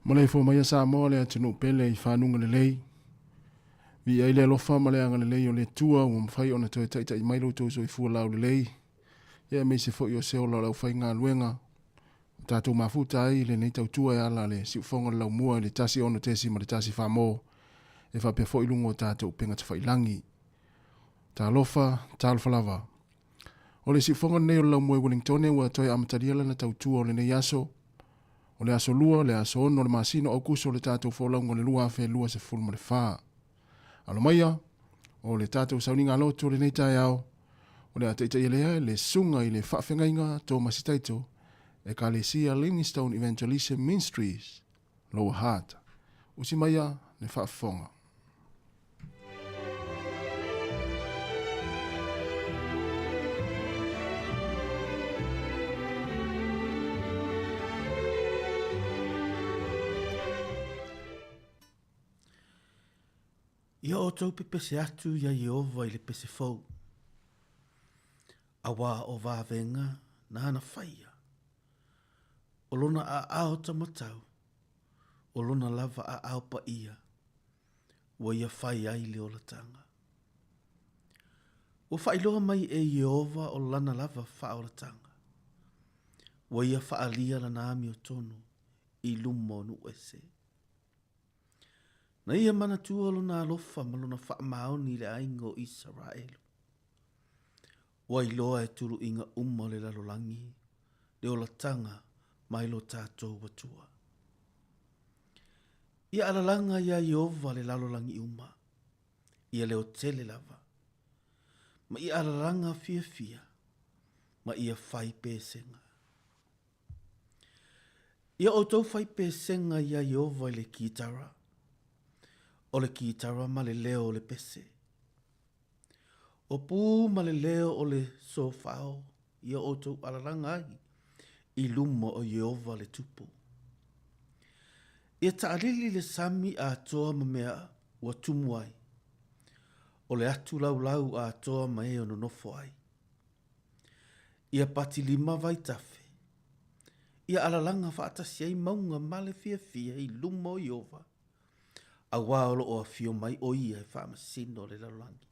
Maleifua mai Samoa le atunuu pele i fanuga lelei. Viia ai le alofa ma le agalelei o le Atua ua mafai ona toe taitai mai lo outou soifua laulelei, ia aemaise foi o se ola o le aufaigaluega ua tatou mafuta ai i lenei tautua e ala le siufofoga o le laumua i le 16.1 mo e faapea foi luga o tatou upega tafailagi. Talofa, talofa lava. O le siufofoga lenei o le laumua i Wellingtone ua toe amatalia lana tautua o lenei aso. O le aso 2, le aso 6 o le masina o Aukuso o le tatou folauga o le 2024. Alo maia, o le tatou sauniga lotu o lenei taeao, o le a taitaia lea le susuga i le faafegaiga Tomasi Taito, Ekalesia Livingstone Evangelism Ministries, Lower Hutt. Usi maia le faafofoga. Ia outou pepese atu iā Ieova i le pese fou, auā o vavega nāna faia, o lona aao tamatau, o lona lava aao paia, ua ia fai ai le olataga. Ua faailoa mai e Ieova o lana lava faaolataga, ua ia faaalia lana amiotonu i luma o nuu ese. Na ia manatua lona alofa ma lona faamaoni i le aiga o Isaraelu. Ua iloa e tuluiga uma o le lalolagi le olataga mai lo tatou Atua. Ia alalaga iā Ieova le lalolagi uma, ia leotele lava, ma ia alalaga fiafia, ma ia fai pesega. Ia outou fai pesega iā Ieova i le kitara, o le kitara ma le leo o le pese. O pū ma le leo o le sofao ia outou alalaga ai i luma o Ieova le Tupu. Ia taʻalili le sami atoa ma mea ua tumu ai, o le atu laulau atoa ma e o nonofo ai. Ia patilima vaitafe, ia alalaga faatasi ai mauga ma le fiafia i luma o Ieova, auā o lo o afio mai ʻo ia e faamasino le lalolagi.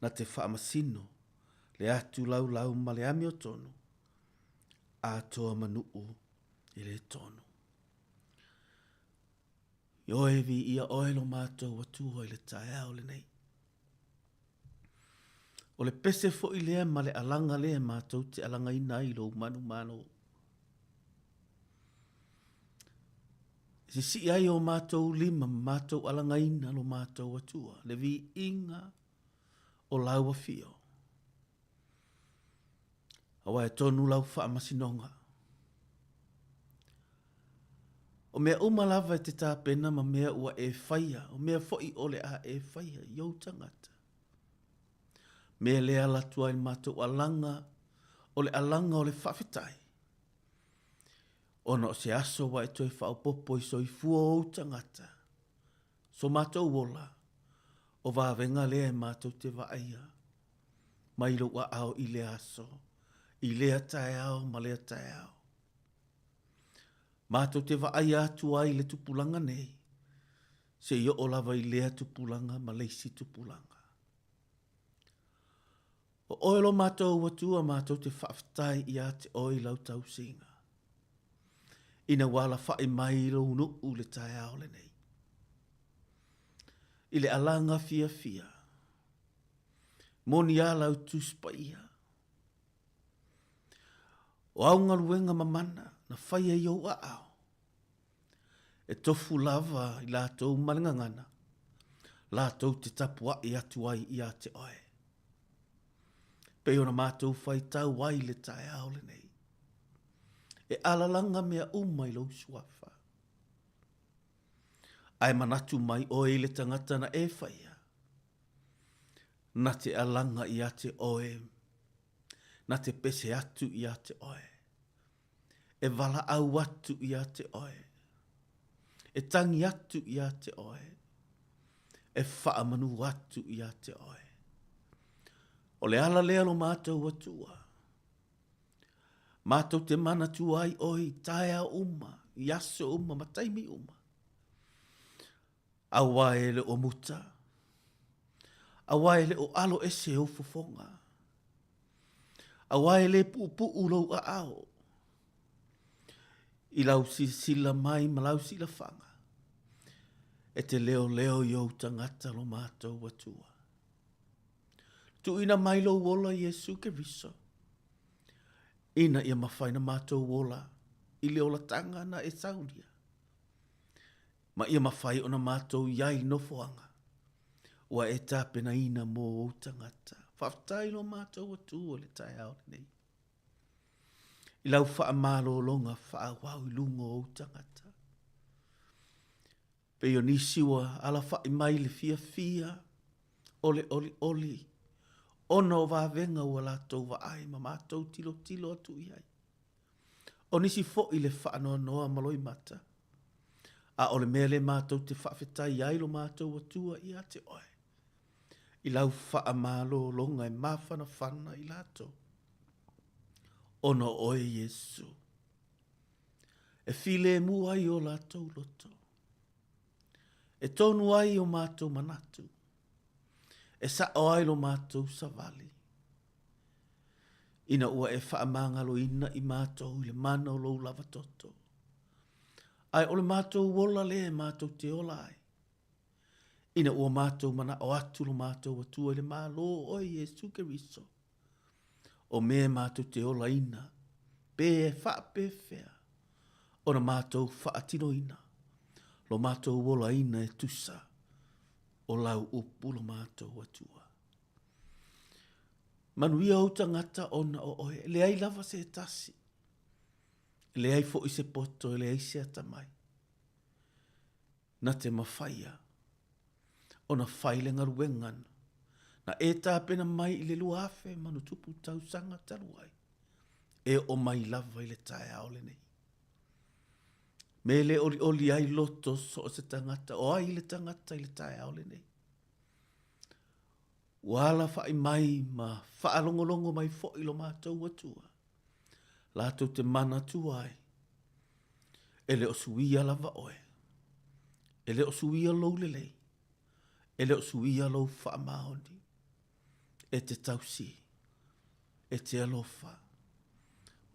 Na te faamasino le atu laulau ma le amiotonu. Atoa ma Nuʻu e le tonu. Ioe viia ʻoe lo matou Atua i le taeao lenei. O le pese foi lea ma le alaga lea matou te alagaina ai lou manumalo. E sisii ai o matou lima ma matou alagaina lo matou Atua, le viiga o lau afio. Aua e tonu lau faamasinoga. O mea uma lava e te tapena ma mea ua e faia, o mea foi o le a e faia i ou tagata. Mea lea ala atu ai le matou alaga, o le alaga o le faafetai, ona o se aso ua e toe faaopoopo i soifua o ou tagata, so matou ola, o vavega lea e matou te vaaia mai lou aao i lea aso, i lea taeao ma lea taeao. Matou te vaaia atu ai i le tupulaga nei, seia oo lava i lea tupulaga ma le isi tupulaga. O oe lo matou Atua matou te faafetai ia te oe i lau tausiga, ina ua alafai mai i lou nuu i le taeao lenei. I le alaga fiafia, moni a lau Tusi Paia, O au galuega mamana na faia i ou aao, e tofu lava i latou ma le gagana, latou te tapuai atu ai ia te oe. Pei ona matou faitau ai i le taeao lenei, e alalaga mea uma i lou suafa. Ae manatu mai oe i le tagata na e faia, na te alaga ia te oe na te pese atu ia te oe, e valaau atu ia te oe, e tangi atu ia te oe, e faamanu atu ia te oe. O le ala lea lo matou Atua, matou te manatua ai oe i taeao uma, i aso uma ma taimi uma. Aua e le o muta, aua e le o alo ese ou fofoga, aua e le puupuu lou aao i lau silasila mai ma lau silafaga, e te leoleo i ou tagata lo matou Atua. Tuuina mai lou ola Iesu Keriso, ina ia mafai na matou ola i le olataga na e saunia. Ma ia mafai ona matou i ai i nofoaga ua e tapenaina mō ou tagata. Faafetai lo matou Atua i le taeao lenei. I lau faamalologa faaauau i luga o ou tagata. Pei o nisi ua alafai mai le fiafia o le olioli ona o vavega ua latou vaai ma matou tilotilo atu i ai. O nisi foi le faanoanoa ma loimata, a o le mea lea matou te faafetai ai lo matou Atua ia te oe, i lau faamalologa e mafanafana i latou, ona o oe Iesu, e filemu ai o latou loto, e tonu ai o matou manatu, e sao ai lo matou savali, Ina ua e faamagaloina i matou i le mana o lou lava toto. Ae o le matou ola lea e matou te ola ai, ina ua matou manao atu lo matou Atua i le Malo o oe Iesu Keriso, o mea matou te olaina, pe e faapefea ona matou faatinoina lo matou olaina e tusa o lau upu lo matou Atua. Manuia ou tagata ona o oe, e leai lava se tasi, e leai foi se poto, e leai se atamai, na te mafaia ona fai le galuega na e tapena mai i le 2000 ma tausaga talu ai, e oo mai lava i le taeao lenei. Me le olioli ai loto so o se tagata, o ai le tagata i le taeao lenei. Ua alafai mai ma faalogologo mai foi lo matou Atua, latou te manatua ai, e le o suia lava oe, e le o suia lou lelei, e le o suia lou faamaoni, e te tausi, e te alofa.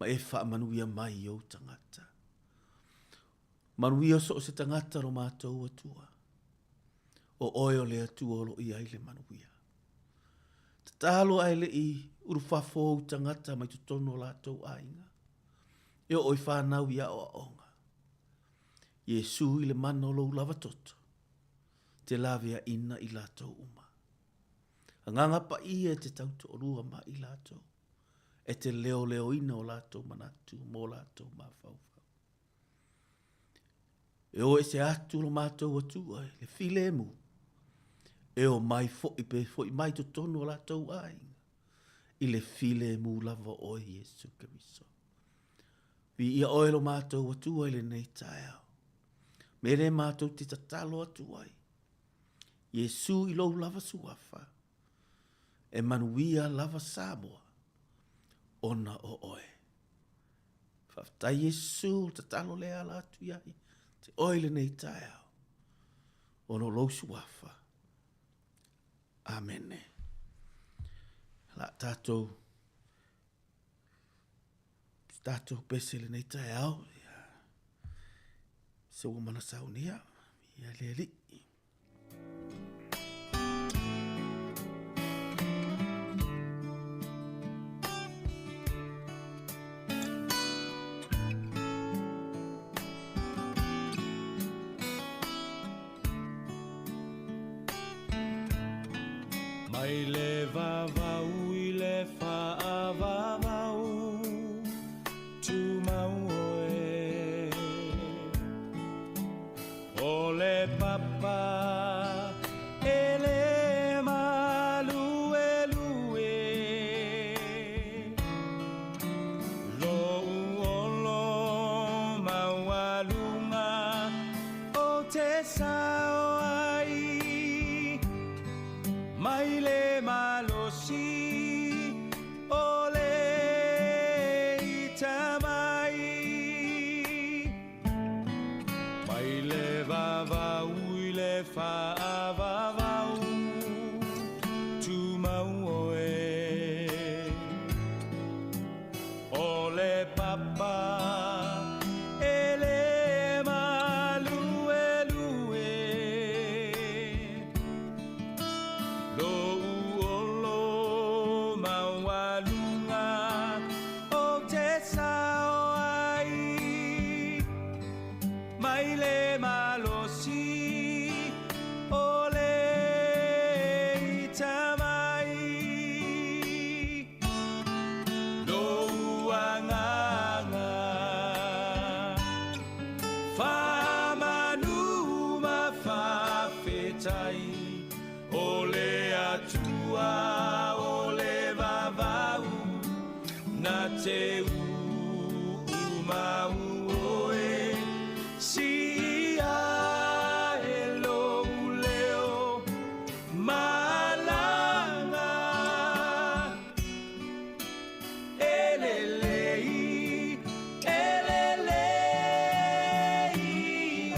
Ma e faamanuia mai i ou tagata. Manuia so o se tagata lo matou Atua. O oe o le Atua o lo o i ai le manuia. Tatalo ae le i ulufafo ou tagata mai totonu o latou aiga. E oo i whanau i aoaoga. Iesu i le mana o lou lava toto, te laveaina i latou uma. Agaga Paia e te tautoalua ma i latou, e te leoleoina o latou manatu mo latou mafaufau. E o ese atu lo matou Atua i le filemu, e o mai foi pe foi mai totonu o latou aiga, i le filemu lava o oe Iesu Keriso. Viia oe lo matou Atua i lenei taeao. Me le matou te tatalo atu ai. Iesu i lou lava suafa, e manuia lava Samoa, ona o oe. Faafetai Iesu, tatalo lea ala atu ia te oe i lenei taeao, ona o lou suafa. Amene. La tatou tatou pese i lenei taeao, ia, se ua mana saunia, ia le Alii. Mai le vavau i le faavavau, tumau oe. O le papa e le maluelue, Lou olo maualuga o te sao ai, Mai le malosi o le ita mai. Mai le vavau i le faavavau, tumau oe. O le papa e le maluelue, Lou olo maualuga o te sao ai, Mai le malosi o le ita mai. Lou agaga faamanu ma faafetai, O le Atua o le vavau, Na te uumau oe, Siia e lou leo malaga. E lelei, e lelei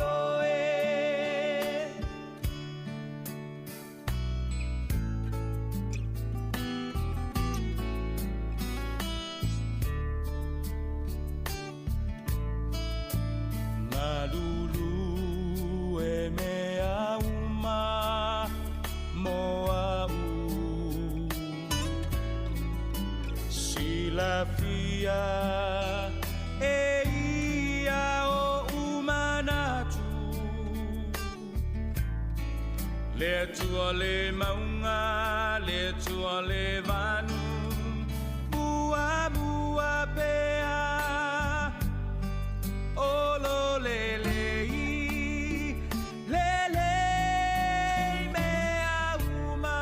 oe. Galulue mea uma mo a'u. Silafia e ia oʻu manatu, Le Atua le mauga, le Atua le vanu, Muamua pea, olo lelei, lelei mea uma.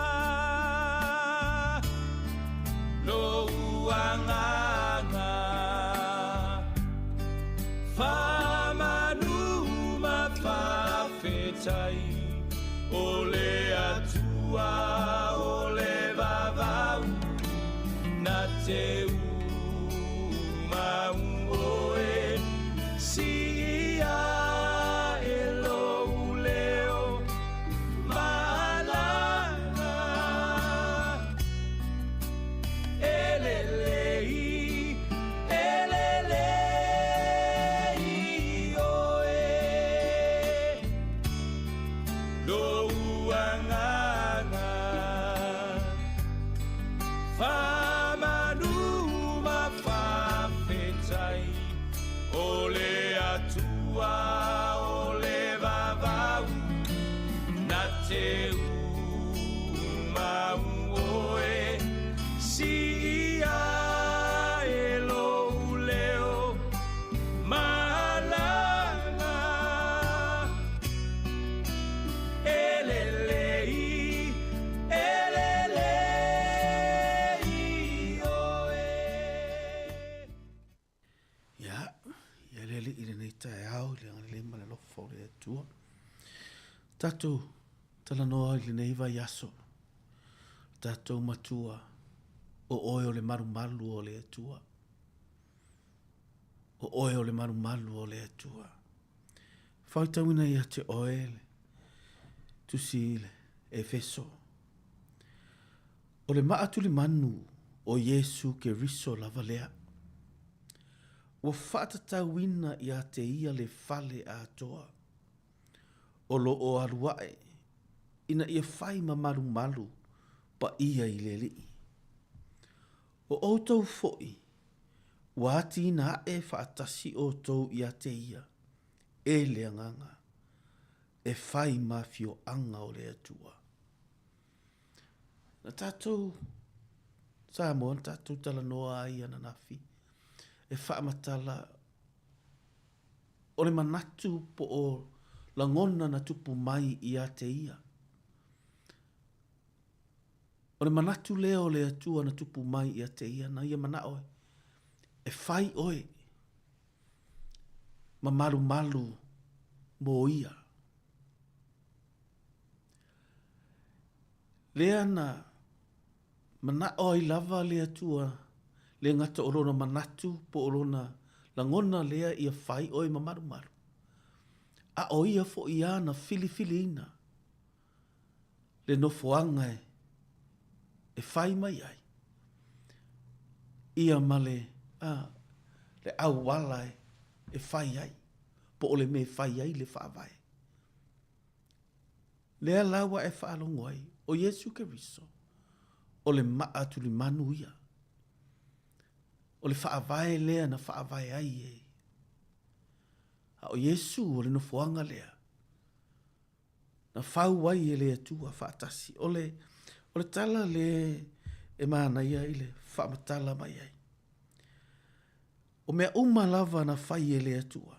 Lou agaga faamanu ma faafetai, O le Atua o le vavau. Ia, ia le Alii i lenei taeao i le agalelei ma le alofa o le Atua. Tatou talanoa i lenei vaiaso, tatou matua, o oe o le malumalu o le Atua. O oe o le malumalu o le Atua. Faitauina ia te oe le tusi i le Efeso. O le maa tulimanu o Iesu Keriso lava lea. Ua faatatauina ia te ia le fale atoa o lo o alu ae ina ia fai ma malumalu paia i le Alii. O outou foi, ua atiina ae faatasi outou ia te ia, e le Agaga, e fai ma afioaga o le Atua. Na tatou Samoa na tatou talanoa ai ananafi e faamatala o le manatu po o lagona na tupu mai ia te ia. O le manatu lea o le Atua na tupu mai ia te ia, na ia manao e, e fai oe ma malumalu mo ia. Lea na manao ai lava le Atua, le gata o lona manatu po o lona lagona lea ia fai oe ma malumalu, a o ia foi a na filifiliina le nofoaga e fai mai ai ia ma le, a, le auala e fai ai, po o le mea e fai ai le Faavae. Lea la ua e faalogo ai, o Iesu Keriso, o le maa tulimanu ia. O le Faavae lea na faavae ai e. A o Iesu o le nofoaga lea, na fau ai e le Atua faatasi. O le, o le tala le e manaia i le faamatala mai ai. O mea uma lava na fai e le Atua,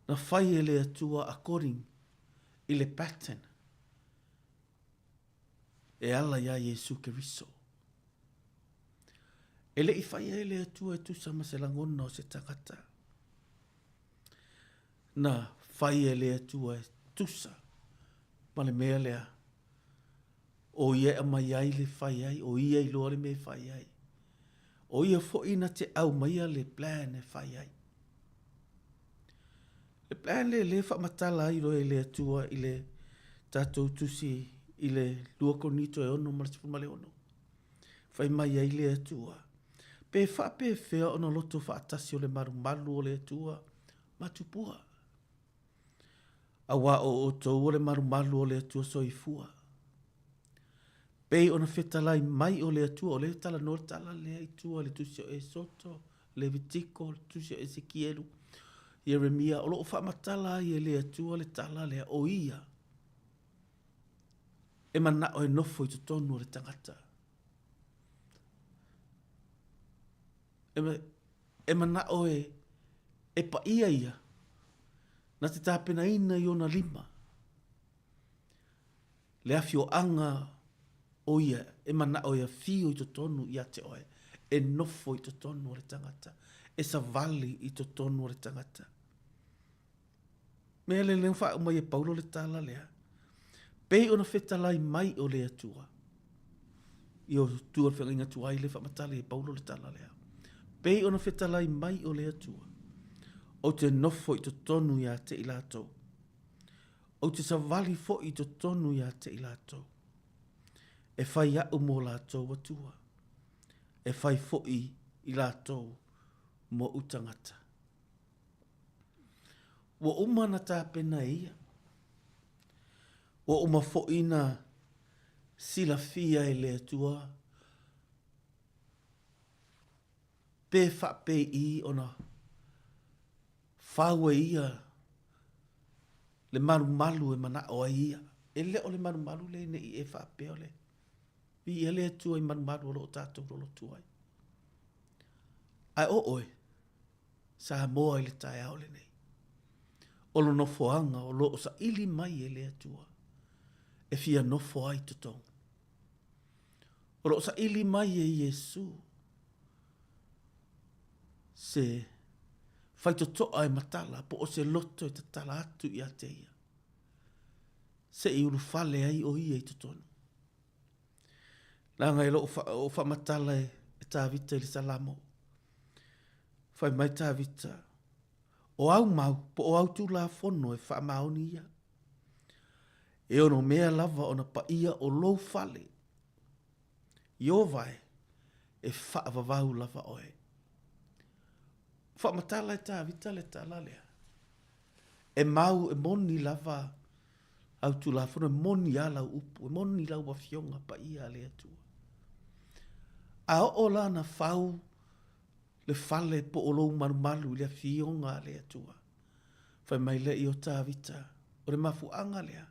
na fai e le Atua according i le pattern e ala iā Iesu Keriso. E le i faia e le Atua e tusa ma se lagona o se tagata. Na fai e le Atua e tusa ma le mea lea o ia e aumai ai le fai ai, o ia iloa le mea e fai ai. O ia foi na te aumaia le plan e fai ai. Le plan lea lea faamatala ai loa e le Atua i le tatou tusi i le 2 Korinito e 6 ma le 16. Fai mai ai le Atua, pe faapefea ona loto faatasi o le malumalu o le Atua ma tupua. Auā o outou o le malumalu o le Atua soifua. Pei ona fetalai mai o le Atua, o lea e talanoa le tala lea i tua i le tusi o Esoto, Levitiko, le tusi o Esekielu, Ieremia, o lo o faamatala ai e le Atua le tala lea, o ia e manao e nofo i totonu o le tagata. E, e manao e, e paia ia, na te tapenaina i ona lima le afioaga o ia e manao e afio i totonu ia te oe, e nofo i totonu o le tagata, e savali i totonu o le tagata. Mea lea lea whaau mai e Paulo le tala lea. Pei ona fetalai mai o le Atua. I o tua le whangainga tuai le whaamatala e Paulo le tala lea. Pei ona fetalai mai o le Atua. Ou te nofo i totonu ia te i latou. Ou te savali foi i totonu ia te i latou. E fai a'u mo latou Atua. E fai foi i latou mo'u tagata. Ua uma na tapena e ia. Ua uma foi na silafia e le Atua pe faapei ona fau e ia le malumalu e manao ai ia. E le o le malumalu le ne i e faapea o le viia le Atua i malumalu o lo o tatou lolotu ai. Ae o oe, Samoa i le taeao lenei, o lo nofoaga o lo o saili mai e le Atua e fia nofo ai totonu. O lo o saili mai e Iesu. Se faitotoa e matala po o se loto e tatala atu ia te ia, se i ulufale ai o ia i totonu. Leaga e lo o faamatala e Tavita i le Salamo. Fai mai Tavita, o au mau po o au Tulafono e faamaoni ia. E ono mea lava ona paia o lou fale. Ieova e, e faavavau lava oe. Faamatala e Tavita le tala lea. E mau, e moni lava au Tulafono, e moni a lau upu, e moni lau Afioga Paia a le Atua. A oo la na fau le fale po o lou malumalu i le Afioga a le Atua, fai mai lea o Tavita, o le mafuaaga lea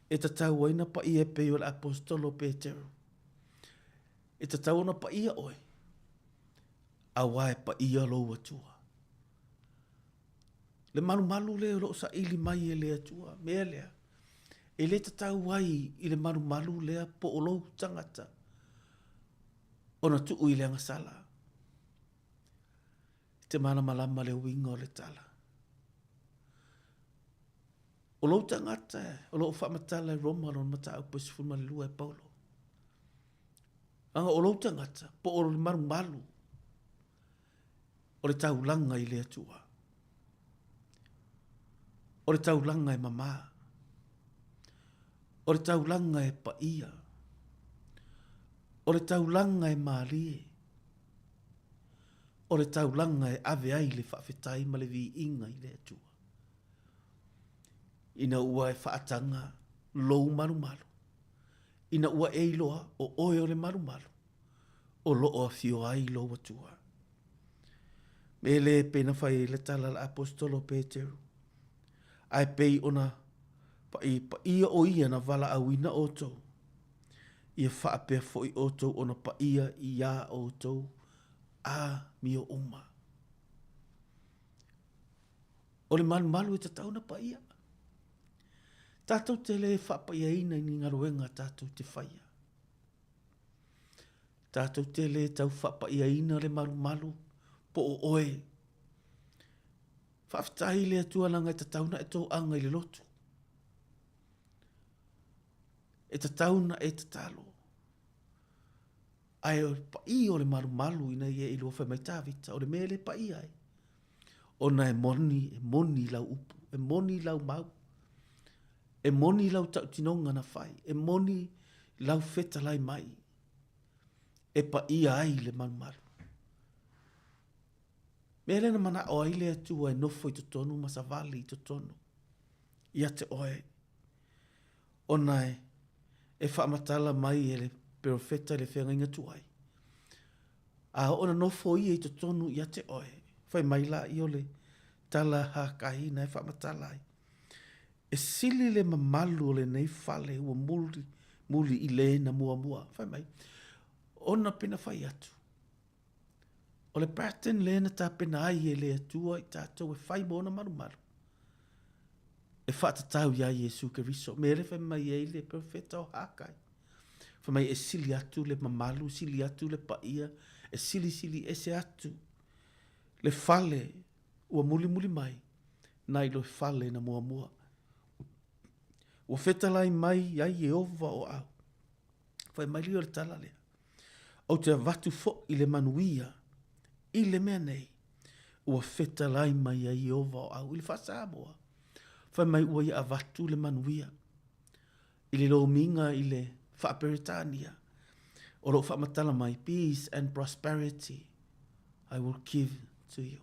e tatau ai na paia e pei o le Aposetolo o Petero. E tatau ona paia oe, auā e paia lou Atua. Le malumalu lea o lo o saili mai e le Atua, mea lea, e le tatau ai i le malumalu lea po o lou tagata ona tuu i le agasala. I te malamalama le uiga o le tala. O lou tagata o lo o faamatala e Roma lona mataupu e 12 e Paulo. Leaga o lou tagata po o le malumalu o le taulaga i le Atua. O le taulaga e mamā. O le taulaga e paia. O le taulaga e mālie. O le taulaga e ave ai le faafetai ma le viiga i le Atua. Ina ua e faataga lou malumalu, ina ua e iloa o oe o le malumalu, o lo o afio ai lou Atua. Me le pei na fai ai le tala a le Aposetolo o Peteru, ae pei ona paia o ia na valaauina outou, ia faapea foi outou ona paia iā outou amio uma. O le malumalu e tatau ona paia. Tatou te le faapaiaina i ni galuega tatou te faia. Tatou te le tau faapaiaina le malumalu po o oe. Faafetai i le Atua leaga e tatau ona e toaga i le lotu. E tatau ona e tatalo. Ae o le paia o le malumalu ina ia iloa fai mai Tavita, o le mea le paia ai. Ona e moni, e moni lau upu, e moni lau mau, e moni lau tautinoga na fai, e moni lau fetalai mai, e paia ai le malumalu. Mea lea na manao ai le Atua e nofo i totonu ma savali i totonu ia te oe, ona e, e faamatala mai e le perofeta i le feagaiga tuai, A oo ina nofo ia i totonu ia te oe, fai mai laia o le tala Hakahi na e faamatala ai, E sili le mamalu o lenei fale ua muli, muli i le na muamua. Fai mai, ona pena fai atu, o le pattern lea na tapena ai e le Atua i tatou e fai mo ona malumalu, e faatatau iā Iesu Keriso. Mea lea fai mai ai le perofeta o Hakai. Fai mai e sili atu le mamalu, sili atu le paia, e silisili ese atu le fale ua mulimuli mai nai lo fale na muamua. Ua fetalai mai ai Ieova o au. Fai mai lea o le tala lea. Ou te avatu foi le manuia i le mea nei ua fetalai mai ai Ieova o au i le faa-Samoa. Fai mai ua ia avatu le manuia i le lomiga i le faa-Peretania, o lo o faamatala mai, Peace and prosperity I will give to you.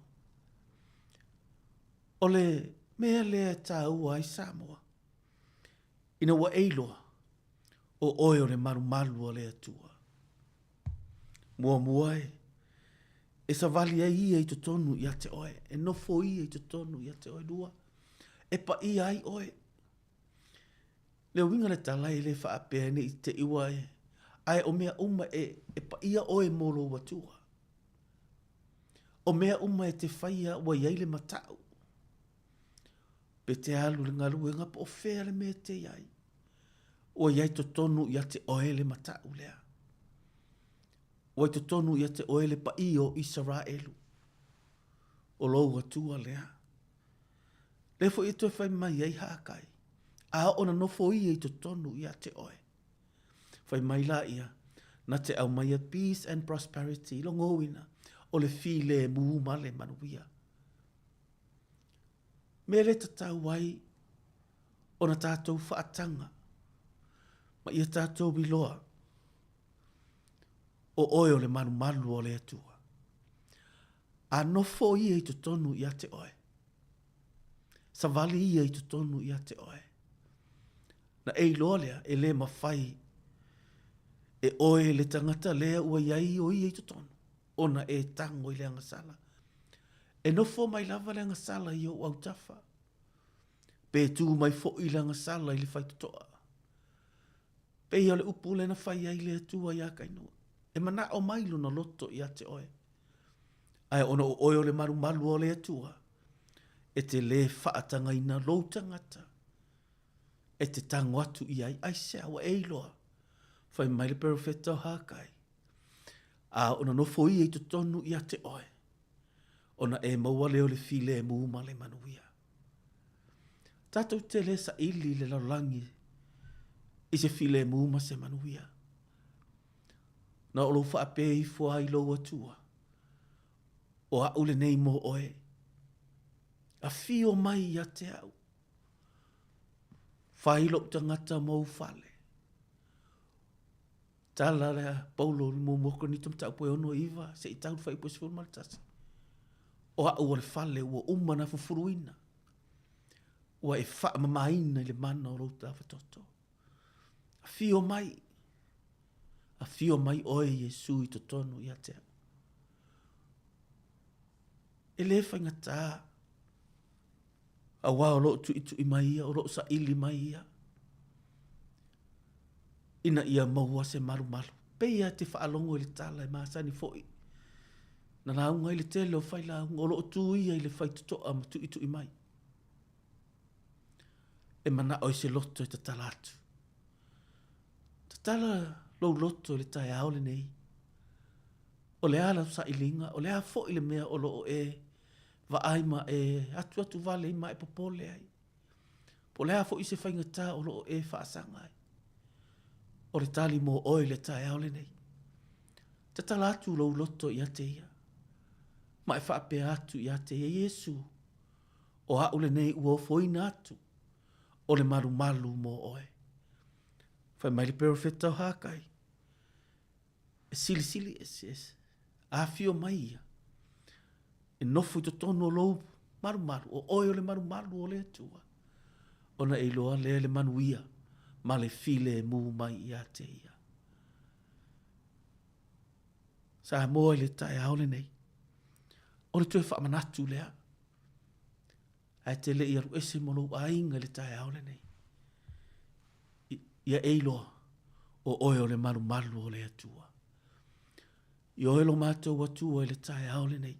O le mea lea e tāua ai Samoa, ina ua e iloa, o oe o le malumalu a le Atua. Muamua e, e savali ai ia i totonu ia te oe, e nofo ia i totonu ia te oe lua, e paia ai oe. Le uiga o le tala e le faapea ne i te i ua e, ae o mea uma e, e paia oe mo lou Atua. O mea uma e te faia ua i ai le matau. Pe te alu i le galuega po o fea le mea e te i ai. Ua i ai totonu ia te oe le matau lea. Ua i totonu ia te oe le paia o Isaraelu. O lou Atua lea. Lea foi e toe fai mai ai Hakai, a ona nofo ia i totonu ia te oe. Fai mai la ia, na te aumaia peace and prosperity, logouina, o le filemu ma le manuia. Mea le tatau ai ona tatou faataga ma ia tatou iloa o oe o le malumalu o le Atua. A nofo ia i totonu ia te oe, savali ia i totonu ia te oe, na e iloa lea e le mafai e oe le tagata lea ua i ai o ia i totonu ona e tango i le agasala. E nofo mai lava le agasala i ou autafa, pe tū mai foi le agasala i le faitotoa. Pei o le upu lea na fai ai le Atua iā Kainua, e manao mai lona loto ia te oe. Ae ona o oe o le malumalu o le Atua, e te lē faatagaina lou tagata e te tango atu i ai, aisea ua e iloa? Fai mai le perofeta o Hakai, a ona nofo ia i totonu ia te oe, ona e maua lea o le filemu ma le manuia. Tatou te le saili i le lalolagi i se filemu ma se manuia. Na o lou faapea ifo lava i lou Atua, o a'u lenei mo oe, afio mai ia te au, fai lou tagata ma ou fale. Tala lea Paulo i le muamua Korinito mataupu e 6 9 seia tau i le fuaiupu e 11. O a'u o le fale ua uma ona fufuluina, ua e faamamaina i le mana o lou tafatoto. Afio mai, afio mai oe Iesu i totonu ia te au. E le faigata, aua o lo o tuitui mai ia, o lo o saili mai ia, ina ia maua se malumalu. Pei lava e te faalogo i le tala e masani foi, na lauga ai le tele o failauga, o lo o tu ia i le faitotoa ma tuitui mai. E manao i se loto e tatala atu. Tatala lou loto i le taeao lenei. O le a lau sailiga, o le a foi le mea o lo o e vaai ma e atuatu vale ai ma e popole ai. Po o le a foi se faigata o lo o e faasaga ai. O le tali mo oe i le taeao lenei. Tatala atu lou loto ia te ia. Ma e faapea atu ia te ia, Iesu, o a'u lenei ua ofoina atu, o le malumalu mo oe. Fai mai le perofeta o Hakai, e silisili ese, afio mai ia, e nofo i totonu o lou malumalu, o oe o le malumalu o le Atua, ona e iloa lea le manuia ma le filemu mai ia te ia. Samoa i le taeao lenei, o le toe faamanatu lea, ae te le i alu ese ma lou aiga i le taeao lenei. Ia e iloa, o oe o le malumalu o le Atua. I oe lo matou Atua i le taeao lenei.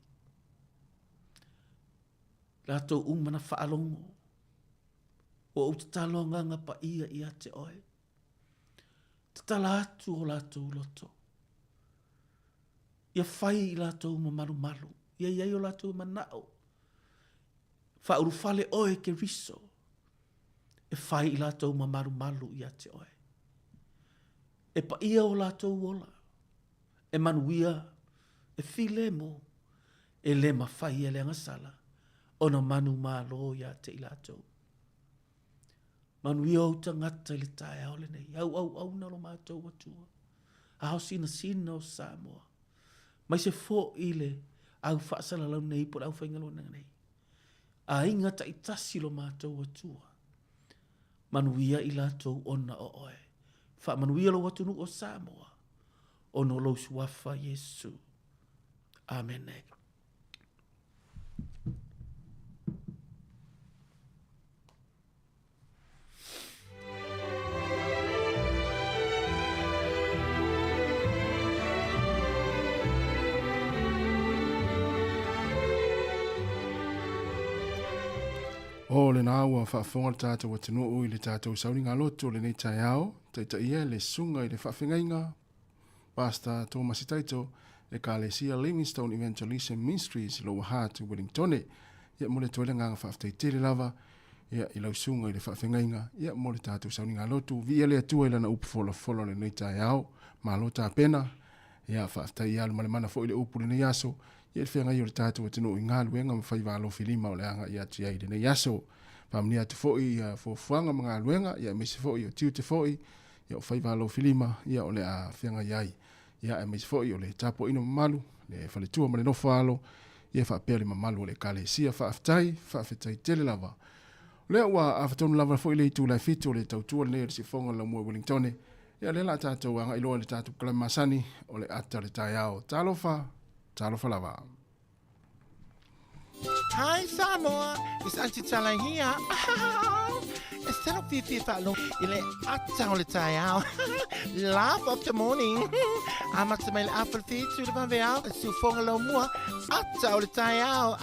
Latou uma na faalogo, ua ou tatalo agaga paia ia te oe. Tatala atu o latou loto. Ia fai i latou ma malumalu. Ia i ai o latou manao. Faaulufale oe Keriso e fai i latou ma malumalu ia te oe. E paia o latou ola, e manuia, e filemu, e le mafai e le agasala ona manumalo ia te i latou. Manuia ou tagata i le taeao lenei, auauauna lo matou Atua, ao sinasina o Samoa, mai se foi le au faasalalau nei po o le aufaigaluega nei. Aiga taitasi lo matou Atua, manuia i latou ona o oe. Faamanuia lou atunuu o Samoa, ona o lou suafa Iesu. Amene. O lena ua faafofoga le tatou atunuu i le tatou sauniga lotu o lenei taeao, taitaia le susuga i le faafegaiga Pastor Tomasi Taito. Ekalesia Livingstone Evangelism Ministries, Lower Hutt, Wellingtone. Ia, momoli atu ai le agaga faafetai tele lava ia, i lau susuga i le faafeagaiga, ia, mo le tatou sauniga lotu. Viia le Atua i Lana upu folafola o lenei taeao. Malo tapena. Ia, faafetai ia alumalemana foi le upu i lenei aso, ia, i le feagai o le tatou atunuu i galuega ma faiva alofilima o le a agai atu i ai i lenei aso. Faamanuia atu foi ia fuafuaga ma galuega, ia, aemaise foi o tiute foi, ia, o faiva alofilima, ia, o le a feagai ai. Ia, aemaise foi o le tapuaiga mamalu, le faletua ma le nofo a alo, ia faapea le mamalu o le Ekalesia. Faafetai, faafetai tele lava. O lea ua afa tonu lava foi le itula e fitu o le tautua lenei o le Siufofoga o le Laumua i Wellingtone. Ia, o lea o le a tatou agai loa i le tatou polokalame masani o le ata o le taeao. Talofa, talofa lava. Hi Samoa, it's Auntie Tala here. E tino fiafia faalogo i le ata o le taeao. Laugh of the morning. Amata mai le afa le fitu i le vaveao, e siufoga lau mua, ata o le taeao.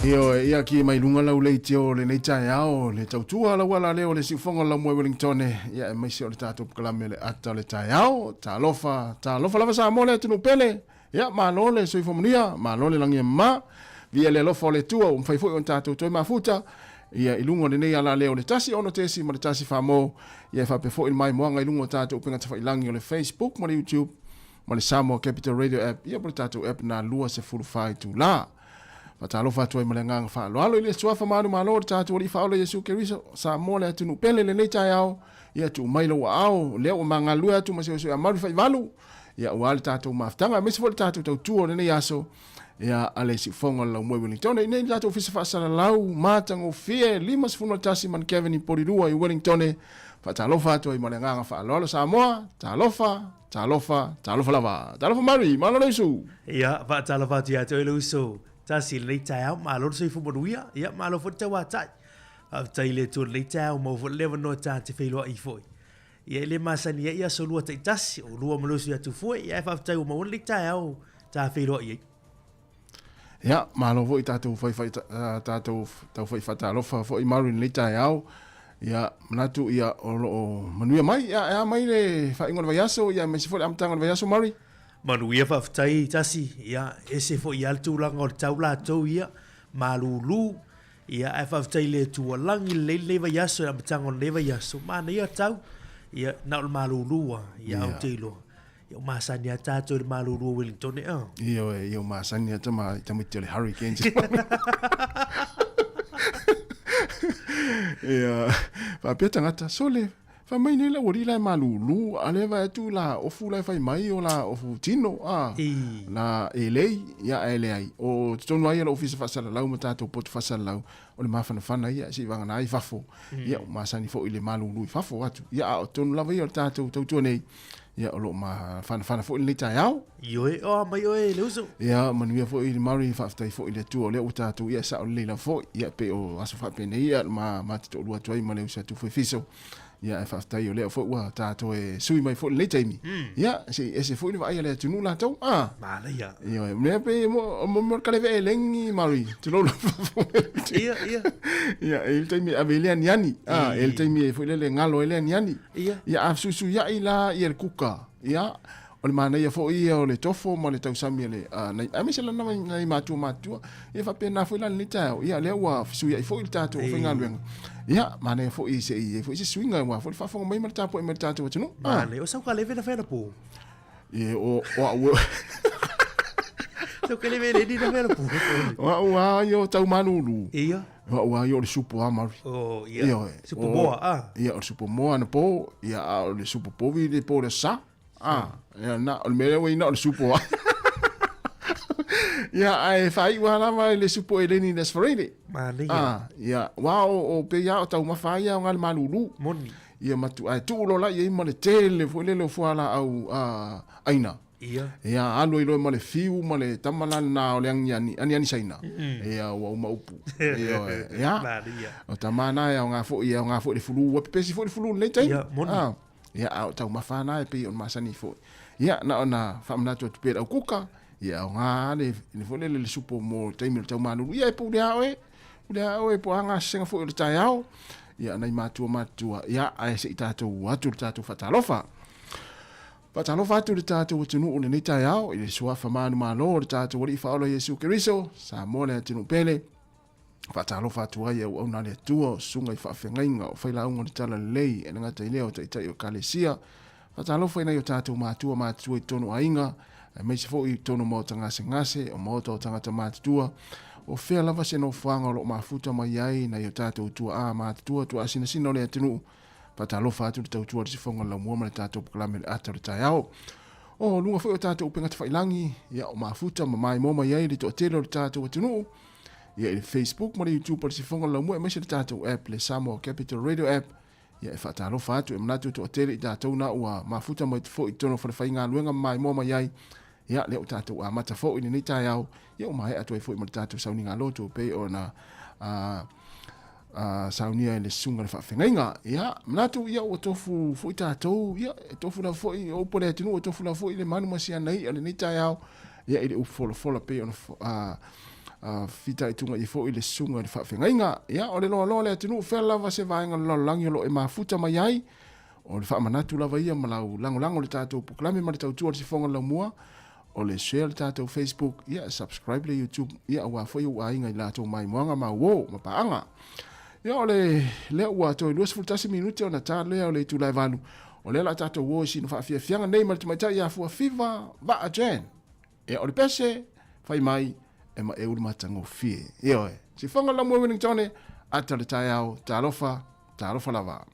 Ioe, ia ki mai lunga lau leitio o lenei taeao, le tautua lau ala lea o le siufoga o le laumua i Wellingtone, ia aemaise o le tatou polokalame o le ata o le taeao, talofa, talofa lava Samoa le atunuu pele, ia malo le soifua manuia, malo le lagi e mama, viia le alofa o le Atua ua mafai foi ona tatou toe mafuta, ia i luga o lenei ala lea o le 1 6 ma le 1 4 mo, ia e faapea foi le maimoaga i luga o tatou upega tafailangi o le Facebook ma le YouTube, ma le Samoa Capital Radio App, ia po o le tatou app na 24 itula. Faatalofa atu ai ma le agaga faaaloalo i le Suafa manumalo o le tatou Alii Faaola Iesu Keriso, Samoa le atunuu pele i lenei taeao, ia tuu mai lou aao, lea ua ma galulue atu ma se amalu faivalu, ia aua le tatou mafutaga, aemaise foi le tatou tautua o lenei aso, ia a le siufoga o le laumua i Wellingtone. I nei le tatou ofisa faasalalau matagofie 51 man Kevin i Porirua i Wellingtone. Faatalofa atu ai ma le agaga faaaloalo Samoa, talofa, Talofa, talofa lava. Talofa Mary, malo le uso. Ia, faatalofa atu ia te oe le uso. Tasi i lenei taeao, malo le soifua manuia, ia malo foi le tauatai. Faafetai i le Atua i lenei taeao, maua foi le avanoa ta te feiloai foi. Ia e le masani ai aso lua taitasi, o lua ma le uso ia Tufue, ia ae faafetai ua maua lenei taeao ta feiloai ai. Ia, malo foi tatou faifai tatou taufai faatalofa foi Mary i lenei taeao. Ia, manatu ia o lo o manuia mai. Ia, e a mai le faaiuga o le vaiaso, ia aemaise foi le amataga o le vaiaso Mary? Manuia faafetai Tasi, ia ese foi lava le tulaga o le tau latou ia, malulu, ia ae faafetai i le Atua, lagi lelei lenei vaiaso i le amataga o lenei vaiaso, manaia tau, ia na o le malulu lava, ia ae ou te iloa, ia ua masani lava tatou i le malulu o Wellington ea. Ioe, ia ua masani lava tama, tamaiti o le Hurricanes. Ia, faapea tagata, sole, Fai mai nei le aualii la e malulu, a lea e vaai atu la ofu la e fai mai o la ofu tino, a, la elei, ia ae leai. O totonu lava ia o le ofisa faasalalau ma tatou poto faasalalau, o le mafanafana ia seivagana ai fafo. Ia, ua masani foi i le malulu i fafo atu. Ia, a o totonu lava ia o le tatou tautua nei, ia o lo o mafanafana foi lenei taeao. Ioe, o a mai oe le uso. Ia, manuia foi le Murray, faafetai foi i le Atua o lea ua tatou, ia e sao lelei lava foi. Ia, pei o aso faapenei ia, ma ma te toalua atu ai ma le uso atu foi Fiso. Ia, ae faafetai o lea foi ua ta toe sui mai foi i lenei taimi. Ia, se i ese foi le vaai a le atunuu latou. Ah. Manaia. Ioe, mea pei mo mo mo ka leve elengi Murray. Tulou la. Ia, ia. Ia, e i le taimi e ave i le aniani. Ah, e i le taimi e foi lele galo ai le aniani. Ia. Ia, a fesuisuiai la ia le kuka. Ia, o le manaia foi ia o le tofo ma le tausami a le, a nai, aemaise lana mai nai matua matutua. Ia faapena foi la lenei taeao. Ia, lea ua fesuiai foi le tatou aufaigaluega. Ia, manaia foi se i i ai foi se suiga aua foi le faafofoga mai ma le tapuai mai le tatou atunuu. Ah. Manaia. O sau kaleve na fai anapo? Ia, o, o au, Sau kaleve le ni na fai anapo. o au lava ia o tau malulu. Ia. O au lava ia o le supo lava Murray. Oh, ia. Ioe. Supo moa, ah. Ia, o le supo moa anapo, ia, a o le supo povi le po o le aso Sa. Ah, ia, na, o le mea lea ua i na o le supo lava. Ia, ae faaiu lava lava i le supo eleni i le Aso Faraile. Manaia. Ah, ia, aua o, o pei lava o taumafa ia o ngā le malulu. Moni. Ia matu, ae tuu loa la i ai ma le tele foi lele o fualaau ah, aina. Ia. Ia, alu ai loa ma le fiu ma le tama la lena o le aniani, aniani Saina. Ia, ua uma upu. Ioe, ia. Manaia. O tama na e aoga foi, e aoga foi le fulu, ua pepesi foi le fulu i lenei taimi. Ia, moni. Ah. Ia, a o taumafa na e pei ona masani foi. Ia, na ona faamanatu atu pea i le aukuka, ia aoga le, le foi lele le supo mo le taimi o le taumalulu. Ia, e pule lava oe, pule lava oe po o a gasesega foi o le taeao. Ia, nai matua matutua, ia, ae se i tatou o atu i le tatou faatalofa. Faatalofa atu i le tatou atunuu i lenei taeao, i le suafa manumalo o le tatou Alii Faaola Iesu Keriso, Samoa le atunuu pele. Faatalofa atu ai e auauna a le Atua, o susuga i faafeagaiga, o failauga o le Talalelei, e le gata i lea o taitai o Ekalesia. Faatalofa i nai o tatou matua matutua i totonu o aiga, aemaise foi i totonu o maota gasegase, o maota o tagata matutua, o fea lava se nofoaga o lo o mafuta mai ai nai o tatou tuaa matutua, tuaa sinasina o le atunuu. Faatalofa atu le tautua a le Sifoga o le Laumua ma le tatou polokalame o le Ata o le Taeao. O luga foi o tatou upega tafailagi, ia o mafuta ma maimoa mai ai le toatele o le tatou atunuu, ia i le Facebook ma le YouTube a le Sifoga o le Laumua aemaise le tatou app le Samoa Capital Radio App. Ia e faatalofa atu e manatu e toatele i tatou na ua mafuta mai foi i totonu o falefaigaluega ma maimoa mai ai. Ia lea ua tatou amata foi lenei taeao, ia ua maea atu ai foi ma le tatou sauniga loto e pei ona saunia e le susuga i le faafeagaiga. Ia manatu ia ua tofu foi tatou, ia e tofu lava foi o upu a le atunuu, e tofu lava foi le manu ma si ana i'a lenei taeao. Ia i le upu folafola pei ona fitaituga i ai foi le susuga i le faafeagaiga. Ia o le loaloa o le atunuu, fea lava se vaega o le lalolagi o lo o e mafuta mai ai, o le faamanatu lava ia ma lau lagolago i le tatou polokalame ma le tautua a le Sifoga o le Laumua, o le share le tatou Facebook, ia subscribe le YouTube, ia aua foi ou aiga i latou maimoaga ma uo ma paaga. Ia o le lea ua toe 21 minute ona ta lea o le itula e 8, o lea la tatou o i sina faafiafiaga nei ma le tamaitai ia Fuafiva Vaa Jan. Ia o le pese, fai mai, e maeu le matagofie. Ioe, sifoga la mua Wellingtone, ata le taeao, talofa, talofa lava.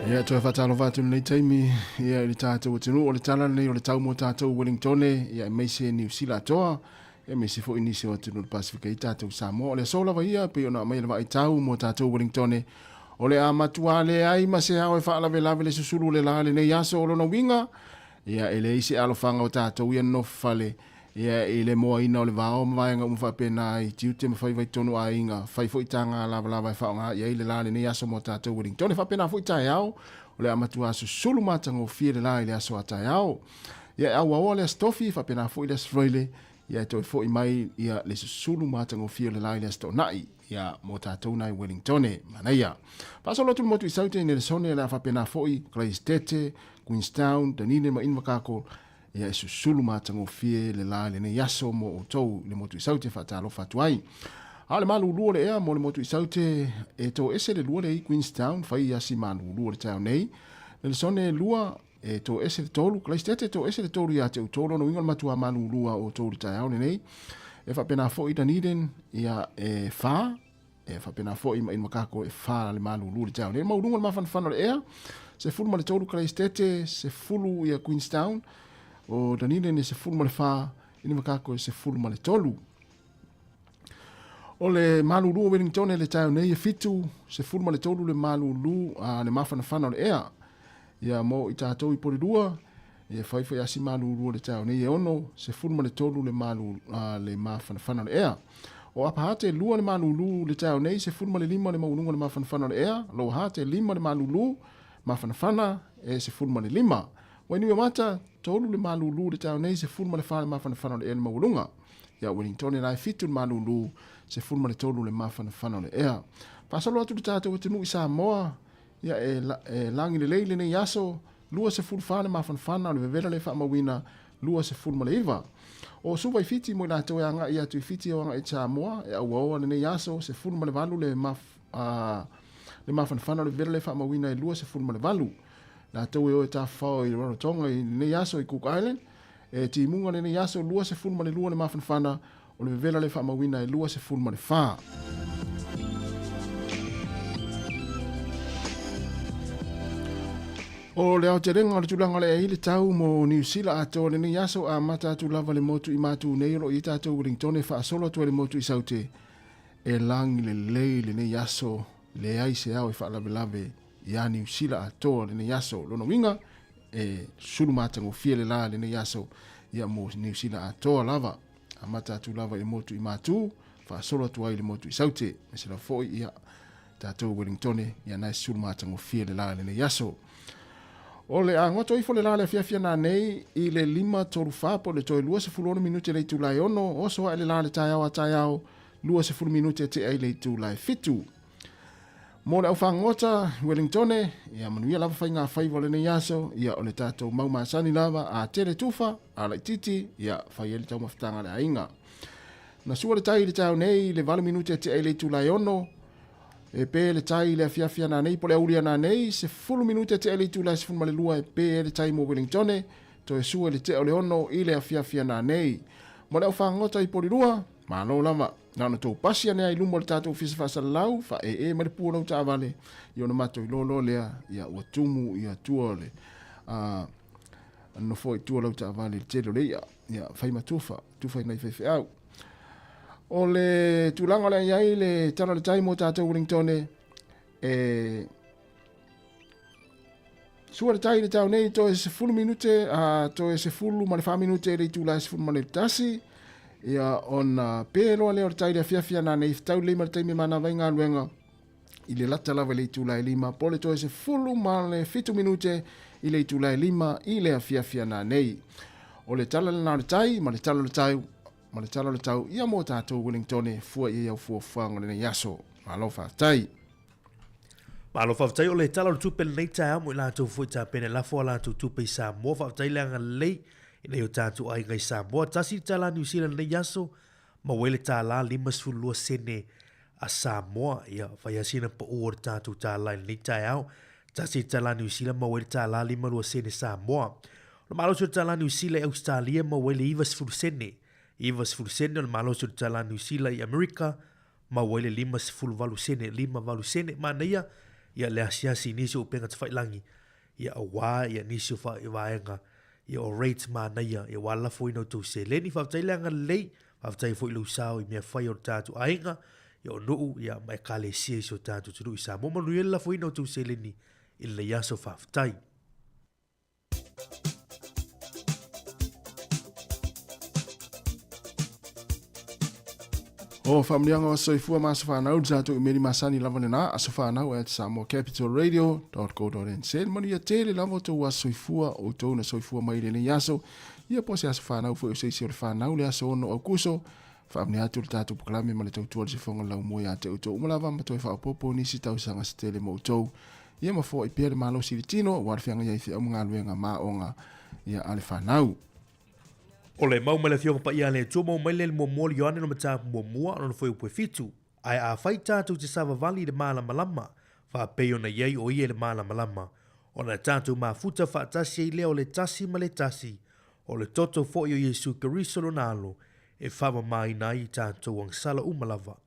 Ia, toe whātalo atu lenei taimi, ia, i le tātou atunuu, o le tala lenei o le tau mō tātou Wellingtone, ia, aemaise Niu Sila atoa, ia, aemaise foi nisi o atunuu o le Pasifika i tātou Samoa. O le aso lava ia, pei ona aumai le vaai tau mō tātou Wellingtone, o le a matua leai ma se ao e faalavelave le susulu o le la lenei aso o lona uiga, ia, e leai se alofaga o tātou ia nonofo fale, ia, i le moaina o le vao ma vaega uma faapena i tiute ma faiva i totonu o aiga, fai foi taga lavalava e faaaoga i ai le la lenei aso mo tātou Wellington. E faapena foi taeao, o le a matua susulu matagofie le la i le aso a taeao. Ia, e auaoa le Aso Tofi, faapena foi le Aso Faraile, ia e toe foi mai ia le susulu matagofie o le la i le Aso Toonai, ia, mo tātou nai Wellingtone. Manaia. Faasolo atu le motu i Saute i Nelesone, o le a faapena foi Kalaisitete, Queenstown, Dunedin ma Invercargill, ia e susulu matagofie le la i lenei aso mo outou i le motu i Saute faatalofa atu ai. A o le malulu o le ea mo le motu i Saute e toese le lua le i Queenstown fai asi malulu o le taeao nei. Nelesone e lua e toese le tolu, Kalaisitete e toese le tolu ia te outou lona uiga o le matua malulu a outou i le taeao lenei. E faapena foi Dunedin ia e fa E faapena foi ma Inmakako e fa le malulu le taeao nei. Maualuga le mafanafana o le ea, 13 Kalaisitete, 10 ia Queenstown, o Dunedin e 14, Inmakako e 13. O le malulu o Wellington le taeao nei e 7, 13 le malulu a le mafanafana o le ea. Ia mo i tātou i Porirua, e fai fai asi malulu o le taeao nei e 6, 13 le malu, le mafanafana o le ea. O Upper Hutt e 2 le malulu le taeao nei, 15 le maualuga o le mafanafana o le ea. Lower Hutt e 5 le malulu, mafanafana e 15. Wainuiomata, 3 le malulu le taeao nei, 14 le mafanafana o le ea le maualuga. Ia Wellington e la e 7 le malulu, 13 le mafanafana o le ea. Faasolo atu le tatou atunuu i Samoa, Ia, e, e lagi lelei lenei aso, 24 le mafanafana o le vevela le faamauina 29. O Suva i Fiti mo i latou e agai atu i Fiti o agai i Samoa, e auaoa lenei aso, 18 le, maf, a, le mafanafana o le vevela le faamauina e 28. Latou e o e tafafao i Rarotonga i lenei aso i Cook Island, e timuga lenei aso 22 le mafanafana O le vevela le faamauina e 24. O le aotelega o le tulaga o le ai le tau mo Niu Sila atoa lenei aso amata atu lava le motu i Matu nei o lo o i ai tatou Wellington e faasolo atu ai le motu i Saute e lagi lelei lenei aso leai se ao e faalavelave iā Niu Sila atoa lenei aso. Lona uiga e sulu matagofie le la lenei aso ia mo Niu Sila atoa lava. Amata atu lava i le motu i Matu, faasolo atu ai i le motu i Saute. Me se lava foi ia tatou Wellingtone, ia na e sulu matagofie le la lenei aso. O le a goto ifo le la le afiafi ana nei i le 5:34 po o le toe 26 minute le itula e 6, oso ae le la le taeao a taeao 20 minute e tea i le itula e 7. Mo le aufagota Wellingtone, ia manuia lava faiga faiva o lenei aso, ia o le tatou mau masani lava, a tele tufa, a laititi, ia fai ai le taumafataga a le aiga. Na sua le tai i le taeao nei i le 8 minute e tea i le itula e 6, e pe le tai i le afiafi ana nei po le auli ana nei, 10 minute e tea i le itula e 12 e pe ai le tai mo Wellingtone, toe sua i le tea o le 6 i le afiafi ana nei. Mo le aufagota i Porirua, malo lava. Na ona tou pasi ane ai i luma o le tatou Ofisa Faasalalau, faaee mai le pu o lau taavale, ia ona matou iloa loa lea, ia ua tumu ia tua o le, a, nofo i tua lau taavale i le tele o le i'a, ia fai ma tufa, tufa i nai faifeau. O le tulaga o le a i ai le tala o le tai mo tatou Wellingtone, E sua le tai i le tau nei toe 10 minute, a toe 14 minute i le itula e 11, ia ona pe loa lea o le tai i le afiafi a nanei fetau lelei ma le taimi e manava ai galuega i le lata lava i le itula e 5, po o le toe 17 minute i le itula e 5 i le afiafi a nanei. O le tala lena o le tai ma le tala o le tau ma le tala o le tau ia mō tātou Wellingtone fua i ai au fuafuaga o lenei aso. Malo faafetai. Malo faafetai o le tala o le tupe lenei taeao mo i latou foi tapena e lafo a latou tupe i Samoa. Faafetai le agalelei i nai o tatou aiga i Samoa. Tasi le tala a Niu Sila lenei aso, maua ai le tālā 52 sene a Samoa. Ia, fai lava sina pau o le tatou tālā i lenei taeao. Tasi le tala a Niu Sila, maua ai le tālā 52 sene Samoa. O le malosi o le tālā Niu Sila i Ausetalia, maua ai le 90 sene. 90 sene o le malosi o le tālā Niu Sila i Amerika, maua ai le 58 sene, 58 sene. Manaia, ia le asiasi i nisi o upega tafailangi, ia aua ia nisi o vaega, ia o rates manaia, ia ua lafoina o tou seleni. Faafetai le agalelei, faafetai foi i lou sao i mea fai o le tatou aiga, ia o nuu, ia ma ekalesia i si o tatou atunuu i Samoa. Manuia le lafoina o tou seleni i lenei aso. Faafetai. O faamanuiaga o aso soifua ma aso fanau le tatou imeli masani lava lena aso fanau at samoacapitalradio.co.nz manuia tele lava o tou aso soifua o outou na soifua mai i lenei aso ia po o se aso fanau foi o se isi o le fanau le aso 6 Aukuso faamanuia atu le tatou polokalame ma le tautua le sifoga o le laumua ia te outou uma lava ma toe faaopoopo nisi tausaga se tele mo outou Ia ma foai pea le malosi i le tino aua le feagai ai i feau ma galuega ma aoga ia a le fanau. O le mau mai le Afioga Paia a le Atua mau mai lea i le muamua o le Ioane no mataupu muamua o lona fuaiupu e fitu. Ae afai tatou te savavali i le malamalama, faapei ona i ai o ia i le malamalama, ona tatou mafuta faatasi ai lea o le tasi ma le tasi, o le toto foi o Iesu Keriso lona Alo, e faamamaina ai i tatou agasala uma lava.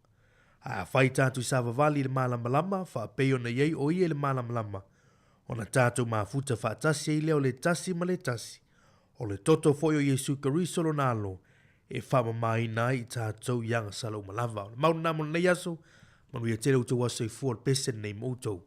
Ae afai tatou i savavali i le malamalama, faapei ona i ai o ia i le malamalama, ona tatou mafuta faatasi ai lea o le tasi ma le tasi, o le toto foi o Iesu Keriso lona Alo, e faamamaina ai i tatou i agasala uma lava. O le mau lena mo lenei aso, manuia tele outou aso soifua o le pese lenei mo outou.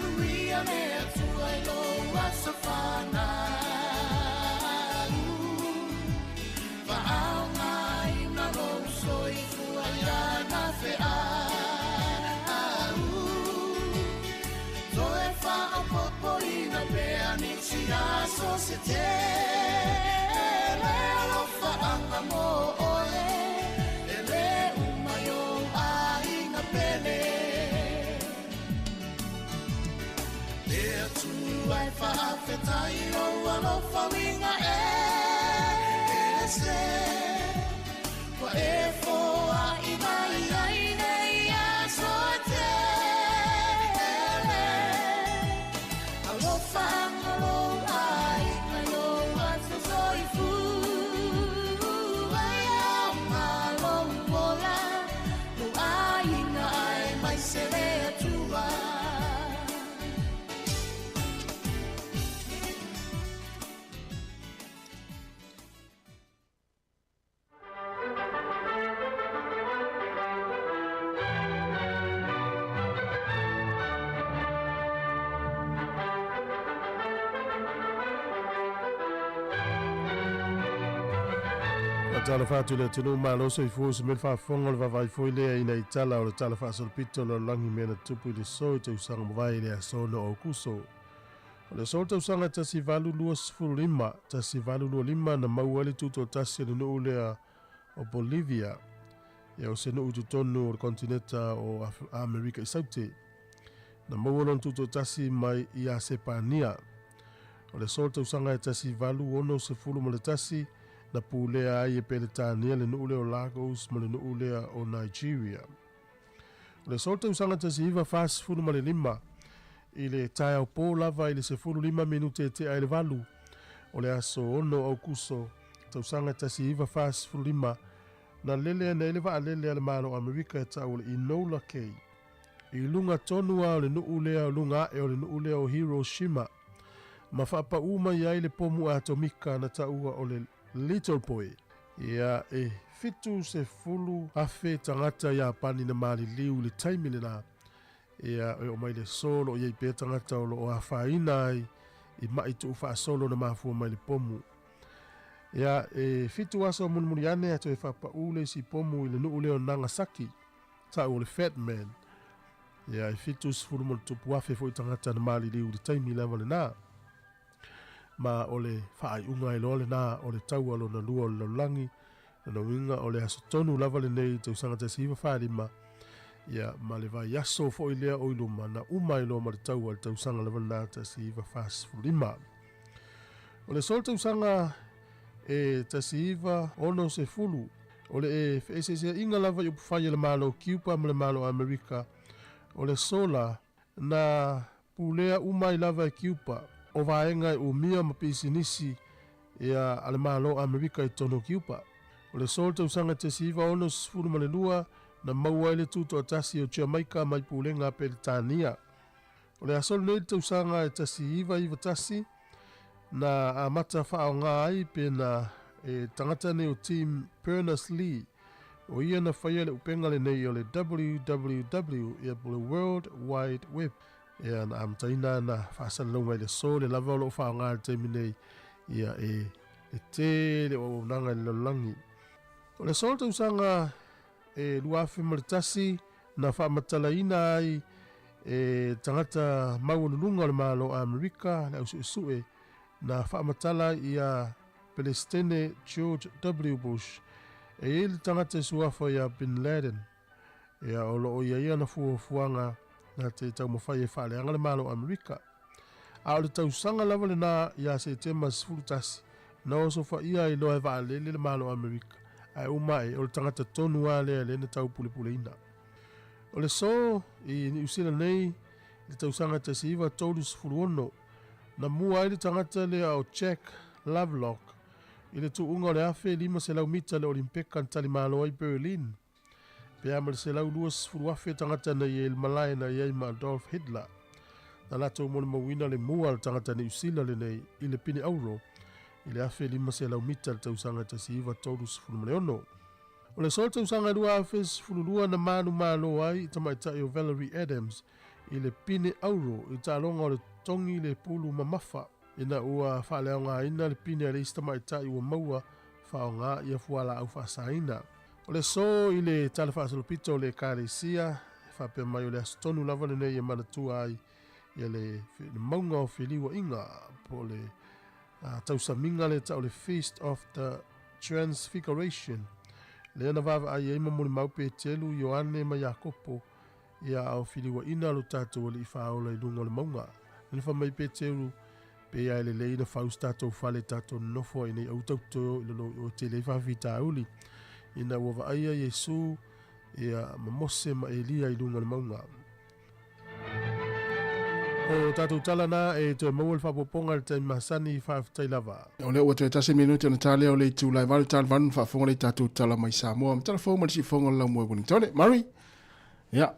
Faamanuia le Atua i lou aso fanau. Faaaogaina lou soifua i ana feau. Toe faaopoopoina pea nisi aso se tele. Alofaaga mo oe, e lē uma i ou aiga pele. Le Atua e faafetai i lou alofa uiga ese. Ua e foai mai ai nei aso e tele. Alofaga lou aiga i lou aso soifua. E aoga lou ola, lou aiga aemaise le Atua. Talofa atu i le atunuu malo soifua se mea le faafofoga o le vaavaai foi lea ina i tala o le tala faasolopito o le lalolagi mea na tutupu i le so i tausaga mavae i le aso 6 o Aokuso. O le aso o le tausaga 1825, 1825 na maua ai le tutoatasi a le nuu lea o Bolivia, ia o se nuu i totonu o le kontineta o Amerika i Saute. Na maua lona tutoatasi mai ia Sepania. O le aso o le tausaga e 1861 na pulea ai e Peretania le nuu lea o Lagos ma le nuu lea o Nigeria. O le aso o le tausaga 1945 i le taeao pō lava i le 15 minute e tea i le valu o le aso 6 o Aukuso tausaga 1945 na lele ane ai le vaalele a le Malo o Amerika e tau o le Enola Gay i luga tonu lava o le nuu lea o luga ae o le nuu lea o Hiroshima ma faapaū mai ai le pomu atomika na taua o le Little Boy. Ia, e 70,000 tagata Iapani na maliliu i le taimi lena. Ia, e oo mai le aso o lo o i ai pea tagata o lo o afaina ai i maʻi tuufaasolo na mafua mai le pomu. Ia, e fitu aso mulimuli ane a toe faapaū le isi pomu i le nuu lea o Nagasaki, tau o le Fat Man. Ia, e 70,000 foi tagata na maliliu i le taimi lava lena. Ma o le faaiuga ai loa lena o le taua lona lua o le lalolagi, lona uiga o le aso tonu lava lenei i tausaga 1945, ia, ma le vaiaso foi lea o i luma na uma ai loa ma le taua i le tausaga lava lena 1945. O le aso o le tausaga e 1960, o le e feeseeseaiga lava i upufai a le Malo o Kiupa ma le Malo o Amerika, o le aso la, na pulea uma ai lava e Kiupa o vaega e umia ma pisinisi ia a le Malo o Amerika i totonu o Kiupa. O le aso o le tausaga 1962 na maua ai le tutoatasi o Jamaika mai pulega a Peretania. O le aso lenei i le tausaga e 1991 na amata faaaoga ai pe na e tagata nei o Tim Berners-Lee o ia na faia le upega lenei o le WWW ia po o le World Wide Web. Ia na amataina ana faasalalauga i le aso le lava o lo o faaaoga i le taimi nei ia e le tele o auaunaga i le lalolagi. O le aso o le tausaga e 2001 na faamatalaina ai e tagata maualuluga o le Malo o Amerika le ausuesue na faamatala ai ia Pelesitene George W. Bush e i ai le tagata e suafa ia Bin Laden. Ia o lo o i ai ana fuafuaga na te taumafai e faaleaga le Malo o Amerika. A o le tausaga lava lena ia Setema 11, na osofaia ai loa e vaalele le Malo o Amerika, ae uma ae o le tagata tonu lava lea lea na taupulepuleina. O le aso i Niu Sila nei i le tausaga 1936, na mua ai le tagata lea o Jack Lovelock i le tuuga o le 1500 mita i le Olimpeka na talimalo ai Berlin. Pe a ma le 120,000 tagata na i ai i le malae na i ai ma Adolf Hitler. Na latou molimauina le mua a le tagata Niu Sila lenei i le pine auro i le 1500 mita i le tausaga 1936. O le aso o le tausaga 2012 na manumalo ai i tamaitai o Valerie Adams i le pine auro i taaloga o le togi le pulu mamafa ina ua faaleaogaina le pine a le isi tamaitai ua maua faaaoga ia fualaau faasaina. O le aso i le Tala Faasolopito o le Ekalesia, e faapea mai o le aso tonu lava lenei e manatua ai ia le mauga o feliuaiga po o le tausamiga lea tau o le Feast of the Transfiguration, lea na vaavaai ai ma molimau Peteru, Ioane ma Iakopo ia a o filiuaina lo tatou Alii Faaola i luga o le mauga. Lea na fai mai Peteru, Pe ia e lelei na fau se tatou fale tatou nonofo ai nei aua tatou te toe o i lalo i o e tele ai faafitauli. Ina ua vaaia Iesu ia ma Mose ma Elia i luga o le mauga. O tatou tala na e toe maua le faaopoopoga i le taimi masani, faafetai lava. O lea ua toe tasi minute ona ta lea o le itula e 8:08 ona faafofoga lea i tatou tala mai Samoa ma tala fou mai le siufofoga o le Laumua i Wellingtone. Murray? Ia.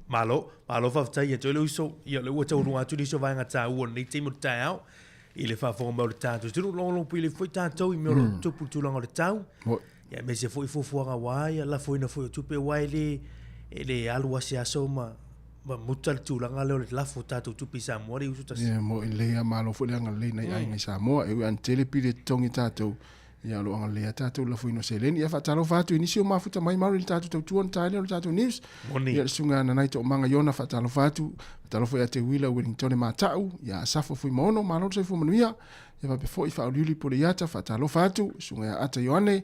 Malo, malo faafetai ia te oe le uso. Ia, o lea ua taualuga atu nisi o vaega taua o lenei taimi o le taeao i le faafofoga mai o le tatou atunuu. Logologo pili foi tatou i mea o lo o tutupu i le tulaga o le tau. Ia, aemaise foi fuafuaga aua ia lafoina foi o tupe aua e le, e le alu lava se aso ma, ma muta le tulaga lea o le lafo o tatou tupe i Samoa le uso tasi. Ia, mo i lelei lava, malo foi le agalelei nai aiga i Samoa. E ui lava ina tele pili e totogi tatou, Ia, o lo o agalelei lava tatou i le lafoina o seleni. Ia, faatalofa atu i nisi o mafuta mai Murray i le tatou tautua ona tae lea o le tatou news. Moni. Ia, le susuga ia Nanai Toomaga Iona, faatalofa atu. Faatalofa ia Teuila Wellingtone Matau, ia Asafo Fuimaono, malo le soifua manuia. Ia faapea foi Faaoliuli Puleiata, faatalofa atu. Susuga ia Ata Ioane,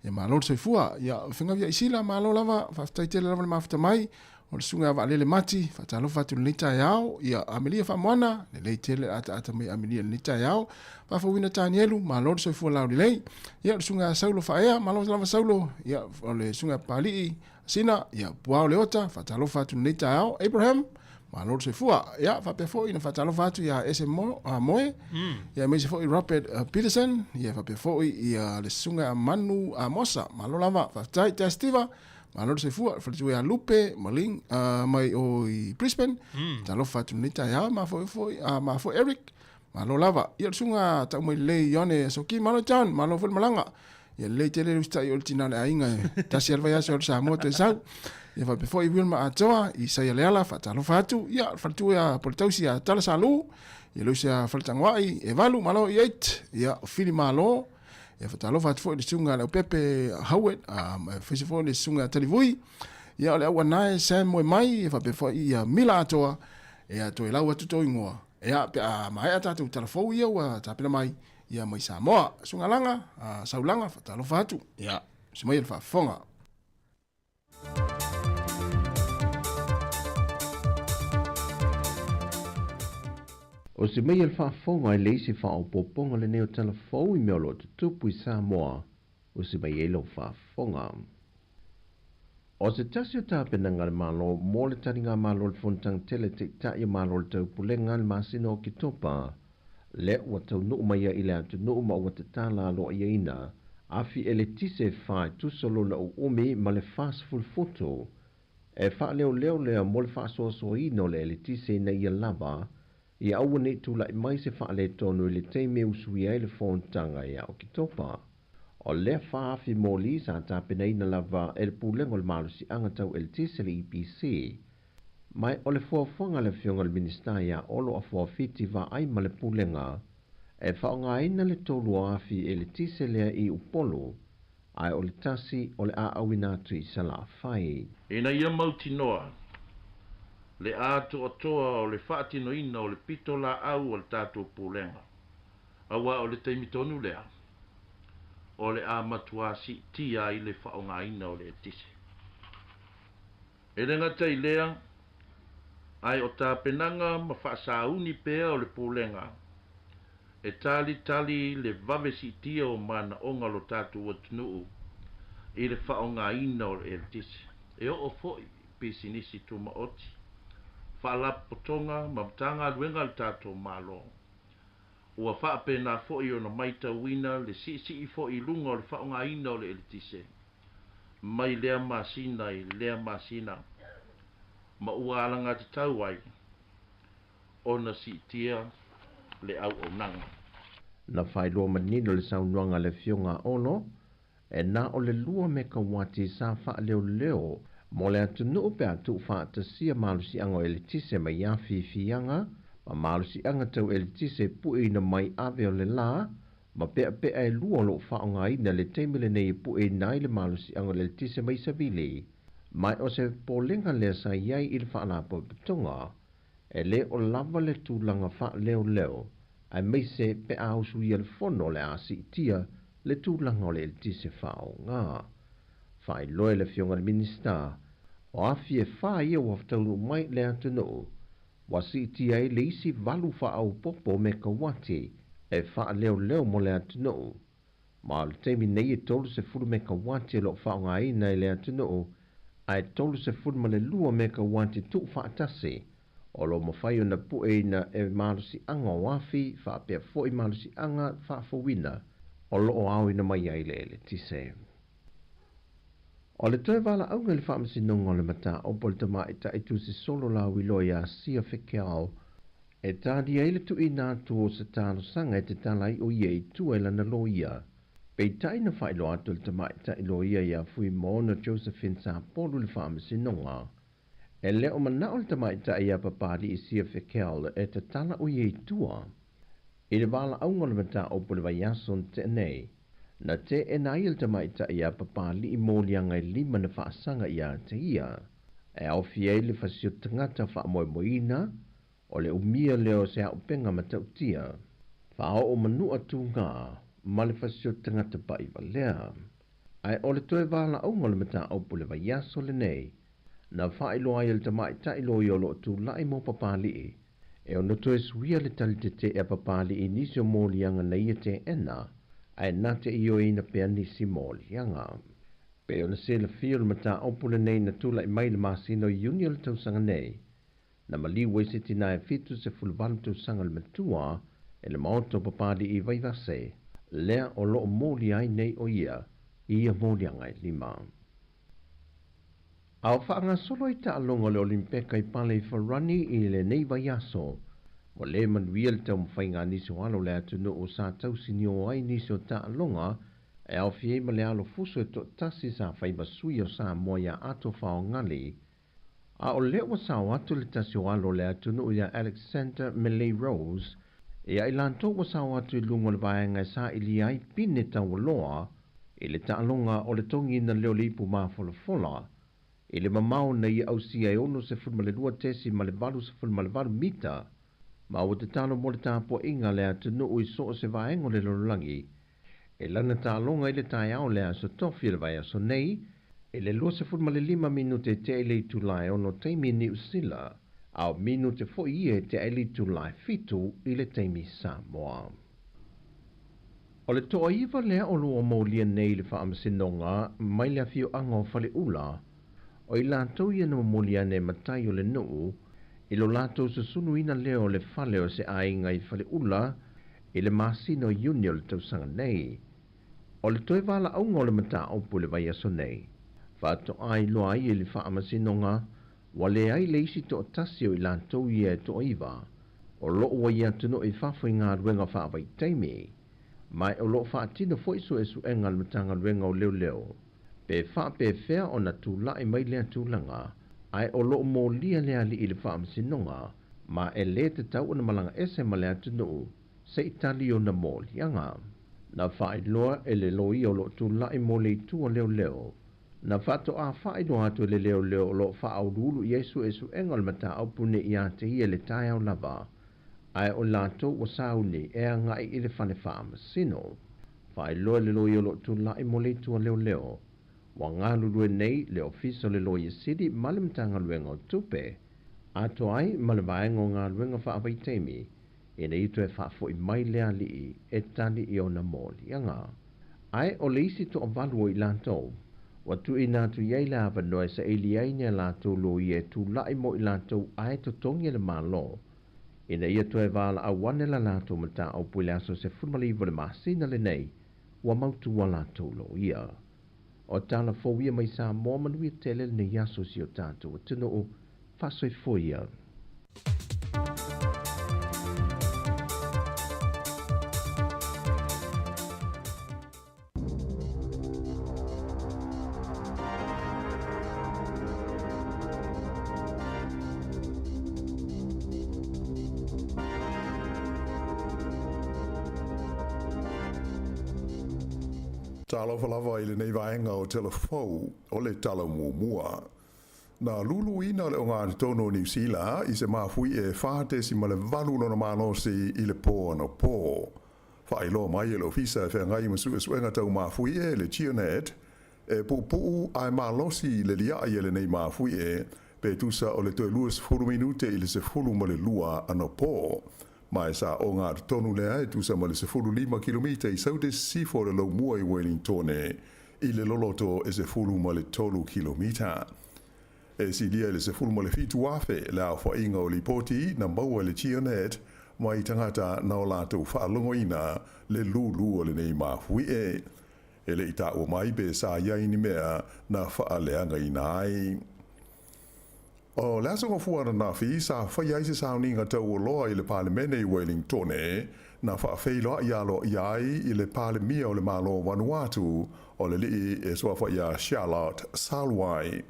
ia malo le soifua. Ia, Fegaviai Sila, malo lava, faafetai tele lava le mafuta mai. O le susuga ia Vaalele Mati, faatalofa atu i lenei taeao. Ia, Amelia Faamoana, lelei tele le ataata mai Amelia i lenei taeao. Faafouina Tanielu, malo le soifua laulelei. Ia, o le susuga ia Saulo Faaea, malo lava Saulo. Ia, o le susuga ia Papalii Sina, ia, Puao Leota, faatalofa atu i lenei taeao. Abraham, malo le soifua. Ia, faapea foi ona faatalofa atu ia Ese Mo, Moe, ia, aemaise foi Robert Peterson, ia, faapea foi ia le susuga ia Manu Amosa, malo lava, faafetai. Tea Steva, Malo le soifua, le faletua ia Lupe ma Ling mai o i Brisbane. Talofa atu lenei taeao, ma foi foi, ma foi Eric. Malo lava. Ia o le susuga tau mai lelei Ione Soki, malo John, malo foi le malaga. Ia lelei tele le usitai o le tina o le aiga e tasi lava le vaiaso o le Samoa toe sau. Ia faapea foi Wilma Atoa, Isaia Leala, faatalofa atu. Ia le faletua ia Poletausi ia Tala Salu, ia le uso ia Faletangoai, Evalu, malo i eight. Ia o Fili Malo. Ia faatalofa atu foi i le susuga a Leaupepe Howard, aemaise foi le susuga ia Talivui. Ia o le auanae Sam Moemai, ia faapea foi ia Mila Atoa, ia toe lau atu tou ingoa. Ia pe a maea tatou tala fou ia ua tapena mai, ia mai Samoa. Susuga Laga, Saulaga, faatalofa atu. Ia, se mai le faafofoga. O se mea le faafofoga e leai se faaopoopoga lenei o tala fou i mea o lo o tutupu i Samoa, o se mea i lou faafofoga. O se tasi o tapenaga a le Malo mo le taligamalo o le Fonotaga Tele Taitai o Malo o le Taupulega i le masina o Oketopa, lea ua taunuu mai ai i le atunuu ma ua tatala aloaiaina afi eletise e fa e tusa lona uumi ma le 40 futu e faaleoleo lea mo le faasoasoaina o le eletise ina ia lava ia aua ne i tulai mai se faaletonu i le taimi e usuia ai le fonotaga ia Oketopa. O lea fa afi moli sa tapenaina lava e le Pulega o le Malosiaga Tau Eletise le EPC Ma o le fuafuaga a le Afioga i le Minisita ia Olo Afuafiti Vaai ma le Pulega, e faaaogaina le 3000 eletise lea i Upolu, ae o le tasi o le a auina atu i Salafai. Ina ia mautinoa le atoatoa o le faatinoina o le pitolaau a le tatou Pulega, aua o le taimi tonu lea o le a matuā siitia ai le faaaogaina o le eletise. E le gata i lea, ae o tapenaga ma faasauni pea o le Pulega e talitali le vave siitia o manaoga o lo tatou atunuu i le faaaogaina o le eletise, e oo foi i pisinisi tumaoti, faalapotopotoga ma Matagaluega a le tatou Malo. Ua faapena foi ona maitauina le siisii foi i luga o le faaaogaina o le eletise mai lea masina i lea masina, ma ua alagatatau ai ona siitia le auaunaga. Na faailoa manino le saunoaga a le Afioga a Olo, e na o le lua mekauati sa faaleoleo Mo le atunuu pe a tuufaatasia malosiaga o eletise mai afiafiaga ma malosiaga tau eletise e pueina mai ave o le lā ma peapea e lua o lo o faaaogaina i le taimi lenei e pueina ai le malosiaga o le eletise mai savili. Ma o se popolega lea sa i ai i le Faalapotopotoga, e le o lava le tulaga faaleoleo aemaise pe a usuia le fono o le a siitia le tulaga o le eletise faaaoga. Faailoa e le Afioga i le Minisita, o afi e fā ia ua taunuu mai i le atunuu, ua siitia ai le isi valu faaopoopo mekauati e faaleoleo mo le atunuu. Ma o le taimi nei e 30 mekauati o lo o faaaogaina e le atunuu, ae 32 mekauati tuufaatasi o lo o mafai ona pueina e malosiaga o afi faapea foi malosiaga faafouina o lo o aoina mai ai le eletise. O le toe valaauga i le Faamasinoga o le Mataupu a le Tamaitai Tusi Solo Lauiloa ia Sia Fekeao e talia ai le tuuina atu o se talosaga e tatala ai o ia i tua i lana loia. Peitai na faailoa atu e le tamaitai loia ia Fuimaono Josephine Sapolu i le Faamasinoga E le o manao le tamaitai ia Papali'i Sia Fekel e tatala o ia i tua. I le valaauga o le mataupu i le vaiaso na tea nei, na teena ai e le tamaitai ia Papali'i moliaga e lima na faasaga ia te ia, e aofia ai le fasioti tagata faamoemoeina, o le umia lea o se auupega matautia, faaoo manua tuga ma le fasioti tagata paʻivalea. Ae o le toe valaauga o le mataupu i le vaiaso lenei, Na faailoa ai e le tamaitai loia o lo o tulai mo Papali'i, e ono toe suia le tali tetee a Papali'i i nisi o moliaga na ia teena, ae na te ioeina pea nisi moliaga. Pei ona silafia o le mataupu lenei na tulai mai i le masina o Iuni o le tausaga nei, na maliu ai se tina e 78 tausaga le matua e le Maota o Papali'i i Vaivase, lea o lo o molia ai nei o ia i ia moliaga e lima. A o faagasolo ai taaloga o le Olimpeka i Pale i Farani i lenei vaiaso, ua le manuia le taumafaiga a nisi o alo o le atunuu sa tausinio ai nisi o taaloga e aofia ai ma le alo fuso e toatasi sa fai ma sui o Samoa ia Ato Faogali. A o lea ua sao atu le tasi o alo o le atunuu ia Alexander Melei Rose ia i latou ua sao atu i luga o le vaega e sailia ai pine taualoa i le taaloga o le togiina lea o le ipu mafolafola i le mamao na ia ausia e 62.88 mita ma ua tatalo mo le tapuaiga a le atunuu i so o se vaega o le lalolagi e lana taaloga i le taeao o le Aso Tofi o le vaiaso nei i le 25 minute e tea i le itula e ono taimi Niu Sila, a o minute foi ia e tea i le itula e fitu i le taimi Samoa. O le toaiva lea o lo o molia nei i le Faamasinoga mai le afioaga o Faleula, o i latou ia na momoli ane e matai o le nuu i lo latou susunuina lea o le fale o se aiga i Faleula i le masina o Iuni o le tausaga nei. O le toe valaauga o le mataupu i le vaiaso nei, faatoa iloa ai e le Faamasinoga ua leai le isi toatasi o i latou ia e toaiva o lo o ua i atunuu i fafo i galuega faavaitaimi, ma o lo o faatino foi suesuega a le Matagaluega o Leoleo pe faapefea ona tulai mai lea tulaga, ae o lo o molia le alii i le Faamasinoga ma e le tatau ona malaga ese ma le atunuu se i tali ona moliaga. Na faailoa e le loia o lo o tulai mo le itu o leoleo Na faatoa faailoa atu e le leoleo o lo o faauluulu i ai suesuega o le mataupu nei ia te ia i le taeao lava, ae o latou ua sauni e agai i le fale faamasino. Faailoa e le loia o lo o tulai mo le itu a leoleo, ua galulue nei le Ofisa o le Loia Sili ma le Matagaluega o Tupe, atoa ai ma le Vaega o Galuega Faavaitaimi, ina ia toe faafoi mai le alii e tali i ona moliaga. Ae o le isi toavalu o i latou, ua tuuina atu i ai le avanoa e saili ai ni a latou loia e tulai mo i latou ae totogi e le Malo, ina ia toe valaau ane la latou mataupu i le aso 19 o le masina lenei, ua mautu a latou loia. O tala fou ia mai Samoa manuia tele lenei aso i si o tatou atunuu. Faasoifua ia. Talofa lava i lenei vaega o Tala Fou o le Tala Muamua. Na luluina le ogatotonu o Niu Sila i se mafuie e 4.8 lona malosi i le pō anapo. Faailoa mai e le Ofisa e Feagai ma Suesuega Tau Mafuie, le GeoNet, e puupuu ae malosi le liai e lenei mafuie pe tusa o le toe 20 minute i le 12 anapo. Ma e sa ogatotonu lea e tusa ma le 15 kilomita i saute sisifo o le Laumua i Welingtone i le loloto e 13 kilomita. E silia i le 17,000 le aofaiga o lipoti na maua e le GeoNet mai tagata na o latou faalogoina le lūlū o lenei mafuie. E le i taua mai pe sa i ai ni mea na faaleagaina ai. O le Aso Gafua ananafi sa faia ai se sauniga taualoa i le Palemene i Welingtone, na faafeiloai aloaia ai i le Palemia o le Malo o Vanuatu, o le alii e suafa ia Charlotte Salwai.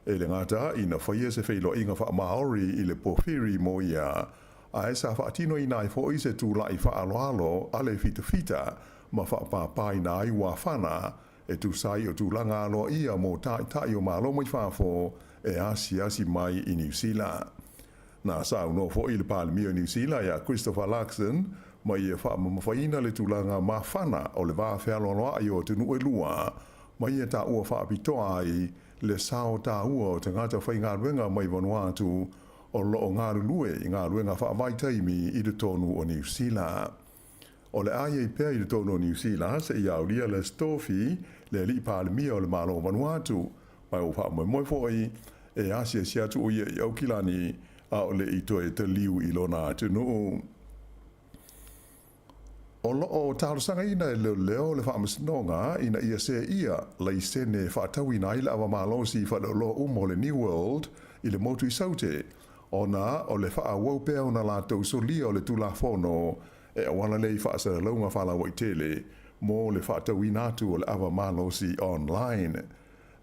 E le gata ina faia se feiloaiga faa-Maori i le pōwhiri mo ia, ae sa faatinoina ai foi se tula'i faaaloalo a le fitafita ma faapāpāina ai uafana e tusa ai o tulaga aloaia mo taitai o Malo mai fafo e asiasi mai i Niu Sila. Na saunoa foi le Palemia o Niu Sila ia Christopher Luxon ma ia faamamafaina le tulaga mafana o le va fealoaloa'i o atunuu e lua ma ia taua faapitoa ai le sao taua o tagata faigaluega mai Vanuatu o lo o galulue i galuega faavaitaimi i totonu o Niu Sila. O le a i ai pea i totonu o Niu Sila seia aulia Les Tofi, le alii Palemia o le Malo o Vanuatu, ma ua faamoemoe foi e asiasi atu o ia i Aukilani a o le i toe taliu i lona atunuu. O lo o talosagaina e leoleo le Faamasinoga ina ia seia laisene e faatauina ai le ava malosi i faleoloa uma o le New World i le motu i Saute, ona o le faaauau pea ona latou solia o le Tulafono e auala lea i faasalalauga faalauaitele mo le faatauina atu o le ava malosi online.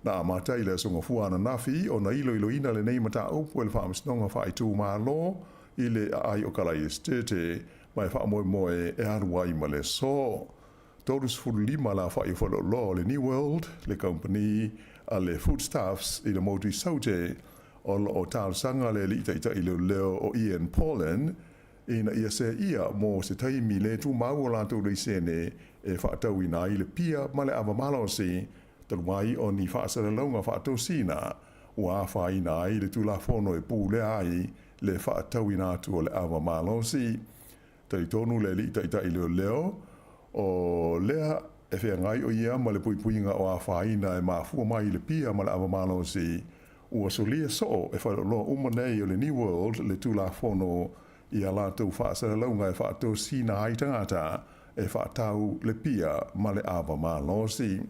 Na amata i le Aso Gafua ananafi ona iloiloina lenei mataupu e le Faamasinoga Faaitumalo i le aai o Kalaesetete ma e faamoemoe e alu ai ma le aso. 35 le aofai o faleoloa o le New World, le kamupani a le Foodstuffs i le motu i Saute, o lo o talosaga le alii taitai leoleo o Ian Paulin ina ia seia mo se taimi le tumau o latou laisene e faatauina ai le pia ma le ava malosi talu ai o ni faasalalauga faatosina ua afaina ai le Tulafono e pulea ai le faatauina atu o le ava malosi. Talitonu le alii taitai leoleo, o lea e feagai o ia ma le puipuiga o afaina e mafua mai i le pia ma le ava malosi, ua solia soo e faleoloa uma nei o le New World le Tulafono i a latou faasalalauga e faatosina ai tagata e faatau le pia ma le ava malosi.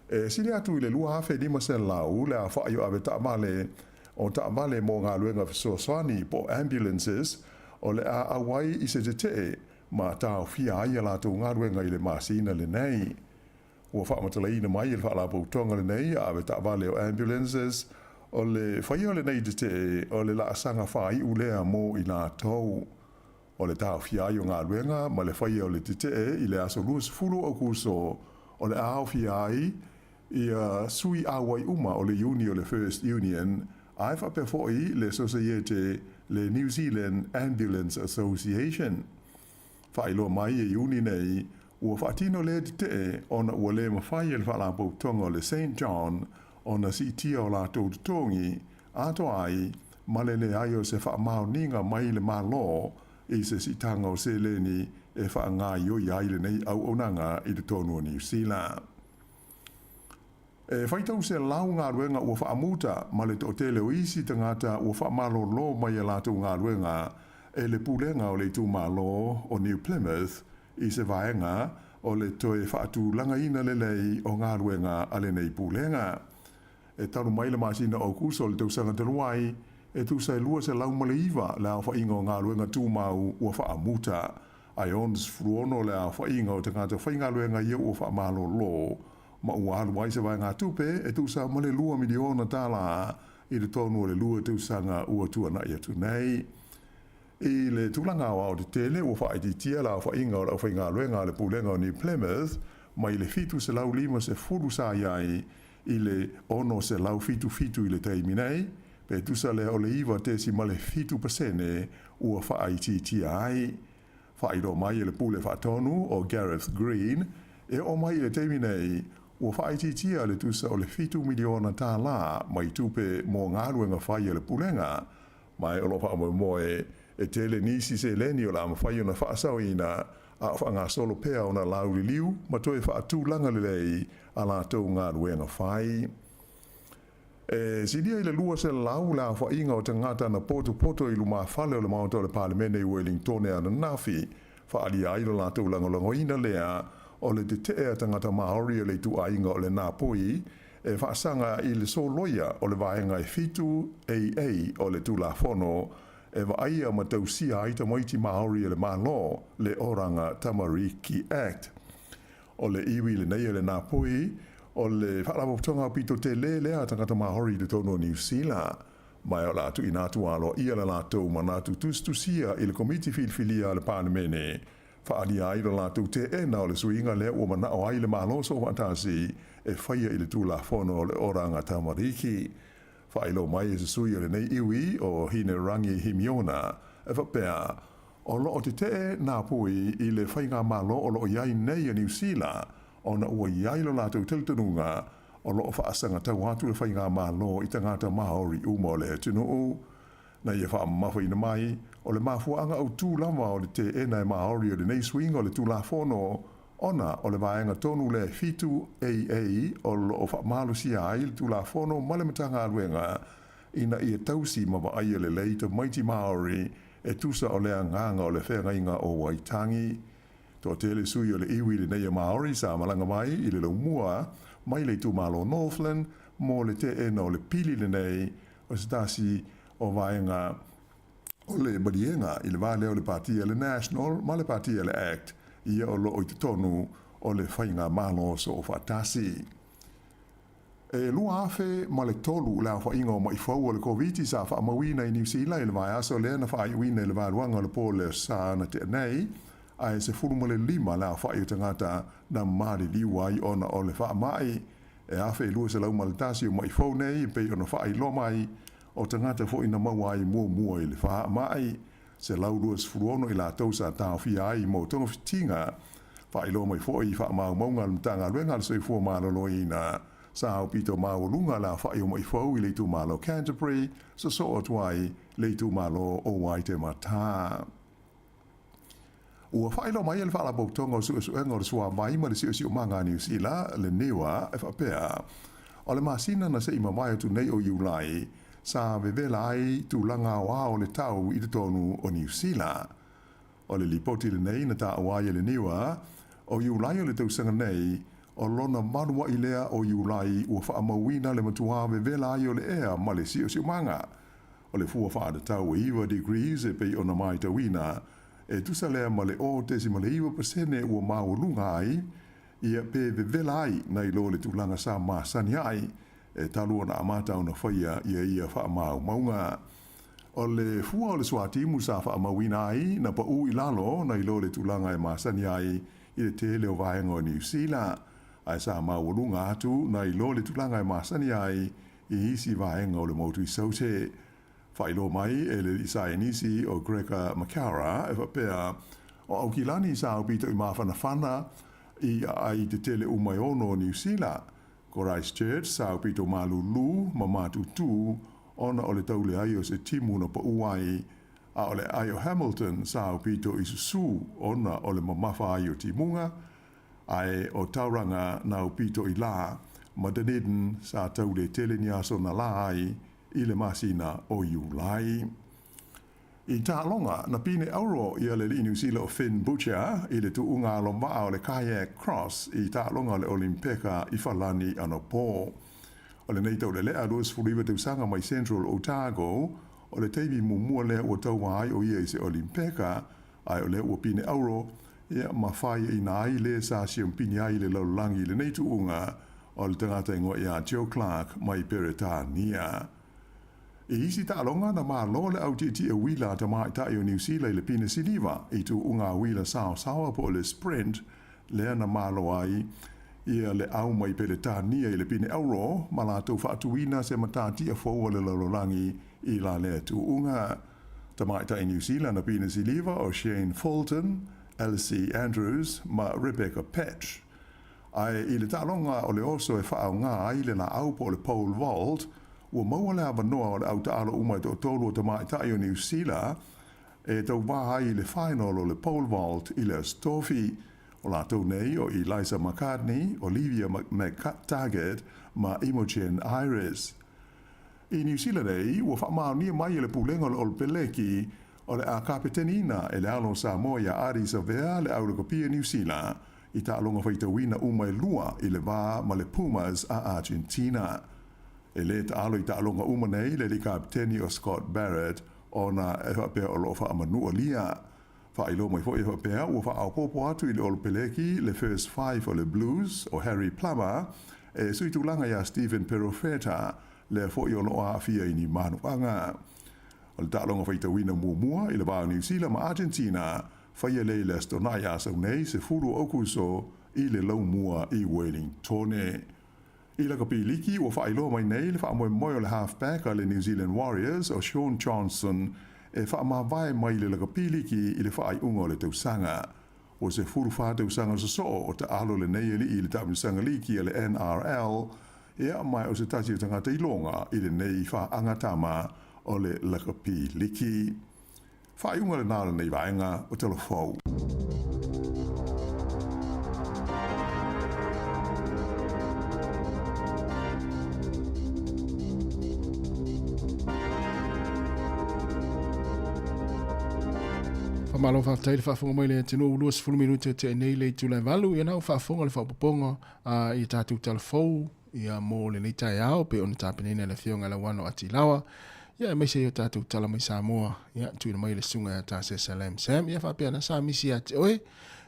E sili atu i le 2,500 le aofai o avetaavale o taavale mo galuega fesoasoani po o ambulances o le a auai i se tetee ma taofia ai a latou galuega i le masina lenei. Ua faamatalaina mai e le Faalapotopotoga lenei a avetaavale o ambulances o le faia o lenei tetee o le laasaga faaiu lea mo i latou. O le taofia ai o galuega ma le faia o le tetee i le aso 20 o Aokuso o le a aofia ai ia sui auai uma o le iuni o le First Union ae faapea foi le Sosaiete le New Zealand Ambulance Association. Faailoa mai e iuni nei ua faatino lea tetee ona ua le mafai e le Faalapotopotoga o le Saint John ona siitia o latou totogi atoa ai ma le leai o se faamaoniga mai le Malo i se siitaga o seleni e faagaoioi ai lenei auaunaga i totonu o Niu Sila. E faitau selau galuega ua faamuta ma le toatele o isi tagata ua faamalolo mai a latou galuega e le Pulega o le Itumalo o New Plymouth i se vaega o le toe faatulagaina lelei o galuega a lenei Pulega. E talu mai le masina o Aokuso o le tausaga talu ai, e tusa e 209 le aofaiga o galuega tumau ua faamuta, ae 66 le aofaiga o tagata faigaluega ia ua faamalolo ma ua alu ai se vaegatupe e tusa ma le $2 miliona i totonu o le lua tausaga ua tuanai atu nei. I le tulaga aoaotetele, ua faaitiitia le aofaiga o le aufaigaluega a le Pulega o New Plymouth mai le 750 sa i ai i le 677 i le taimi nei, pe tusa lea o le 9.7% ua faaitiitia ai. Faailoa mai e le Pule Faatonu o Gareth Green, e oo mai i le taimi nei, ua faaitiitia le tusa o le $7 miliona mai tupe mo galuega fai a le Pulega, ma o lo o faamoemoe e tele nisi seleni o le a mafai ona faasaoina a o faagasolo pea ona lauliliu ma toe faatulaga lelei a latou galuega fai. E silia i le 200 le aofaiga o tagata na potopoto i lumafale o le Maota o le Palemene i Uelingtone ananafi, faaalia ai lo latou lagolagoina lea o le tetee a tagata Maori o le ituaiga o le Ngāpuhi e faasaga i le soloia o le Vaega e 7 AA o le Tulafono e vaaia ma tausia ai tamaiti Māori e le Malo, le Oranga Tamariki Act. O le iwi lenei e le Ngāpuhi, o le faalapotopotoga aupito tele lea a tagata Māori i totonu o Niu Sila. Ma o le a tuuina atu aloaia le latou manatu tusitusia i le Komiti Filifilia a le Palemene, faaalia ai lo latou teena o le suiga lea ua manao ai le Malo Soofaatasi e faia i le Tulafono o le Oranga Tamariki. Faailoa mai e se sui o lenei iwi o Hinerangi Himiona, e faapea, O lo o tetee Ngāpuhi i le faigamalo o lo o i ai nei a Niu Sila ona ua i ai lo latou talitonuga o lo o faasagatau atu le faigamalo i tagata Māori uma o le atunuu. Na ia faamamafaina mai, o le mafuaaga autū lava o le teena e Māori o lenei suiga o le Tulafono ona o le vaega tonu lea e 7 AA o lo o faamalosia ai le Tulafono ma le Matagaluega ina ia tausi ma vaaia lelei tamaiti Māori e tusa o le agaga o le feagaiga o Waitangi. Toatele sui o le iwi lenei a Māori sa malaga mai i le laumua mai le itumalo Northland mo le teena o le pili lenei o se tasi o vaega o le maliega i le va lea o le Pāti a le National ma le Pāti a le Act ia o lo o i totonu o le faigamalo soofaatasi. E 2003 le aofaiga o maʻi fou o le Koviti sa faamauina i Niu Sila i le vaiaso lea na faaiuina i le vaeluaga o le po le sa na tea nei, ae 15 le aofai o tagata na maliliu ai ona o le faamai. E 1,201 o maʻi fou nei e pei ona faailoa mai o tagata foi na maua ai muamua i le faamai. 126 i latou sa taofia ai mo togafitiga. Faailoa mai foi i faamaumauga a le Matagaluega a le Soifua Maloloina, sa aupito maualuga le aofai o maʻi fou i le itumalo Canterbury, sosoo atu ai le itumalo o Waitematā. Ua faailoa mai e le Faalapotopotoga o Suesuega o le Suavai ma le Siosiomaga a Niu Sila, le NIWA, e faapea, o le masina na se i mavae atu nei o Iulai, sa vevela ai tulaga aoao o le tau i totonu o Niu Sila. O le lipoti lenei na taua ai e le NIWA, o Iulai o le tausaga nei, o lona maluaʻi lea o Iulai ua faamauina le matuā vevela ai o le ea ma le siosiomaga. O le fua faatatau e 9 degrees e pei ona matauina, e tusa lea ma le 0.9% ua maualuga ai, ia pe vevela ai nai lo le tulaga sa masani ai, e talu ona amata ona faia ia ia faamaumauga. O le fua o le suatimu sa faamauina ai na paʻū i lalo nai lo le tulaga e masani ai i le tele o vaega o Niu Sila, ae sa maualuga atu nai lo le tulaga e masani ai i isi vaega o le motu i Saute. Faailoa mai e le alii saienisi o Gregor McCara e faapea, o Aukilani sa aupito i mafanafana i aai i te tele uma e ono o Niu Sila. Ko Christchurch sa aupito malūlū ma mātūtū ona o le tauleai o se timu na paʻū ai, a o le aai o Hamilton sa aupito i susū ona o le mamafa ai o timuga, ae o Tauranga na aupito i lā, ma Dunedin sa taule tele ni aso na lā ai i le masina o Iulai. I taaloga, na pine auro ia le alii Niu Sila o Finn Butcher i le tuuga alo vaa o le kayak cross i taaloga o le Olimpeka i Falani anapo. O lenei taulelea 29 tausaga mai Central Otago, o le taimi muamua lea ua tauā ai o ia i se Olimpeka, ae o lea ua pine auro, ia ma faiaina ai le sa siampini ai i le lalolagi i lenei tuuga o le tagata igoa ia Joe Clark mai Peretania. I isi taaloga na malo le autietie uila a tamaitai o Niu Sila i le pine siliva i tuuga uila saosaoa po o le sprint. lea na malo ai ia le au mai Peretania i le pine auro ma latou faatuina se matatia fou a le lalolagi i la lea tuuga. Tamaitai New Zealand a pine siliva o Shane Fulton, Elsie Andrews ma Rebecca Petch. Ae i le taaloga o le oso e faaaoga ai le laau po o le pole vault, ua maua le avanoa o le au taalo uma e toatolu o tamaitai o Niu Sila e tauvā ai i le final o le pole vault i le Aso Tofi. O latou nei o Eliza McCartney, Olivia McTaggart ma Imogen Ayris. I Niu Sila nei, ua faamaonia mai e le Pulega o le Olopeleki o le a kapeteniina e le alo o Samoa iā Ardie Savea le au lakapi a Niu Sila i taaloga faitauina uma e lua i le va ma le Pumas a Argentina. E lē taalo i taaloga uma nei le alii kapeteni o Scott Barrett ona e faapea o lo o faamanualia. Faailoa mai foi e faapea ua faaopoopo atu i le Olopeleki le First Five o le Blues o Harry Plummer e sui tulaga iā Stephen Perofeta lea foi o lo o aafia i ni manuaga. O le taaloga faitauina muamua i le va o Niu Sila ma Argentina, faia lea i le Aso Toonai Asau nei, 10 o Aokuso i le laumua i Wellingtone. I lakapi liki, ua faailoa mai nei le faamoemoe o le halfback a le New Zealand Warriors o Shaun Johnson e faamavae mai le lakapi liki i le faaiuga o le tausaga. Ua 14 tausaga sosoo o taalo lenei alii i le taamilosaga liki a le NRL, ia ma o se tasi o tagata iloga i lenei faagatama o le lakapi liki. Faaiuga lena o lenei vaega o Tala Fou. Faamalo faafetai le faafofoga mai le atunuu 20 minute tea nei le itula e valu ia na ua faafofoga le faaopoopoga i tatou tala fou ia mo lenei taeao pei ona tapenaina e le Afioga ia Lauano Atilawa ia aemaise ai o tatou tala mai Samoa ia tuuina mai e le Susuga ia Tasesa Lam Sam ia faapea na sa misi ia te oe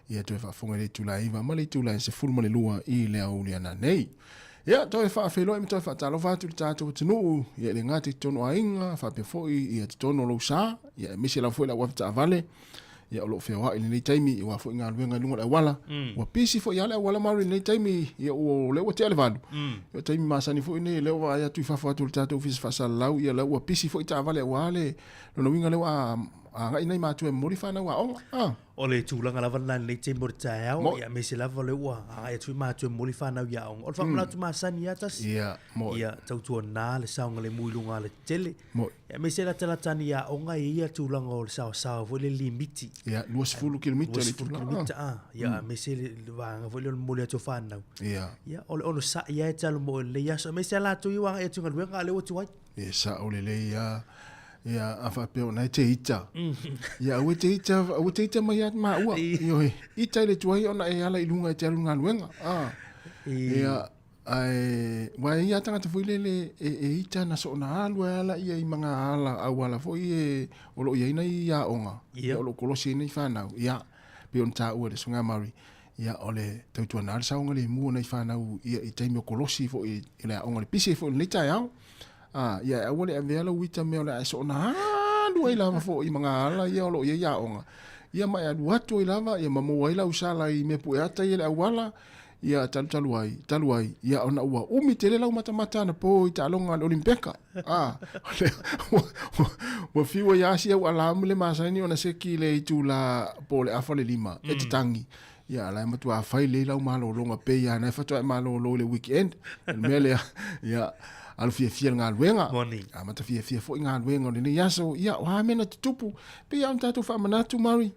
ia toe faafofoga i le itula e 9 ma le itula e 12 i le aoauli ana nei. Ia, toe faafeiloai ma toe faatalofa atu i le tatou atunuu, ia e le gata i totonu o aiga, faapea foi ia totonu o lou sa, ia aemaise lava foi le au avetaavale, ia o lo o feoai i lenei taimi, aua foi galuega i luga o le auala. Ua pisi foi lava le auala Maori i lenei taimi, ia ua, o lea ua tea le valu. Ia o taimi masani foi nei, lea ua vaai atu i fafo atu o le tatou ofisa faasalalau, ia lea ua pisi foi taavale aua le lona uiga lea ua agai nai matua e momoli fanau aoga. Ah. O le tulaga lava lena i lenei taimi o le taeao, Mo- ia aemaise lava o lea ua agai atu i matua e momoli fanau i aoga. O le faamanatu masani lava tasi. Ia, mo'i. Ia, tautuana le saogalemu i luga alatetele. Mo'i. Ia aemaise latalata ane i aoga e i ai ia tulaga o le saosaoa foi lea limiti. Ia, 20 kilomita le 20 kilomita, ah. Ia, aemaise le le vaega foi lea o le momoli atu o fanau. Ia. Ia, o le onosai lava e talo mo i lenei aso. Aemaise lava latou ia ua agai atu i galuega a o lea ua tuai. E sao lelei lava. Ia, a faapea o na e te ita. Ia, aua e te ita, aua e te ita mai ia maua. Ioe, ita i le tuai ona e ala i luga e te alu i galuega. Ah. Ia, ae, aua e i ai lava tagata foi lele e, e ita na soona alu ai lava laia i maga ala, auala foi e, o lo o i ai nai aoga, ia, o lo o kolosi ai nai fanau. Ia, pei ona taua e le Susuga Murray, ia, o le tautuana le saogalemu o nai fanau ia, i taimi o kolosi foi i le aoga, le pisi ai foi i lenei taeao. A, ia e aua le avea lau ita mea o le a e soona alu ai lava foi i magaala ia o lo o i ai aoga. Ia ma e alu atu ai lava, ia ma maua ai lau sala i mea pueata ia i le auala, ia talutalu ai, talu ai, ia ona ua umi tele lau matamata anapo i taaloga a le Olimpeka. A, ua, ua, ua fiu ai lava si au alamu le masani ona seki i le itula po o le afa le lima, e te tagi. Ia, la e matua fai lelei lau malologa pei lava na e faatoa e malolo i le weekend. O le mea lea, ia, alu fiafia i le galuega. Moni. Amata fiafia foi galuega o lenei aso. Ia, o a mea na tutupu? Pei lava ona tatou faamanatu, Murray.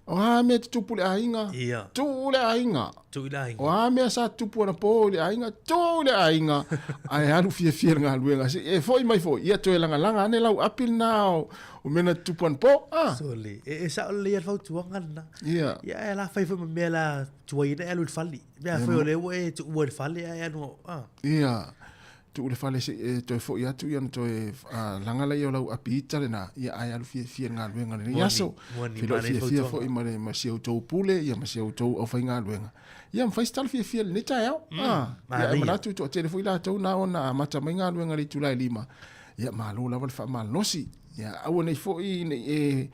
O a mea tutupu i le aiga? Ia. Tuu le aiga. Tuu i le aiga. O a mea sa tutupu anapo i le aiga? Tuu le aiga. Ae alu fiafia i le galuega. Se i e foi mai foi, ia toe lagalaga ane lau api lena o, o mea na tutupu anapo. Ah. Sole. E, e sao lelei lava le fautuaga lena. Ia. Ia, ae la fai foi ma mea la tuai ai na e alu i le fale. Mea foi o lea ua e tuua i le fale ae alu, ah. Ia. Tuu le fale se i e toe foi atu ia ona toe laga laia o lau api ita lena, ia ae alu fiafia i le galuega i lenei aso. Feiloai fiafia foi ma le ma si outou pule ia ma si outou aufaigaluega. Ia ma fai se tala fiafia i lenei taeao. Ah, ia e manatu e toatele foi latou na ona amata mai galuega i le itula e 5. Ia malo lava le faamalosi. Ia aua nei foi ne i e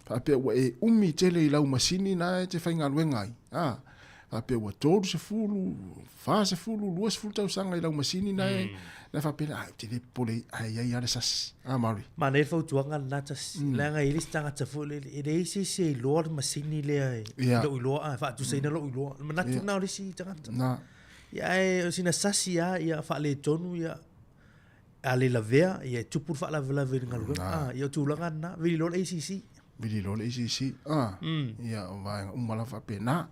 faapea ua e umi tele i lau masini na e te faigaluega ai. A, faapea ua 30, 40, 20 tausaga i lau masini na e, na e faapea, ai, ou te le popole ai, ae i ai lava le sasi. A, Mary? Manaia le fautuaga lena Tasi, leaga e i ai le isi tagata foi lele, e leai se isi e iloa le masini lea i lou iloa, a, e faatusaina lou iloa. O le manatu lena o le isi tagata. Na. Ia, ae o sina sasi lava, ia faaletonu, ia, a le lavea, ia e tupu le faalavelave i le galuega. A, ia o tulaga lena, vili loa le ACC. Vili loa le ACC. A, ia o vaega uma lava faapena.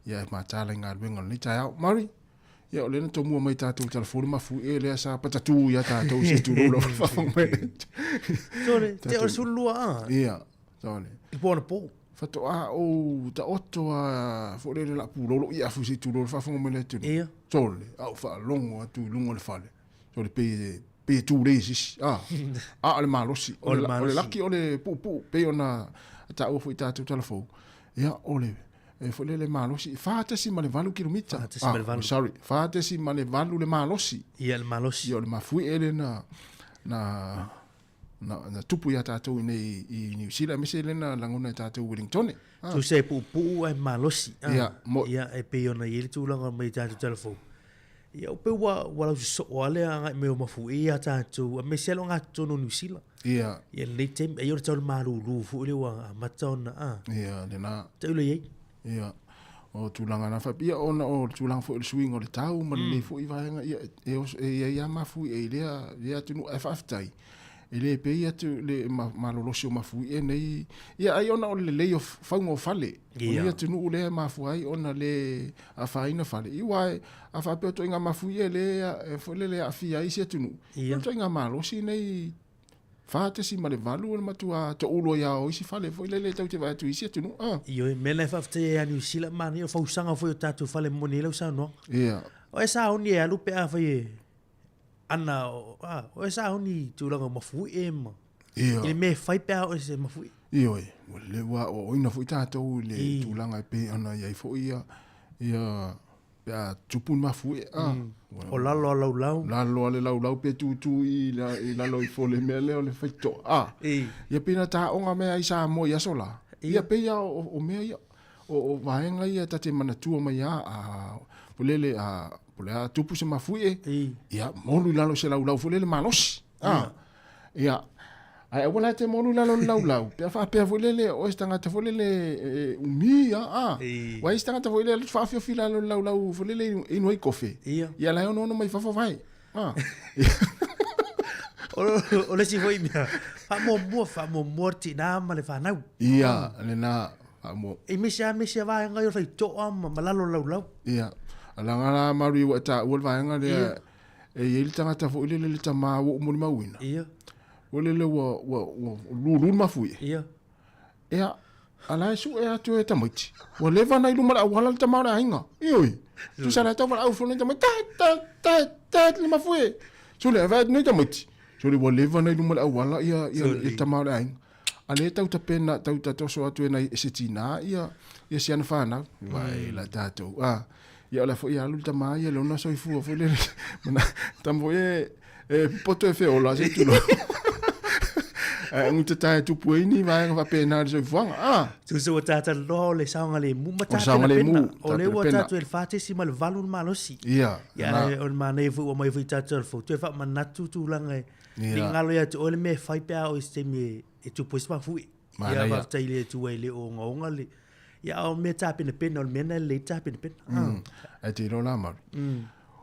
Ia e mataala i galuega o lenei taeao. Mary, ia o lea na tomua mai tatou telefoni mafuie lea sa patatū ia tatou se tulou lava faafofoga mai. Sole, te o le 12 a. Ia, sole. I po anapo. Faatoa ou taoto a foi lele la pulou lou iafu se i tulou le faafofoga mai le atunuu. Ia. Sole, a ou faalogo atu i luga o le fale. Sole pei pei e tulei se isi. A, a o le malosi. O le malosi. O le laki o le puupuu pei ona taua foi i tatou tala fou. Ia, o le e foi lele malosi, 4.8 kilomita. 4.8. Ah, sorry, 4.8 le malosi. Ia, le malosi. Ia, o le mafuie lea na, na, na, na tupu iā tatou i nei i Niu Sila, aemaise lea na lagona e tatou i Wellingtone. Ah. Tusa e puupuu ae malosi. Ah. Ia, mo... Ia, e pei ona i ai le tulaga mai i tatou tala fou. Ia, o pei ua, ua lausosoo lava le agai mai o mafuie iā tatou, aemaise lava le ogatotonu o Niu Sila. Ia. Ia, lenei taimi, ai o le tau le malūlū foi lea ua amata ona, ah. Ia, lena. Tailo i ai. Ia, o tulaga na faapea, ia ona o le tulaga foi o le suiga o le tau ma lenei foi vaega, ia, e, e i ai lava mafuie i lea, lea atunuu, ae faafetai, e le pei atu le malolosi o mafuie nei, ia ai ona o le lelei o fauga o fale, o nei atunuu lea e mafua ai ona le afaina fale, ia aua a faapea o ituaiga mafuie lea e foi lele e aafia ai isi atunuu, o ituaiga malosi nei 4.8 o le matua toulu ai lava o isi fale foi lele tatou te vaai atu i isi atunuu. Ah. Ioe, mea na e faafetai ai ia Niu Sila, manaia o fausaga foi o tatou fale moni ai lau saunoaga. Ia. O e sauni e alu pe afai e ana, ah, o e sauni i tulaga o mafuie ma. Ia. I le mea e fai pe a oo i se mafuie. Ioe, ua le ua aoaoina foi tatou i le tulaga e pei ona i ai foi ia, ia Pe a tupu ni mafuie, a. O lalo a laulau. Lalo a le laulau pe tutu i, la, i lalo ifo le mea lea o le faitoa, a. Ia pei na taoga mea ai Samoa i aso la. Ia pei a o, o mea ia, o, o vaega ia ta te manatua mai a, a, foi lele, a, po o le a tupu se mafuie, ia molu i lalo o se laulau foi lele malosi. A. Ia, ae aua la e te molu i lalo o le laulau, pe a faapea foi lele, o oe se tagata foi lele e umi a, a. Ua i ai se tagata foi lele e alu atu faaofiofi i lalo o le laulau foi lele e inu ai kofe. Ia la e onoono mai fafo vae. A. O le isi foi mea, faamuamua, faamuamua le tina ma le fanau. Ia, lena, faamuamua. Aemaise lava aemaise vaega ia o le faitoa ma lalo o le laulau. Ia, leaga la Marie ua e taua le vaega lea. E i ai le tagata foi lele le tama ua ou molimauina. Ia. Foi lele ua, ua, ua lulu le mafuie. Ia. Ia, a la e sue atu e tamaiti. Ua leva ona i luma o le auala le tama o le aiga. Ioe. Tusa la e tau valaau ifo nei tamaiti, Dad, dad, dad, dad, le mafuie. Sole, e vaai atu nei tamaiti. Sole, ua leva ona i luma o le auala ia, ia, ia le tama o le aiga. A lea e tau tapena, tau tatoso atu e nai e se tinā ia, ia si ana whānau. Vai la tātou. Ah, ia o la foi alu le tama ia le ona soifua foi lele. Mana, tama foi e, e poto e wheola se tulo. Ae ngu te tae tupu e ni vaega faapena le soifuaga. Ah. Tusa ua tātalanoa o le saogalemu ma O le saogalemu, tapenapena. O lea ua tapenapena. tatou e le 4.8 le malosi. Ia, Ia, na. o le manaia foi ua aumai foi tatou i le fou. Toe faamanatu tulaga e Ia. Ne i galo ia te oe le mea e fai pe a oo i se taimi e, e tupu ai se mafuie. Ia, Manaia. faafetai i le Atua e le o ogaoga le... Ia, a o mea tapenapena, o le mea lena e lelei tapenapena. Mm. Ae te iloa la Maru.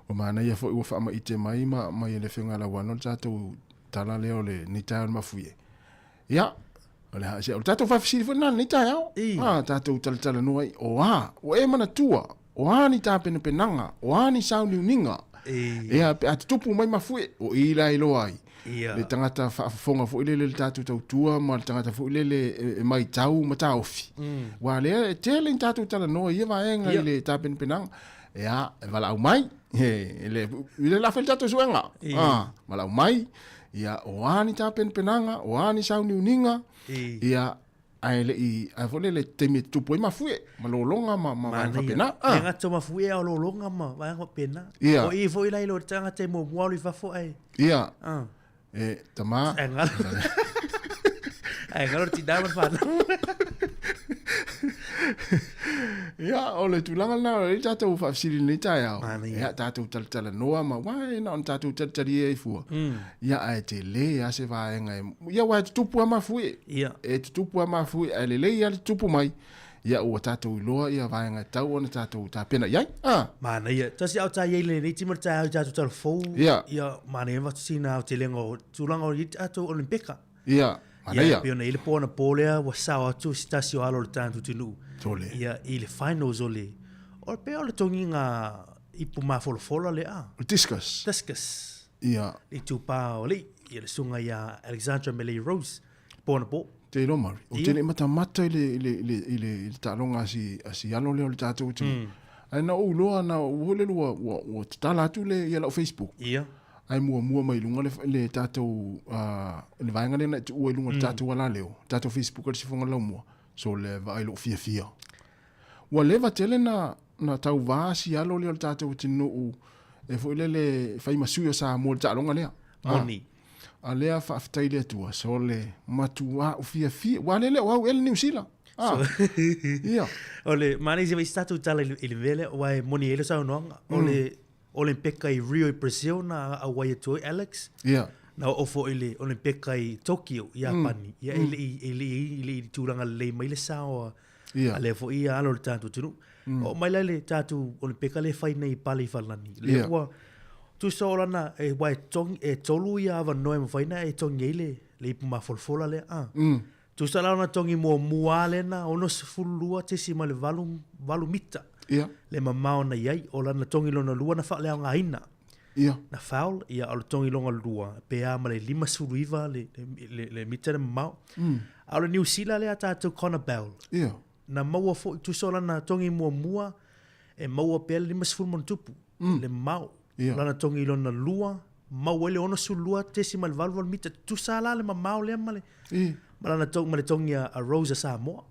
Ua manaia foi ua faamaite mai ma aumai e le Afioga ia Lauano le tatou tala lea o lenei taeao i le mafuie. Ia, o le o le tatou faafesili foi lena i lenei taeao. A, tatou talatalanoa ai, o a, ua e manatua, o a ni tapenapenaga, o a ni sauniuniga. Ia, pe a tutupu mai mafuie, o i la e iloa ai. Le tagata faafofoga foi lele i le tatou tautua ma le tagata foi lele e matau ma taofi. Aua o lea e tele ni tatou talanoa i ia vaega i le tapenapenaga. Ia, e valaau mai, e le, i le la fai le tatou suega. A, valaau mai, ia, o a ni tapenapenaga, o a ni sauniuniga, ia, ae le i, ae foi lele taimi e tutupu ai mafuie, ma lologa ma, ma vaega faapena. E le gata o mafuie a o lologa ma vaega faapena. Ia. O i foi la i lo le tagata e muamua alu i fafo ae. Ia. E, tama. Ae galo. Ae galo le tina ma le fanau. Ia, o le tulaga lena o lea tatou faafesili i lenei taeao. Ia, tatou talatalanoa ma aua e na ona tatou talitalia ai fua. Ia, ae tele lava se vaega e... Ia, aua e tutupu lava mafuie. Ia. E tutupu lava mafuie, ae lelei lava le tutupu mai. Ia, ua tatou iloa ia vaega e tatau ona tatou tapena i ai. A. Manaia. Tasi a o ta i ai i lenei tima o le taeao i tatou tala fou. Ia. Ia, manaia ma sina aotelega o tulaga o i tatou Olimpeka. Ia, manaia. Ia, pei ona i ai le po anapo lea ua sao atu se tasi o alo o le tatou atunuu. Tole. Ia, i le finals o le, o pei o le togiga ipu mafolafola lea. O le discus. Discus. Ia. Le itupa o alii, ia le susuga ia Alexandra Melei Rose, po anapo. Te iloa Mari, ou te le i matamata i le, i le, i le, i le, i le taaloga a si, a si alo lea o le tatou atunuu. Ae na ou iloa, na ou foi lele ua, ua, ua tatala atu le, ia lau Facebook. Ia. Ae muamua mai luga le, le tatou, uh, le vaega lea na e tuua i luga o le tatou alaleo, tatou Facebook a le Sifoga Laumua. So le vaai lou fiafia. Ua leva tele na, na tauvā si alo lea o le tatou atunuu e foi lele fai ma sui o Samoa i le taaloga lea. Moni. A lea faafetai i le Atua, sole, matuā ou fiafia, ua lele o au ea le Niu Sila. Ah, ia. O le manaia se tatou tala i le mea lea, aua e moni ai le saunoaga. O le Olympeka i Rio i Brazil na auai atu ai Alex. Ia. Na oo foi i le Olympeka i Tokyo i Iapani. Ia e le i e le i e le i tulaga lelei mai le sao a Ia. a lea foi alo o le tatou atunuu. Oo mai la i le tatou Olympeka lea e fai nei i Pale i Falelani. Lea ua tusa o lana e aua e togi e tolu ia avanoa e mafai ona e togi ai le le ipu mafolafola lea a. Tusa la ona togi muamua lea na 62.88 mita. Ia. Le mamao na i ai, o lana togi lona lua na faaleaogaina. Ia. Na foul, ia, o le togi lona lua, pe a ma le 59 le, le, le, le mita le mamao. A o le Niu Sila lea a tatou Connor Bell. Ia. Na maua foi, tusa o lana togi muamua, e maua pea le 50 ma ona tupu, le mamao. Ia. Lana togi lona lua, maua ai le 62.88 mita, tutusa la le mamao lea ma le, I. ma lana togi, ma le togi a, a Rose a Samoa.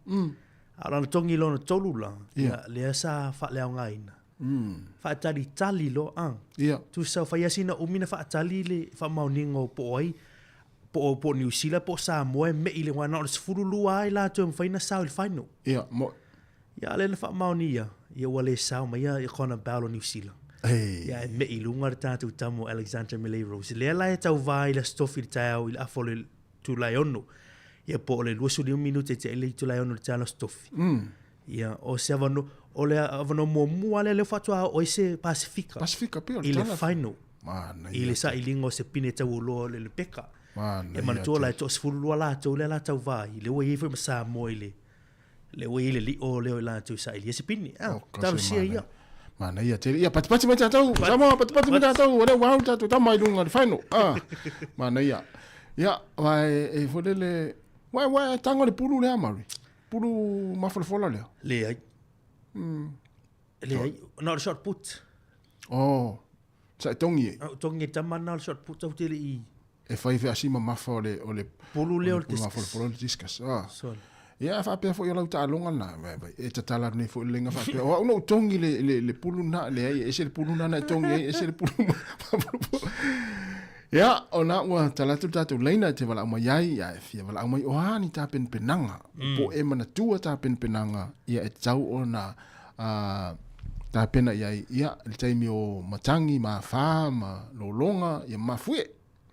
A o lana togi lona tolu la, Ia. ia, lea sa faaleaogaina. Faatalitali loa, a. Ia. Tusa fai lava sina umi na faatali le faamaoniga o po o ai, po o, po o Niu Sila po o Samoa e me'i i le aua na o le 12 lava i latou e mafai ona sao i le final. Ia, mo. Ia, a lea na faamaonia, ia ua le sao mai ia Connor Bell o Niu Sila. Ei. Ia, e me'i i luga le tatou tama o Alexandra Milei Rose. Lea la e tauva ai le Aso Tofi i le taeao i le afa o le itula e ono. Ia po o le 25 minute e tea i le itula e ono i le taeao o le Aso Tofi. Ia, o se avanoa, o le avanoa muamua lea lea faatoa oo ai se Pasifika. Pasifika pei o le I le tala. final. Manaia. I le sailiga o se pine taualoa o le Lepeka. Manaia E manatua la e tele. toasefululua latou lea la tauva ai, lea ua i ai foi ma Samoa i le lea ua i ai le lio lea o i latou i sailia se pine. Ah, Oh, ka se talosia manaia. ia. Manaia tele. Ia, patipati mai tatou. Samoa, patipati mai tatou. O lea ua au le tatou tama i luga i le final. Ah, manaia. Ia, aua e, e foi lele... Uai, uai, tago le pulu lea, Murray. Pulu mafolafola lea. Leai. Leai. Na o le shot put. Oh, sa e tongi e. O tongi e tama na o le shot put au te le i. E fai fe asi mamafa o le, o le Pulu lea o le pulu discus. mafolafola o le discus. Ah. Sorry. Ia, faapea foi o lau taaloga lena, vai, vai, e tatala atu nei foi le leiga faapea, o au na ou togi le, le, le pulu lena, leai, e ese le pulu lena na e togi ai, ese le pulu mafolafola. Ia, o la ua tala atu le tatou laina e te valaau mai ai, ia e fia valaau mai, o a ni tapenapenaga, po o e manatua tapenapenaga, ia e tatau ona tapena i ai, ia, le taimi o matagi ma afa ma lologa, ia ma mafuie.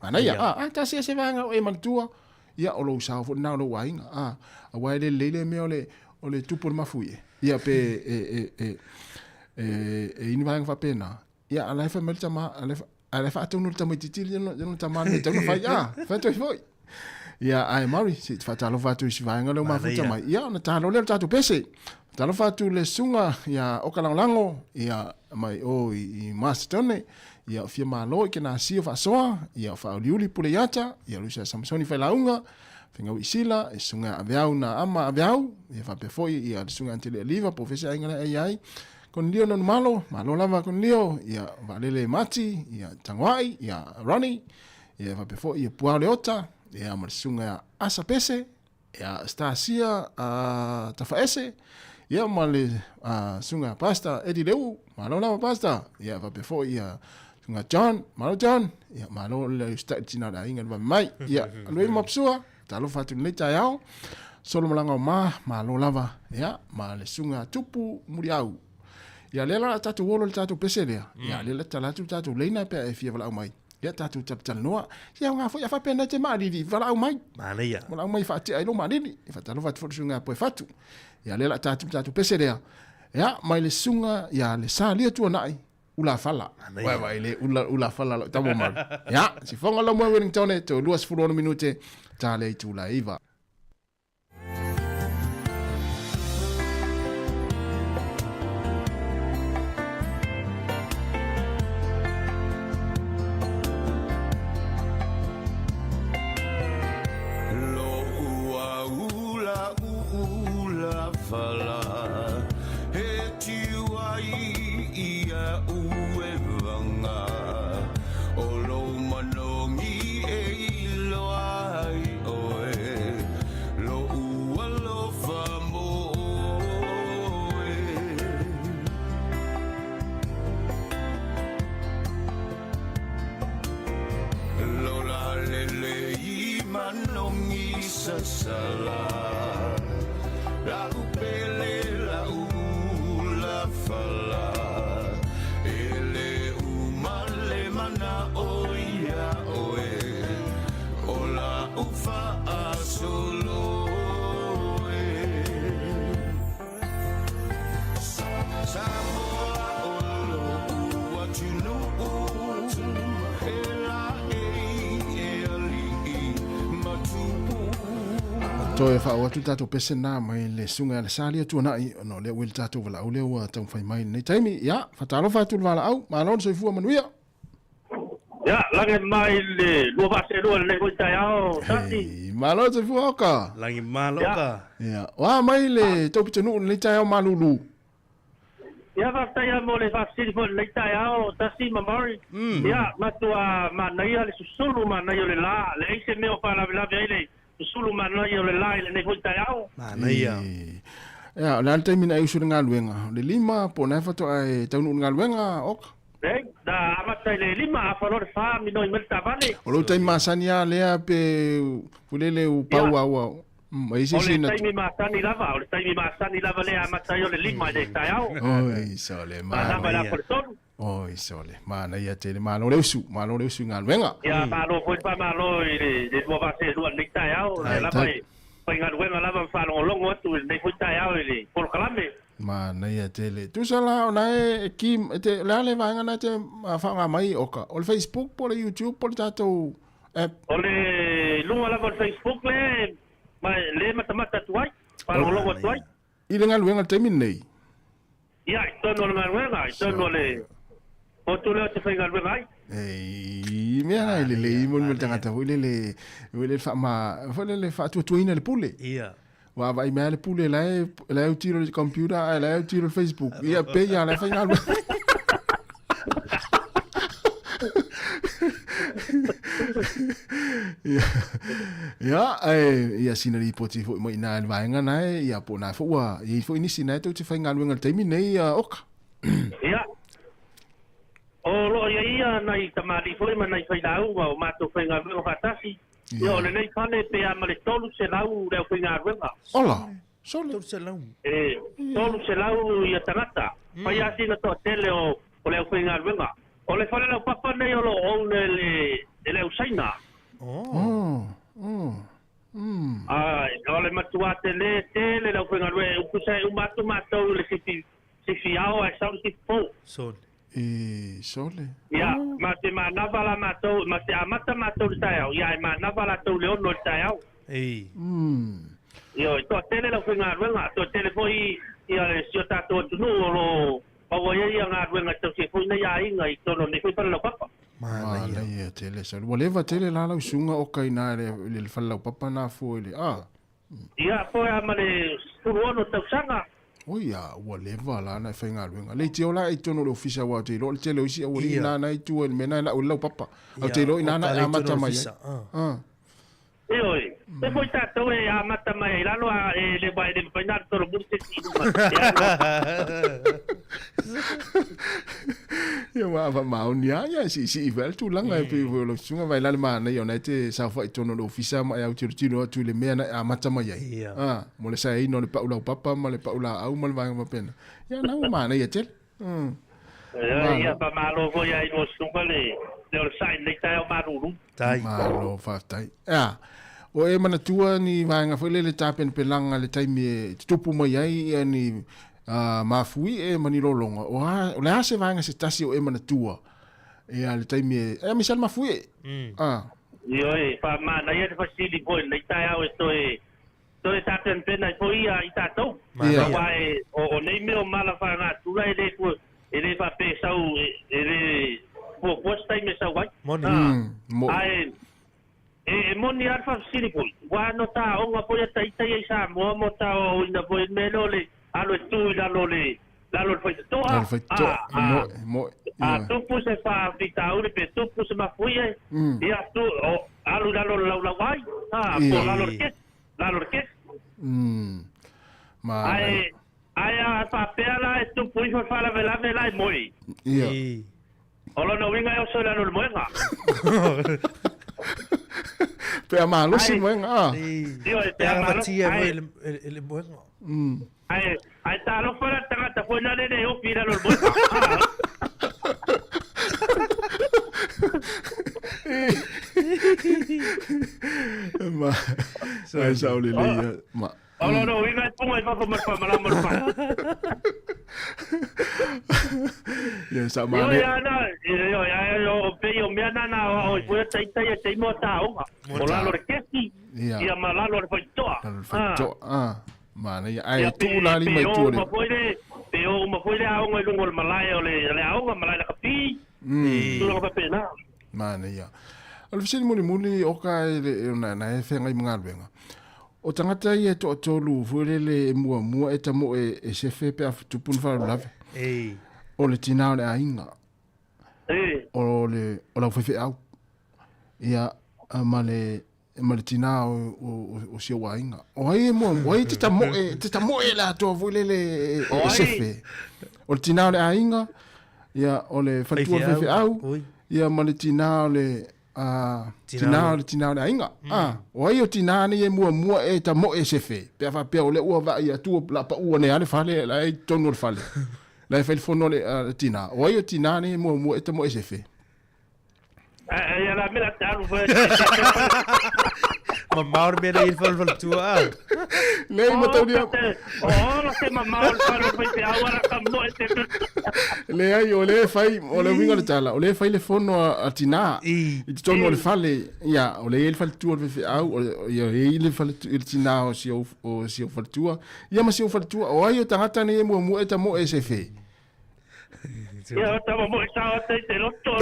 Manaia, a, a, tasi lava se vaega o e manatua, ia, o lou sao foi lena o lou aiga, a, aua e le lelei lea mea o le, o le tupu o le mafuie, ia, pe e, e, e, e, e i ni vaega faapena, Ia, a la e fai mai le tama, a la e, a la e faatonu le tamaitiiti le lona tama nei tau na fai, a, fai atu ai foi. Ia, ae Maori, se i te faatalofa atu i si vaega lea o mafuta mai. Ia, ona talo lea o le tatou pese. Faatalofa atu le susuga ia Oka Lagolago, ia, mai o i, i Mastertone, ia, o Fia Malo i Kenasia o Faasoa, ia, o Faauliuli Puleiata, ia, Luisa Samasoni Failauga, Fegau i Sila, e susuga ia Aveau na ama Aveau, ia faapea foi, ia, le susuga Antele Aliva, po o fea se aiga lea e i ai. Konilio Nanumalo, malo lava Konilio, ia Vaalele Mati, ia Tagoai, ia Ronnie, ia faapea foi ia Puao Leota, ia ma le susuga ia Asa Pese, ia Stasia uh, Tafaese, ia ma le uh, susuga Pastor Eddie Leu, malo lava Pastor, ia faapea foi ia susuga John, malo John, ia malo le usitai tina o le aiga le vave mai, ia alu ai ma Psua, talofa atu i lenei taeao. Solomalaga o Ma, malo lava, ia, ma le susuga a Tupu Muliau. Ia, lea la tatou olo i le tatou pese lea, ia, lea la tatala atu le tatou leina pe a e fia valaau mai. Ia, tatou talatalanoa. Se aoga foi a faapea na e te maalili, valaau mai. Manaia. Valaau mai e faatea ai lou maalili. E faatalofa atu foi i le susuga ia Poefatu. Ia, lea la tatou tatou pese lea. Ia, mai le susuga ia le Salia Tuanai, Ulafala. Uai vai le ula ulafala lau tama malu. Ia, sifoga lau moe Wellington, toe 26 minute, ta le itula e 9. Lo'u aula ula fala He tiu ai ia u e vaga O lou manogi e iloa ai ʻoe Loʻu alofa mo ʻoe. Lola lele i manogi sasala La'u pele la'u ula fala E le uma le mana'o iā ʻoe O la'u fa'asolo e Samoa o loʻu atunuʻu E laʻei e aliʻi ma Tupu. Toe faaoo atu le tatou pese lena mai le susuga ia le Salia Tuanai ona o lea ua i le tatou valaau lea ua taumafai mai i lenei taimi. Ia, faatalofa atu le valaau, malo le soifua manuia. Ia, lagi mai le 2 2 lenei foi taeao, Tasi. Hei, malo le soifua oka. Lagi malo oka. Ia, o a mai le tou pitonuu lenei taeao malulu? Ia, faafetai lava mo le faafesili foi i lenei taeao, Tasi ma Murray. Ia, matua manaia le susulu manaia o le la. Leai se mea o faalavelave ai le susulu manaia o le la i lenei foi taeao. Manaia. Ia, o le a le taimi na e usu i le galuega? O le 5 po o na e faatoa e taunuu i le galuega, Oka? Leai, na amata i le 5, afa loa le 4, minoi mai le taavale. O lou taimi masani lava lea pe ulele u pau a ua e i se isi na. O le taimi masani lava, o le taimi masani lava lea e amata ai o le 5 i le taeao. Oi sole, Manava i le afa o le 3. Oi sole, manaia tele, malo le usu, malo le usu i galuega. Ia, malo foi le faamalo i le 2 2 i lenei taeao, o lea lava e faigaluega lava ma faalogologo atu i lenei foi taeao i le polokalame. Manaia tele. Tusa la ona e ki e te le a le vaega na e te faaaoga mai oka. O le Facebook po o le YouTube po o le tatou app. O le luga lava o le Facebook le ma le matamata atu ai, faalogologo atu ai. I le galuega i le taimi lenei. Ia, i totonu o le galuega, i totonu o le potu lea ou te faigaluega ai. Ei, mea la e lelei mo le tagata foi lele, foi lele faama, foi lele faatuatuaina le pule. Ia. Ua vaai mai le pule la e la e autilo i le computer ae la e autilo i le Facebook. Ia pe ia la e faigaluega. Ia, ia, ae, ia sina ripoti foi mai ina i le vaega na e, ia po o na foi ua i ai foi nisi na e tou te faigaluega i le taimi nei, oka. Ia. O lo o i ai ia nai tamalii foi ma nai failauga o matou faigaluega faatasi. Ia, o lenei fale pe a ma le 300 le aufaigaluega. Ola! Sole! 300. E, 300 ia tagata. Fai lava sina toatele o, o le aufaigaluega. O le fale laupapa nei o lo o own e le, e le au Saina. Oh. Oh. Mm. Ai, o le matua tele tele le aufaigaluega e utusa e uma atu matou i le sifi Sifi ao ae sau le sifi pou. Sole. E sole. Ia, ma te manava la matou, ma te amata matou i le taeao, ia ae manava latou i le 6 i le taeao. Ei. Ioe, toatele le aufaigaluega, toatele foi ia si o tatou atunuu o lo o maua ai ia galuega e tausi ai foi nai aiga i totonu o lenei foi falelaupapa. Manaia. Manaia tele sole. Ua leva tele la lau susuga oka i na i le falelaupapa na fua i le, ah. Ia, toe a ma le 16 tausaga. Oi a, ua leva la na e faigaluega. Le itio la i totonu o le ofisa aua ou te iloa o le tele o isi aualii na na i tua i le mea na e lau ai le laupapa. Ou te iloa i na na e amata mai ai. Ah. Ioe, e foi tatou e amata mai ai i lalo a e le wa e le mafai na alu solomuli se isi i luga e alu atu. Ia ua ava maoni lava ia e siisii foi le tulaga e pei foi o lau susuga vaai la le manaia ona e te saofai i totonu o le ofisa ma e autilotilo atu i le mea na e amata mai ai. Ia. Ah, mo le saeina o le pau laupapa ma le pau laau ma le vaega faapena. Ia na ua manaia tele. Ioe, ia faamalo foi ia i lua susuga le le onosai i lenei taeao malulu. Tai. Malo, faafetai. Ea, o e manatua ni vaega foi lele tapenapelaga le taimi e tutupu mai ai ia ni mafuie ma ni lologa, o a, o le a se vaega se tasi o e manatua ia le taimi e, ea aemaise lava le mafuie. Ah. Ioe, faamanaia le fesili foi i lenei taeao e toe Toe tapenapena ai foi ia i tatou. Ia. Aua e, o, o nei mea o mala faanatura e le, e le faapea e sau, e, e le fuafua se taimi e sau ai. Moni. Ah, Moni. Ae, e, e moni lava le faafesili foi, aua no ta aoga foi a ita ia i Samoa mo ta aoaoina foi i le mea lea o le alu e tu i lalo o le, lalo o le faitotoa. Lalo faitotoa. Ah, ah, Moe, moe. a Ia. tupu se faafitauli pe tupu se mafuie, ia tu, o, alu i lalo o le laulauai, ah, po o Ia. lalo o le kesi. Lalo le kesi. Ma. Ae, ae a faapea la e tupu ifo le faalavelave la e moe. Ia. O lona uiga e oso i lalo o le moega. Pe a malosi moega, a. Ioe, pe Pe a malosi. agafatia foi e le moega. Ae, ae talofa la le tagata foi lale le ofi i lalo o le moega. Ma, ai sao lelei ia. Ma. O lona uiga e puga i fafo ma le faamalama o le fale. Ia sa Ioe, manaia. ana, ioe, ae o pei o mea na na aoao ai foi a ita ia taimi o taoga. O lalo o le kesi, Ia. ia ma lalo o le faitotoa. Lalo o le faitotoa. Ah. Manaia. Ae Ia, tuu la lima i pe o tua le. uma foi le, pe o uma foi le aoga i luga o le malae o le, le aoga, malae lakapi, tulaga faapena. Manaia. O le fesili mulimuli o ka e le, e na, na e whengai mga galuega. O tagata ia e toatolu foi lele e muamua e tamo e, e sefe pe a tupu ni faalavelave. Ei. O le tinā o le aiga. E. O le, o lau faifeau. Ia, ma le, ma le tinā o, o, o, o si ou aiga. O ai e mua, o ai te tamoe, te tamoe le atoa foi lele e, e, O e ai. sefe. O le tinā o le aiga, ia, o le faletua o le Faifeau. faifeau, Oi. ia ma le tinā o le, Tinā tinā o o le tinā o le aiga. Ah, o ai o tinā nei e muamua e tamoe e sefe. Pe a faapea o lea ua vaai atu la paua nei a le fale, la e i totonu o le fale. La e fai le fono le, le tinā. O ai o tinā nei e muamua e tamoe e sefe. Ia la mea la te alu foi. Mamao le mea nei i le falefaletua, a. Leai mataulia. O ola se mamao le fale o le faifeau ara ka moe te Leai, o lea e fai, o le uiga o le tala, o lea e fai le fono a tinā I. i totonu o le fale, ia, o lea e i ai le faletua o le faifeau, o ia, e i ai le faletu, le tinā o si ou, o si ou faletua, ia ma si ou faletua, o ai o tagata nei e muamua e tamoe e sefe. Ia, o tama moe sao ata i te loto.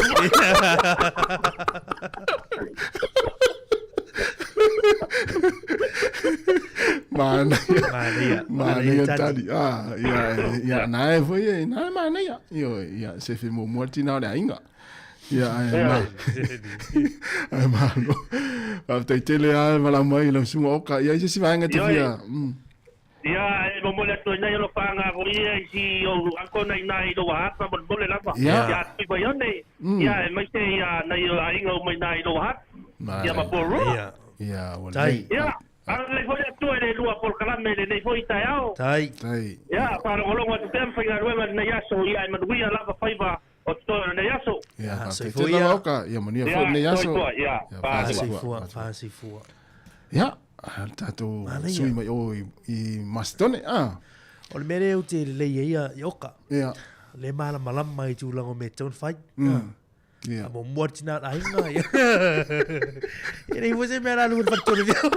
Manaia. Manaia. Manaia tali. Ah, ia, ia, na e foi e, na e manaia. Io, ia, sefe muamua le tinā o le aiga. Ia, ai, ma. Ai, malo. Faafetai tele lava e vala mai lau susuga oka. Ia, i se isi vaega te Ioe. fia. Ia, e momoli atu ai nei o lo whaanga foi ia i si o anko nei nā i loa hata molemole lava. Ia. Ia, tui mai one. Ia, e maise ia nei o aiga o mai nā i loa hata. Ia, ma porua. Ia. Ia, ua Tai. lelei. Ia, agalelei foi le Atua i le lua polokalame lenei foi i taeao. Tai. Tai. Ia, whaalongolongo atu pea ma faigaluega lenei aso, ia e manuia lava faiva o totoe o lenei aso. Ia, Ah, faafetai soifua tele ia. lava oka. Ia, manuia Ia, foi lenei aso. soifua, ia. Ia, Faasifua, faasifua. faasifua. Ia, le tatou Manaia. sui mai o i, i Macedone. Ah, O le mea lea ou te lelei ai ia i oka. ia. Le malamalama i tulaga o mea e tatau ona fai. Ia. A muamua le tinā o le aiga, ia. E leai foi se mea la alu i le faletolu fiao.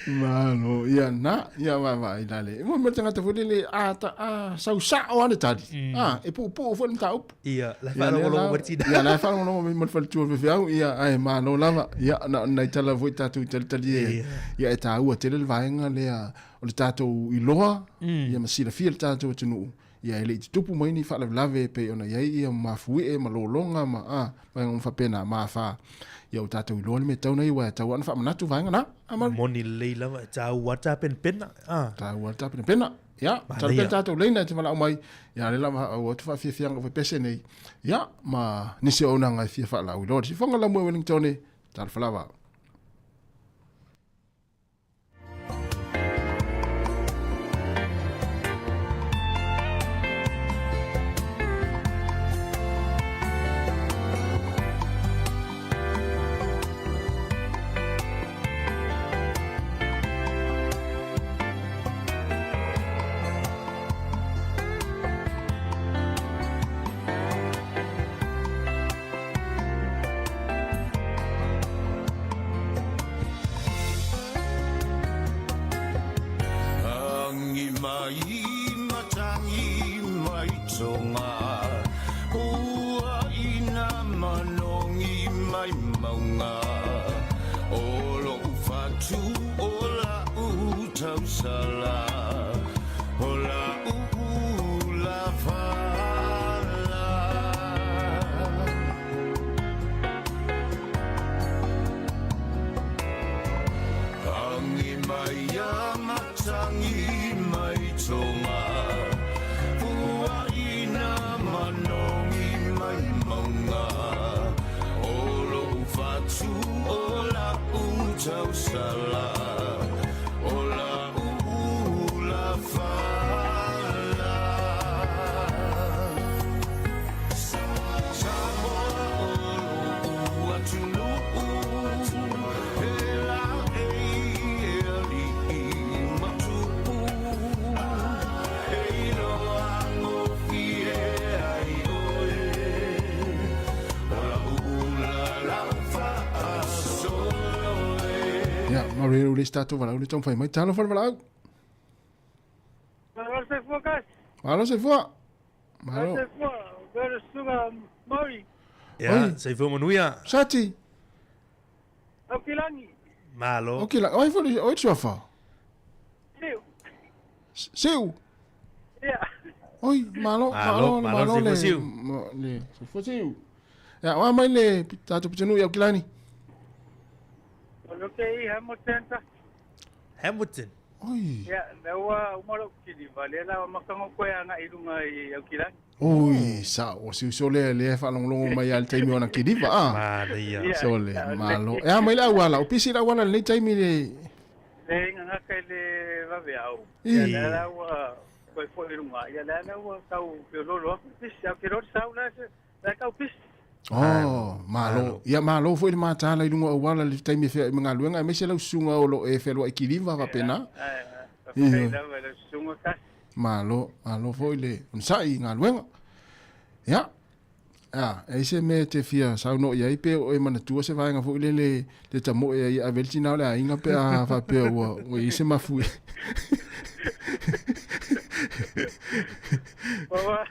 Malo, ia na, ia vaavaai la le. Mo mea tagata foi lele a ta a sau sao a le tali. Ah, e puupuu foi le mataupu. Ia, la e Ia, lea faalogologo la- mai le tinā. Ia, la e faalogologo mai ma le faletua o le faifeau, ia, ae malo lava. Ia, na o nai tala foi tatou i talitali e, ia e tāua tele le vaega lea o le tatou iloa, ia ma silafia le tatou atunuu. Ia e le i tutupu mai ni faalavelave e pei ona i ai ia mafuie ma lologa ma a vaega uma faapena ma afa. Ia ua tatou iloa le mea e tatau ona i aua e tatau lava ona faamanatu vaega na. A Maru? Moni lelei lava, e taua lava tapenapena. A. Taua lava tapenapena. Ia, tatalo pea le tatou leina e te valaau mai, ia lea lava au atu faafiafiaga ua pepese nei, ia, ma nisi o auaunaga e fia faalauiloa. Le sifoga lamue Wellingtone, talofa lava. Angi mai matangi mai tonga Ua ina manongi mai maunga O lo'u fatu o la'u tausala O la'u ula fala. Tangi mai a matangi mai tonga Puaina manongi mai maunga O lo'u fatu o la'u tausala O la'u ula fala. Samoa o lo'u atunuu E laei e ali'i ma tupu E iloa gofie ai oe O la'u ula la'u faasolo e. Ia, mauri e le isi tatou valaau le taumafai mai. Talofa le valaau. Malo soifua kasi. Malo soifua. Malo. Malo soifua. Vero suga Mauri. Ia, soifua manuia. Sati. Aukilani. Malo. Aukilani. Oi foi oi suafa. Siu. Siu. Ia. Oi, malo, malo, malo, le, siu. Le, soifua siu. Ia, oa mai le tatou pitonuu i Aukilani. O lo ke i Hamilton ta. Hamilton. Oi. Ia, lea ua uma lou kiliva, lea la makaga koe agai i luga i Aukilani. Oi, sao, o si uso lea lea e faalogologo mai lava i le taimi o ana kiliva, a. Manaia. Sole, malo. E a mai le auala, o pisi le auala i lenei taimi le... Le gagaka i le vaveao. I. Ia, lea la ua toe foi i luga, ia lea la ua tau feoloolo atu le pisi, ae ou te iloa le sau la e tau pisi. Oh, malo. Ia malo foi le mataala i luga o auala i le taimi e fea'i ma galuega, aemaise lau susuga o lo o e fealua'i kiliva faapena. Faafetai lava i lau susuga Kasi. Malo, malo foi le onosai i galuega. Ia, a, e i ai se mea e te fia saunoa i ai pe o e manatua se vaega foi lele te tamoe ai e ave ai le tina o le aiga pe a faapea ua, ua i ai se mafuie. Ua,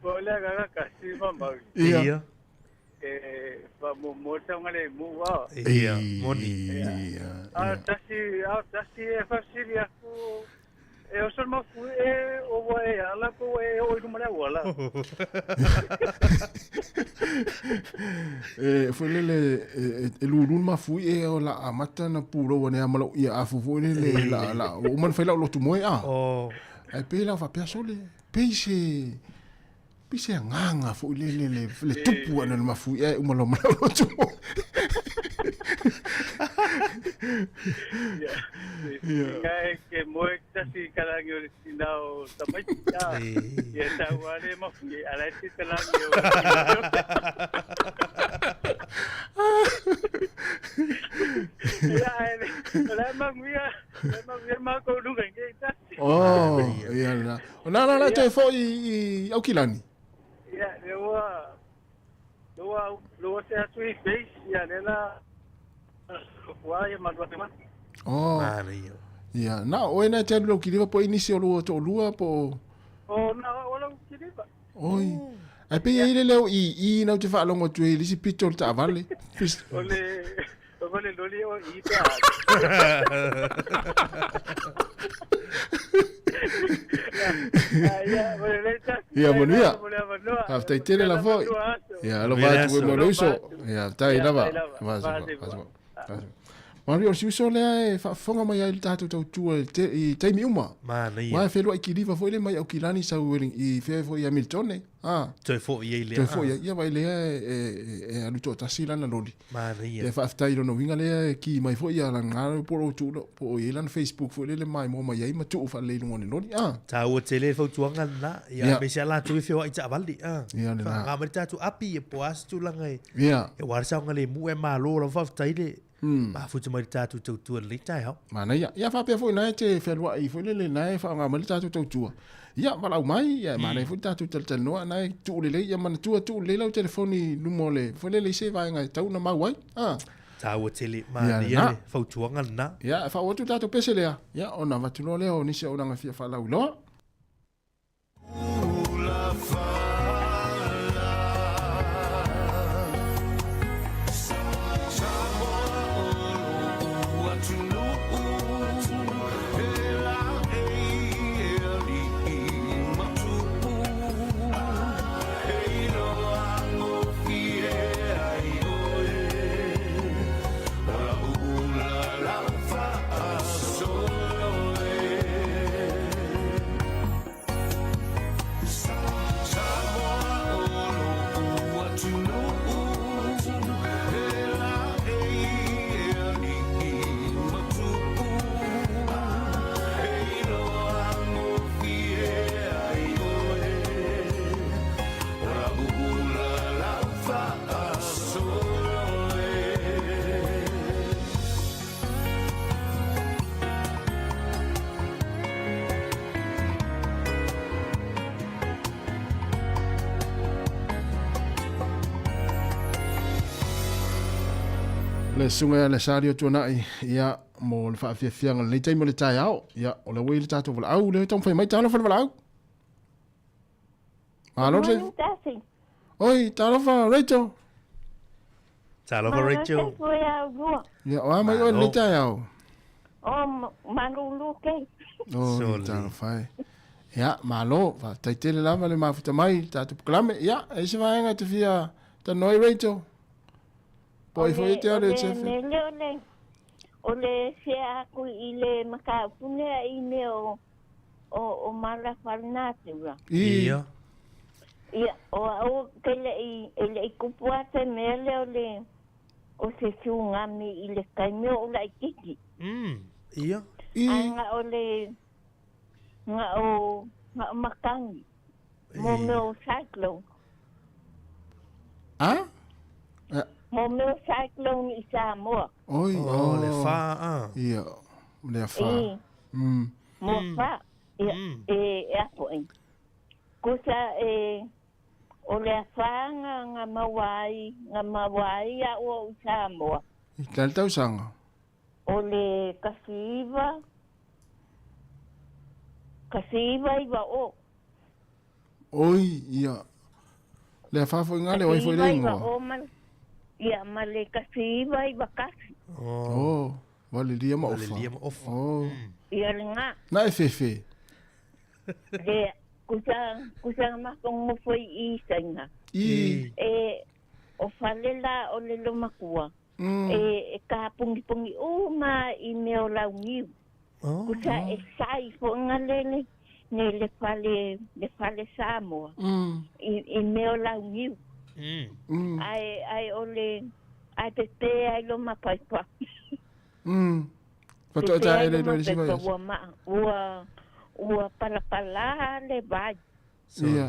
ua o le agaga kasi ma Maui. Ia. E faamuamua le saogalemu a. Ia, moni. Ia. A tasi, a tasi e faafesili atu e oso le mafue e o ua e ala po ua e oo i luma le auala. E foi lele e lulu le mafui e o la amata na pulou ane a ma lou ia afu foi lele la la ua uma ona fai lau lotu moe a. Oh. Ae pei la faapea sole, pei se pei se agaga foi lele le, le tupu ane o le mafui ae uma loa ma lau lotu moe. Ia, e ke moe tasi kalangi o le tina o tamaiti. Ia tau ale mafui, ala e te talangi o Ia, e le manuia, le manuia mākou lunga i ngei tasi. Oh, ia la. O nā la la toe foi i Aukilani? Ia, le ua, le ua, le ua te atu i base, ia, le la, ua ia malua te mata. Oh. Manaia. Ia, na o oe na te alu lau kiliva po i nisi o lua to'olua po o... O, na o lau kiliva. Oi. Ae pei e i ai le leo i i nau te faalogo atu ai i le isi pito o le taavale. O le, foi le loli o i pe a. Ia, mo le lei tasi. Ia, manuia. Mo le avanoa. Faafetai tele la foi. Ia, alofa atu koe mo le uso. Ia, faafetai lava. Faasifua. Maria, o si uso lea e faafofoga mai ai le tatou tautua i te, i taimi uma. Manaia. Wa e feluai kiliva foi le mai Aukilani sau i fea foi i Hamiltone. Ah. Toe foi ai lea. Toe foi ai. Ia vai lea e, e, e, e alu toatasi lana loli. Manaia. Ia faafetai i lona uiga lea e ki mai foi ia lana po o tuu po o i ai lana Facebook foi lele maimoa mai ai ma tuu faalelei i luga o le loli. Ah. Tāua tele le fautuaga lena. Ia, Ia. aemaise lava latou e feoai taavale. Ah. Ia, lena. Faaaoga mai le tatou api, ia po o a se tulaga e. Ia. E ua le saogalemu e malo lava faafetai le mafuta mai le tatou tautua i lenei taeao. Manaia. Ia faapea foi na e te fealuai foi lele na e faaaoga mai le tatou tautua. Ia valaau mai, ia manaia foi le tatou talatalanoa na e tuu lelei, ia manatua tuu lelei lau telefoni i luma o le foi lele i se vaega e tatau ona mau ai. Ah. Tāua tele, Ia, manaia lena. le fautuaga lena. Ia, e faauu atu le tatou pese lea, ia ona avatu loa lea o nisi auaunaga fia faalauiloa. Le susuga ia Lesario Tuanai, ia, mo le faafiafiaga o lenei taimi o le taeao. Ia, o lea ua i le tatou valaau, lea e taumafai mai, talofa le valaau. Malo le Morning, Darcy. Oi, talofa Rachel. Talofa Rachel. Malo foi au lua. Ia, o a mai oe lenei taeao. O, malulu kei. Oi, talofa e. Ia, malo, faafetai tele lava le mafuta mai i le tatou polokalame. Ia, e i ai se vaega e te fia talanoa ai Rachel? Po o ai foi e te alu e te O le mele o le, o le sea aku i le mataupu lea i mea o, o, o mala faalenatura. I. Ia. Ia, o au ke le'i, e le'i kupu a se mea lea o le, o se tsunami i le taimi o laitiiti. Ia. I. Ae nga o le, nga o, nga o matangi. Mo mea o cyclone. A? Mo mea o cyclone i Samoa. Oi, Oh, le fa, ah. Ia, le fa. I. Mo fa, ia, e, e apo e. Kusa e, o le afa nga, nga maua ai, nga maua ai a ua o Samoa. I tla le tausaga. O le 19, 19 iva o. Oi, ia. Le afa foi nga le oi foi le 19 iva ingoa. o ma, ia, ma le 1991. Oh, valelia ma ofa. Valelia ma ofa. Oh. Ia le nga. Na e fefe. Le, kusa, kusa makong mo foi i sainga. I. E, o fale la o le lomakua. E, e ka pungi pungi uma i mea o launiu. Oh. Kusa e sai fo nga lele, ne le fale, le fale Samoa. I, i mea o launiu. Ai, ai o le, ai te te ai lo mapaipa. Faatoa Te te ai taele lo loa le isi mapaipa vaiaso. ua ma, ua, ua palapala le vai. Ia.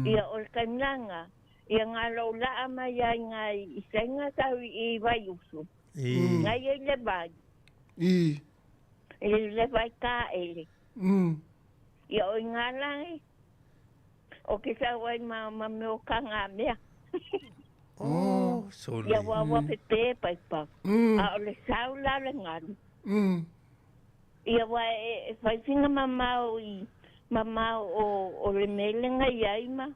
Ia o le kaimlanga, ia ngā lau laa mai ai ngā i senga tau i vai usu. I. Ngai e le vai, I. i le vai ka ele. Ia o i ngā langi, o ke sau ai ma, ma meo ka ngā mea. Oh, sole. Ia ua ua pepe pai pa. A o le sau la le ngalu. Ia wa e, e whaiwhinga mamao i mamao o, o le melenga i ai ma,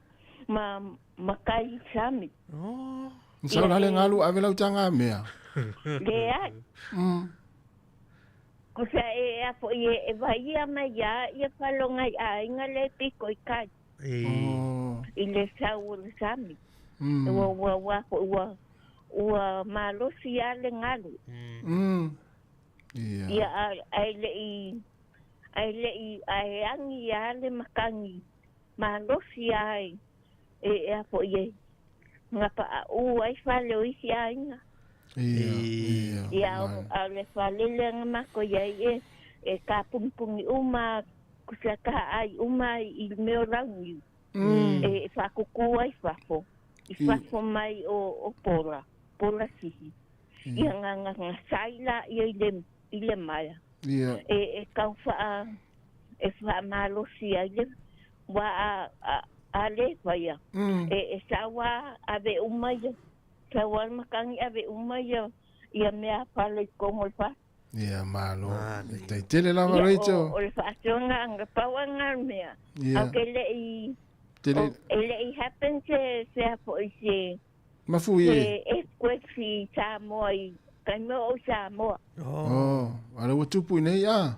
ma, ma kai sami. Oh. Sau la le ngalu ave lau tanga mea. Leai. Kusa e a foʻi e vaia mai ia ia faloga i aiga le piko i kai. I le sau o le sami. Ua ua ua foʻi ua ua malosi a le galu. Ia ae leʻi ae leʻi ae agi a le makani malosi a e e a foʻi e gapaʻaʻu ai fale o isi aiga. Ia a o le fale lea na makou i ai e e kapunipuni uma kusa kahaʻai uma i mea o launiu e faakukū ai fafo i fafo mai o Pola Pola Sihi. Ia na na na sai laia i le i le maea e e tau faa e faamalosi ai le wa a a le faia e e sau a ave uma ia sau a le makani ave uma ia ia mea fale i totonu o le fale. Ia, malo. Tai tele lava Ia, Rachel. o le faasoaga na pau lava lena o le mea. Ia. Ae ke leʻi Tele. e leʻi happen se se a foʻi se Mafu i. Se earthquakes i Samoa i taimi o Samoa. Oh, ala ua tupu i nei a.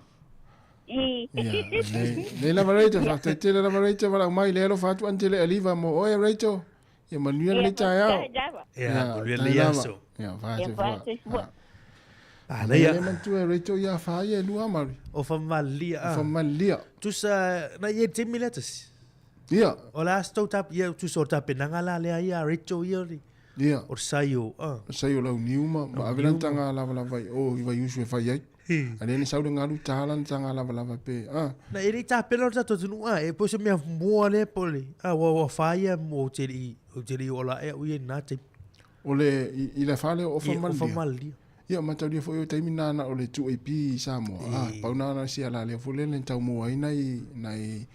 I. Ia, lelei. Lelei lava Rachel, faafetai tele lava Rachel valaau mai lea alofa atu ante le aliva mo oe Rachel. Ia manuia lenei taeao. Ia, manuia lenei aso. Ia, faafetai. Manaia. Le manatua e Rachel ia wha ia e lua mari. O whamalia. O whamalia. Tusa, na ia taimi lea tasi. Ia. O le aso tau tap, ia tusa o tapenaga la lea ia Rachel ia o Ia. O sai o, ah. O sai o lau niu ma, ma ave lana taga lavalava i o i Vaiusu e fai ai. A lea na sau le galu ta lana taga lavalava pe, ah. Na e le i tapena o le tatou atunuu, ah, e po o se mea mua lea po o le, ah, ua, ua fa ia mo ou te le i, ou te le i ola ae au ia i lena taimi. O le, i, i le fa lea o Ofa Ia, Malia. Ofa Malia. Ia, mataulia foi o taimi na na o le 2AP i Samoa. Ah, pau na na si ala lea foi le tau mua ai nai, nai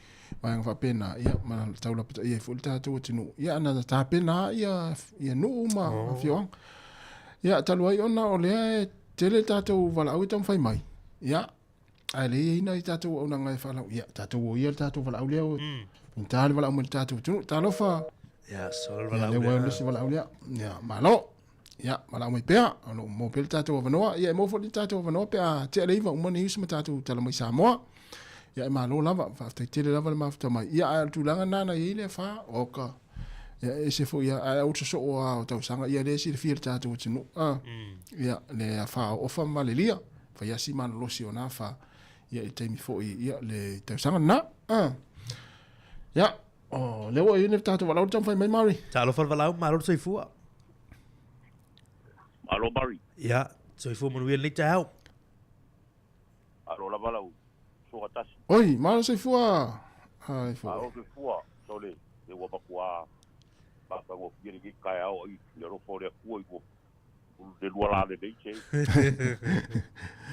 vaega faapena, ia, ma tau lapataia ai foi le tatou atunuu. Ia, na tapena ia, ia nuu ma afioaga. Ia, talu ai ona o lea e tele tatou valaau e taumafai mai. Ia, ae le i ai nai tatou auaunaga e faalau. Ia, tatou o ia le tatou valaau lea, o ta le valaau mai le tatou atunuu. Talofa. Ia, so le Ia, valaau lea ua lea. le isi valaau lea. Ia, malo. Ia, valaau mai pea, o lo o maua pea le tatou avanoa. Ia, e maua foi le tatou avanoa pe a tea le iva uma news ma tatou tala mai Samoa. Ia, e malo lava, faafetai tele lava le mafuta mai. Ia, ae o le tulaga lena na i ai le afa, oka. Ia, e ese foi ia, ae aua le sosoo lava o tausaga, ia lea e silafia e le tatou atunuu. A, ia, le afa o Ofa ma Malelia, fai lava si malolosi o na afa, ia, i le taimi foi, ia, le tausaga lena. A, ia, o lea ua i ai le tatou valaau le taumafai mai Mari. Talofa le valaau, malo le soifua. Malo Mari. Ia, soifua manuia lenei taeao. Malo lava lau suaga tasi. Oi, malo soifua. Ai foi. Malo soifua, sole, le ua matua matagofie lenei taeao ai i le alofa o le Atua i ua le lua la lenei se.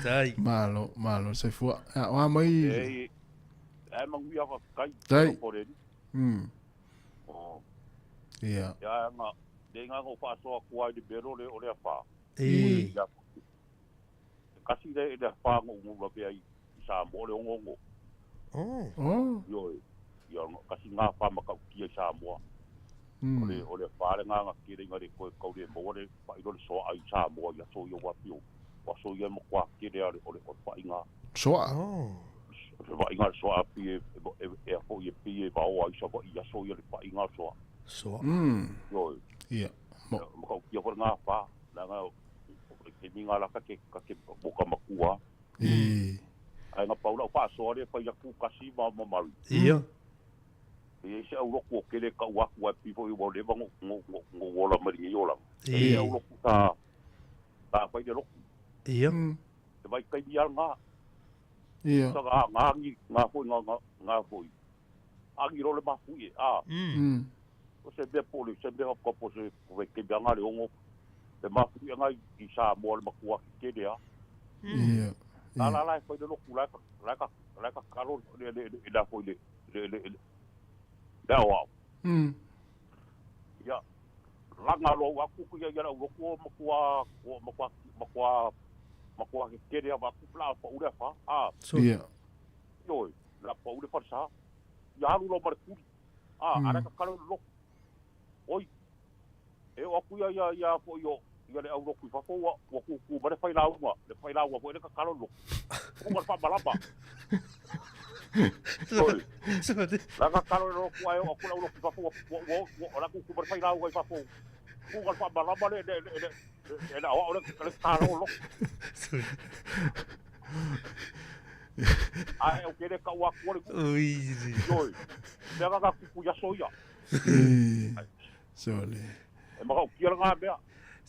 Tai. Malo, malo soifua. Ia, o a mai. E, e manuia faafetai. Tai. Alofa o le Alii. Oh. Ia. Ia, nga, le nga ngo faasoa atu ai le mea lea o le afa. I. Ia, kasi le le afa ngo ngo la pea i Samoa le ongongo. Oh. Oh. Ioe. Ia, kasi ngā wha makautia i Samoa. O le o le afa le ngā ngā kere ngā le koe kau le maua le whairo le soa ai Samoa i aso ia wapio. Aso ia mo kwa kere a le o le o le whainga. Soa. Oh. Le whainga le soa pi e e e a fo i e pi e vaoa i sa i aso ia le whainga le soa. Soa. Ioe. Ia. Mo. Makautia ko le ngā wha. La ngā ke mi ngā laka ke ka ke mo ka makua. I. Ai ngā paula o whaasoa le whai aku kasi ma ma maru. Ia. E se au roku o kele ka uaku ai pivo i wa lewa ngo ngo ngo ngo wola mari ngi ola. I. E au roku ta ta whai le roku. Ia. Te vai kai ni al ngā. Ia. Sa ngā ngā ngi ngā foi ngā ngā ngā foi. Angi role mafu i a. O se mea pole, se mea kapo se vai kai mea ngā le ongo. Te mafu i ngā i sa moa le makua ki kele a. Ia. La la la e whai le roku la ka la ka la ka karo le le le la foi le le le le le au au. Ia langa lo aku ku ia ia la roku o makua o makua makua makua ke kere a ku pla pa ure fa. A. So. Ia. Oi, la pa ure fa sa. Ia alu lo mar kuri. A, ara ka karo lo. Oi. E o aku ia ia ia fo io Ia le au lotu i fafo ua ua kūkū mai le failauga, le failauga foi lea tatalo le lotu. Puka le faamalama. Oi. La tatalo le lotu ae oo atu le au lotu i fafo ua ua ua ua o la kūkū mai le failauga i fafo. Puka le faamalama le le le le le aoao le le tatalo o le lotu. Ae ou te le taua atua le nuu. Ioe. Mea na na tupu i aso ia. Sole. E matautia lena mea.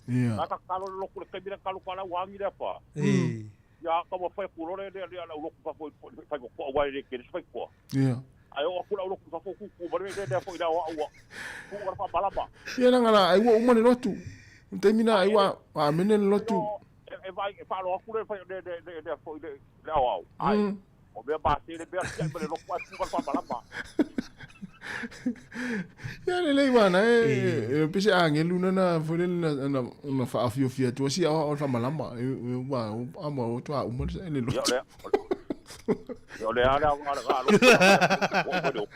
Ia. Na tatalo le lotu le taimi lea tatalo tala ua agi lea pa. Ia taumafai atu loa le le le au lotu i fafo i faitotoa aua e le tele se faitotoa. Ia. Ae oo atu le au lotu i fafo tutu mai le le lea foi i le aoao ua tuu le faamalama. Ia leaga la ai ua uma le lotu. O le taimi lena ai ua amene le lotu. E vaai e faalogo atu le le le lea foi le le aoao. Ae o mea mase le mea tiai ma le lotu ae puka le faamalama. Ia lelei wana e e pese agelu na na foi le na na na faafiofia atu si aoao le faamalama e ua ama o toa uma le lotu. Ia o le a le aoga le galo.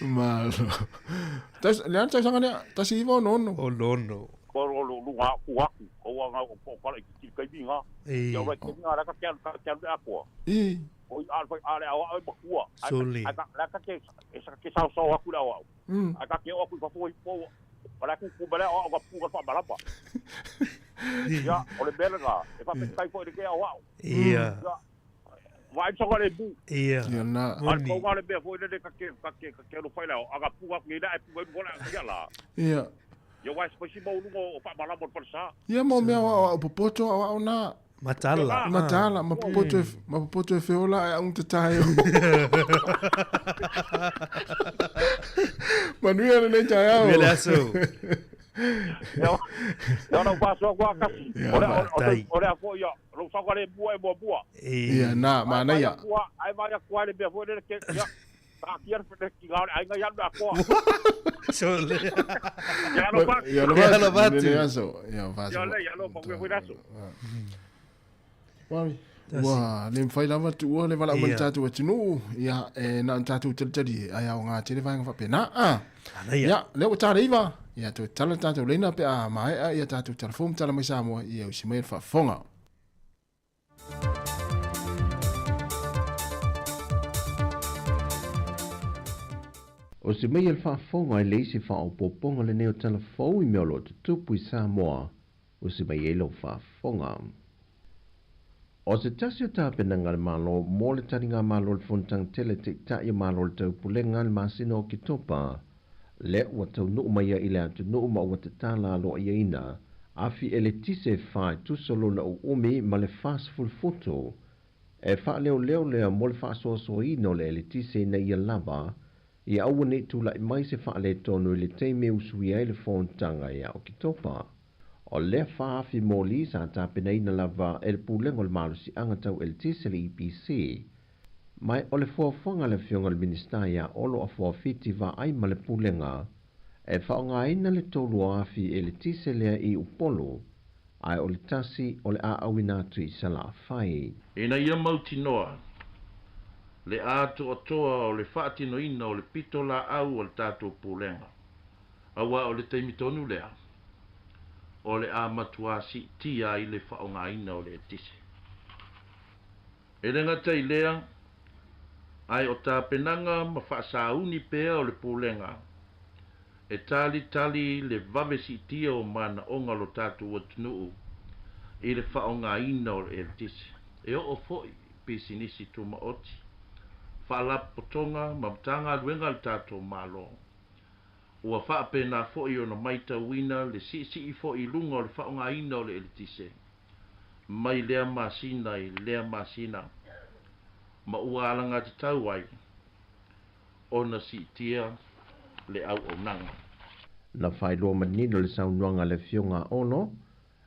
Malo. Tas le ana tausaga lea, 1966. Ono. Ko lo lo lunga aku aku, ko ua nga ko kala i ki kai mi nga. Ia ora ki nga la ka ke ka ke le akoa. I. O i a a le aoao e makua. Ai ka la ka ke e sa ke sao sao aku le aoao. Ai ka ke o aku i fafo i po. O la ku ku bale o ka pu ka fa malapa. Ia, o le mea lena, e faafetai foi i le ke aoao. Ia. Ia, vaai soga le mu. Ia. Ia na. Moni. Ai pau le mea foi lele ka ke ka ke ka ke alofa i le ao. A ka pu aku nei la e pu ai mo la ia la. Ia. Ia wai se si mau lunga o faamalama o le falesa. Ia mo mea o au popoto au au na. Matala. Matala, ma popoto e ma popoto e feola ai au tatae. Manuia lenei taeao. Manuia le aso. Ia ona faasoa kua kasi. Ia, O le faafetai. o le a foi ia lou saogalemu e muamua. Ia na, manaia. Ai vaai atu ai le mea foi lele ke ia taatia le kiga o le aiga ia alu i le atoa. Sole. Ia alofa atu. Ia alofa atu. Lenei aso. Ia faasoa. Ia le ia alofa manuia foi le aso. Mami. Ua le mafai lava tuua le valaau mai le tatou atunuu. Ia, e na o tatou talitali e, ai aoga tele vaega faapena. Ah. Ia, lea ua ta le 9. Ia, toe tala le tatou leina pe a maea ia tatou tala fou ma tala mai Samoa, ia usi mai le faafofoga. O se mea le faafofoga e leai se faaopoopoga lenei o tala fou i mea o lo o tutupu i Samoa o se mai ai lau faafofoga. O se tasi o tapenaga a le Malo mo le taligamalo o le Fonotaga Tele Taitai o Malo o le Taupulega i le masina o Oketopa, lea ua taunuu mai ai i le atunuu ma ua tatala aloaiaina afi eletise e fa e tusa lona uumi ma le 40 futu e faaleoleo lea mo le faasoasoaina o le eletise ina ia lava ia aua ne i tulai mai se faaletonu i le taimi e usuia ai le fonotaga ia Oketopa. O lea faafi moli sa tapenaina lava e le Pulega o le Malosiaga Tau Eletise le EPC, ma o le fuafuaga a le Afioga i le Minisita ia Olo Afuafiti Vaai ma le Pulega e faaaogaina le tolu o afi eletise lea i Upolu, ae o le tasi o le a auina atu i Salafai. Ina ia mautinoa le atoatoa o le faatinoina o le pito laau a le tatou Pulega, aua o le taimi tonu lea o le a matuā siitia ai le faaaogaina o le eletise. E le gata i lea, ae o tapenaga ma faasauni pea o le Pulega e talitali le vave siitia o manaoga o lo tatou atunuu i le faaaogaina o le eletise, e oo foi i pisinisi tumaoti, faalapotopotoga ma Matagaluega a le tatou Malo. Ua faapena foi ona matauina le siisii foi i luga o le faaaogaina o le eletise mai lea masina i lea masina, ma ua alagatatau ai ona siitia le auaunaga. Na faailoa manino le saunoaga a le Afioga a Olo,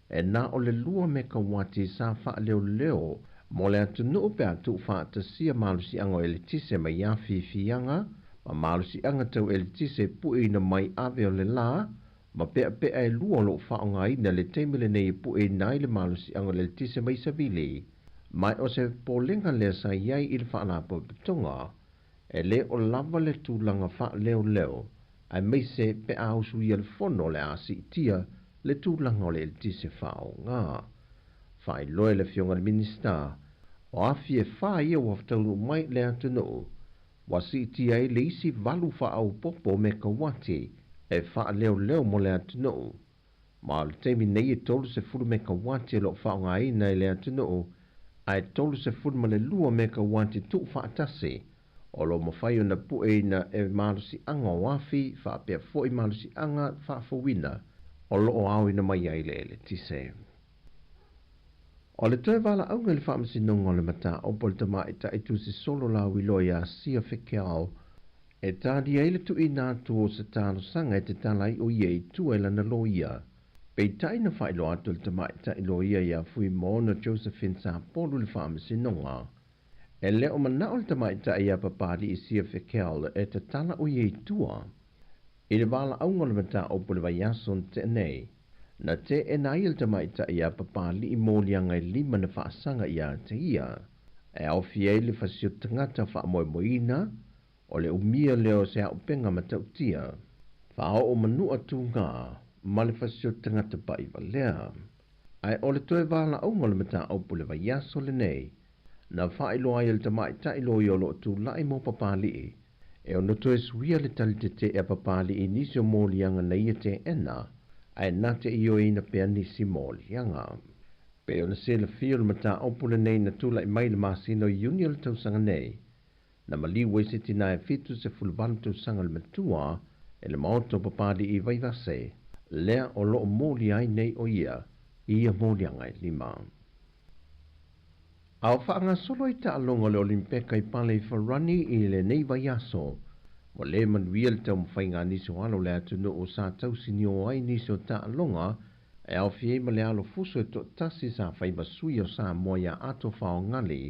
e na o le 2 mekawati sa faaleoleo mo le atunuu pe a tuufaatasia malosiaga o eletise mai afiafiaga ma malosiaga tau eletise e pueina mai ave o le la ma peapea e lua o loo faaaogaina i le taimi lenei e pueina ai le malosiaga o le eletise mai savili. Ma o se popolega lea sa i ai i le faalapotopotoga, e le o lava le tulaga faaleoleo aemaise pe a usuia le Fono o le a siitia le tulaga o le eletise faaaoga. Faailoa e le Afioga i le Minisita, o afi e fa ia ua taunuu mai i le atunuu, ua siitia ai le isi valu faaopoopo mekauati e faaleoleo mo le atunuu. Ma o le taimi nei e 30 mekauati o lo o faaaogaina e le atunuu, ae 32 mekauati tuufaatasi o lo o mafai ona pueina e malosiaga o afi faapea foi malosiaga faafouina o lo o aoina mai ai le eletise. O le toe valaauga i le Faamasinoga o le Mataupu a le Tamaitai Tusi Solo Lauiloa ia Sia Fekeao e talia ai le tuuina atu o se talosaga e tatala ai o ia i tua i lana loia. Peitai na faailoa atu e le tamaitai loia ia Fuimaono Josephine Sapolu i le Faamasinoga E le o manao le tamaitai ia Papali'i Sia Fekel e tatala o ia i tua. I le valaauga o le mataupu i le vaiaso na tea nei, na teena ai e le tamaitai ia Papali'i moliaga e lima na faasaga ia te ia, e aofia ai le fasioti tagata faamoemoeina, o le umia lea o se auupega matautia, faaoo manua tugā ma le fasioti tagata paʻivalea. Ae o le toe valaauga o le mataupu i le vaiaso lenei, na faailoa ai e le tamaitai loia o lo o tulai mo Papali'i, e ono toe suia le tali tetee a Papali'i i nisi o moliaga na ia teena, ae na te ioeina pea nisi moliaga. Pei ona silafia o le mataupu lenei na tulai mai i le masina o Iuni o le tausaga nei, Na maliu ai se tina e 78 tausaga le matua e le Maota o Papali'i i Vaivase, lea o lo o molia ai nei o ia i ia moliaga e lima. A o faagasolo ai taaloga o le Olimpeka i Pale i Farani i lenei vaiaso, ua le manuia le taumafaiga a nisi o alo o le atunuu sa tausinio ai nisi o taaloga e aofia ai ma le alo fuso e toatasi sa fai ma sui o Samoa ia Ato Faogali.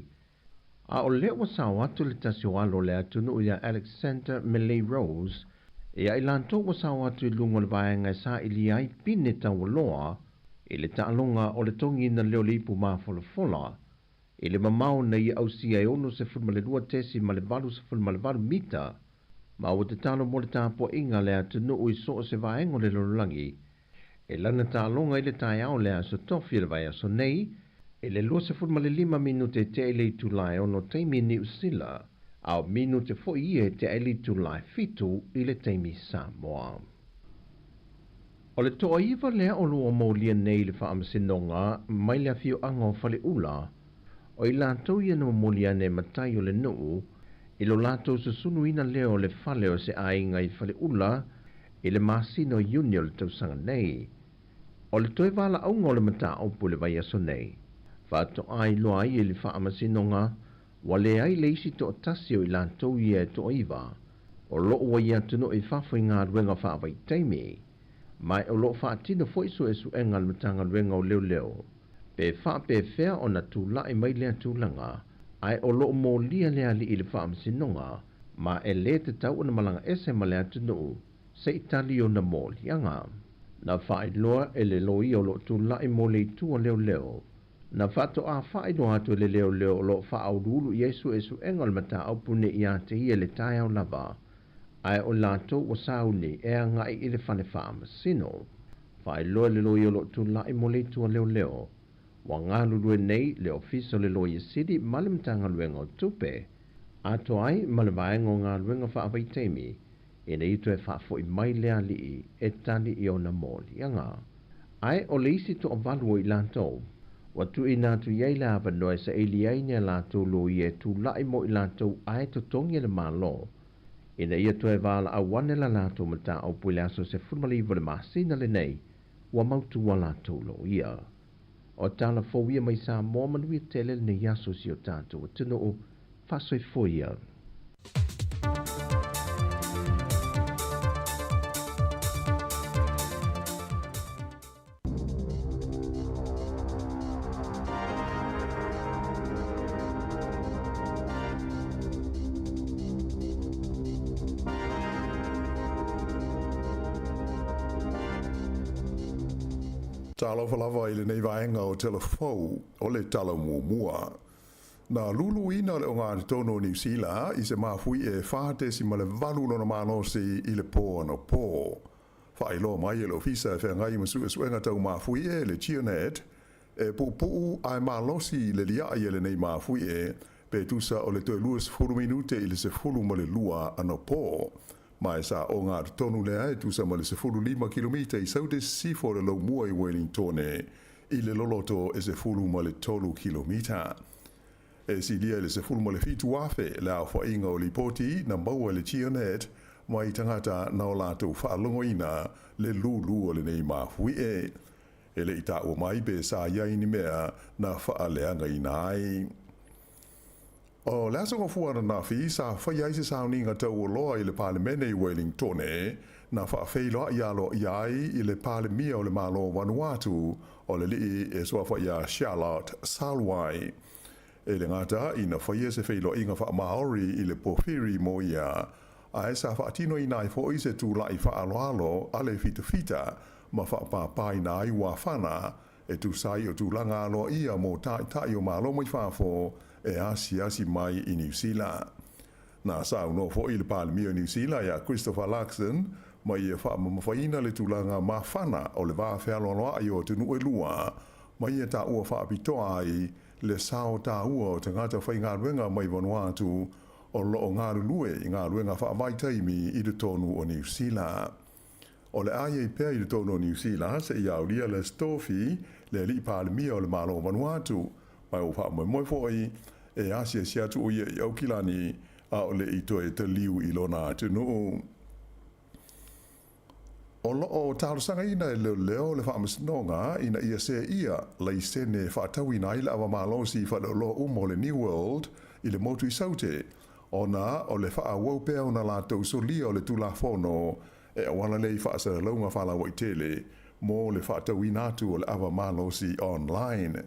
A o lea ua sao atu le tasi o alo o le atunuu ia Alexander Melei Rose, ia i latou ua sao atu i luga o le vaega e sailia ai pine taualoa i le taaloga o le togiina lea o le ipu mafolafola i le mamao na ia ausia e 62.88 mita, ma ua tatalo mo le tapuaiga a le atunuu i so o se vaega o le lalolagi E lana taaloga i le taeao o le Aso Tofi o le vaiaso nei, i le 25 minute tea i le itula e ono taimi Niu Sila, a o minute foi ia e tea i le itula e fitu i le taimi Samoa. O le toaiva lea o lo o molia nei i le Faamasinoga mai le afioaga o Faleula, o i latou ia na momoli ane e matai o le nuu i lo latou susunuina lea o le fale o se aiga i Faleula i le masina o Iuni o le tausaga nei. O le toe valaauga o le mataupu i le vaiaso nei, faatoa iloa ai e le Faamasinoga ua leai le isi toatasi o i latou ia e toaiva o lo o ua i atunuu i fafo i galuega faavaitaimi, ma o lo o faatino foi suesuega a le Matagaluega o Leoleo pe faapefea ona tulai mai lea tulaga, ae o lo o molia le alii i le Faamasinoga ma e lē tatau ona malaga ese ma le atunuu se i tali ona moliaga. Na faailoa e le loia o lo o tulai mo le itu o leoleo, na faatoa faailoa atu e le leoleo o lo o faauluulu i ai suesuega o le mataupu nei ia te ia i le taeao lava, ae o latou ua sauni e agai i le fale faamasino. Faailoa e le loia o lo o tulai mo le itu a leoleo, ua galulue nei le Ofisa o le Loia Sili ma le Matagaluega o Tupe, atoa ai ma le Vaega o Galuega Faavaitaimi, ina ia toe faafoi mai le alii e tali i ona moliaga. Ae o le isi toavalu o i latou, ua tuuina atu i ai le avanoa e saili ai ni a latou loia e tulai mo i latou ae totogi e le Malo, ina ia toe valaau ane la latou mataupu i le aso 19 o le masina lenei, ua mautu a latou loia. O tala fou ia mai Samoa manuia tele lenei aso i si o tatou atunuu. Faasoifua ia. Talofa lava i lenei vaega o Tala Fou o le Tala Muamua. Na luluina le ogatotonu o Niu Sila i se mafuie e 4.8 lona malosi i le pō anapo. Faailoa mai e le Ofisa e Feagai ma Suesuega Tau Mafuie, le GeoNet, e puupuu ae malosi le liai e lenei mafuie pe tusa o le toe 20 minute i le 12 anapo. Ma e sa ogatotonu lea e tusa ma le 15 kilomita i saute sisifo o le Laumua i Uelintone i le loloto e 13 kilomita. E silia i le 17,000 le aofaiga o lipoti na maua e le GeoNet mai tagata na o latou faalogoina le lūlū o lenei mafuie. E le i taua mai pe sa i ai ni mea na faaleagaina ai. O le Aso Gafua ananafi sa faia ai se sauniga taualoa i le Palemene i Wellingtone, na faafeiloai aloaia ai i le Palemia o le Malo o Vanuatu, o le alii e suafa ia Charlotte Salwai. E le gata ina faia se feiloaiga faamaori i le pōwhiri mo ia, ae sa faatinoina ai foi se tula'i faaaloalo a le fitafita ma faapāpāina ai uafana e tusa ai o tulaga aloaia mo taitai o Malo mai fafo e asiasi mai i Niu Sila. Na saunoa foi le Palemia o Niu Sila ia Christopher Luxon ma ia faamamafaina le tulaga mafana o le va fealoaloa'i o atunuu e lua ma ia taua faapitoa ai le sao taua o tagata faigaluega mai Vanuatu o lo o galulue i galuega faavaitaimi i totonu o Niu Sila. O le a i ai pea i totonu o Niu Sila seia aulia le Stofi, le alii Palemia o le Malo o Vanuatu, ma ua faamoemoe foi e asiasi atu o ia i Aukilani a o le i toe taliu i lona atunuu. O lo o talosagaina e leoleo le Faamasinoga ina ia seia laisene e faatauina ai le ava malosi faleoloa uma o le New World i le motu i Saute, ona o le faaauau pea ona latou solia o le Tulafono e auala lea i faasalalauga faalauaitele mo le faatauina atu o le ava malosi online.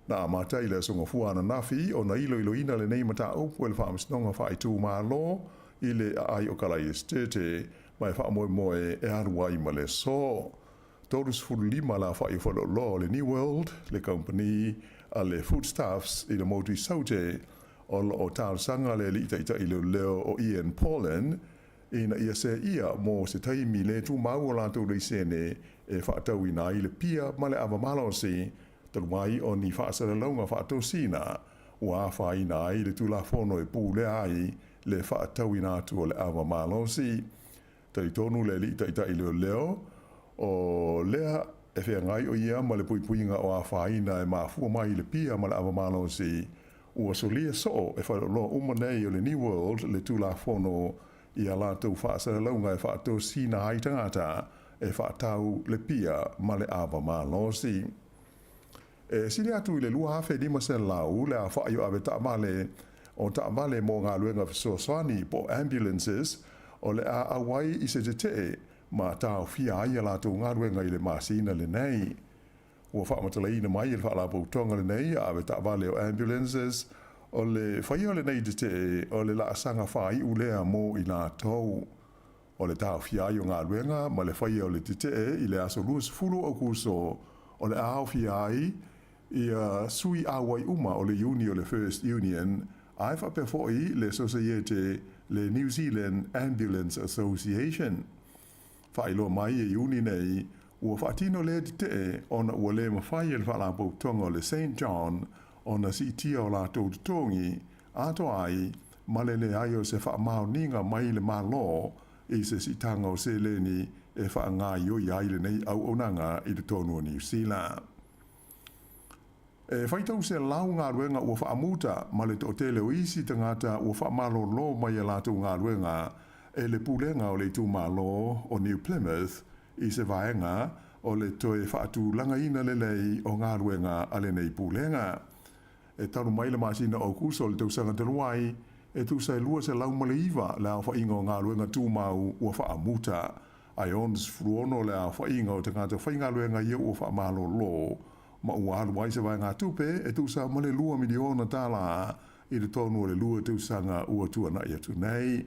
Na amata i le Aso Gafua ananafi ona iloiloina lenei mataupu e le Faamasinoga Faaitumalo i le aai o Kalaesetete ma e faamoemoe e alu ai ma le aso. 35 le aofai o faleoloa o le New World, le kamupani a le Foodstuffs i le motu i Saute, o lo o talosaga le alii taitai leoleo o Ian Paulin ina ia seia mo se taimi le tumau o latou laisene e faatauina ai le pia ma le ava malosi talu ai o ni faasalalauga faatosina ua afaina ai le Tulafono e pulea ai le faatauina atu o le ava malosi. Talitonu le alii taitai leoleo, o lea e feagai o ia ma le puipuiga o afaina e mafua mai i le pia ma le ava malosi, ua solia soo e faleoloa uma nei o le New World le Tulafono i a latou faasalalauga e faatosina ai tagata e faatau le pia ma le ava malosi. E sili atu i le 2,500 le aofai o avetaavale o taavale mo galuega fesoasoani po o ambulances o le a auai i se tetee ma taofia ai a latou galuega i le masina lenei. Ua faamatalaina mai e le Faalapotopotoga lenei a avetaavale o ambulances o le faia o lenei tetee o le laasaga faaiu lea mo i latou. O le taofia ai o galuega ma le faia o le tetee i le aso 20 o Aokuso o le a aofia ai ia sui auai uma o le iuni o le First Union ae faapea foi le Sosaiete le New Zealand Ambulance Association. Faailoa mai e iuni nei ua faatino lea tetee ona ua le mafai e le Faalapotopotoga o le Saint John ona siitia o latou totogi atoa ai ma le leai o se faamaoniga mai le Malo i se siitaga o seleni e faagaoioi ai lenei auaunaga i totonu o Niu Sila. E faitau selau galuega ua faamuta ma le toatele o isi tagata ua faamalolo mai a latou galuega e le Pulega o le Itumalo o New Plymouth i se vaega o le toe faatulagaina lelei o galuega a lenei Pulega. E talu mai le masina o Aokuso o le tausaga talu ai, e tusa e 209 le aofaiga o galuega tumau ua faamuta, ae 66 le aofaiga o tagata faigaluega ia ua faamalolo ma ua alu ai se vaegatupe e tusa ma le $2 miliona i totonu o le lua tausaga ua tuanai atu nei.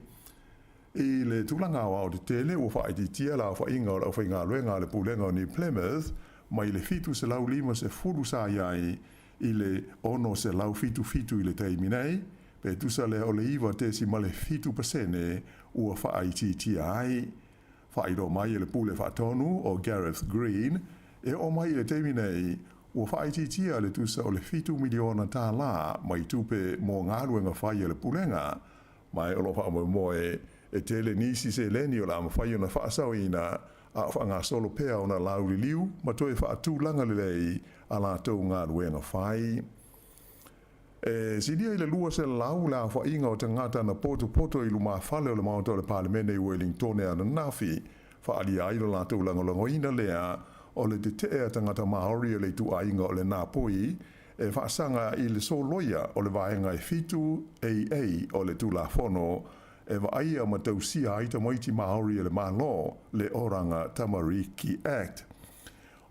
I le tulaga aoaotetele, ua faaitiitia le aofaiga o le aufaigaluega a le Pulega o New Plymouth mai le 750 sa i ai. i le 677 i le taimi nei, pe tusa lea o le 9.7% ua faaitiitia ai. Faailoa mai e le Pule Faatonu o Gareth Green, e oo mai i le taimi nei, ua faaitiitia le tusa o le $7 miliona mai tupe mo galuega fai a le Pulega, ma o lo o faamoemoe e tele nisi seleni o le a mafai ona faasaoina a o faagasolo pea ona lauliliu ma toe faatulaga lelei a latou galuega fai. E silia i le 200 le aofaiga o tagata na potopoto i lumafale o le Maota o le Palemene i Uelingtone ananafi, faaalia ai lo latou lagolagoina lea o le tetee a tagata Maori o le ituaiga o le Ngāpuhi e faasaga i le soloia o le vaega e 7 AA o le Tulafono e vaaia ma tausia ai tamaiti Maori e le Malo, le Oranga Tamariki Act.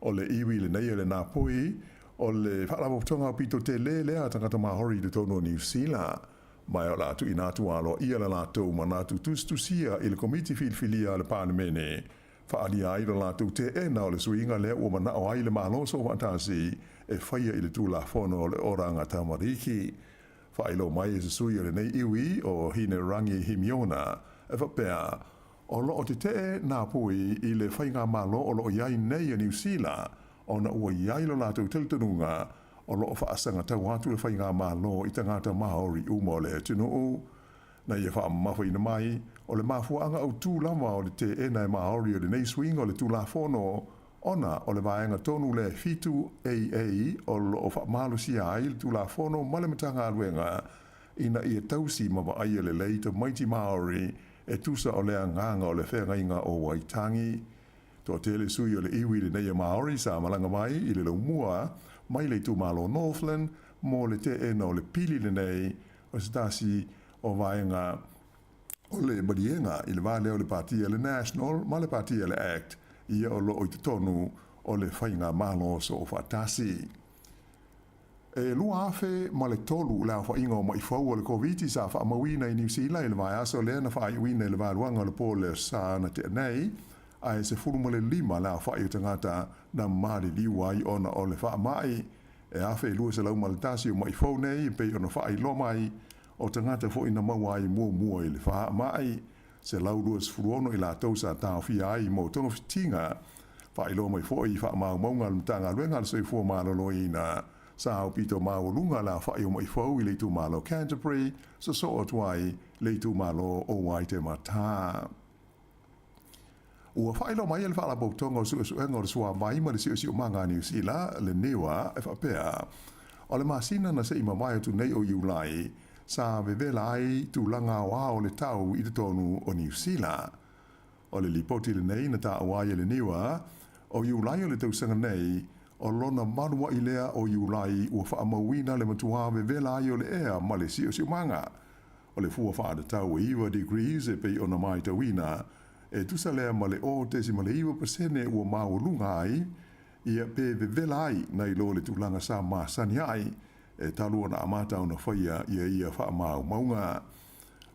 O le iwi lenei o le Ngāpuhi, o le faalapotopotoga aupito tele lea a tagata Māori i totonu o Niu Sila. Ma o le a tuuina atu aloaia le latou manatu tusitusia i le Komiti Filifilia a le Palemene, faaalia ai lo latou teena o le suiga lea ua manao ai le Malo Soofaatasi e faia i le Tulafono o le Oranga Tamariki. Faailoa mai e se sui o lenei iwi o Hinerangi Himiona, e faapea, O lo o tetee Ngāpuhi i le faigamalo o lo o i ai nei a Niu Sila ona ua i ai lo latou talitonuga o lo o faasagatau atu le faigamalo i tagata Māori uma o le atunuu. Na ia faamamafaina mai, o le mafuaaga autū lava o le teena e Māori o lenei suiga o le Tulafono ona o le vaega tonu lea e 7 AA o lo o faamalosia ai le Tulafono ma le Matagaluega ina ia tausi ma vaaia lelei tamaiti Māori e tusa o le agaga o le feagaiga o Waitangi. Toatele sui o le iwi lenei a Māori sa malaga mai i le laumua mai le itumalo Northland mo le teena o le pili lenei o se tasi o vaega o le maliega i le va lea o le Pāti a le National ma le Pāti a le Act ia o lo o i totonu o le faigamalo soofaatasi. E 2003 le aofaiga o ma'i fou o le Koviti sa faamauina i Niu Sila i le vaiaso lea na faaiuina i le valuaga o le po o le Aso Sa na tea nei, ae 15 le aofai o tagata na maliliu ai ona o le faamai. E 1,201 o ma'i fou nei e pei ona faailoa mai, o tagata foi na maua ai muamua i le faamai. 126 i latou sa taofia ai mo togafitiga. Faailoa mai foi i faamaumauga a le Matagaluega a le Soifua Maloloina, sa aupito maualuga le aofai o ma'i fou i le itumalo Canterbury, sosoo atu ai le itumalo o Waitematā. Ua faailoa mai e le Faalapotopotoga o Suesuega o le Suavai ma le Siosiomaga a Niu Sila, le NIWA, e faapea, o le masina na se i mavae atu nei o Iulai, sa vevela ai tulaga aoao o le tau i totonu o Niu Sila. O le lipoti lenei na taua ai e le NIWA, o Iulai o le tausaga nei, o lona maluaʻi lea o Iulai ua faamauina le matuā vevela ai o le ea ma le siosiomaga. O le fua faatatau e 9 degrees e pei ona matauina, e tusa lea ma le 0.9% ua maualuga ai, ia pe vevela ai nai lo le tulaga sa masani ai, e talu ona amata ona faia ia ia faamaumauga.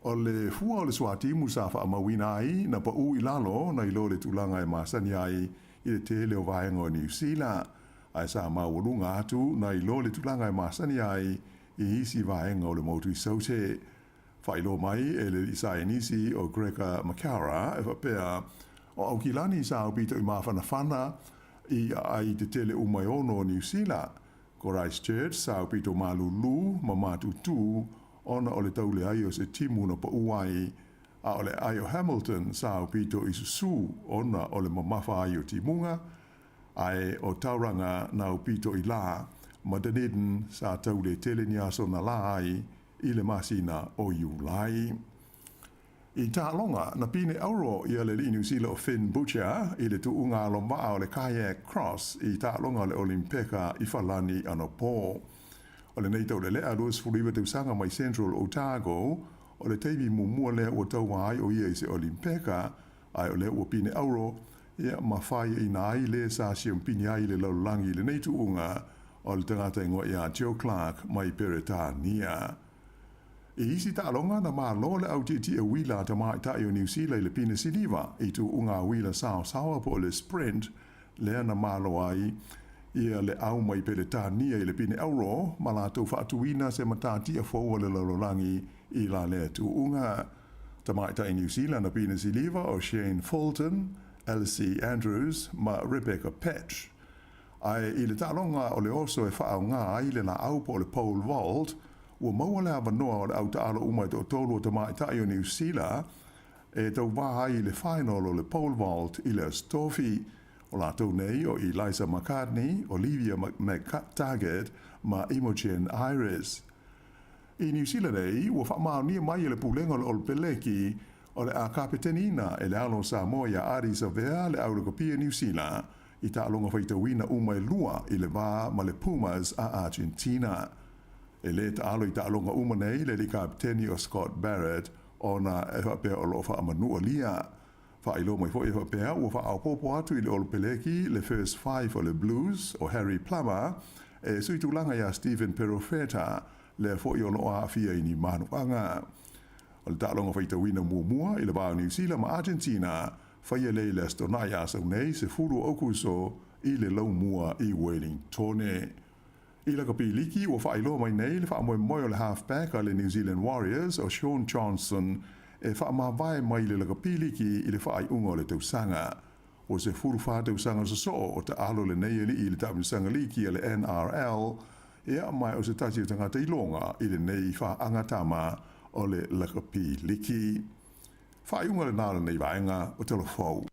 O le fua o le suatimu sa faamauina ai na paʻū i lalo nai lo le tulaga e masani ai i le tele o vaega o Niu Sila, ae sa maualuga atu nai lo le tulaga e masani ai i isi vaega o le motu i Saute. Faailoa mai e le alii saienisi o Gregor McCara e faapea, o Aukilani sa aupito i mafanafana i aai tetele uma e ono o Niu Sila, ko Christchurch sa aupito malūlū ma matutū ona o le tau leai o se timu na paʻū ai, a o le aai o Hamilton sa aupito i susū ona o le mamafa ai o timuga, ae o Tauranga na aupito i lā, ma Dunedin sa tau le tele ni aso na lā ai i le masina o Iulai. I taaloga, na pine auro ia le alii Niu Sila o Finn Butcher i le tuuga alomaa o le kayak cross i taaloga o le Olimpeka i Falani anapo. O lenei taulelea 29 tausaga mai Central Otago, o le taimi muamua lea ua taua ai o ia i se Olimpeka, ae o lea ua pine auro, ia ma faiaina ai le sa siampini ai i le lalolagi i lenei tuuga o le tagata igoa ia Joe Clark mai Peretania. I isi taaloga, na malo le autietie uila a tamaitai o Niu Sila i le pine siliva i tuuga uila saosaoa po o le sprint lea na malo ai Ia le au mai Peretania i le pine auro ma latou faatuina se matatia fou a le lalolagi i la lea tuuga. Tamaitai New Zealand a pine siliva o Shane Fulton, Elsie Andrews ma Rebecca Petch. Ae i le taaloga o le oso e faaaoga ai le laau po o le pole vault, ua maua le avanoa o le au taalo uma e toatolu o tamaitai o Niu Sila e tauva ai i le final o le pole vault i le Aso Tofi. O latou nei o Eliza McCartney, Olivia McTaggart ma Imogen Ayris. I Niu Sila nei, ua faamaonia mai e le Pulega o le Olopeleki o le a kapeteniina e le alo o Samoa ia Ardie Savea le aulakapia Niu Sila i taaloga faitauina uma e lua i le va ma le Pumas a Argentina. E lē taalo i taaloga uma nei le alii kapeteni o Scott Barrett ona e faapea o lo o faamanualia. Faailoa mai foi e faapea ua faaopoopo atu i le Olopeleki le First Five o le Blues o Harry Plummer e sui tulaga iā Stephen Perofeta lea foi o lo o aafia i ni manuaga. O le taaloga faitauina muamua i le va o Niu Sila ma Argentina, faia lea i le Aso Toonai Asau nei, 10 o Aokuso i le laumua i Wellingtone. I lakapi liki, ua faailoa mai nei le faamoemoe o le halfback a le New Zealand Warriors o Shaun Johnson e faamavae mai le lakapi liki i le faaiuga o le tausaga. Ua 14 tausaga sosoo o taalo lenei alii i le taamilosaga liki a le NRL, ea ma o se tasi o tagata iloga i lenei faagatama o le lakapi liki. Faaiuga lena o lenei vaega o Tala Fou.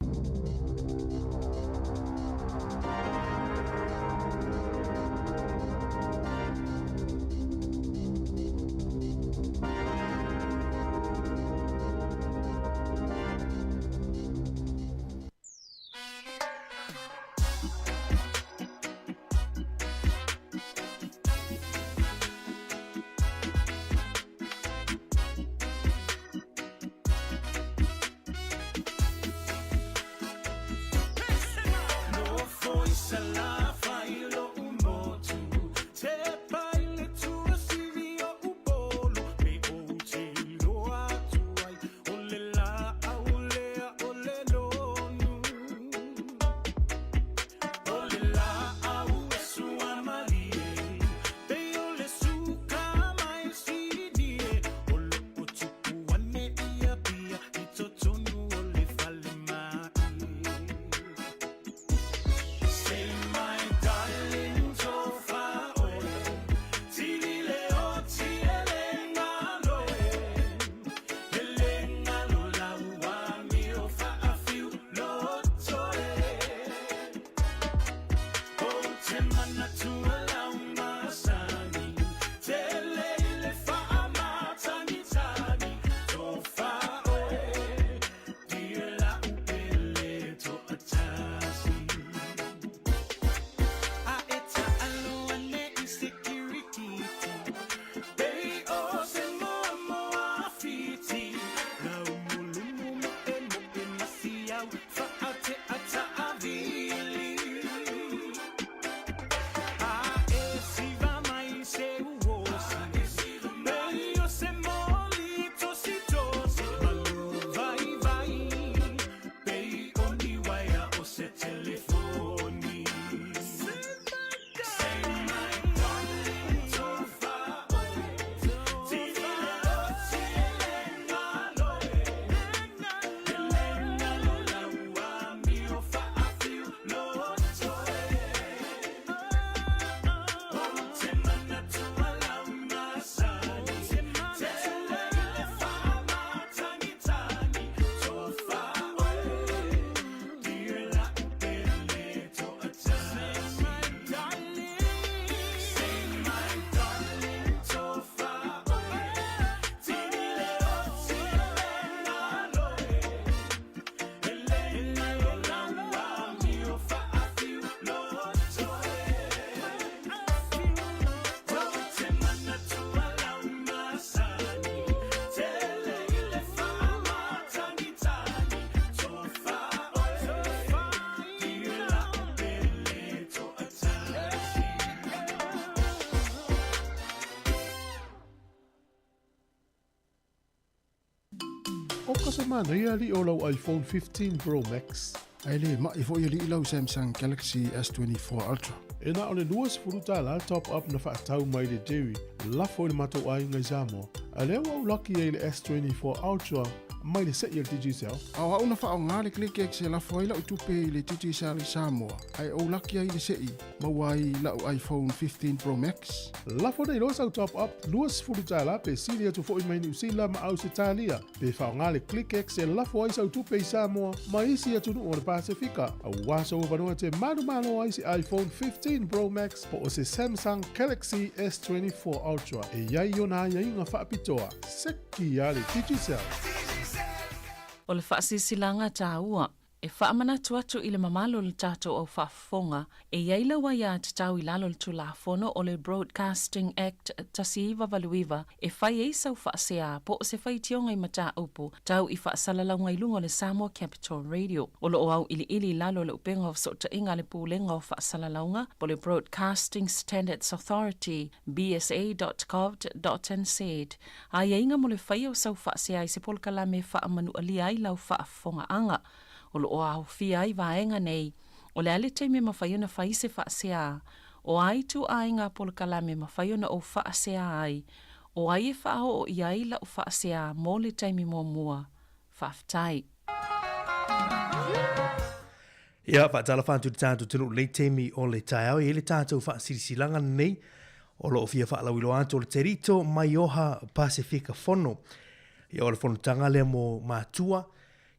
Oka se manaia alii o lau iPhone 15 Pro Max. Ae le mai foi alii lau Samsung Galaxy S24 Ultra. E na o le $20 le top up na faatau mai le Jerry lafo i le matou aiga i Samoa, a lea ua ou laki ai i le S24 Ultra mai le sei a le Digicel. A o au na faaaoga le ClickX e lafo ai lau tupe i le Digicel i Samoa, ae ou laki ai i le sei, maua ai lau iPhone 15 Pro Max. Lafo nei loa sau top up $20 pe sili atu foi mai Niu Sila ma Ausetalia. Pe faaaoga le ClickX e lafo ai sau tupe i Samoa ma isi atunuu o le Pasefika, aua sou avanoa e te manumalo ai se iPhone 15 Pro Max po o se Samsung Galaxy S24 Ultra e i ai ona aiaiga faapitoa. Seki a le Digicel! O le faasilasilaga taua E faamanatu atu i le mamalu o le tatou au faafofoga, e i ai lau aiatatau i lalo o le Tulafono o le Broadcasting Act 1989 e fai ai sau faasea po o se faitioga i mataupu tau i faasalalauga i luga o le Samoa Capital Radio. O lo o auiliili i lalo o le upega o fesootaiga a le Pulega o Faasalalauga po o le Broadcasting Standards Authority, bsa.govt.nz, aiaiga mo le faia o sau faasea i se polokalame e faamanualia ai lau faafofogaaga. O lo o aofia ai vaega nei, o le a le taimi e mafai ona fai se faasea, o a ituaiga polokalame e mafai ona ou faasea ai, o ai e faaoo i ai lau faasea mo le taimi muamua. Faafetai. Ia, faatalofa atu i le tatou atunuu i lenei taimi o le taeao. E i ai le tatou faasilasilaga lenei o lo o fia faalauiloa atu o le Te Rito Maioha Pasefika Fono. Ia, o le fonotaga lea mo matua, ia,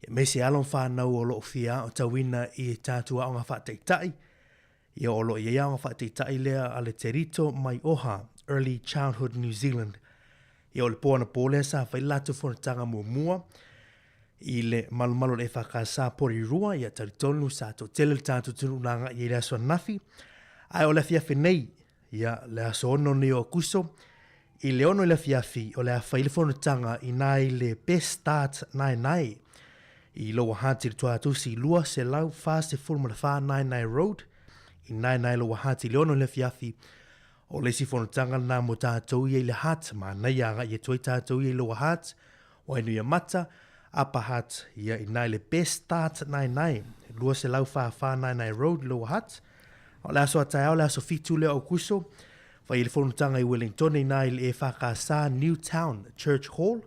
aemaise alo ma fanau o lo o fia aotauina i tatou aoga faataitai. Ia, o lo o i ai aoga faataitai lea a le Te Rito Maioha Early Childhood New Zealand. Ia, o le po anapo lea sa fai le latou fonotaga muamua i le malumalu o le EFKS Porirua, ia talitonu sa toatele le tatou atunuu na agai i le aso ananafi. Ae o le afiafi nei, ia le aso 6 nei o Akuso, i le 6 i le afiafi o le a fai le fonotaga i na i le Best Start Naenae i Lower Hutt i le tuatusi 244 Naenae Road i Naenae Lower Hutt i le 6 i le afiafi. O le isi fonotaga lena mo tatou ia i le Hutt, manaia agai atu ai tatou ia i Lower Hutt, Wainuiamata, Upper Hutt, ia i na i le Best Start Naenae, 244 Naenae Road, Lower Hutt. O le aso a taeao, le aso 7 lea o Aukuso, fai ai le fonotaga i Wellingtone i na i le EFKS Newtown Church Hall,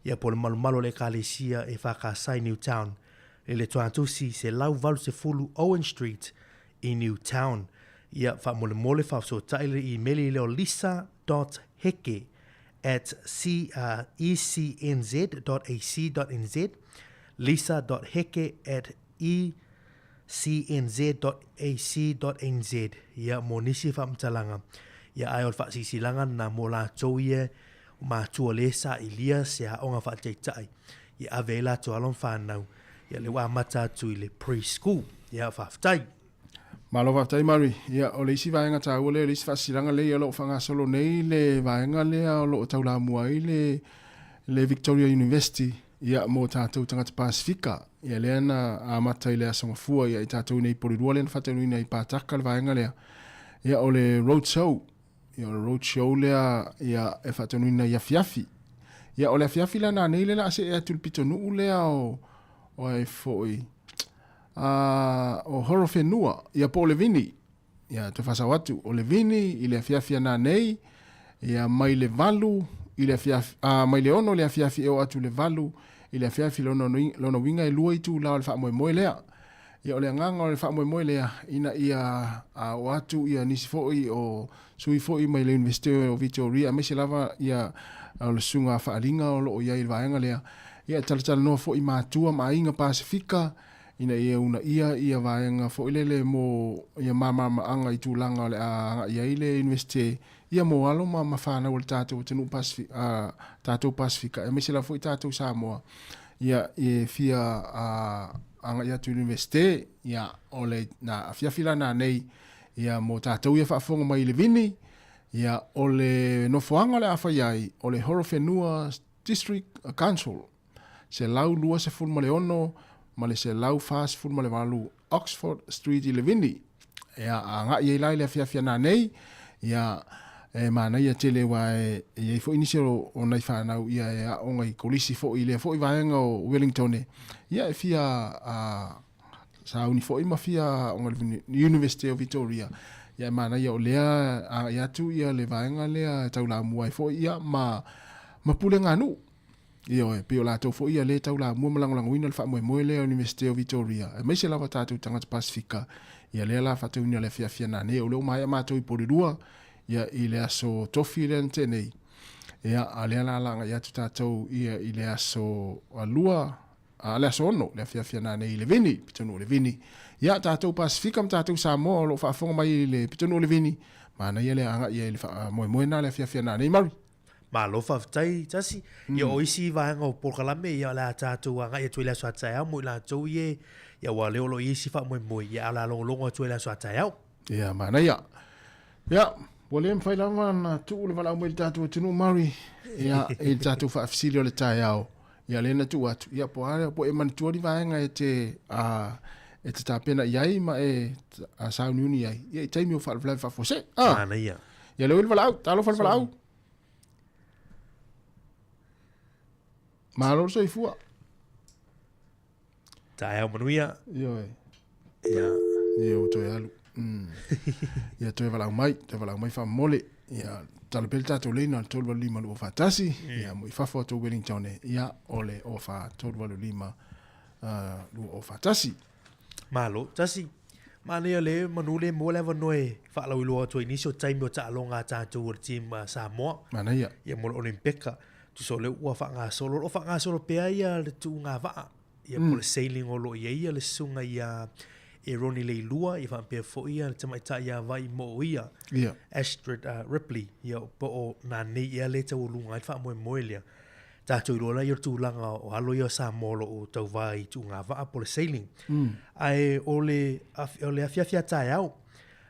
ia po o le malumalu o le Ekalesia EFKS i Newtown, i le tuatusi 180 Owen Street i Newtown. Ia, faamolemole faafesootai le imeli lea o lisa dot heke at ecnz dot ac dot nz, lisa dot heke at ecnz dot ac dot nz, ia, mo nisi faamatalaga. Ia, ae o le faasilasilaga lena mo latou ia o matua le sailia se aoga faataitai ia ave ai latou alo ma fanau, ia lea ua amata atu i le pre-school. Ia, faafetai. Malo faafetai Mary. Ia, o le isi vaega taua lea, o le isi faasilasilaga lea o lo o faagasolo nei le vaega lea o lo o taulamua ai le, le Victoria University ia, mo tatou tagata Pasifika. Ia, lea na amata i le Aso Gafua ia, i tatou nei Porirua lea na faataunuuina i Pātaka le vaega lea. Ia, o le road show. Ia, o le road show lea ia, e faataunuuina i afiafi. Ia, o le afiafi la nanei lea o le a see atu i le pitonuu lea o, o ai foi, a, o Horowhenua, ia po o le Vini. Ia, toe faasao atu, o le Vini i le afiafi a nanei, ia mai le 8 i le afiafi, a, mai le 6 i le afiafi e oo atu i le 8 i le afiafi, lona, lona uiga e lua itula o le faamoemoe lea. Ia, o le agaga o le faamoemoe lea, ina ia a, oo atu ia nisi foi o sui foi mai le Iunivesite o Victoria, aemaise lava ia o le susuga faaaliga o lo o i ai i le vaega lea, Ia, e talatalanoa foi matua ma aiga Pasefika ina ia uunaia ia vaega foi lele mo ia malamalamaaga i tulaga o le a agai ai le Iunivesite ia mo alo ma ma fanau a le tatou atunuu Pasefika, a tatou Pasefika aemaise lava foi tatou Samoa ia e fia a agai atu i le Iunivesite. Ia, o le na afiafi la nanei ia mo tatou ia faafofoga mai i le Vini, ia o le nofoaga o le a fai ai o le Horowhenua District Council, 126 ma le 148 Oxford Street i Levini. Ia, agai ai la i le afiafi a nanei, ia, e manaia tele aua e i ai foi nisi o, o nai fanau ia e aoga i kolisi foi i lea foi vaega o Wellington, ia e fia a, sauni foi ma fia aoga i le University of Victoria. Ia e manaia o lea agai atu ia le vaega lea e taulamua ai foi ia ma ma pulega a nuu. Ioe, pei o latou foi ia lea e taulamua ma lagolagoina le faamoemoe lea o le Iunivesite o Vitoria, aemaise lava tatou tagata Pasefika, ia lea la faatauina le afiafi a nanei, o lea ua maea matou i Porirua, ia i le aso Tofi lea na tea nei. Ia, a o lea la la agai atu tatou ia i le aso Lua, a le aso 6, le afiafi a nanei i Levini, pitonuu o Levini. Ia, tatou Pasefika ma tatou Samoa o lo o faafofoga mai i le pitonuu o Levini, manaia le agai ai i le faamoemoe na le afiafi a nanei. Murray. Malo faafetai Tasi. Ia o isi vaega o polokalame ia o le a tatou agai atu ai i le aso a taeao mo i latou ia ia aua o lea o lo o i ai isi faamoemoe ia ae o le a logologo atu ai i le aso a taeao. Ia manaia. Ia, ua le mafai lava ona tuu le valaau mai i le tatou atunuu Murray, ia, i le tatou faafesili o le taeao. Ia lea na tuu atu, ia po o a, po o e manatua ni vaega e te, a, e te tapena i ai ma e a, sauniuni ai, ia i taimi o faalavelave faafuasei. Ah. Manaia. Ia lea ua i le valaau, talofa le valaau. Malo le soifua. Taeao manuia. Ioe. Ia. Ia ua toe alu. Ia toe valaau mai, toe valaau mai faamomole. Ia tala pea le tatou leina le 385 241. Ia mo i fafo atu o Wellington e. Ia o le 04 385 241. Malo, tasi. Manaia le manu le maua le avanoa e faalauiloa atu ai nisi o taimi o taaloga a tatou o le team Samoa. Manaia. Ia mo le Olimpeka. Tusa o lea ua faagasolo, o lo o faagasolo pea ia le tuuga vaa. Ia po o le sailing o lo o i ai ia le susuga ia Eroni Leilua, ia faapea foi ia le tamaitai ia Vaimo'o ia, Ia. Astrid Ripley, ia po o nanei ea lea e taualuga ai le faamoemoe lea. Tatou iloa la ia o le tulaga o alo ia o Samoa o lo o tauva i tuuga vaa po o le sailing. Ae o le, o le afiafi a taeao,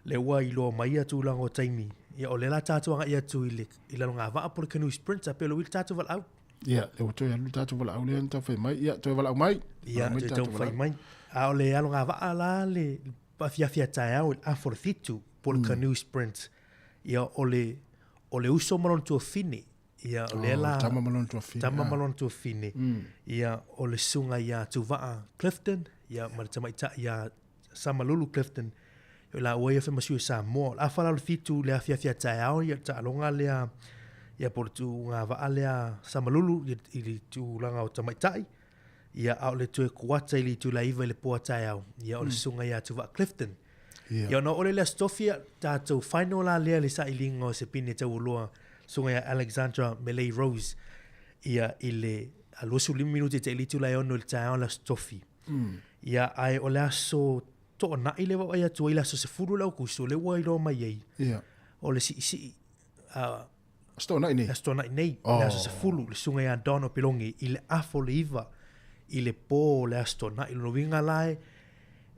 lea ua iloa mai ia tulaga o taimi, ia o lea la tatou agai atu i le, i lalogavaa po o le canoe sprint, a pei o le uili tatou valaau. Ia, lea ua toe alu le tatou valaau lea na taumafai mai. Ia, toe valaau mai. Ia, Valaau mai toe le tatou taumafai valaau. mai. A o le alogavaa la le afiafi a taeao i le afa o le 7 po o le canoe sprint. Ia, o le, o le uso ma lona tuafafine. Ia, o lea Oh, la... tama ma lona tuafafine, Tama ah. ma lona tuafafine. Ia, o le susuga ia Tuvaa Clifton, ia, ma le tamaitai ia Samalulu Clifton, o laua ia fai ma sui o Samoa. O le afa la o le 7 le afiafi a taeao, ia le taaloga lea, ia po o le tuuga vaa lea Samalulu i, i le tulaga o tamaitai, ia a o le toe kuata i le itula 9 i le po a taeao, ia o le susuga ia Tuvaa Clifton. Ia. Ia ona oo lea i le Aso Tofi, ia, tatou final la lea i le sailiga o se pine taualoa, susuga ia Alexandra Melei Rose, ia i le 25 minute te i le itula e 6 i le taeao le Aso Tofi. Ia, ae o le aso Toonai le vaavaai atu ai i le aso 10 o le Aokuso, lea ua iloa mai ai, Ia. o le siisii, a, Aso Toonai nei? Aso Toonai nei, oh. le aso 10, le susuga ia Don Opeloge, i le afa o le 9, i le pō o le aso Toonai. Lona uiga la e,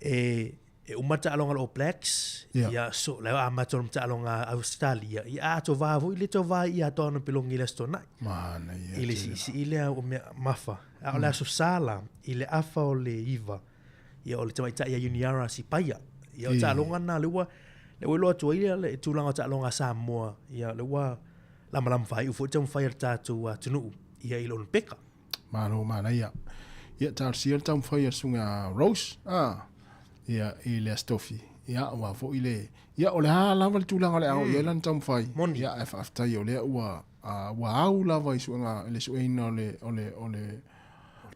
e, e uma le taaloga a le All Blacks, Ia. ia, so, la e amata le taaloga a Australia, ia a tovā foi le tovā ia Don Opeloge i le aso Toonai. Manaia I le tele. siisii lea o mea mafa. A o le aso Sa la, i le afa o le 9, ia o le tamaitai ia Uniara Sipaia. Ia o taaloga na lea ua lea ua iloa atu ai ia le tulaga o taaloga a Samoa, ia lea ua lamalama faaiu foi le taumafai a le tatou atunuu ia i le Olympeka. Malo manaia. Ia talosia le taumafai a le susuga Rose, a, ia i le Aso Tofi. Ia aua foi le, ia o le a lava le tulaga o le a oo i ai lana taumafai. Moni. Ia ae faafetai o lea ua a, ua au lava i suega, i le sueina o le, o le, o le,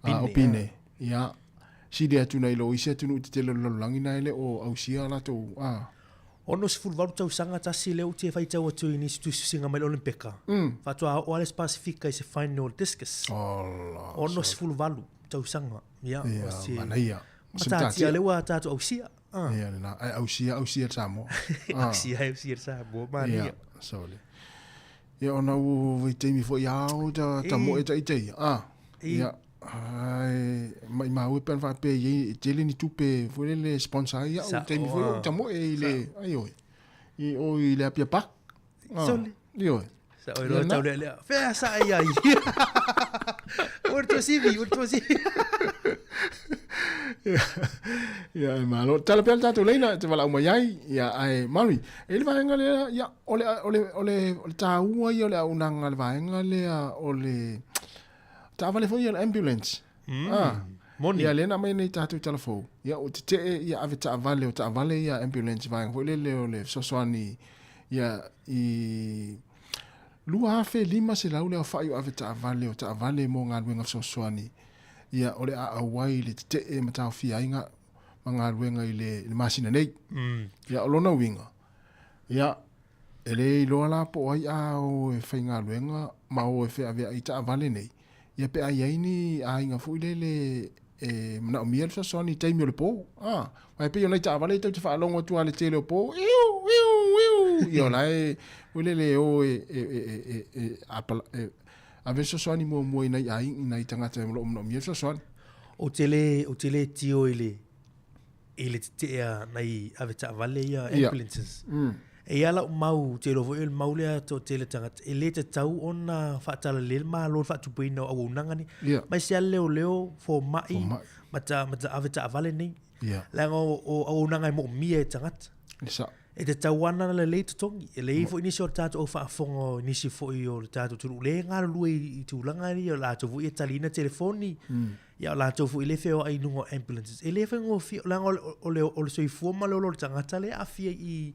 a, o pine. Ia, sili atu nai lo isi atunuu tetele o le lalolagi na e le o ausia a latou, a. 68 tausaga tasi lea ou te faitau atu i nisi tusitusiga mai le Olympeka. Faatoa oo lava le isi Pasifika i se final o le discus. Ola, 68 tausaga. Ia, Ia, o se manaia. Matatia lea ua tatou ausia. Ah. Ia, lena. Ai, ausia, ausia le Samoa. Ah. Ausia, ausia le Samoa, manaia. Ia, sole. Ia, ona ua vaitaimi foi ao ta, ta moe ta ite ia. Ah. Ia, ai, maimau e pe ana faapea i ai, e tele ni tupe foi lele sponsor ai au, Sao, taimi foi o ah. ta moe i le, ai oi, i o i le Apia Park. Ah, Sole. Ioe. Sa oi loa Ia, tau na. lea lea. Fea sa ai ai. Ua le tuasivi, ua le tuasivi. Ia, e malo. Tala pea le tatou leina e te valaau mai ai. Ia, ae, Mary, e i le vaega lea, ia, o le, o le, o le, o le taua ia o le auaunaga a le vaega lea o le taavale foi ia o le ambulance. Ah, Moni. Ia, lea na aumai nei tatou tala fou, ia, ua tetee ia ave taavale, o taavale ia ambulance vaega foi lele o le fesoasoani ia i 2,500 le aofai o ave taavale, o taavale mo galuega fesoasoani, ia, o le a auai i le tetee ma taofia ai ga, ma galuega i le, i le masina nei. Ia, o lona uiga, ia, e le iloa la po o ai a o e faigaluega ma o e feaveai taavale nei, Ia pe a i ai ni aiga foi lele e manaomia le fesoasoani i taimi o le po. Ah, aua e pei o nai taavale ia tou te faalogo atu lava i le tele o po, iu, iu, iu. Ia o la e foi lele e o e, e, e, e, e, apala, e ave le fesoasoani muamua i nai aiga, i nai tagata o lo o manaomia le fesoasoani. Ou te le, ou te le tio i le, i le tetee a nai avetaavale ia, ambulances. E i ai lau mau, ou te iloa foi o le mau lea a toatele tagata, e le tatau ona faatalalelei le Malo i le faatupeina o auaunaga nei. Yeah. Aemaise lava le leoleo, fomai, Fomai. ma ta, ma ta avetaavale nei. Yeah. Leaga o, o auaunaga e moomia e tagata. Le sao. E tatau lava ona lelei totogi. E leai foi nisi o le tatou au faafofoga, nisi foi o le tatou atunuu lea e galulue i, i tulaga ia, o latou foi e taliina telefoni, Ia o latou foi lea e feoai i luga o ambulances, e le faigofie, leaga o le, o le, o le soifua ma le ola o le tagata lea e aafia i,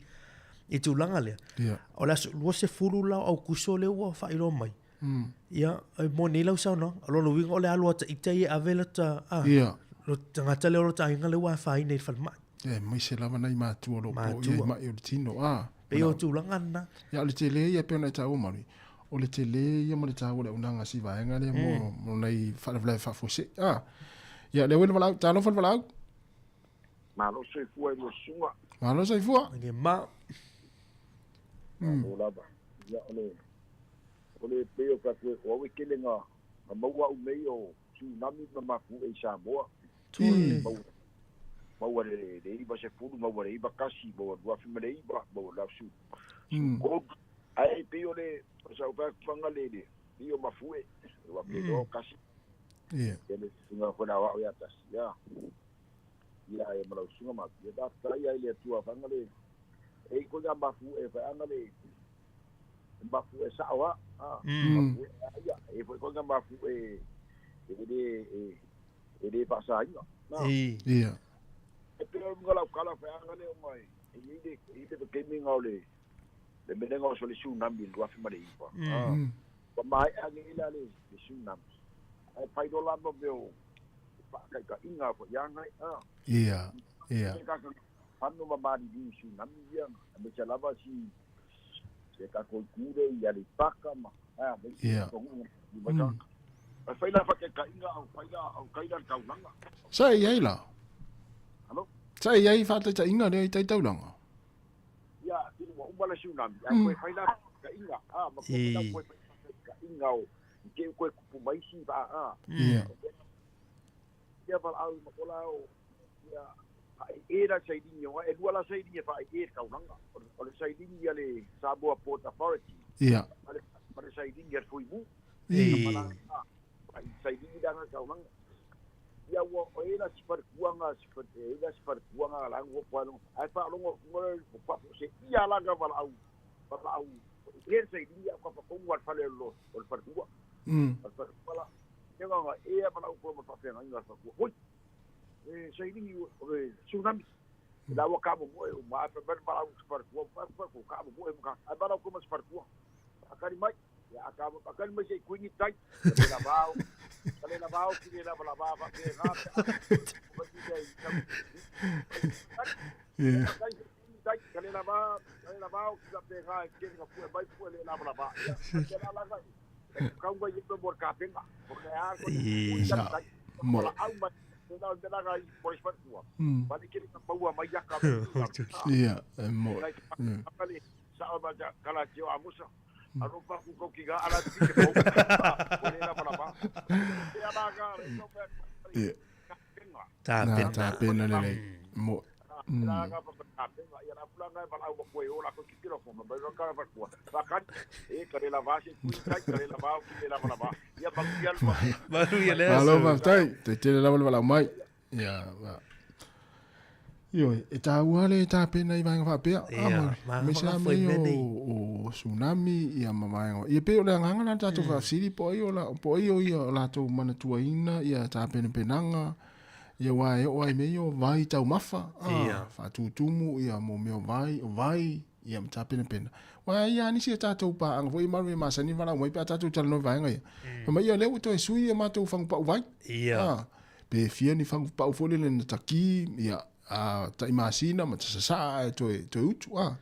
i tulaga lea. Yeah. O le aso 20 la o Aukuso lea ua faailoa mai. Ia, e moni ai lau saunoaga. O lona uiga o le alu a ita ia e ave lota, a, Yeah. lota tagata lea o lota aiga lea ua afaina i le falemai. E aemaise lava nai matua o lo o poia i mai o le tino. A, Pei o tulaga lena. Ia, o le tele ia e pei ona e taua Marie, o le tele ia ma le taua o le auaunaga a si vaega lea mo, mo nai faalavelave faafuasei. A, ia, lea ua i le valaau, talofa le valaau. Malo soifua i lua susuga. Malo soifua. Age ma. Malo lava. Ia, o le, o le pei o tatou e o au e tele na, na maua au mei o tsunami ma mafuie i Samoa. Tuli. Maua le le 90, maua le 91, maua le 2009, maua le 2013. Ae e pei o le o sau fai atu fanga le le pei o mafue, ua ke loa kasi. Ia. Ia le susuga foi la o au ia tasi, ia. Ia e ma lau susuga ma ia faafetai ai le Atua fanga le e i koe mafue fai anga le mafue sao a. Mafue ia e foi koe mafue e le e e le faasaina. Na. Ia. E pei o luga lau kala fai anga le o mai. E i le i le kemi ngau le le melenga o so le tsunami le 2009. Ua maea nei la le le tsunami. Ae pai loa la mo mea o faataitaiga foi ia ngai. Ia. Ia. E ka pano ma maliliu i tsunami ia, aemaise lava si se tatou itu lea i Aleipata ma a ma isi atunuu i mai tagata. Ae fai la faataitaiga au fai la au kai la le taulaga. Sa e i ai la? Alo? Sa e i ai faataitaiga lea i tai taulaga? Ia, tino ua uma le tsunami, ae toe fai la faataitaiga, a, ma koe la toe fai faataitaiga o i te i koe kupu mai isi vaa, a. Ia. Ia valaau ma ko la o, ia, faaee la sailini o, e lua la sailini e faaee le taulaga. O le sailini a le Samoa Port Authority. Ia. Ma le, ma le sailini a le Fuimu. Ia. Sailini la na taulaga. Ia ua o e la si falekuaga si fale e la si falekuaga la ua po ai ae faalogo atu le papo se ia la ga valaau valaau e sailini a ka fatonga le fale o le falekua. O le falekua la ia ga e valaau ko ma faafeagaiga le falekua. Oi e sailini o le tsunami. La ua ka mo e ma fa ba valaau se falekua fa fa ko ka mo e ka ai valaau ko ma se falekua. Akari mai ia aka akari mai se kuini tai. Ka le vao. Ka le vao ki le la la va va ke ga. Ia. Ka le la va, ka le la vao ki la pe ga ke ga pu mai pu le la la va. Ia la la ga. Ka unga i mo ka penga. Ko le a ko. Sa. Mo. Au mai la la ga i mo se falekua. Ba le ke ka paua mai ia ka. Ia, e mo. Sa o ma kala tio amusa. Alo pa ku ko ki ga ala ti ke po. Ko le la la va. Ia la ga le ko pe. Ia. Ta Na pena. ta pena lelei. Mo. La ga pa ta penga ia la pulanga e valaau ma koe o la ko ki tiro ko ma ba ka va kua. Va ka e ka le la va se ku kai ka le la va ki le la va la va. Ia ba ku ia le Manuia le Malo aso. faafetai. Te tele lava le valaau mai. Ia, va. Ioe, e taua le tapena i vaega faapea. Ia, A, ma, ma me se a whakawhai mei mea nei. o, o tsunami, ia ma vaega. Ia pei o le agaga la tatou faafesili po o ai o la, po o ai o ia o latou manatuaina, ia tapenapenaga, Ia aua e oo ai i mea ia o vai taumafa, a, faatutumu ia mo mea o vai, o vai, ia ma tapenapena. Aua e i ai lava nisi a tatou paaga foi e malu e masani ona valaau mai pe a tatou talanoa i vaega ia. Fai mai, ia lea ua toe sui ia matou fagu pau vai. A, pe fia ni fagu pau foi lele na taki, ia, a tai masina ma sasaa ae toe, toe utu. A,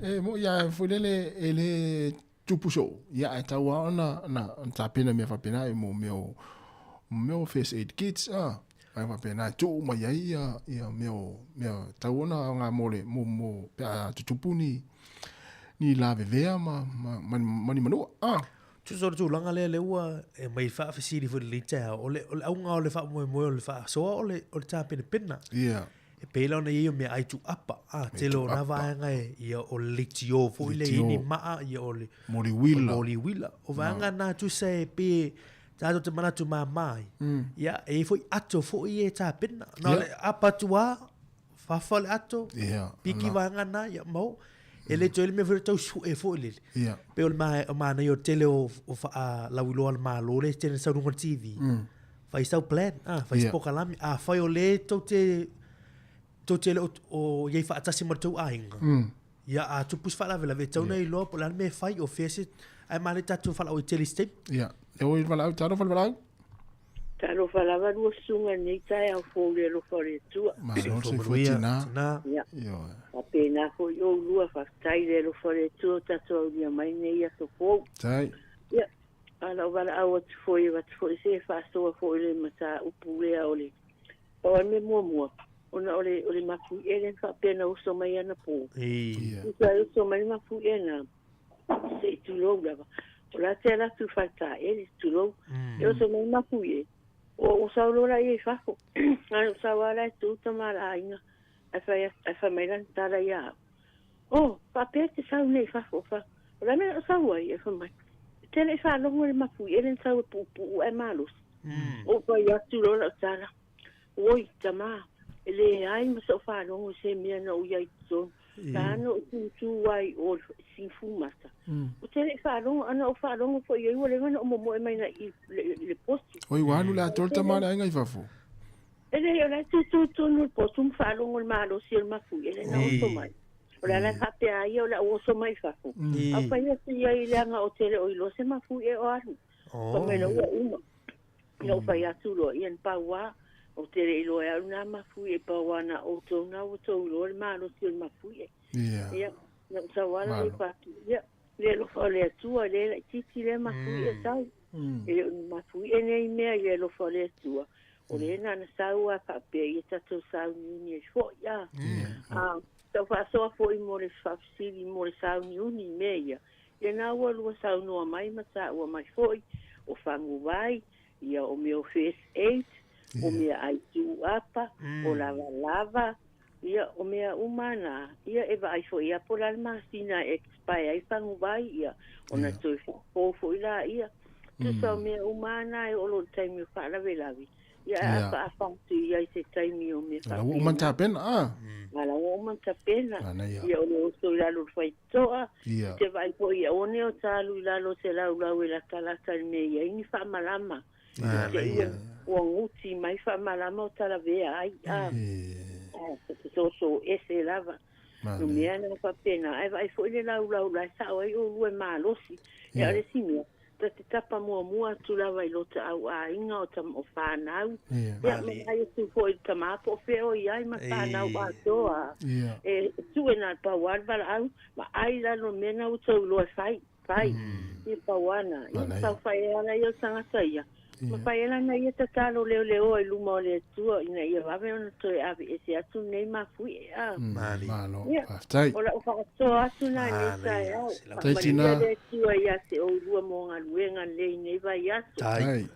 e moi lava foi lele e le tupu soo, ia ae tau lava ona, ona, ona tapena mea faapena i mo mea o, mea o first aid kits, a, vaega faapena e tuu mai ai ia, ia mea o, mea tau ona aoga mo le, mo, mo, pe a tutupu ni, ni lavevea ma, ma, ma, ma ni manua, a. Tusa o le tulaga lea lea ua e aumai faafesili foi i lenei taeao, o le, o le auga o le faamoemoe o le faasoa o le, o le tapenapena. Ia. E pei la ona i ai o meaai tuuapa, a, tele o na vaega e, ia o le leitio foi lea i ni maa, ia o le moliuila. Moliuila. O vaega na tusa e pei e tatou te manatu mama ai, ia, e i ai foi ato foi e tapena. Na o le apa atu lava, fafa le ato, piki vaega na, ia mau. E le toe le mea foi le tau sue foi lele. Pei o le manaia o le tele o faalauiloa a le Malo lea e tele ina sau i luga o le TV. Fai sau plan, ah, fai se pokalame. Afai o lea tou te, tou te le o, o i ai faatasi ma le tou aiga, ia a tupu se faalavelave, e tatau ona iloa po o le a le mea e fai, o fea se, ae manaia tatou faalauaitele i se taimi. Ia, e oi le valaau, talofa le valaau. Talofa lava lua susuga i lenei taeao fou i le alofa o le Atua. Malo le soifua tina. Ia. Faapena foi oulua, faafetai i le alofa o le Atua ua tatou aulia mai lenei aso fou. Tai. Ia, a lau valaau atu foi, avatu foi se faasoa foi i le mataupu lea o le pau lava le mea muamua, ona o le, o le mafuie lea na faapea na oso mai anapo. Ia. Tusa e oso mai le mafuie na, se i tulou lava. O la te ala atu i faletaele, tulou. E oso mai le mafuie, o, o sau loa laia i fafo. Ae o sau lava la e tu tama a le aiga, ae fai, ae fai mai lana tala ia au, Oh, faapea e te sau nei i fafo, fa, o le a le mea o sau ai? E fai mai, e te le i faalogo i le mafuie lea na sau e puupuu ae malosi. Ou fai atu loa lau tala, Oi, tamā, e leai ma so'u faalogo i se mea na ou i ai i totonu. La na ou tūtū ai i o i le Sifumata. Ou te le i faalogo, a na ou faalogo foi i ai ua leva ona ou momoe mai na i le potu. Oi, ua alu le atoa le tama a le aiga i fafo. E leai, o la e tūtū tonu i le potu ma faalogo i le malosi o le mafuie lea na oso mai. O le ala e faapea ai ia o le au oso mai i fafo. A fai atu ia i leaga o te le o iloa se mafuie o alu. Fai mai loa ua uma. Na ou fai atu loa, ia na pau a, ou te le iloa e au na mafuie, pau a na outou na ua tou iloa le malosi o le mafuie. Ia, na ou sau a la i fatu, ia, le alofa o le Atua, le laitiiti lea mafuie sau. E le o ni mafuie nei mea i le alofa o le Atua, o le na na sau a faapea ia tatou sauniuni ai foi, a. A, tau faasoa foi mo le faafesili mo le sauniuni i mea ia, Ia na ua lua saunoa mai ma taua mai foi, o faguvai, ia o mea o first aid, o mea ai tuuapa, o lavalava, ia o mea uma na, ia e vaai foi ia po o le a le masina e expire ai faguvai, ia ona toe faafou foi laia. Tusa o mea uma na e oo loa i le taimi o faalavelave, Ia, a afaafa atu i ai se taimi o mea faapena. La ua uma ona tapena, a? A la ua uma ona tapena. Ia, o le oso i lalo o le faitotoa. Ia. Te vaai foi i aone o ta alu i lalo o se laulau e latalata i le mea e i ai ni faamalama. Ia. Ia, ua guti mai faamalama o talavea ai, a? E fesoasoa ese lava. No mea na faapena. Ae vaai foi le laulau la e sao ai oulua e malosi. Ia, o le isi mea, Ta te tapa muamua atu lava i lota au aiga o tama o whanau. Yeah. Ia, ma ai atu foi i tama po o fea o i ai ma whanau atoa. Yeah. E tue nā pau a le valaau, ma ai lalo mea na ua tou iloa e fai, fai. Ia pau ana. Ia Manaia. tau fai e ala ia o tangata ia. Ma fai e lana ia tatalo leoleoa i luma o le Atua ina ia vave ona toe aveese atu lenei mafuie. A. Mali. Malo. Ia. Faafetai. O lau faasoa atu na i lenei taeao. Faafetai tina. Faamanuia le Atua ia te oulua mo galuega lelei i nei vaiaso. Tai.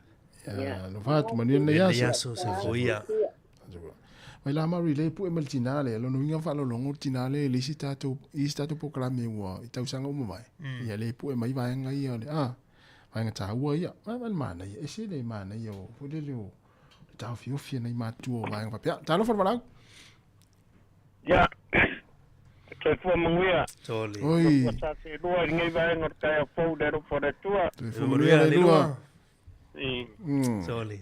Ia, alofa atu, manuia lenei aso. Lenei aso, soifua ia. Mai la maru i le pue ma le tina lea, lona uiga faalologo le tina lea i le isi tatou, i isi tatou polokalame ua i tausaga uma mavae. Ia le pue mai vaega ia o le, a, vaega taua ia. Vai vai le manaia, ese le manaia o, foi lele o, le taofiofi e nai matua o vaega faapea. Talofa le valaau. Ia, soifua manuia. Toli. Oi. Soifua sa se lua i lenei vaega o le taeao fou i le alofa o le Atua. Soifua manuia le lua. I. Toli.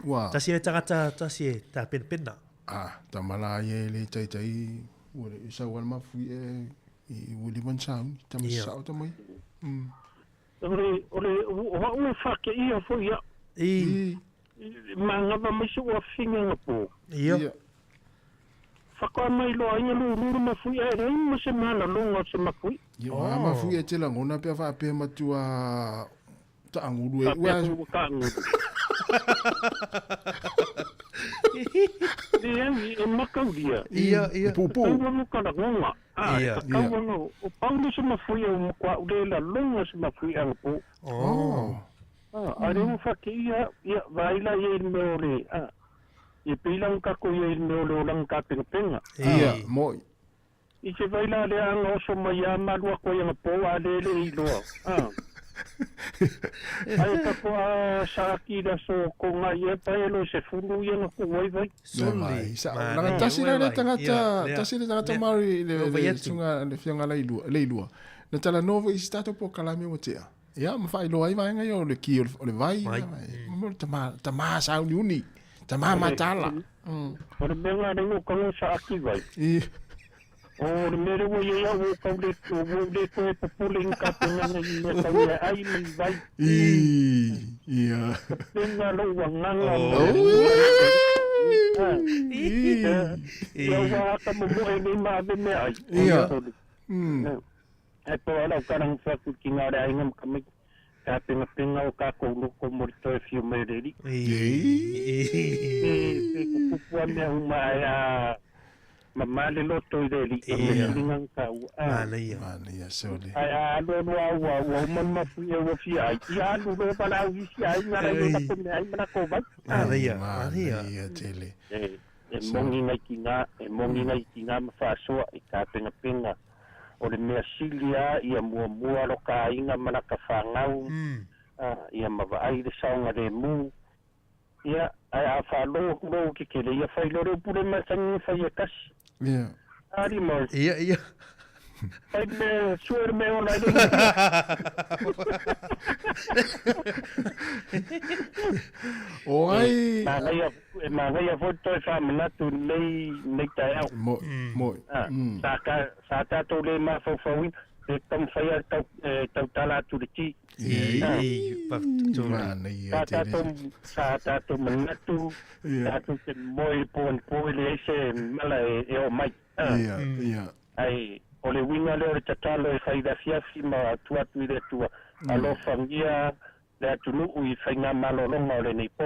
Ua. Tasi le tagata tasi e tapenapena. Ah, tama la ia e le taitai ua le i sau a le mafui e i ua lima ni sauni, tama Ia. sasao tama ia. O le, o le, o au e faateia foi au. I. Manava mai so'u afifiga agapō. Ia. Ia. Faatoa mai loa ai lulu le mafui'a e leai ma se malaloga o se mafui'a. Ia, o a mafui e te lagona pe a faapea matua taagulu e Faapea foi ua taagulu. Leai, e makaulia. Ia, ia. E puupuu. Tatau ona ka lagona. A, e Ia. tatau ona, o pau le se mafui'a ua matua'u le laloga se mafui'a agapō. Oh. A, a lea ua faateia, ia, vaai la i ai i le mea o le, a, ia pei la ona tatou i ai i le mea o le olaga tapenapena. Ia, mo'i. I se vai la lea aga oso mai a ma alu atu ai agapō a lea e le i iloa. A. Ae tatou a saaki i le aso Toga ia pae e loe sefulu ia na tuu ai vai. Vai, Sole. sa, Manaia, laga tasi la ua le vai. tagata, Ia, lea. tasi le tagata Lea. Maori le Lea le vai atu. susuga le afioga Leilua, Leilua. Na talanoa foi i si tatou polokalame ua tea. Ia, ma faailoa ai vaega ia o le ki o le, o le vai, Vai. ia, vai. Mo le tama, tama sauniuni, tama mataala. O le mea lena o tago saaki vai. I, O le mea lea ua i ai au ua tau le, ua ou le toe popole i ni tapenaga i mea tau i aai ma i vai. i, ia. Pena lou agaga ma Oh. Ah. I, Ia ua ata momoe nei ma ave mea ai. Ia. Mm. Ae po o lau tala na fai atu i le tiga o le aiga ma tamaiti, tapenapenaga o tatou loko mo le toe afio mai o le Alii. Pe pe tutupu lava mea uma ae a mamā le loto i le Alii, o le mea Ia. sili lena ona taua. Ah. Manaia. Manaia, sole. Ae a alu alu lava ua ua uma le mafuie ua fia ai, ia alu loa valaau i isi aiga la i o latou meaai ma latou vai. Ah. Manaia. Manaia. Manaia tele. E, e moni nai tina, e moni nai tina ma faasoa i tapenapena. O le mea sili lava ia muamua lo ka aiga ma laka fanau, ah, ia ma vaai le saogalemu. Ia, ae a faalogo atu loa ua kekele, ia fai loa le upu le masani e fai e tasi. Ia. Ali mo, Ia, ia. fai le mea, sue le mea ola ai le O ai, Manaia, e manaia foi le toe faamanatu i lenei, lenei taeao. mo'i, mo'i. Ah, sa ka, sa tatou le mafaufauina, pe taumafai lava tau, e tautala atu i le ti. I, Ah. i, faafetai. Manaia Sa tele. tatou, sa tatou manatu, Ia. tatou te moe i le po anapo e leai se mala e, e oo mai. Ah, Ia, ia. ai, o le uiga lea o le tatalo e fai i le afiafi ma atu atu i le Atua. Alofagia le atunuu i faigamalologa o lenei po.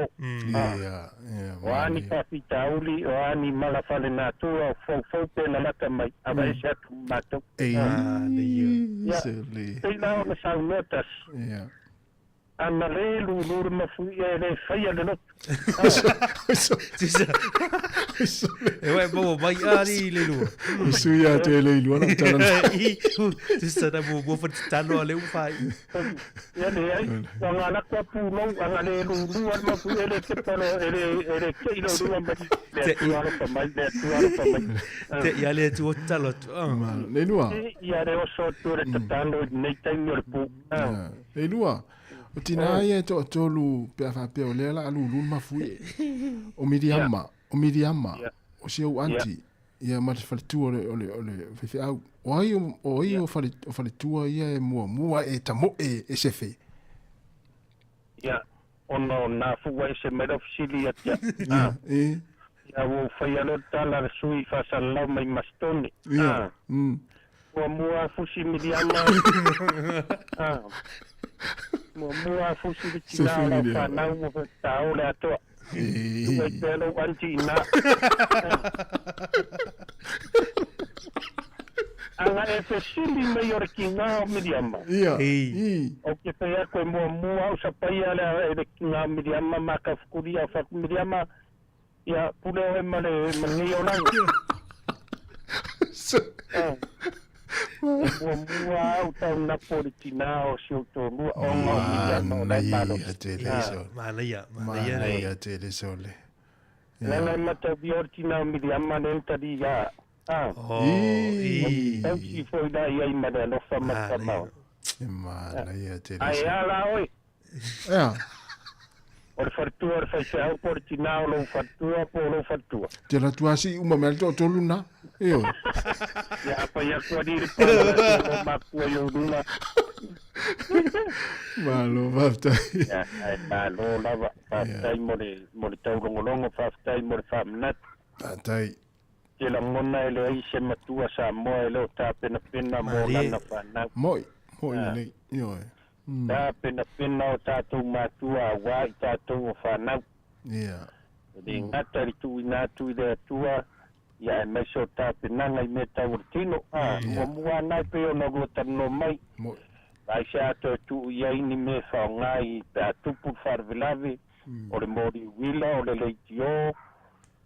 Ah. Ia, ia, O a ni manaia. faafitauli, o a ni mala falenatura, o foufou pe na lata mai, avaese atu ma matou. Ei, Manaia. Ia. sole. Pei la ona saunoa tasi, Ia. ana le lulu le mafuia e le faia le loto. Tisa. E wai maua mai ali le lua. O sui a te le ilua na tala. I, tisa na mua mua whatitano a le uwhai. Ia leai, ua galako a pulou, aga le lulu a le mafuia e le kepa lo, e le, e le kei lo lua mai, le Atua alofa mai, le Atua alofa mai. Te ia le atu o talo atu. Ah. Le lua. Ia le oso atu o le tatalo i lenei taimi o le pu. Ah. Le lua. O tina ia e toatolu pe a faapea o lea la a lulu le mafui e. O Miriama, o Miriama, Ia. o si au anti, ia ma le faletua o le, o le, o le faifeau. O ai o, o ai o, fale, o faletua ia e muamua e tamoe e sefe. Ia, ona o nā fua e se mai lau fesili ia te au. Ah. E, Ia ua ou faia loa le tala a le sui faasalalau mai Masitone. ia, Ah. Muamua fusi Miriama. Ah. Muamua fusi le tina o lau Miriama. fanau ua faatao le atoa. E, Ua i pea lou anti ina. Aga e fesili mai o le kiga o Miriama. ia, Ei. i, O ke fai atu e muamua au sapaia le e le kiga o Miriama ma kafukuli au fatu Miriama. Ia pule oe ma le ma lenei olaga. Ah. E muamua au taunapo o le tinā o si ou tolua ona o Miriama o lae malo. Manaia tele sole. Manaia, manaia le. Manaia tele sole. Lana e mataulia o le tinā o Miriama le tali ia. Ah. Oh, i. Tausi foi la ia i ma le alofa ma le tamao. E manaia tele Ae sole. a la oe. Ia. O le faletua o le faifeau po o le tinā o lou faletua po o lou faletua. Te alu atu lava sii uma mai le toatolu lena. Ioe. Ia a fai atu alii le pala o lou matua i ou luga. Malo faafetai. Ia, ae malo lava. Faafetai mo le, mo le taulogologo, faafetai mo le faamanatu. Faafetai. Te lagona e leai se matua Samoa e le o tapenapena mo lana fanau. Moi, moi lelei. Ioe. Tapenapena o tatou matua aua i tatou o fanau. Ia. E le gata i le tuuina atu i le Atua, ia aemaise o tapenaga i mea tau o le tino. A, muamua ana e pei ona lua talanoa mai. Moi. Ai se a toe tuu i ai ni mea e faaaoga i pe a tupu le faalavelave, o le moli uila, o le leitio,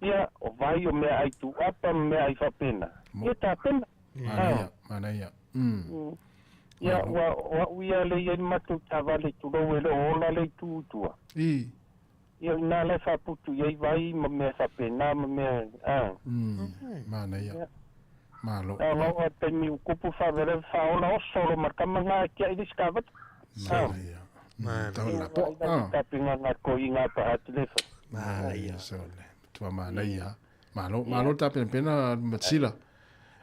ia, o vai, o meaai tuuapa ma meaai faapena. Ia tapena. Manaia, manaia. Ia, ua, o au ia le i ai le matou taavale, tulou e le o ola le itu i tua. I. Ia, o i ina la e faaputu i ai vai ma mea faapena ma mea, a. Manaia. Malo. A ona oo lava i le taimi ua tupu faalavelave faaola oso lo ma le tama lena e tiai le isi kavata. Manaia. Tau la po. Ah. Tapinga ko i ngā paha te lefa. Manaia. Sole. Tua manaia. Malo, malo tapenapena Matsila.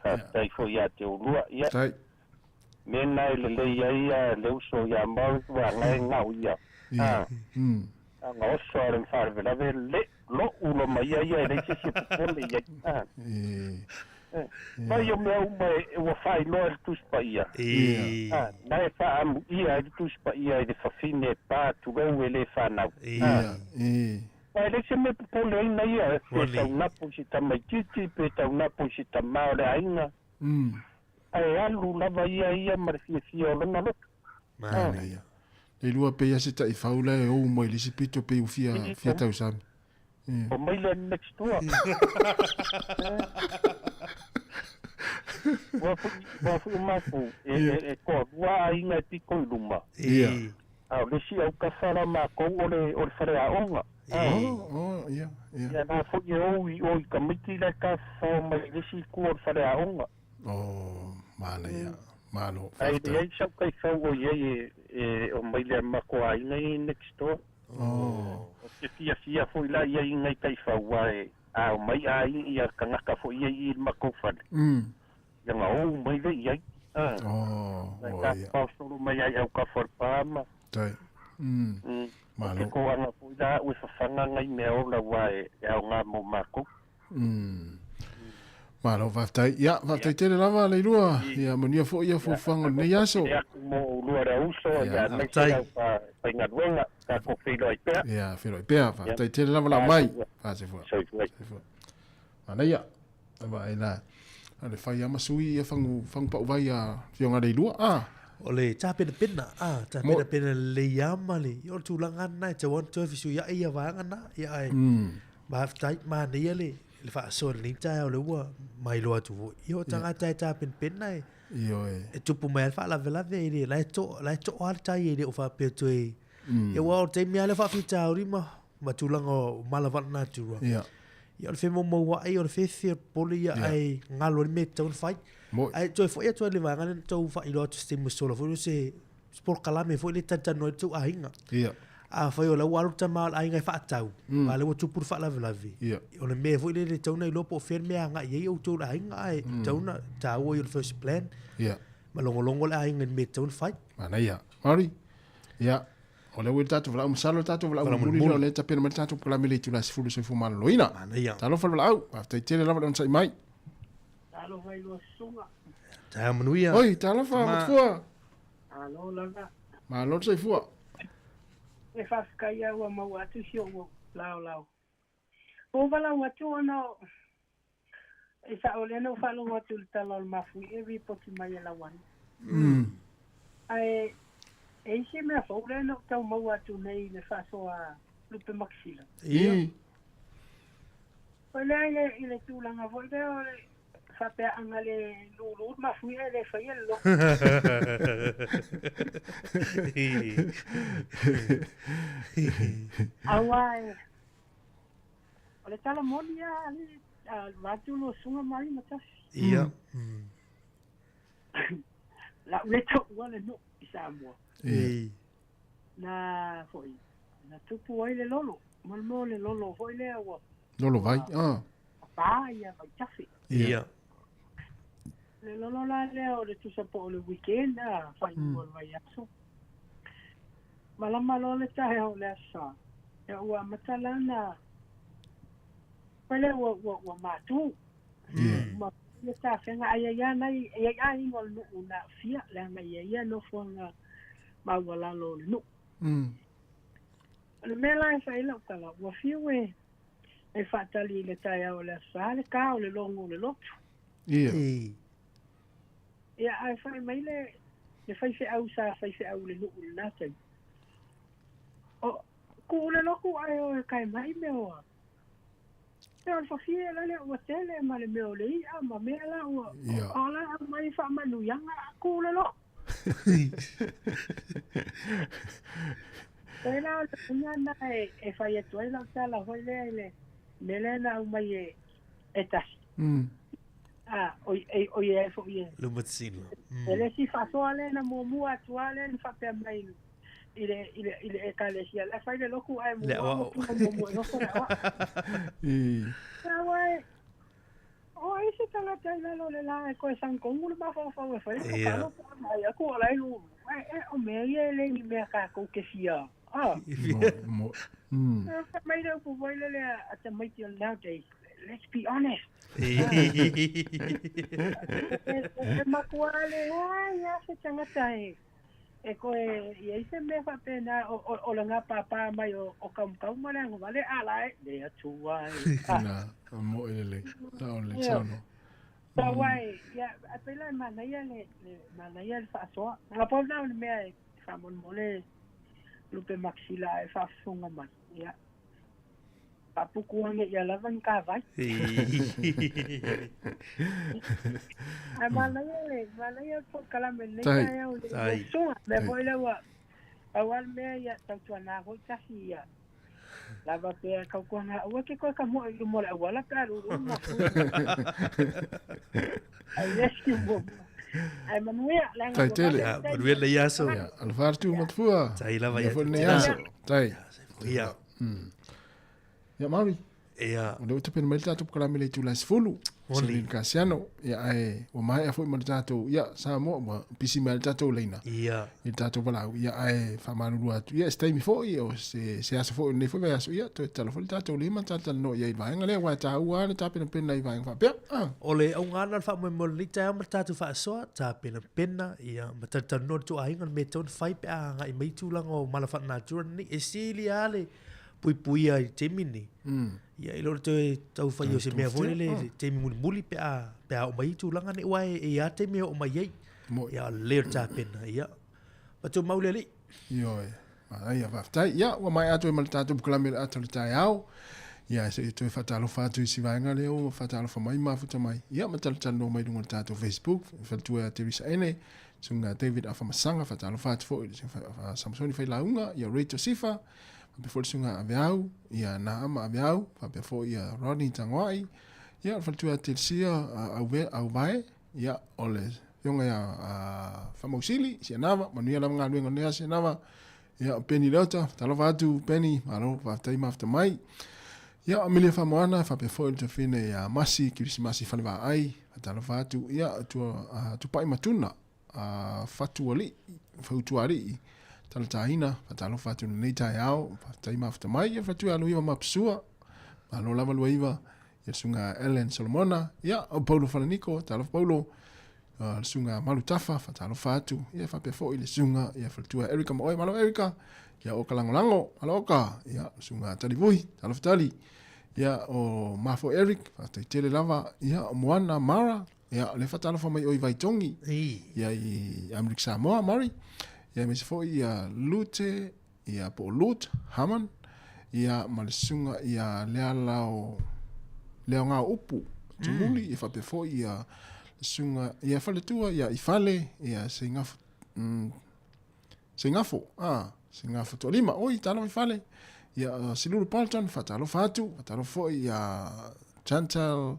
Faafetai foi ia te oulua. Ia. Tai. Mena e lelei ai a le uso ia Maui ua ngai ngau ia. Ia. Nga oso a le mfaalavelave le lo'u lo mai ia ia e leai se isi e popole i ai. Ah. Mai o mea uma e ua faailoa e le Tusi Paia. Ia. Ah, na e faaamuia ai le Tusi Paia i le fafine e pa tulou e le fanau. Ia. Aua e leai se mea e popole ai na ia, pe taunapu i se tamaitiiti, pe taunapu i se tamā o le aiga. Ae alu lava ia ia ma le fiafia o lona loto. Manaia. Le lua pei a se taifau la e ou mai le isi pito pei ua fia, fia tausami. O mai lea next door. Ua foi, ua foi o matou, e, e, e toalua aiga e pito i luma. Ia. A o le isi aukafa la matou o le, o le faleaoga. Oh, oh, ia, ia. Ia la foi e ou i o i tamaiti la e tafafao mai i le isi itu o le faleaoga. Oh, manaia. Malo, Ae faafetai. leai sau taifau o i ai e, e o mai lea matou aiga i next door. Oh. Ou te fiafia foi la i ai i nai taifau aua e a omai aiga ia tagata foi ia i i le matou fale. Ia na ou mai lea i ai. Oh, Nai oh, ka ia. paosolo mai ai aukafo o le pa ma. Tai. O te Malo. koaga foi la a'u e fafaga nai mea ola aua e aoga mo makou. Malo, faafetai. Ia, faafetai tele lava Leilua. Ia, manuia foi ia fuafuaga o lenei aso. Ia, atu mo oulua le auso, ia, aemaise lau faigaluega, tatou feiloai pea. Ia, feiloai pea. Faafetai tele lava lau mai. Faasefua. Soifua. Soifua. Manaia. Vaai la. A le fai lava ma sui ia fagu, fagu pauvai a Afioga Leilua. Ah. O le tapenapena, a, tapenapena lelei lava ma le, ia o le tulaga lena e tatau lava ona toe fesuiai ia vaega na, ia ae, faafetai, manaia le, le faasoa i lenei taeao lea ua mailoa atu foi. Ia o tagata e tapenapena e, Ioe. e tupu mai ai le faalavelave, e le, la e toa, la e toa lava le tai e le o faapea toe, ia aua o le taimi lava lea o faafitauli ma, ma tulaga o mala faalenatura. Ia. Ia o le femoumouai, o le fefe, o le popole ia, ae galo ai le mea e tatau ona fai. Ae toe foi atu ai i le vaega lea na tau faailoa atu i se taimi ua sola foi lea, o se polokalame foi lea e talatalanoa ai le tou aiga. Ia. Afai o la ua alu le tama o le aiga e faatau, a o lea ua tupu le faalavelave, o le mea foi lea e tatau ona iloa po o fea le mea e agai i ai outou le aiga, ae tatau ona taua ia o le first plan, Ia. ma logologo le aiga i le mea e tatau ona fai. Manaia. Maori. Ia. O lea ua i le tatou valaau, masalo le tatou valaau Valaau mulimuli mulimuli. lea o lea e tapena mai le tatou polokalame i le itula e 10 soifua maloloina. Manaia. Talofa le valaau. Faafetai tele lava le onosai mai. Talofa i lua susuga. Taeao manuia. Oi, talofa, Tama. matua. Malo lava. Malo le soifua. E faafetai au ua maua atu si o'u laolao. Ua ou valaau atu ona o e sa'o lea na ou faalogo atu i le tala o le mafui e ripoti mai e lauana. Ae e isi mea fou lea na ou tau maua atu nei i le faasoa lupe makisila. Ia. O lea i le, i le tulaga foi lea o le faapea le lulu le mafuia e le faia le loto. Aua e, o le tala moni a le a vatu lo sunga mai ma tasi. Ia. La ule tau ua le no i Samoa. Ia. Na foi. Na tupu ai le lolo, mo le mea o le lolo foi lea ua Lolo vai, ah. pā ia vaitafe. Ia. Le lolo la lea o le tusa po o le weekend, a, faaiuga o le vaiaso. Malama loa le taeao o le Aso Sa, ia ua amata la ona fai lea ua, ua, ua matu. Ia. Ua le tafega, ae i ai lava nai, e i ai aiga o le nuu na aafia, leaga e i ai ia nofoaga maualalo o le nuu. O le mea la e fai ai lau tala, ua fiu e e faatali i le taeao o le Aso Sa le ta o le logo o le lotu. Ia. Ia, ae fai mai le le faifeau sa faifeau i le nuu i lena taimi, o, kuu le lotu ae o e kae mai mea o a. Mea o le fafie la lea ua tele ma le mea o le i'a ma mea la ua, o la e aumai faamanuiaga, kuu le lotu. Pei la o le uiga lena e fai atu ai lau tala foi lea i le mea lea na aumai e tasi. A, o i ai foi e. Lumatsino. E le isi faasoa lea na muamua atu lava lea na faapea mai i le, i le, i le ekalesia, la e fai le lotu ae muamua muamua i nofo le aoao. Aua e, O ai se tagata i lalo o le la e toe sagatonu le mafaufau e fai le tatalo pe a vaai atu o la e lulu. E, o mea ia e le ni mea tatou te fia, a. Mo, mo. Fai mai le upu foi lele a tamaiti o le nowadays, let's be honest. E matua leai lava se tagata e, e toe i ai se mea faapena o le gapapā mai o Kaumakauma le agavale a la e le Atua e. Na, moʻi lelei. Na o le saunoa. Pau ai, ia, a pei la e manaia le, le manaia le faasoa. Na pau lena o le mea e faamolemole lupe makisila e faafofoga mai. Ia. Faapuku ane ia lava ni kāwai. Ae manaia le, manaia le polokalame lenei taeao i le susuga. Mea foi lea ua, pau lava le mea ia tautuana foi tasi ia lava pea tautuana aua e te toe tamoe i luma o le auala pe a lulu ma Ai le si muamua. Ae manuia, leaga Tai tele. Ia, manuia lenei aso. Ia, alofa atu matafua. Tai lava ia ia foi te lenei tina. aso. Tai. Ia. Ia, Mauri. Ia. O lea ua tapena mai le tatou polokalame i le itula e 10. Moni. Celine Kasiano. Ia, ae ua maea foi ma le tatou, ia, Samoa, ua pisi mai le tatou leina. Ia. I le tatou valaau. Ia, ae faamalulu atu. Ia, se taimi foi, o se, se aso foi o lenei foi vaiaso. Ia, toe tatalo foi le tatou lima, talatalanoa i ai i le vaega lea, aua e taua lava le tapenapena i vaega faapea. Ah. O le auga lena o le faamoemoe o lenei taeao ma le tatou faasoa, tapenapena, ia, ma talatalanoa i le ituaiga, le mea e tatau ona fai pe a agai mai tulaga o mala faalenatura lenei. E sili lava le puipuia i le taimi lenei, ia i lo le toe tau fai o se mea foi lele i le taimi mulimuli pe a, pe a oo mai tulaga nei, aua e i ai lava taimi e oo mai ai. Ia, o le lelei o le tapena, ia. Matua mau le Alii. Ioe. Manaia, faafetai. Ia, ua maea atu ai ma le tatou polokalame i le ata o le taeao. Ia, se i toe faatalofa atu i si vaega lea ua faatalofa mai mafuta mai. Ia, ma talatalanoa mai i luga o le tatou Facebook, faletua ia Teresa Ene, susuga David Afamasaga, faatalofa atu foi i le susuga Samasoni Failauga, ia Rachel Sifa, faapea foi le susuga Aveau, ia Naama Aveau, faapea foi ia Rodney Tagoai, ia, le faletua ia Telesia Auvae, Ia, o le afioga ia Faamausili, Sianava, manuia lava galuega o lenei aso Sianava. Ia, o Penny Leota, talofa atu Penny, malo, faafetai mafuta mai. Ia, o Amelia Famoana, faapea foi le tafine ia Masi, Kirisimasi Falevaai, talofa atu, ia, tua, Tupai Matuna, Fatualii, Fautualii, Talataina, faatalofa atu i lenei taeao, faafetai mafuta mai, ia faatu ia Luiva Mapusua, malo lava Luaiva, ia le susuga Ellen Solomona, ia o Paulo Falaniko, talofa Paulo, le susuga Malu Tafa, faatalofa atu, ia faapea foi le susuga ia faletua Erica ma oe, malo Erica, ia Oka Lagolago, malo Oka, ia le susuga Talivui, talofa Tali, ia o Mafo Eric, faafetai tele lava, ia o Moana Mara, Ia, o lea faatalofa mai oi Vaitogi, ia i Amerika Samoa, Mari, ia aemaise foi ia Lute, ia po o Lut, Haman, ia ma le susuga ia Leala o Leaogao Upu, Tumuli, ia faapea foi ia le susuga ia Faletua, ia Ifale, ia Seigafo, Seigafo, a, Seigafo Toalima, oi, talofa Ifale, ia Silulu Bolton, faatalofa atu, faatalofa foi ia Chantal,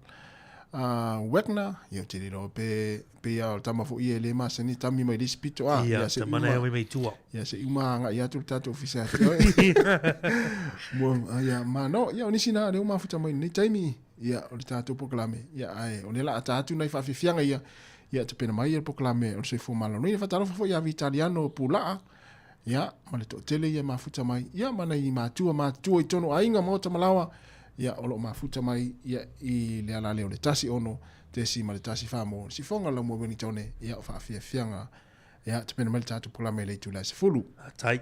Wagner, ia ou te le iloa pe pei lava o le tama foi ia e le masani tami mai le isi pito a. Ia, tama na e omai mai tua. Ia se i uma agai atu le tatou ofisa ia te oe. Mo, ia, malo, ia o nisi na lea ua mafuta mai i lenei taimi, ia o le tatou polokalame, ia ae o lea o le a ta atu nai faafiafiaga ia, ia tapena mai le polokalame o le soifua maloloina. Faatalofa foi ia Vitaliano Pulaa, ia, ma le toatele ia e mafuta mai, ia ma nai matua matutua i totonu o aiga, maota ma laoa, ia, o lo o mafuta mai, ia, i le ala lea o le 16.14 mo le sifoga o le laumua Wellingtone, ia, o faafiafiaga, ia, tapena mai le tatou polokalame i le itula e 10. Tai.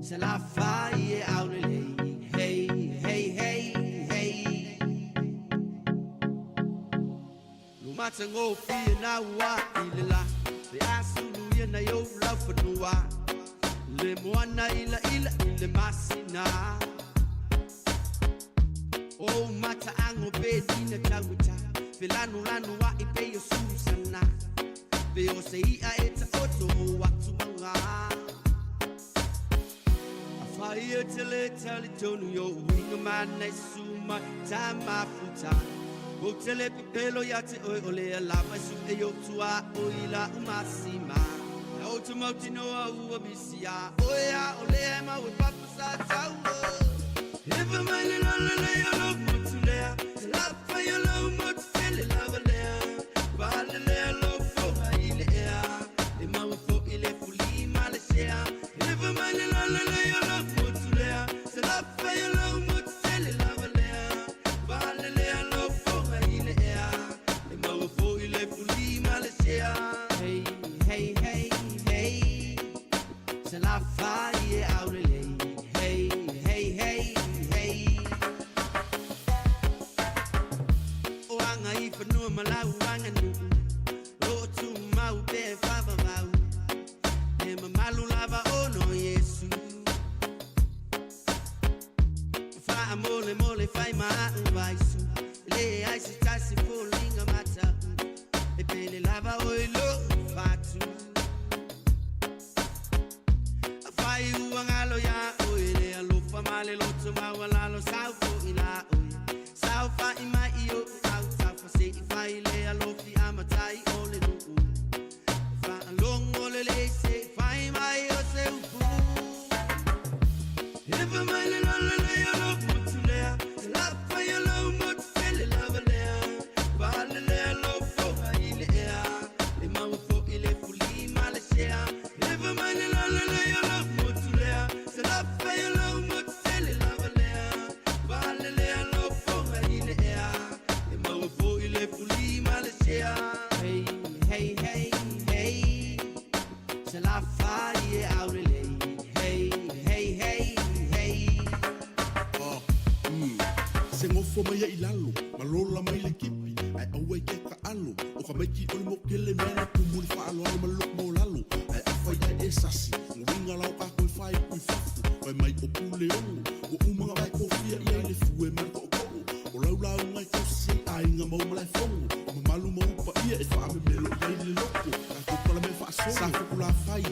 Se la fai e aulelei, hey, hey, hey, hey. Lumatagofie na ua i le la, le asulu ia nai ou laufanua. Le moana ila ila i le masina. O mataago pe tina taugata, pe lanulanu a'i pei o Susana. Pe o se i'a e taoto o atu maga. Afai e te le talitonu i ou uiga mana e susu mai ta mafuta. Ou te le pepelo ia te oe o lea lava e su'e i ou tuaoi la'u masima. Na ou te mautinoa ua misi iā oe a o lea e mau e papa sa taua. Ewa mai le lalelei o lou motu lea, te lafai o lou motu tele lava. aganuu Lo'o tumau pea e faavavau E mamalu lava ona o Iesu Faamolemole fai ma a'u vaisu E leai se tasi foliga mata'u E pele lava oe i lo'u fatu Afai ua galo iā oe le alofa ma le loto maualalo Sau fo'i la oe Saofa'i mai i o'u autafa Se i fai le alofi a matai o le nu'u Faalogo lelei se i fai mai o se upu Efa mai le lalelei o lou motu lea Se lafai o lou motu tele lava lea Faalelea lou foga i le ea E maua foi le fuli ma le sea Efa mai le lalelei o lou motu lea Se lafai o lou motu tele lava lea Faalelea lou foga i le ea E maua foi le fuli ma le sea Hey, hey, hey, hey Se lafai e aulelei Hey, hey, hey, hey Ah, mm. Se gofo mai ai i lalo, ma lola mai le kipi, ae aua i ke kaʻalo, ʻO ka maiki o le mokele mea na kumu i le faaaloalo ma le loko maualalo, ae afai ae e sasi, uiga la o kākou e faaiku i fafo, fai mai ʻo Puleono, ua uma ona vae kofia ʻia i le fue ma le toʻotoʻo, o lau lauga e tausi ai aiga ma ou malaefono, o mamalu ma ou paia e faamemelo i ai le loko, tatou palamea faasolo, sa Fokulafai,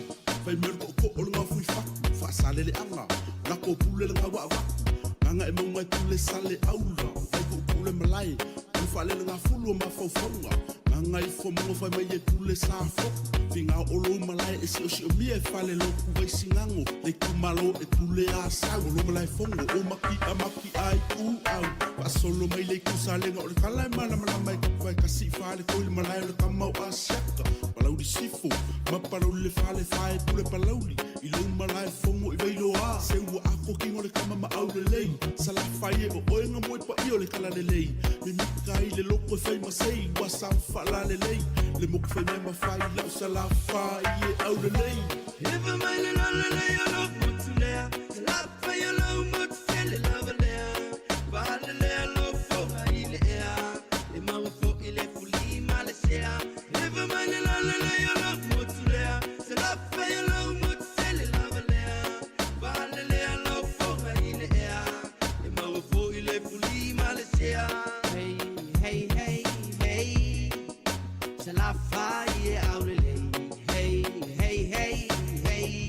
fai mai o le toʻotoʻo o le gaofu i fatu, faasaleleaga, lako pule le gaua avatu, gaga e mauga e pule sale aula, vai kuʻukuʻu le malae, o le faalelegafulu o mafaufauga, gaga ifo mogo fai mai e pule sa foku, figa o lou malae e siosiomia e fale loku vaisigago, le itumalo e pule a sau, o lo malaefono o maki'a maki'a i ku au, faasolo mai le itu salega o le kala e malamalama e kapu vae kasi i fale koi le malae o le kama o Asiata, Palauli Sifo, ma Palauli le fale fae pule Palauli, i lou malaefono i Vailoa, se ua ako kino le kama ma aulelei, Salafai e o oe nga moe paia o le kala lelei, mimika i le loko e fai ma sei, ua sa faalalelei, le moku fai mea ma fai lau Salafai e aulelei. Efa mai le lalelei o lou motu lea, Salafai o lou motu tele lava lea, Faalelea lou foga i le ea, E maua foi le fuli ma le sea, Efa mai le lalelei o lou motu lea, Salafai o lou motu tele lava lea, Faalelea lou foga i le ea, E maua foi le fuli ma le sea. Hey, hey, hey, hey, Salafai e aulelei. Hey, hey, hey, hey.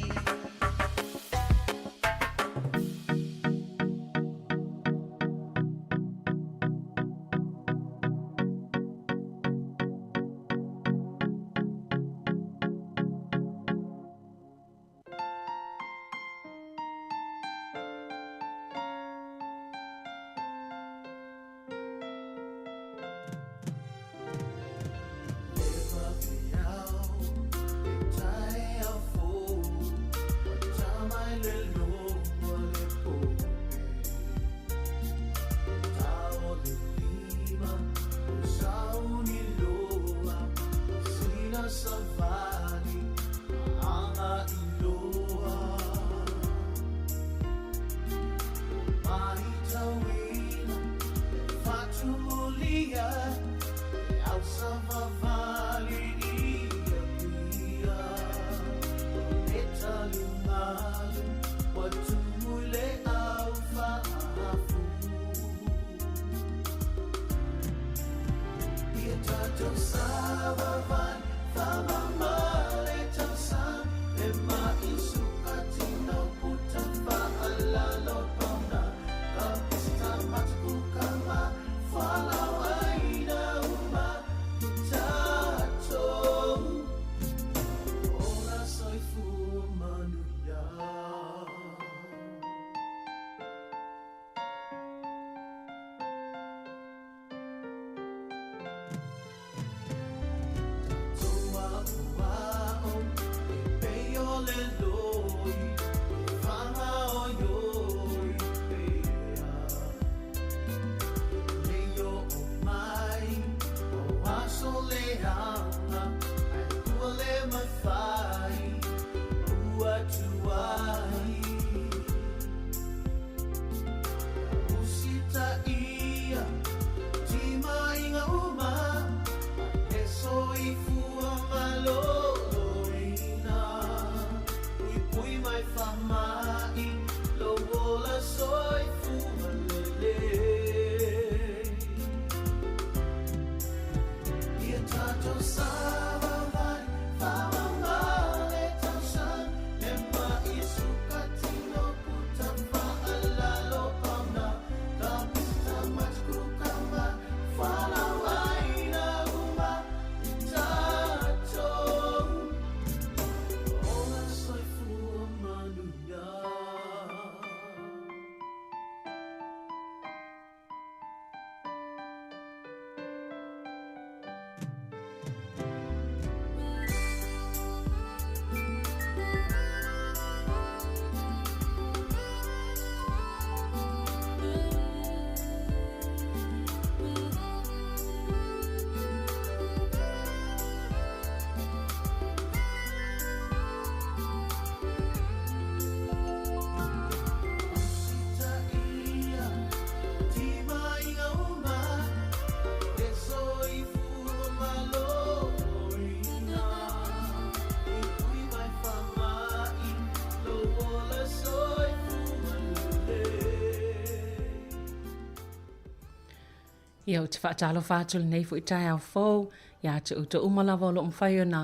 Ia, ou te faatalofa atu i lenei foi taeao fou, ia te outou uma lava o lo o mafai ona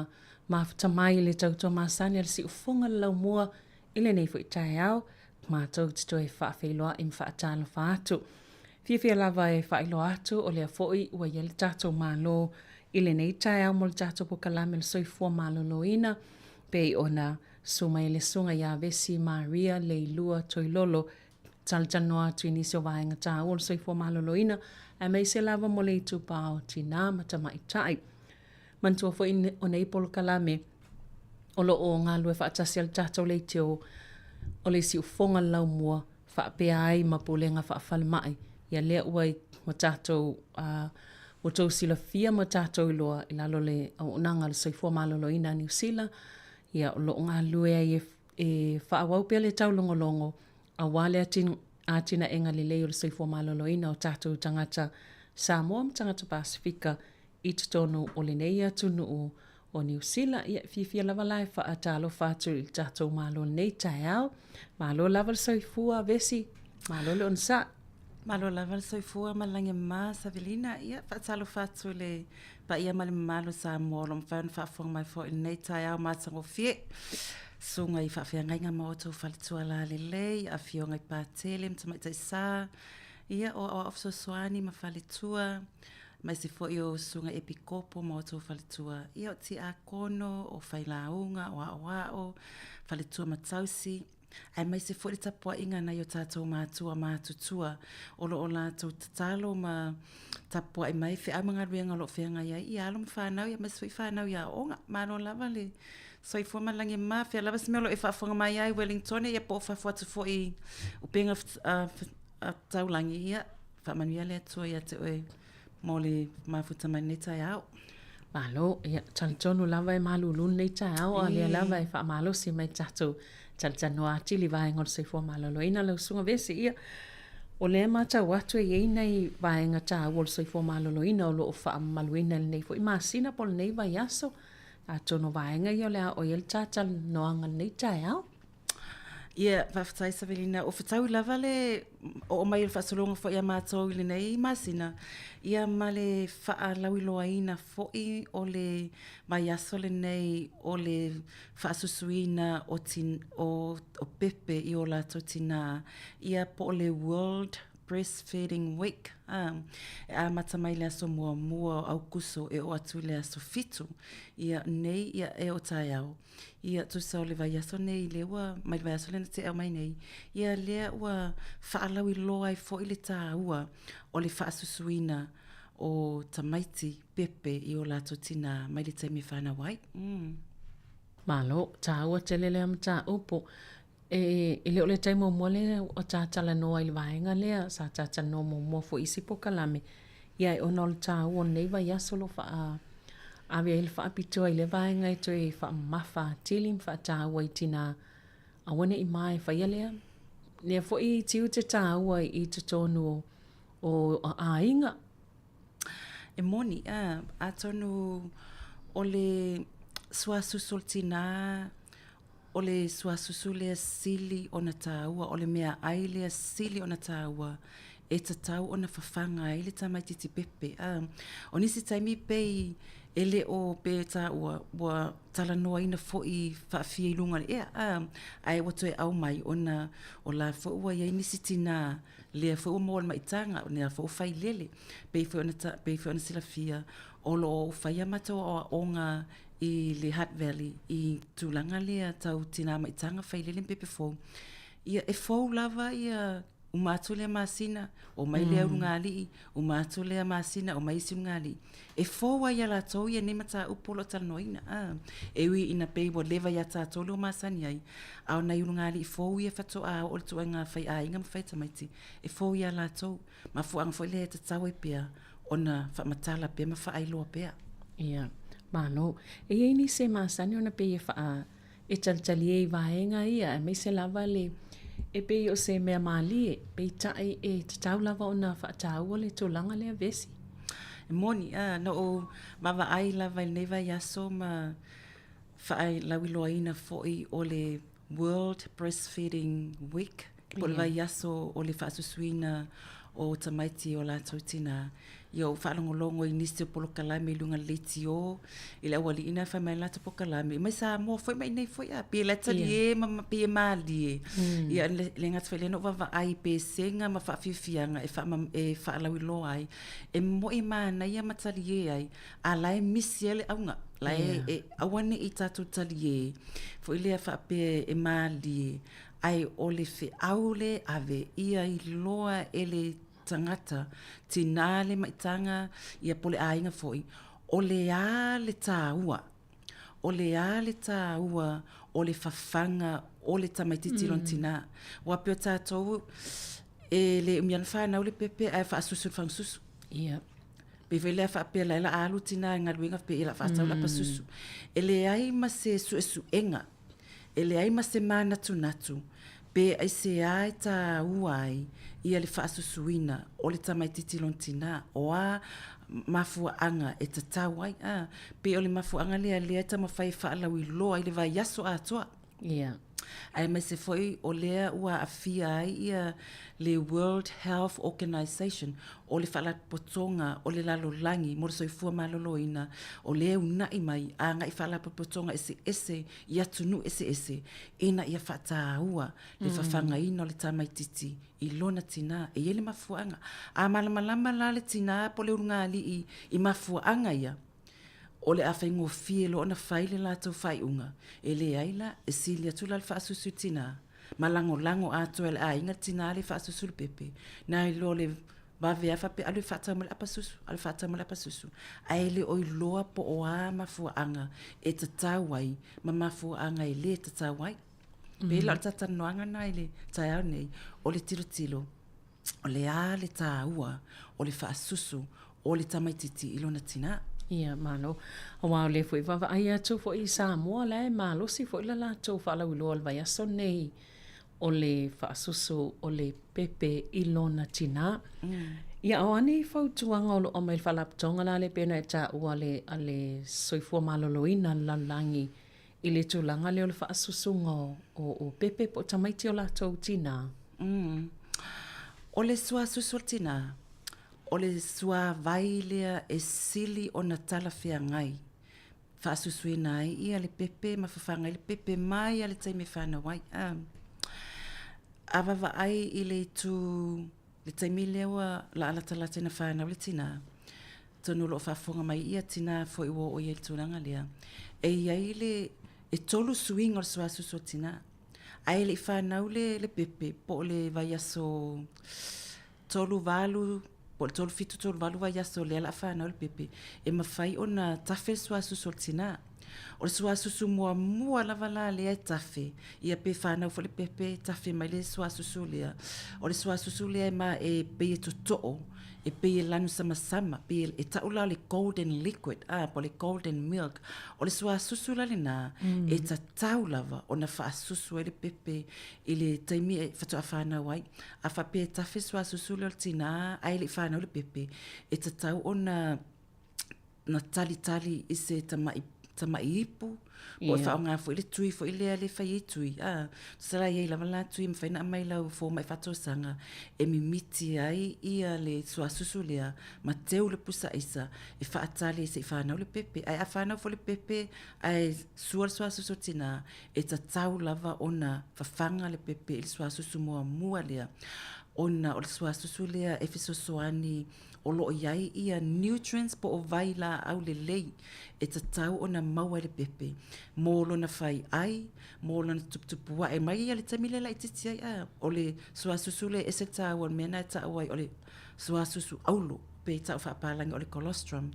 mafuta mai i le tautua masani a le siufofoga o le laumua i lenei foi taeao, matou te toe faafeiloai ma faatalofa atu. Fiafia lava e faailoa atu o lea foi ua i ai le tatou Malo i lenei taeao mo le tatou polokalame o le soifua maloloina, pei ona susu mai ai le Susuga ia Vesi Maria Leilua Toilolo talatalanoa atu i nisi o vaega taua o le soifua maloloina, aemaise lava mo le itupa o tinā ma tamaitai. Manatua foi o nei polokalame o lo o galulue faatasi ai le tatou leitio o le siufofoga le laumua faapea ai ma pulega faafalemai. Ia lea ua ua tatou ua outou silafia ma tatou iloa i lalo o le auaunaga a le Soifua Maloloina a Niu Sila, ia o lo o galulue ai e e faaauau pea le taulogologo aua le atinaega lelei o le soifua maloloina o tatou tagata Samoa ma tagata Pasefika i totonu o lenei atunuu o Niu Sila. Ia, e fiafia lava la e faatalofa atu i le tatou Malo i lenei taeao. Malo lava le soifua, Vesi. Malo le onosai. Malo lava le soifua ma le lagi e mama, Savelina. Ia, faatalofa atu i le paia ma le mamalu o Samoa o lo o mafai ona faafofoga mai foi i lenei taeao matagofie. Susuga i faafeagaiga ma outou faletua lalelei, afioga i Patele ma Tamaitai Sa, ia, o aoao fesoasoani ma faletua, aemaise foi o Susuga Epikopo ma outou faletua, ia, o Tiakono, o Failauga, o Aoao, faletua ma tausi, aemaise foi le tapuaiga a nai o tatou matua matutua o lo o latou tatalo ma tapuai mai feau ma galuega o lo o feagai ai i alo ma fanau, aemaise foi fanau i aoaoga. Malo lava le soifua ma le lagi e mama. Fea lava se mea o lo o e faafofoga mai ai Wellingtone ia po o fafo atu foi i upega taulagi, ia faamanuia le Atua ia te oe mo le mafuta mai lenei taeao. Malo, ia, talitonu lava e malulu lenei taeao, a o lea lava e faamalosi mai tatou talatalanoa atili i vaega o le soifua maloloina. Lau Susuga Vesi, ia, o lea e matau atu e i ai nai vaega taua o le soifua maloloina o lo o faamamaluina i lenei foi masina po o lenei vaiaso. Atonu o vaega ia o le a oo i ai le talatalanoaga i lenei taeao. Ia, faafetai Savelina. Ua fetaui lava le oo mai o le faasologa foi a matou i lenei masina, ia ma le faalauiloaina foi o le vaiaso lenei o le faasusuina o, o, o pepe i o latou tinā, ia po o le World Breastfeeding Week, a, e amata mai le aso muamua o Aukuso e oo atu i le aso 7, ia nei, ia e oo taeao. Ia, tusa o le vaiaso nei lea ua, mai le vaiaso lea na tea mai nei, ia lea ua faalauiloa ai foi le taua o le faasusuina o tamaiti pepe i o latou tinā mai le taimi e fanau ai. Mm. Malo, taua tele lea mataupu. E, e le o le taimi muamua lea ua ta talanoa i le vaega lea, sa ta talanoa muamua foi i isi polokalame, ia e ona o le taua o lenei vaiaso o lo o faa ave ai le faapitoa i lea vaega e toe faamamafa atili ma faataua i tinā aua ne i ma e faia lea lea foi tiute taua i totonu o, o aiga. E moni, a, atonu o le suasusu o le tinā, O le suasusu lea sili ona tāua, o le meaai lea sili ona tāua e tatau ona fafaga ai le tamaitiiti pepe. A, o nisi taimi pei E le o pe taua ua talanoaina foi faafia i luga o le ea, a, ae ua toe aumai ona o la foi ua i ai nisi tinā lea foi ua maua i le maitaga, o lea foi ua failele. Pei foi ona ta, pei foi ona silafia, o lo o fai a matou aoaoga i le Hutt Valley i tulaga lea tau tinā maitaga failele ma pepe fou. Ia, e fou lava ia uma atu lea masina, omai lea ulugalii, uma atu lea masina, omai isi ulugalii. E fou ai ia latou ia nei mataupu o lo o talanoaina. A, e ui ina pei ua leva ia tatou le ua masani ai, a o nai ulugalii fou ia faatoa oo i le ituaiga faiaiga ma faitamaiti, e fou ia latou. Mafuaaga foi lea e tatau ai pea ona faamatala pea ma faailoa pea. Ia, malo. E i ai nisi e masani ona pei e faa e talitalie i vaega ia, aemaise lava le e pei o se mea malie, peitai e tatau lava ona faataua le tulaga lea vesi. E moni, a, na ou vaavaai lava i lenei vaiaso ma faalauiloaina foi o le World Breastfeeding Week, po o le vaiaso o le faasusuina o tamaiti i o latou tinā. Ia ou faalogologo i nisi o polokalame i luga o le leitio, i le aualii na fai mai le latou polokalame, mai Samoa foi ma inei foi a, pei la e talie ma pei e malie. Ia e le gata foi i lea na ou vaavaai i pesega ma faafiafiaga e e faalauiloa ai, e moi e manaia ma talie ai, a la e misi ai le auga, la e e aua ne i tatou talie foi lea faapea e malie, ae o le feau lea e ave ia iloa e le tagata, tinā le maitaga, ia po o le aiga foi, o le a le tāua, o le a le tāua o le fafaga o le tamaitiiti lona tinā. Aua pei o tatou, e le umi lava ona fanau le pepe ae faasusu i le fagasusu. Ia. Pei foi lea faapea la e la alu tinā i galuega pei o le a faatau le apasusu. E leai ma se suesuega E leai ma se manatunatu pe aisea e tāua ai ia le faasusuina o le tamaitiiti lona tinā, o a mafuaaga e tatau ai, a, pei o le mafuaaga lea lea e taumafai e faalauiloa i le vaiaso atoa. Ia. Aemaise foi o lea ua aafia ai ia le World Health Organization, o le Faalapotopotoga o le Lalolagi mo le Soifua Maloloina, o lea e uunai mai agai i faalapotopotoga eseese i atunuu eseese ina ia faataua le fafagaina o le tamaitiiti i lona tinā. E i ai le mafuaaga. A malamalama la le tinā po o le ulugalii i mafuaaga ia, o le a faigofie loa ona fai le latou faaiuga, e leai la, e sili atu la le faasusu i le tinā, ma lagolago atoa e le aiga le tinā lea e faasusu le pepe, nai lo le vave lava faapea, alu e faatau mai le apa susu, alu e faatau mai le apa susu, ae le o iloa po o a mafuaaga e tatau ai ma mafuaaga e le tatau ai. Pei la o le talatalanoaga lena i le taeao nei, o le tilotilo, o le a le tāua o le faasusu o le tamaitiiti i lona tinā. Ia, malo. Aua o lea foi vaavaai atu foi i Samoa, la e malosi foi le latou faalauiloa o le vaiaso lenei o le faasusu o le pepe i lona tinā. Ia, o a nei fautuaga o lo o aumai i le Faalapotopotoga la lea pei ona e taua a le, a le Soifua Maloloina a le lalolagi i le tulaga lea o le faasusuga o, o, o pepe po o tamaiti o latou tinā? Mm. O le suasusu o le tinā, o le suavai lea e sili ona talafeagai faasusuina ai ia le pepe ma fafaga ai le pepe mai lava le taimi e fanau ai. A, a vaavaai i le itu le taimi lea ua laa latalata ina fanau le tinā, atonu o lo o faafofoga mai ia tinā foi ua oo i ai i le tulaga lea, e i ai le, e tolu suiga o le suasusu o le tinā. Ae le i fanau le, le pepe po o le vaiaso 38 po o le 37, 38 vaiaso lea o le a fanau le pepe, e mafai ona tafe le suasusu o le tinā. O le suasusu muamua lava la lea e tafe, ia pe fanau foi le pepe, tafe mai le suasusu lea. O le suasusu lea e ma, e pei e totoo, e pei e lanu samasama, pei e tau la o le golden liquid, a, po o le golden milk. O le suasusu la lena, e tatau lava ona faasusu ai le pepe i le taimi e faatoa fanau ai. A faapea e tafe le suasusu lea o le tinā ae le i fanau le pepe, e tatau ona na talitali i se tamai. tama'i ipu, po o e faaaoga foi le tui foi lea le fai ai tui, a. Tusa la e i ai lava la tui e mafai ona aumai i lau fomai faatausaga e mimiti ai ia le suasusu lea ma teu le pusa aisa e faatali ai se i fanau le pepe. Ae a fanau foi le pepe ae sua le suasusu o le tina, e tatau lava ona fafaga le pepe i le suasusu muamua lea, ona o le suasusu lea e fesoasoani o lo o i ai ia nutrients po o vailaau lelei e tatau ona maua e le pepe mo lona faiai, mo lona tuputupu ae mai ia le taimi lea laitiiti ai. A o le suasusu lea e ese le taua o le mea lena e tau ai o le suasusu auro pe tau faapalagi o le colostrum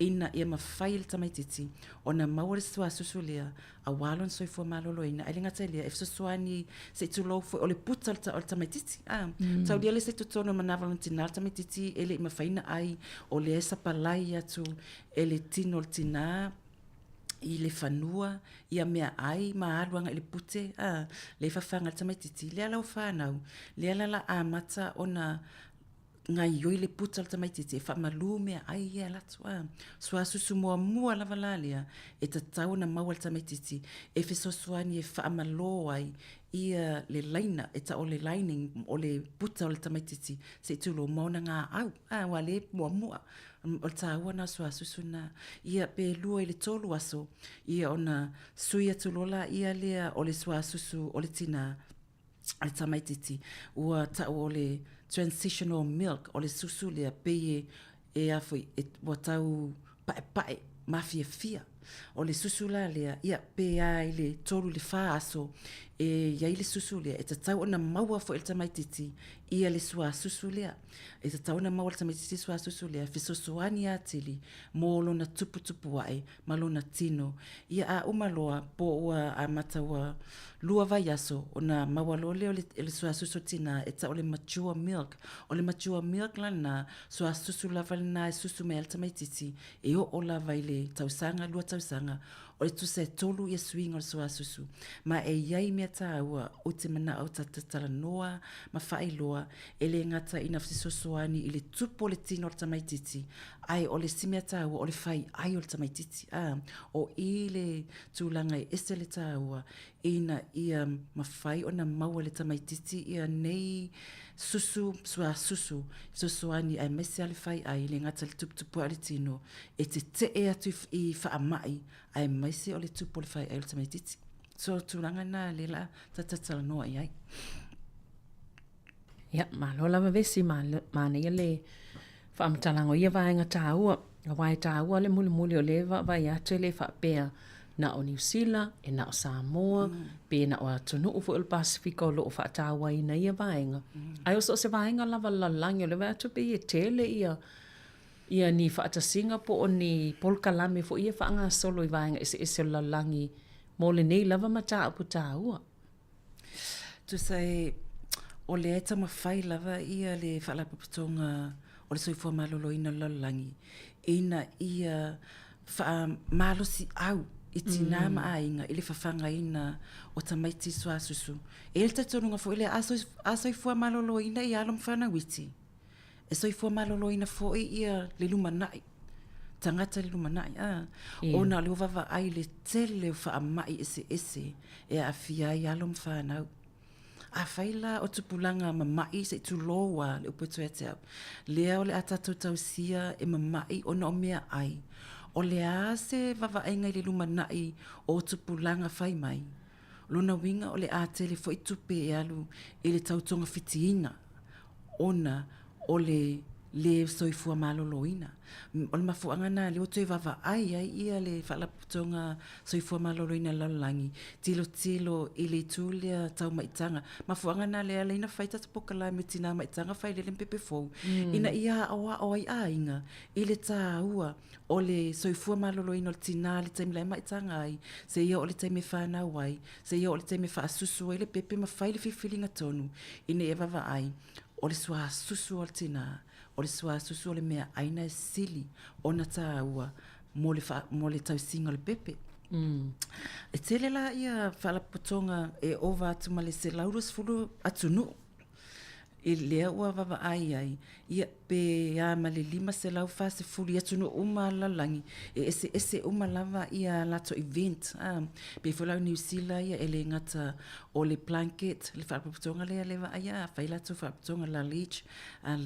ina ia mafai e le tamaitiiti ona maua le suasusu lea aua lona soifua maloloina. Ae le gata i lea, e fesoasoani se i tulou foi, o le puta o le tamaitiiti. A, mm. Taulia le se totonu o manava o lona tinā le tamaitiiti e le i mafai ona ai, o lea e sapalai atu e le tino o le tinā i le fanua, ia mea ai ma alu agai i le pute, a, lea e fafaga le tamaitiiti. Lea la ua fanau, lea la la amata ona gaioi le puta o le tamaitiiti e faamalu meaai ia e alu atu a. Suasusu muamua lava la lea e tatau ona maua e le tamaitiiti e fesoasoani e faamalō ai ia le laina e tau o le lining o le puta o le tamaitiiti se i tulou ma ona gaau a aua lea e muamua o le taua lena o suasusu lena. Ia pe 2 i le 3 aso ia ona sui atu loa laia lea o le suasusu o le tinā a le tamaitiiti, ua tau o le transitional milk, o le susu lea pei e, e a foi, e, ua tau paepae mafiafia. O le susu la lea, ia, pe a i le 3 i le 4 aso e i ai le susu lea, e tatau ona maua foi e le tamaitiiti ia le suasusu lea. E tatau ona maua e le tamaitiiti le suasusu lea e fesoasoani atili mo lona tuputupu ae ma lona tino. Ia a uma loa, po ua amata ua lua vaiaso, ona maua loa lea o le, le suasusu o tinā e tau o le mature milk. O le mature milk la lena, suasusu lava lena e susu mai ai le tamaitiiti e oo lava i le tausaga, lua tausaga, o le tusa e tolu ia suiga o le suasusu. Ma e i ai mea tāua ou te manao ta te talanoa ma faailoa, e le gata ina fesoasoani i le tupu o le tino o le tamaitiiti, Ae o le isi mea tāua, o le whai ai o le tamaitiiti. Ā, o i le tulaga e ese le tāua, ina ia mawhai ona maua le tamaitiiti ia nei susu, suasusu, fesoasoani aemaise lava le whai ai, le gata i le tuputupu ae o le tino, e tetee atu i faamai, aemaise o le tupu o le whai ai o le tamaitiiti. So, tulaga na lea la ta talanoa i ai. Ia, malo lava Vesi, manaia le faamatalaga o ia vaega taua, aua e taua le mulimuli o lea e vaavaai atu e le faapea na o Niu Sila, e na o Samoa, pe na o atunuu foi o le Pasefika o lo o faatauaina ia vaega. Ae o so o se vaega lava o le lalolagi, o lea e vaai atu pei e tele ia ia ni faatasiga po o ni polokalame foi ia e faagasolo i vaega eseese o le lalolagi mo lenei lava mataupu taua. Tusa e, o lea e taumafai lava ia le Faalapotopotoga o le Soifua Maloloina o le Lalolagi ina ia faamalosiau i tinā ma aiga i le fafagaina o tamaiti suasusu. E i ai le talitonuga foi lea, a soifua maloloina i alo ma fanau iti, E soifua maloloina foi ia le lumanai, tagata i le lumanai, a, ona o lea ua vaavaai i le tele o faamai eseese e aafia ai alo ma fanau. Afai la o tupulaga mama'i se i tulou a le upu e toe ia te au, lea o le a tatou tausia e mama'i ona o meaai, o le a se vaavaaiga i le lumanai o tupulaga fai mai? O lona uiga o le a tele foi tupe e alu i le tau togafitiina ona o le lē soifua maloloina. O le mafuaaga lena lea ua toe vaavaai ai ia le Faalapotopotoga Soifua Maloloina a le Lalolagi, tilotilo i le itu lea tau maitaga. Mafuaaga lena lea e ala ai ona fai tatou polokalame o Tina Maitaga Failele ma Pepe Fou, ina ia aoao ai aiga i le taua o le soifua maloloina o le tinā i le taimi la e maitaga ai, seia oo i le taimi e fanau ai, seia oo i le taimi e faasusu ai le pepe ma fai le filifiliga tonu ina ia vaavaai, o le suasusu o le tinā, o le suasusu o le meaai na e sili ona taua mo le, mo le tausiga o le pepe. E tele la ia faalapotopotoga e ova atu ma le 120 atunuu. I lea ua vaavaai ai, ia, pe a ma le 540 i atunuu uma a le lalolagi, e eseese uma lava ia latou event, a. Pei foi la o Niu Sila ia, e le gata o le Plunket, le faalapotopotoga lea e vaaia, a fai latou faalapotopotoga, La Leche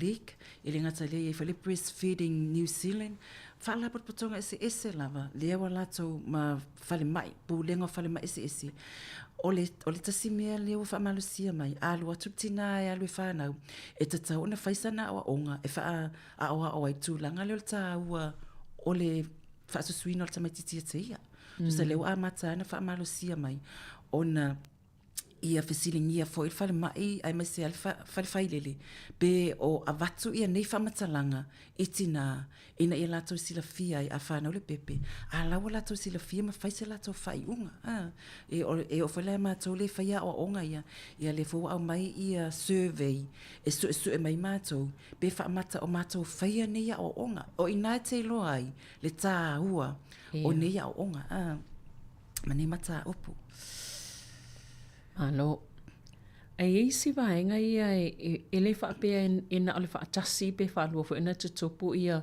League, e le gata i lea, e i ai foi le Breastfeeding New Zealand, faalapotopotoga eseese lava lea ua latou ma falemai, pulega o falemai eseese. O le, o le tasi mea lea ua faamalosia mai, a alu atu le tinā e alu e fanau, e tatau ona fai sana aoaoga e faaaoao ai i le tulaga lea o le taua o le faasusuina o le tamaitiiti ia te ia. Tusa lea ua amata ai ona faamalosia mai ona ia fesiligia foi le falemai aemaise lava le fale failele pe o avatu ia nei faamatalaga i tinā ina ia latou silafia ai a fanau le pepe, a la ua latou silafia ma fai se latou faaiuga. A, e, e oo foi la ia matou lea e faia aoaoga ia, ia lea foi ua aumai ia survey e suesue mai matou pe faamata o matou faia nei aoaoga. O i ina e te iloa ai le tāua o nei aoaoga, a, ma nei mataupu. Malo. A i ai isi vaega ia e le faapea e na o le faatasi pe faalua foi ona tutupu ia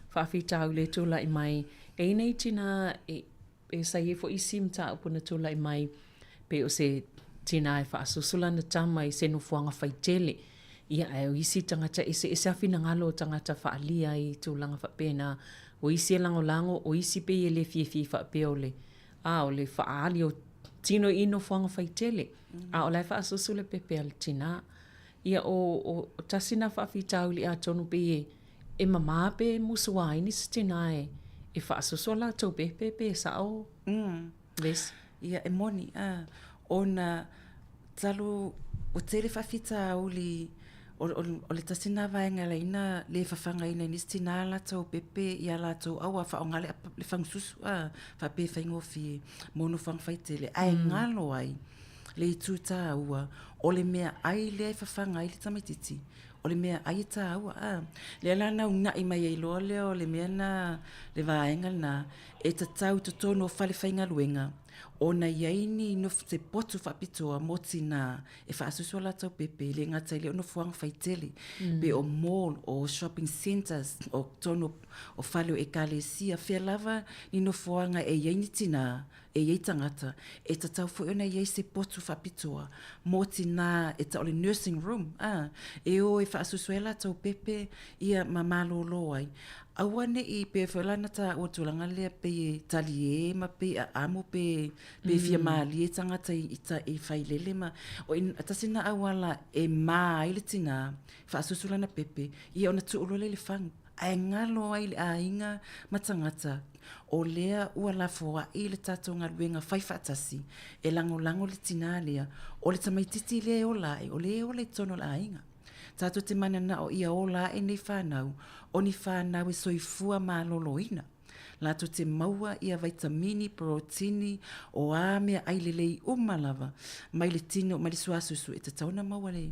faafitauli e tulai mai. E i ai nai tinā e sa i ai foi isi mataupu na tulai mai pei o se tinā e faasusu lana tama i se nofoaga faitele. Ia, ae o isi tagata eseese lava finagalo o tagata faaalia i tulaga faapena. O isi e lagolago, o isi pei e le fiafia faapea o le a o le faaali o tino i nofoaga faitele, a o la e faasusu le pepe a le tinā. Ia, o, o, tasi nā faafitauli atonu pei e, e mamā pe musuaina se tinā e, e faasusu a latou pepe pe sao vesi. Ia, e moni, a, ona talu ua tele faafitauli O, o, o le tasi lena vaega e ala ai ona le fafagaina e nisi tinā a latou pepe i a latou aua faaaoga le, le fagususu a, faapea e faigofie mo nofoaga faitele, ae galo ai le itu tāua o le mea ʻai lea e fafaga ai le tamaitiiti, o le mea ʻai e tāua a. Lea la na unaʻi mai ai loa lea o le mea lena, le vaega lena e tatau i totonu o falefaigaluega ona i ai ni nofo, se potu faapitoa mo tinā e faasusu a latou pepe, e le gata i lea o nofoaga faitele, pe o mall, o shopping centres, o totonu o fale o ekalesia, fea lava ni nofoaga e i ai ni tinā, e i ai tagata, e tatau foi ona i ai se potu faapitoa mō tinā e tau o le nursing room, ā, e o e faasusu ai a latou pepe, ia, ma malōlō ai. Aua ne i pei foi la na tāua tulaga lea pei e taliē ma pei e aamo pe Pe fia mālie tangata i, i, ta, i failele ma, o i, tasi na auala e mā ai le tinā, faasusu lana pepe, ia ona tuu loa lea i le fagu. Ae galo ai le aiga ma tagata, o lea ua lafoai le tatou galuega fai faatasi, e lagolago le tinā lea, o le tamaititi lea e ola ae, o lea e ola i totonu o le aiga. Tatou te mananao ia ola ae nei fanau, o ni fanau e soifua maloloina. Latou te maua ia vaitamini, porotini, o a mea ʻai lelei uma lava mai le tino, mai le suasusu e tatau ona maua le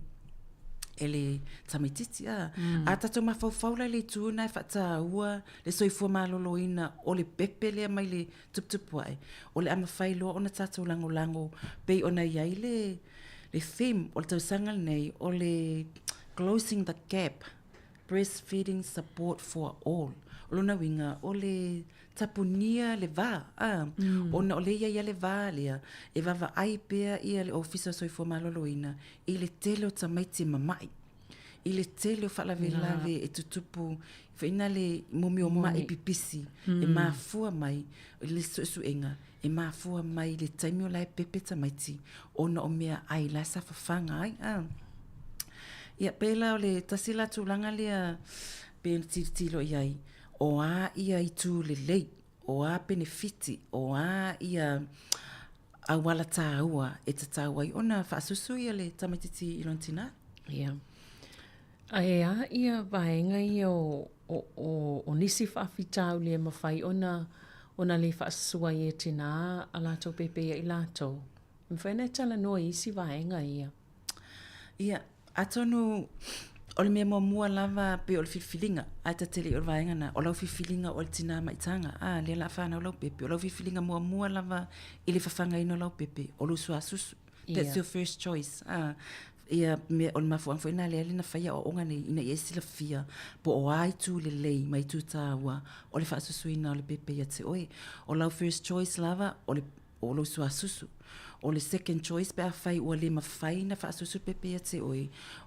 e le tamaititi. A, mm. a tatou mafaufau la i le itu na e faataua le soifua maloloina o le pepe lea mai le tuputupu ae, o le a mafai loa ona tatou lagolago pei ona i ai le, le theme o le tausaga lenei o le closing the gap Breastfeeding support for all. O lona uiga, o le tapunia le va, a, ona o lea e i ai lava le va lea, e vaavaai pea ia le Ofisa o Soifua Maloloina i le tele o tamaiti e mama'i, i le tele o faalavelave e tutupu foi na le mo mea o ma'i pipisi e mafua mai i le suesuega e mafua mai i le taimi o la e pepe tamaiti ona o mea ai la e sa fafaga ai. A. Ia, pēlā o le tasi la tulaga lea pei ona tilotilo i ai, o a ia itu lelei, o a penefiti, o a ia auala tāua e tatau ai ona faasusu ia le tamaititi i lona tinā. Ia. A e a ia vaega ia o, o, o, o nisi faafitauli e mafai ona, ona le faasusu ai e tinā a latou pepe ia i latou? E mafai ona e talanoa i isi vaega ia. Ia, atonu o le mea muamua lava pei o le filifiliga, ae ta te le i o le vaega lena, o lau filifiliga o le tinā maitaga, a, lea o le a fanau lau pepe, o lau filifiliga muamua lava i le fafagaina o lau pepe, o lou suasusu. That's your first choice. A. Ia, mea, o le mafuaaga foi lena lea na fai aoaoga nei, ina ia e silafia po o a itu lelei ma itu taua o le faasusuina o le pepe ia te oe. O lau first choice lava, o le, o lou suasusu. O le second choice pe afai ua le mafai na faasusu le pepe ia te oe,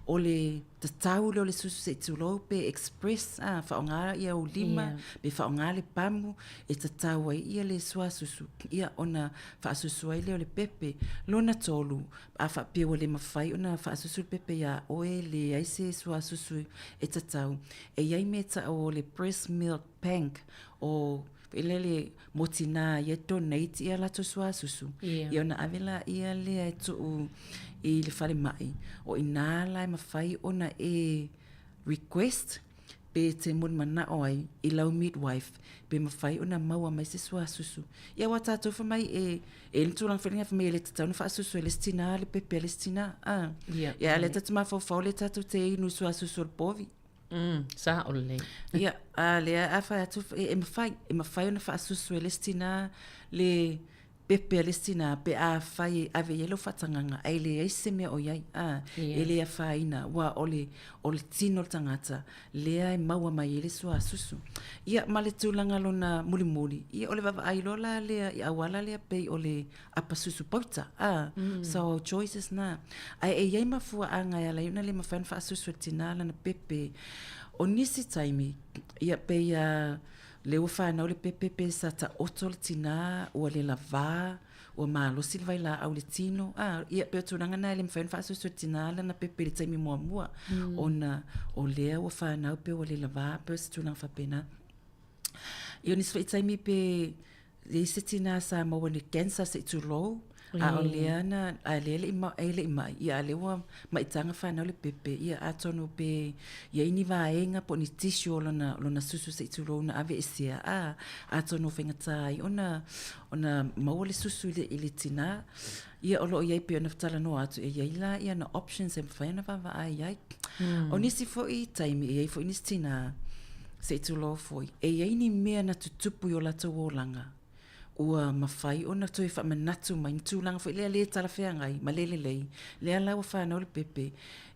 o le tatau lea o le susu se i tulou pe express, a, faaaoga ia ou lima, yeah. pe faaaoga le pamu, e tatau ai ia le suasusu, ia ona faasusu ai lea o le pepe. Lona tolu, A faapea ua le mafai ona faasusu le pepe iā oe, leai se suasusu e tatau. E i ai mea taʻu o le breast milk bank, o foi lele mo tinā ia e donate ia latou suasusu. Yeah. Ia ona ave laia lea e tuu i le falemai, o i inā la e mafai ona e request pe e te molimanao ai i lau midwife pe mafai ona maua mai se suasusu. Ia aua tatou fai mai e e i ai le tulaga foi lea fai mai e le tatau ona faasusu e le isi tinā le pepe a le isi tinā. A. Ia. Ia a o lea tatou te mafaufau lea tatou te inu i suasusu o le povi. Sao lelei. Ia, a o lea a fai atu e mafai, e mafai ona faasusu e le isi tinā le pepe a le isi tinā pe afai e ave i ai lou faatagaga ae leai se mea o i ai, a, e le afaina, aua o le, o le tino o le tagata lea e maua mai ai le suasusu. Ia, ma le tulaga lona mulimuli, ia o le vaavaai loa la lea i auala lea pei o le apa susu pauta, a, so our choices na. Ae e i ai mafuaaga e ala ai ona le mafai ona faasusu e le tinā lana pepe. O nisi taimi, ia pei a, Lea ua fanau le pepe pe sa taoto le tinā, ua le lavā, ua malosi le vailaau i le tino. A, ia, pei o tulaga na e le mafai ona faasoasoa e le tinā lana pepe i le taimi muamua, ona o lea ua fanau pe ua le lavā, pei o se tulaga faapena. Ia, o nisi foi taimi pe i ai se tinā sa maua i le cancer se i tulou, A o lea na, a lea e le i ma, e le i mai, ia a lea ua maitaga fanau le pepe, ia atonu pe i ai ni vaega po o ni tissue o lona, lona susu se i tulou na aveesea, a, atonu o faigata ai ona, ona maua le susu i le, i le tinā. Ia o lo o i ai pei ona talanoa atu, e i ai la ia na options e mafai ona vaavaai ai. O nisi foi taimi, e i ai foi nisi tinā, se i tulou foi, e i ai ni mea na tutupu i o latou olaga, Ua mafai ona toe faamanatu mai ni tulaga foi lea lē talafeagai ma lē lelei, lea la ua fanau le pepe,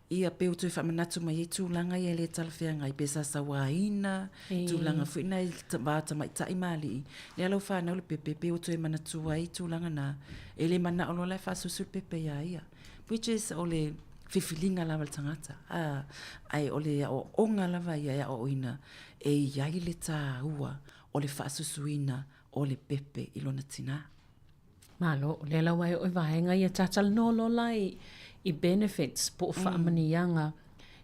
ia pe ua toe faamanatu mai ai tulaga ia lē talafeagai pe sa sauaina, tulaga foi na i le va o tamaitai ma alii, lea la ua fanau le pepe pe ua toe manatua ai tulaga na, e le manao loa la e faasusu le pepe iā ia. Which is o le filifiliga lava a le tagata, a, ae o le aoaoga lava ia e aoaoina e i ai le taua o le faasusuina o le pepe i lona tinā. Malo, o lea la ua e oo i vaega ia talanoa loa la i, i benefits po o faamanuiaga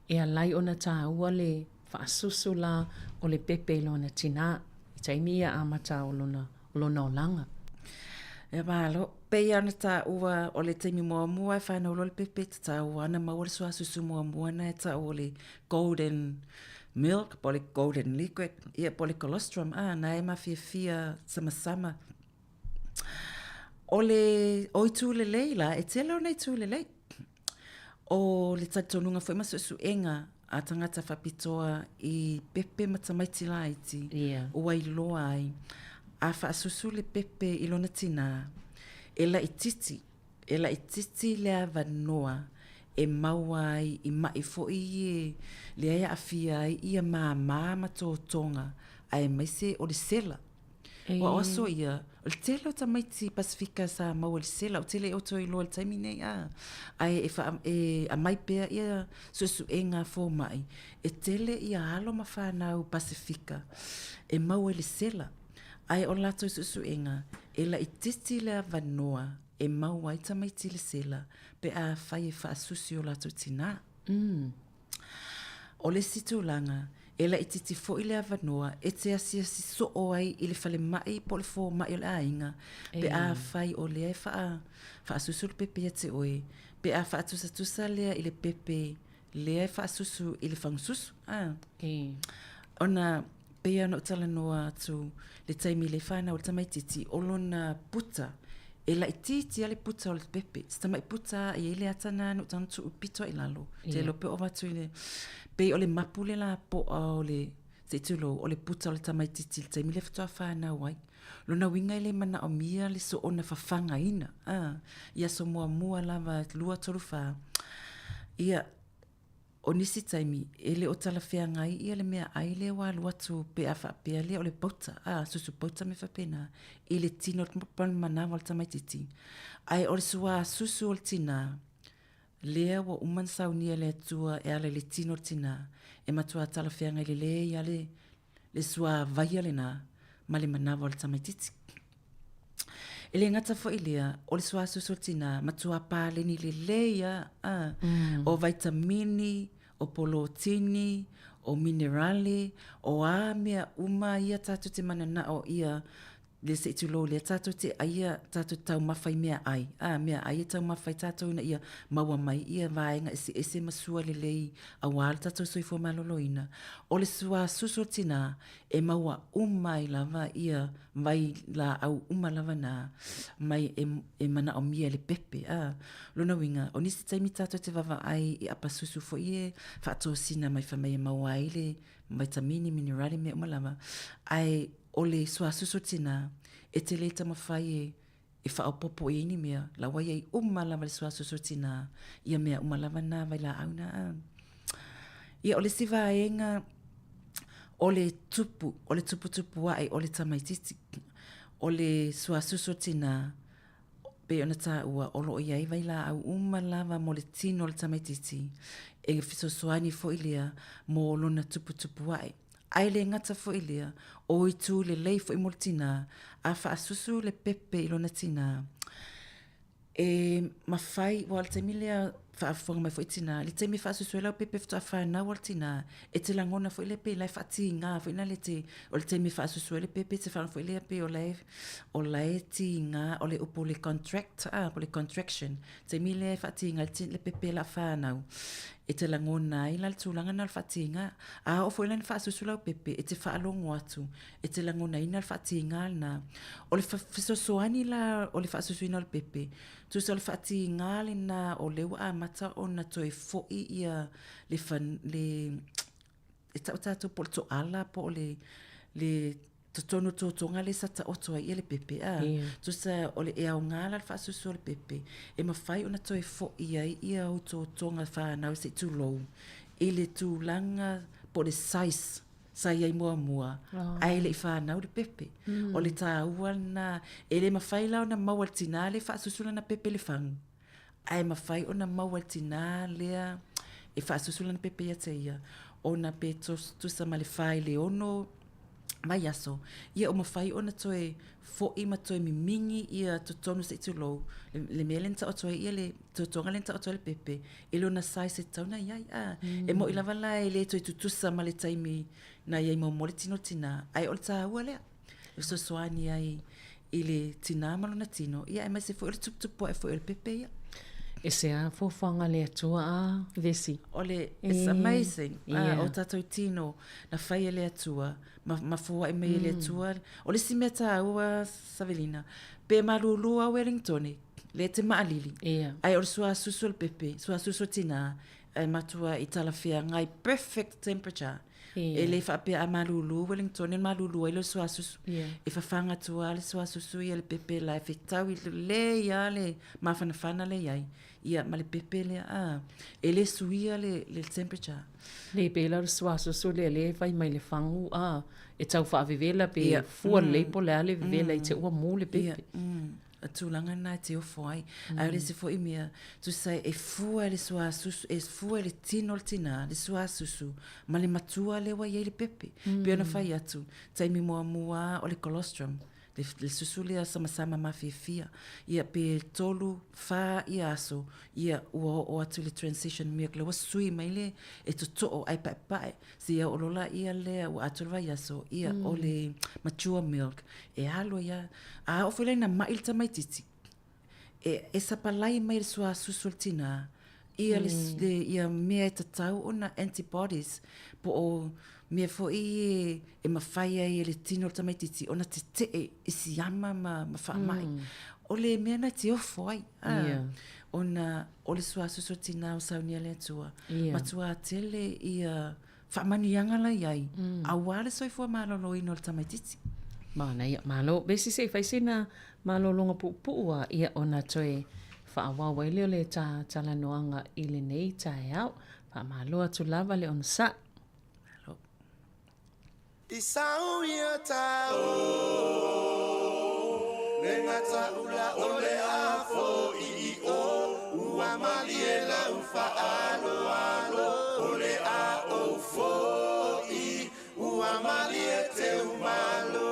e ala ai ona taua le faasusu la o le pepe i lona tinā i taimi ia amata o lona, o lona olaga. E malo, pei lava ona taua o le taimi muamua e whanau loa le pepe, tatau lava ona maua le suasusu muamua na e tau o le golden milk po o le golden liquid, ia po o le colostrum, a, na e mafiafia samasama. O le, o itu lelei la, e tele ona itu lelei. O le talitonuga foi ma suesuega a tagata faapitoa i pepe ma tamaiti laiti, yeah. ua iloa ai, a faasusu le pepe i lona tinā, e laitiiti E laitiiti le avanoa e maua ai i maʻi foi e lea e aafia ai ia māmā ma totoga aemaise o le sela. Ua o aso ia, o le tele o tamaiti Pasifika sa maua i le sela, ou te le o toe iloa i le taimi nei a, ae e wha, e aumai pea ia suesuega a fomai, e tele ia alo ma whanau Pasifika e maua i le sela. Ae o latou suesuega, e laitiiti le avanoa e maua ai tamaiti le sela pe afai e faasusu i o latou tinā. O le isi tulaga, e laitiiti foi le avanoa e te asiasi soo ai i le falemai po o le fomai o le aiga pe afai o lea e faa, faasusu le pepe ia te oe, pe a faatusatusa lea i le pepe lea e faasusu i le fagususu. A. Ona pei ona ou talanoa atu le taimi le whanau o le tamaititi, o lona puta, e laitiiti a le puta o le pepe. Se tamai puta e i ai le ata na na tanu tuu pito i lalo. Te lo pe o atu i le, pei o le mapu le la po'a o le, se i tulou, o le puta o le tamaititi i le taimi le faatoa whanau ai. Lona uiga e le manaomia le soona fafagaina, a, i aso muamua lava, 2, 3, 4. Ia, o nisi taimi, e le o talafeagai ia le meaai lea ua alu atu pe a faapea lea o le pauta, a, susu pauta mea faapena, i le tino o le manawa o le tamaitiiti. Ae o le suā susu o le tinā, lea ua uma ona saunia e le Atua e ala i le tino o le tinā, e matua talafeagai lelei lava le le suāvaia lena ma le manawa o le tamaitiiti. E le gata foi i lea, o le suasusu o le tinā, matua paleni lelei lava, a, o vaitamini, o polotini, o minerale, o a mea uma ia tatou te mananao ia le se i tulou lea tatou te aia tatou te taumafa i meaai, a, meaai e taumafa ai tatou ina ia maua mai ia vaega eseese ma sua lelei aua le tatou soifua maloloina. O le suasusu o le tinā, e maua uma ai lava ia vailaau uma lava na mai e, e manaomia e le pepe, a. Lona uiga, o nisi taimi tatou te vaavaai i apasusu foi e faatosina mai fai mai e maua ai le vaitamini, minerale, mea uma lava, ae o le suasusu o le tinā, e te le taumafai e e faaopoopo i ai ni mea, la ua i ai uma lava le suasusu o le tinā, ia mea uma lava na vailaau na. Ia, o le isi vaega, o le tupu, o le tuputupu ae o le tamaitiiti. O le suasusu o le tinā, pei ona taua, o lo o i ai vailaau uma lava mo le tino o le tamaitiiti, e fesoasoani foi lea mo lona tuputupu ae. Ae le gata foi i lea, o itu lelei foi mo le tinā, a faasusu le pepe i lona tinā, e mafai, aua o le taimi lea, faafofoga mai foi tinā, i le taimi e faasusu ai lau pepe faatoa fanau a le tinā, e te lagona foi lea pei la e faatigā foi lea te, o le taimi e faasusu ai le pepe, e te faalogo foi lea pei o la e, o la e tigā, o le upu o le contract, a, po o le contraction, taimi lea e faatiga ai le pepe o le a fanau, e te lagona ai la le tulaga lena o le faatiga. A oo foi la ina faasusu lau pepe, e te faalogo atu, e te lagonaina le faatiga lena. O le fesoasoani la o le faasusuina o le pepe, tusa o le faatiga lena o lea ua amata ona toe foi ia le, le e tau tatou po o le toala po o le, le totonu o totoga lea sa taoto ai ia le pepe a yeah. Tusa o le e aoga la le faasusu o le pepe e mafai ona toe fo'i ai ia ou totoga whanau se i tulou i le tulaga po o le size sa i ai muamua oh. ae le i whanau le pepe. O le tāua lena, e le mawhai la ona maua le tinā le faasusu lana pepe le fagu. Ae mafai ona maua e le tinā lea e faasusu lana pepe ia te ia, ona pe tusa ma le fa i le ono vaiaso, ia ua mafai ona toe fo'i ma toe mimingi ia totonu se i tulou, le mea lea na taoto ai ia le totoga lea na taoto ai le pepe, i lona size e tatau ona i ai. A, e mo'i lava la e le toe tutusa ma le taimi na i ai muamua le tino o le tinā, ae o le tāua lea. E fesoasoani ai i le tinā ma lona tino, ia aemaise foi o le tuputupu ae foi o le pepe ia. E se a fuafuaga a le Atua a Vesi. O le, it's amazing, yeah. o tātou tino na whai e le Atua, ma, ma fua'i mai e le Atua. O le isi mea tāua, Savelina, pe malūlū a Wellingtone, le te maalili. Yeah. Ai o le suasusu o le pepe, suasusu o tinā, e matua i talafeagai, perfect temperature. E le faapea a malūlū Wellington e malūlū ai le suasusu. Yeah. E whawhanga tua le suasusu ia le pepe la e whetau i le ia le mafanafana le iai. Ia ma le pepe lea a. E le suia le, le temperature. Le pela o le suasusu lea le fai mai le fagu a e tau whaavevela pe yeah. fua mm. lei po le a le vevela mm. i te ua mu le pepe. Yeah. Mm. A tulaga lena e te ofo ai. Ae o le isi foi mea, tusa e fua le suasusu, e fua le tino o le tinā, le suasusu, ma le matua lea ua i ai le pepe. Pei ona fai atu, taimi muamua o le colostrum, le, le susu lea samasama mafiafia, ia pe tolu, whā ia aso, ia ua oo atu le transition milk, lea ua sui mai le, e totoo ae paepae, Seia oo loa laia lea ua atoa le vaiaso, ia, o le mature milk, e alu ai lava. A oo foi la ina ma'i le tamaitiiti, e, e sapalai mai le suasusu o le tinā, ia le, le, ia mea e tatau ona antibodies, po o mea foi e, e mafai ai e le tino o le tamaitiiti ona tete'e i siama ma, ma faama'i. O le mea lena e te ofo ai, a, ona o le suasusu o le tinā o saunia le Atua. Ia. Matua tele ia faamanuiaga la i ai, auā le soifua maloloina o le tamaitiiti. Manaia, malo. Vesi se i fai sina malologa puupuu a ia ona toe Faaauau ai lea o le ta talanoaga i lenei taeao. Faamalo atu lava le onosai. Malo. I sau ia tau Le gata ula o le afo i i o Ua malie lau faaaloalo O le a ou fo'i Ua malie teu malo.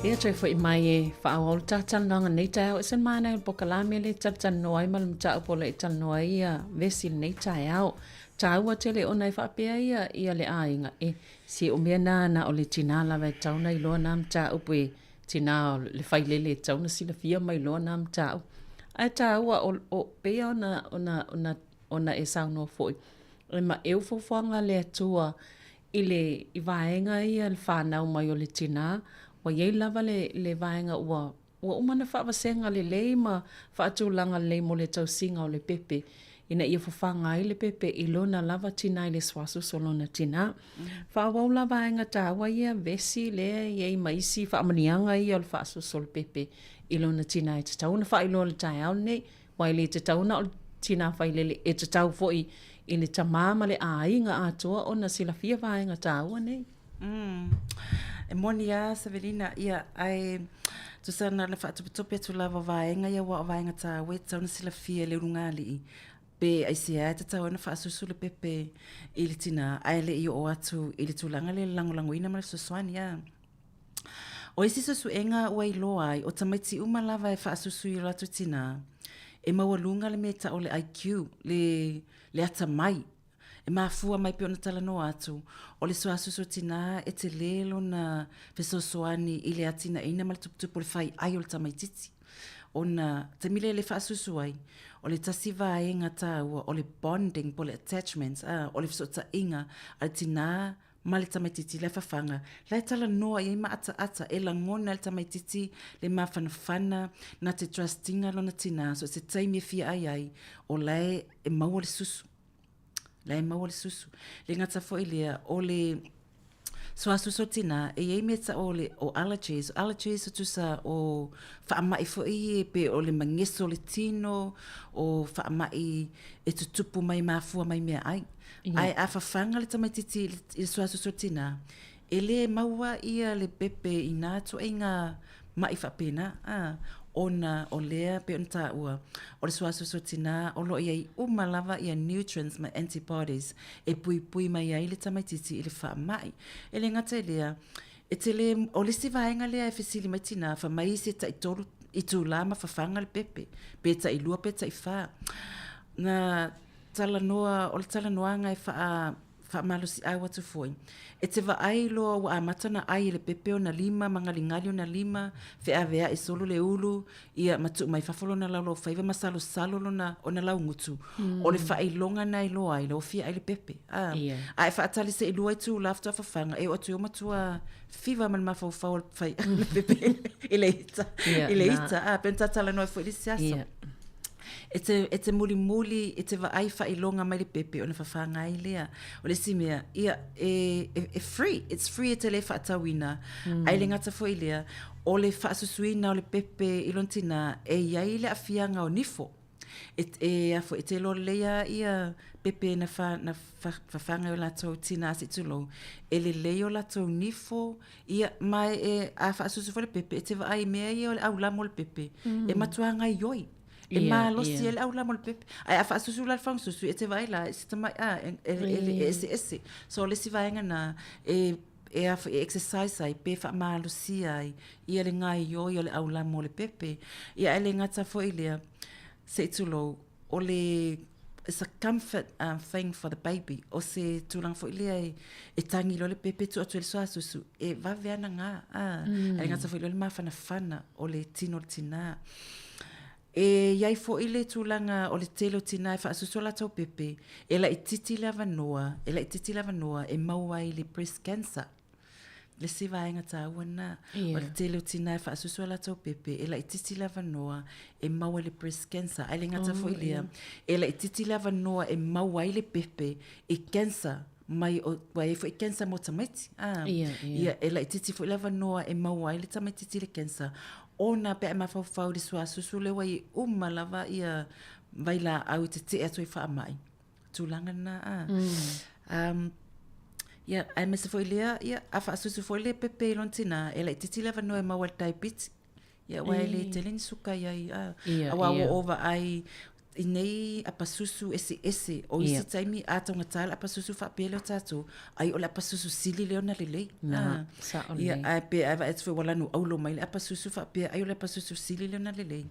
Ia toe fo'i mai e faaauau le ta talanoaga nei taeao. E se manaia o le polokalame lea e talatalanoa ai ma le mataupu o lo o e talanoa ai ia vesi i lenei taeao. Taua tele ona e faapea ia ia le aiga, e se o mea na na o le tinā lava e tatau ona iloa na mataupu e tinā o le failele e tatau ona silafia ma iloa na mataupu. Ae taua o, o pei ona, ona, ona, ona e saunoa foi, e maʻeu fuafuaga a le Atua i le i vaega ia le fanau mai o le tinā, ua i ai lava le, le vaega ua Ua uma ona faavasega lelei ma faatulaga lelei mo le tausiga o le pepe, ina ia fafaga ai le pepe i lona lava tinā i le suasusu o lona tinā. Faaauau la vaega taua ia, vesi lea e i ai ma isi faamanuiaga ia o le faasusu o le pepe i lona tinā e tatau ona faailoa i le taeao lenei, aua e le tatau na o le tinā failele, e tatau foi i le tamā ma le aiga atoa ona silafia vaega taua nei. Mm. E moni lava Savelina, ia, ae tusa na ona faatopetope atu lava o vaega ia aua o vaega taua e tatau ona silafia e le ulugalii pe aisea e tatau ai ona faasusu le pepe i le tinā ae le i oo atu i le tulaga lea i le lagolagoina ma le fesoasoani a. O isi suesuega ua iloa ai, o tamaiti uma lava e faasusu i o latou tinā, e maualuga le mea e tau o le IQ, le, le atamai. E mafua mai pei ona talanoa atu, o le suasusu o tinā e telē lona fesoasoani i le atinaeina ma le tuputupu o le faiai o le tamaitiiti. Ona, taimi lea e le faasusu ai, o le tasi vaega taua o le bonding po o le attachment, a, o le fesootaiga a le tinā ma le tamaitiiti la e fafaga, la e talanoa i ai ma ataata, e lagona e le tamaitiiti le mafanafana na te trust ina lona tinā so o se taimi e fia ai ai, o la e maua le susu. La e maua le susu. Le gata foi lea, o le suasusu o tinā, e i ai mea tau o le o allergies. O allergies e tusa o faamai foi ia pe o le mageso o le tino, o faamai e tutupu mai mafua mai meaai. Ae a fafaga le tamaitiiti i le suasusu o tinā, e le maua ia le pepe i nā ituaiga maʻi faapena, a, ona o lea pei ona taua, o le suasusu o tinā o lo o i ai uma lava ia nutrients ma antibodies e puipui mai ai le tamaitiiti i le faamai. E le gata i lea, e tele, o le isi vaega lea e fesili mai tinā, fai mai se taitolu itulā ma fafaga le pepe, pe tailua pe taifa. Na talanoa, o le talanoaga e faa faamalosiau atu foi. E te vaai loa ua amata ona ai e le pepe ona lima ma galigali ona lima, feaveai solo le ulu, ia ma tuu mai fafo lona laulaufaiva ma salosalo lona ona laugutu. Mm. O le faailoga na e iloa ai, la ua fia ai le pepe. Ah. Yeah. A e faatali seilua itulā faatoa fafaga, e oo atu i o matua fiva ma le mafaufau o le fai le pepe i le ita. Yeah, I le ita. Ah, pe ona talanoa foi i le isi aso. Yeah. E te, e te mulimuli, e te vaai faailoga mai le pepe ona fafaga ai lea. O le isi mea, ia, e, e, e free, it's free e te le faatauina. Mm. Ae le gata foi lea, o le faasusuina o le pepe i lona tinā, e i ai le aafiaga o nifo. E, e, a foi, e te iloa lelei lava ia pepe na, fa, na fa, fafaga e o latou tinā se i tulou, e lelei o latou nifo, ia, ma e, e, a faasusu foi le pepe, e te vaai i mea ia o le aulama o le pepe, mm. e matua gaioi. E yeah, malosi yeah. ai le aulama o le pepe. Ae a faasusu la le fagasusu, e te vaai la, e se tamai, a, e, e, e, e eseese. So, o le isi vaega na, e, e, a, e exercise ai, pe faamalosia ai, ia le gaioi o le aulama o le pepe. Ia, ae le gata foi lea, se i tulou, o le it's a comfort um, thing for the baby. O se tulaga foi lea e, e tangi loa le pepe tuu atu ai le suasusu, e vave ana gā. Ah, mm. Ae le gata foi lea o le mafanafana o le tino o le tinā. E i ai foi le tulaga o le tele o tinā e faasusu o latou pepe, e laitiiti le avanoa, e laitiiti le avanoa e maua ai le breast cancer. Le isi vaega taua lena, yeah. o le tele o tinā e faasusu a latou pepe, e laitiiti le avanoa e maua ai le breast cancer. Ae le gata oh, foi lea, yeah. e laitiiti le avanoa e maua ai le pepe i cancer mai o, ua i ai foi cancer mo tamaiti. Ah, yeah, yeah. Ia, e laitiiti foi le avanoa e maua ai le tamaitiiti le cancer. Ona pe a e mafaufau i le suasusu lea ua i ai uma lava ia vailaau e tetee atu ai faamai. Tulaga lena, a. Mm. Um, ia, aemaise foi lea, ia, a faasusu foi le pepe i lona tinā, e laitiiti le avanoa e maua ai le diabetes. Ia, aua e le tele ni suka i ai, a. Ia, Aua ua ou vaai i nei apasusu eseese, o isi taimi a taugata le apasusu faapea lea o tatou, ai o le apasusu sili lea ona lelei. Na, sao lelei. Ia, ae pe a vaai atu foi ua lanu aulo mai le apasusu faapea, ai o le apasusu sili lea ona lelei.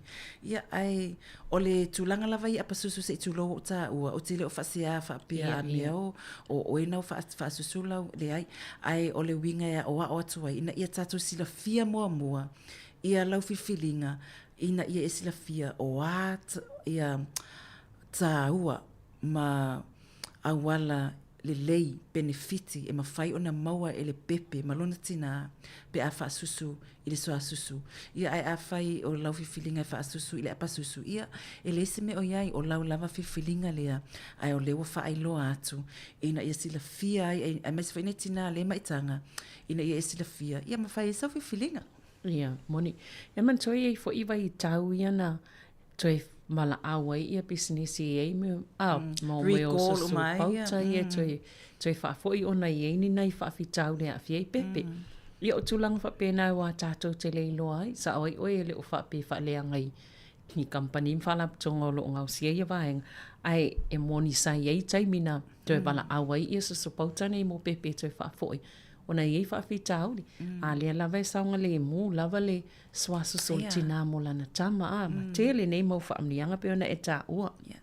Ia, ae O le tulaga lava ia apasusu se i tulou ou taua, ou te le o faasea faapea a mea o, o oe na o faasusu lau, leai. Ae o le uiga e aʻoaʻo atu ai, ina ia tatou silafia muamua ia lau filifiliga, ina ia e silafia o a ia taua ma auala lelei, penefiti e mafai ona maua e le pepe ma lona tinā pe a faasusu i le suasusu. Ia, ae afai o lau filifiliga e faasusu i le apasusu, ia, e leai se mea o i ai, o lau lava filifiliga lea, ae o lea ua faailoa atu ina ia silafia ai, aemaise foi nei tinā le maitaga, ina ia e silafia, ia ma fai ai sau filifiliga. Ia, moni. E manatua e i ai foi vaitau ia na toe valaau ai ia pisinisi e ai mea a mo mea o Recall uma ai ia. pauta ia toe toe faafoi ona i ai ni nai faafitauli e aafia ai pepe. Ia o tulaga faapena aua tatou te le iloa ai, sao ai oe e le o faapea e faaleaga i ni kamupani ma faalapotopotoga o lo o gaosia ia vaega, ae e moni sa i ai taimi na toe valaau ai ia soso pauta nei mo pepe e toe faafoi ona e i ai faafitauli. A lea lava e saogalemu lava le Suasusu o le tinā mo lana tama, ā, ma tele nei mau faamanuiaga pei ona e taua. Yeah.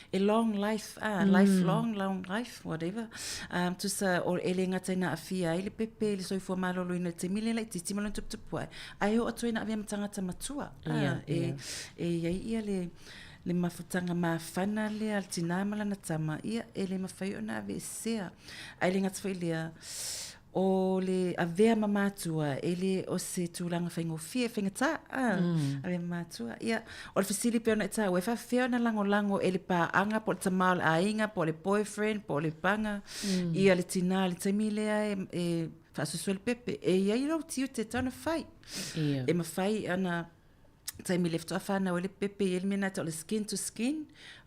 E long life, ah, mm. life long, long life, whatever. Um, tusa, o, e le gata ina aafia ai le pepe i le soifua malōlōina i le taimi lea laitiiti ma lona tuputupu ae, ae oo atu ai ina avea ma tagata matua. Ah, yeah, e, yeah. e i ai ia le, le mafutaga mafana lea a le tinā ma lana tama, ia, e le mafai ona aveesea. Ae le gata foi i lea, o le avea ma matua e le o se tulaga faigofie, faigata, a, mm. avea ma matua. Ia, o le fesili pei ona e taua, e faafefea ona lagolago e le paaga po o le tama o le aiga, po o le boyfriend, po o le paga, mm. ia le tinā i le taimi lea e, e faasusu ai le pepe. E i ai lou tiute e tatau ona fai. Yeah. E mafai ona taimi le faatoa whanau ai le pepe i ai le mea na o le skin to skin,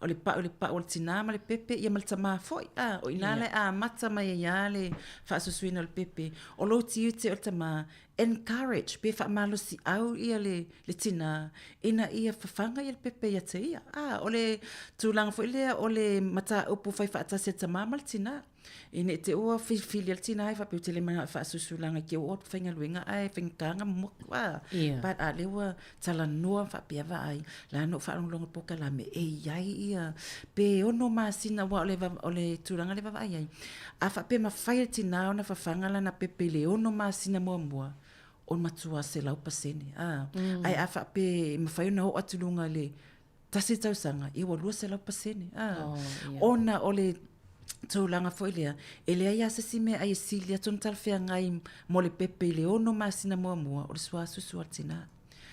o le pau le pau o le tinā ma le pepe, ia ma le tamā foi, a, o inā yeah. le amata mai ai a le faasusuina o le pepe. O lou tiute o le tamā, encourage, pe whaamalosi au ia le, le tinā, ina ia whawhanga ia le pepe ia te ia. A, o le tūlanga foi lea, o le mataupu whai whaatasi a tamā ma le tinā. E ne te ua whiriwhiri a le tina ai whapea te le mana whaasusulanga ki o whaingaluenga ai whaingatanga moku a. Yeah. But a le ua talanoa whapea wa ai la no whaalonglonga poka la me e iai ia pe ono masina wa o le, o le tūranga le vava ai ai. A whapea ma whai le tina ona whawhanga lana pepe le ono masina mua mua o matua 100%. A, mm. ai a whapea mawhai ona o atulunga le tasi tausaga, ia ua 200%. A, oh, yeah. Ona o le tulaga foi lea, e leai lava se isi meaai e sili atu ona talafeagai mo le pepe i le ono masina muamua, o le suasusu a le tinā.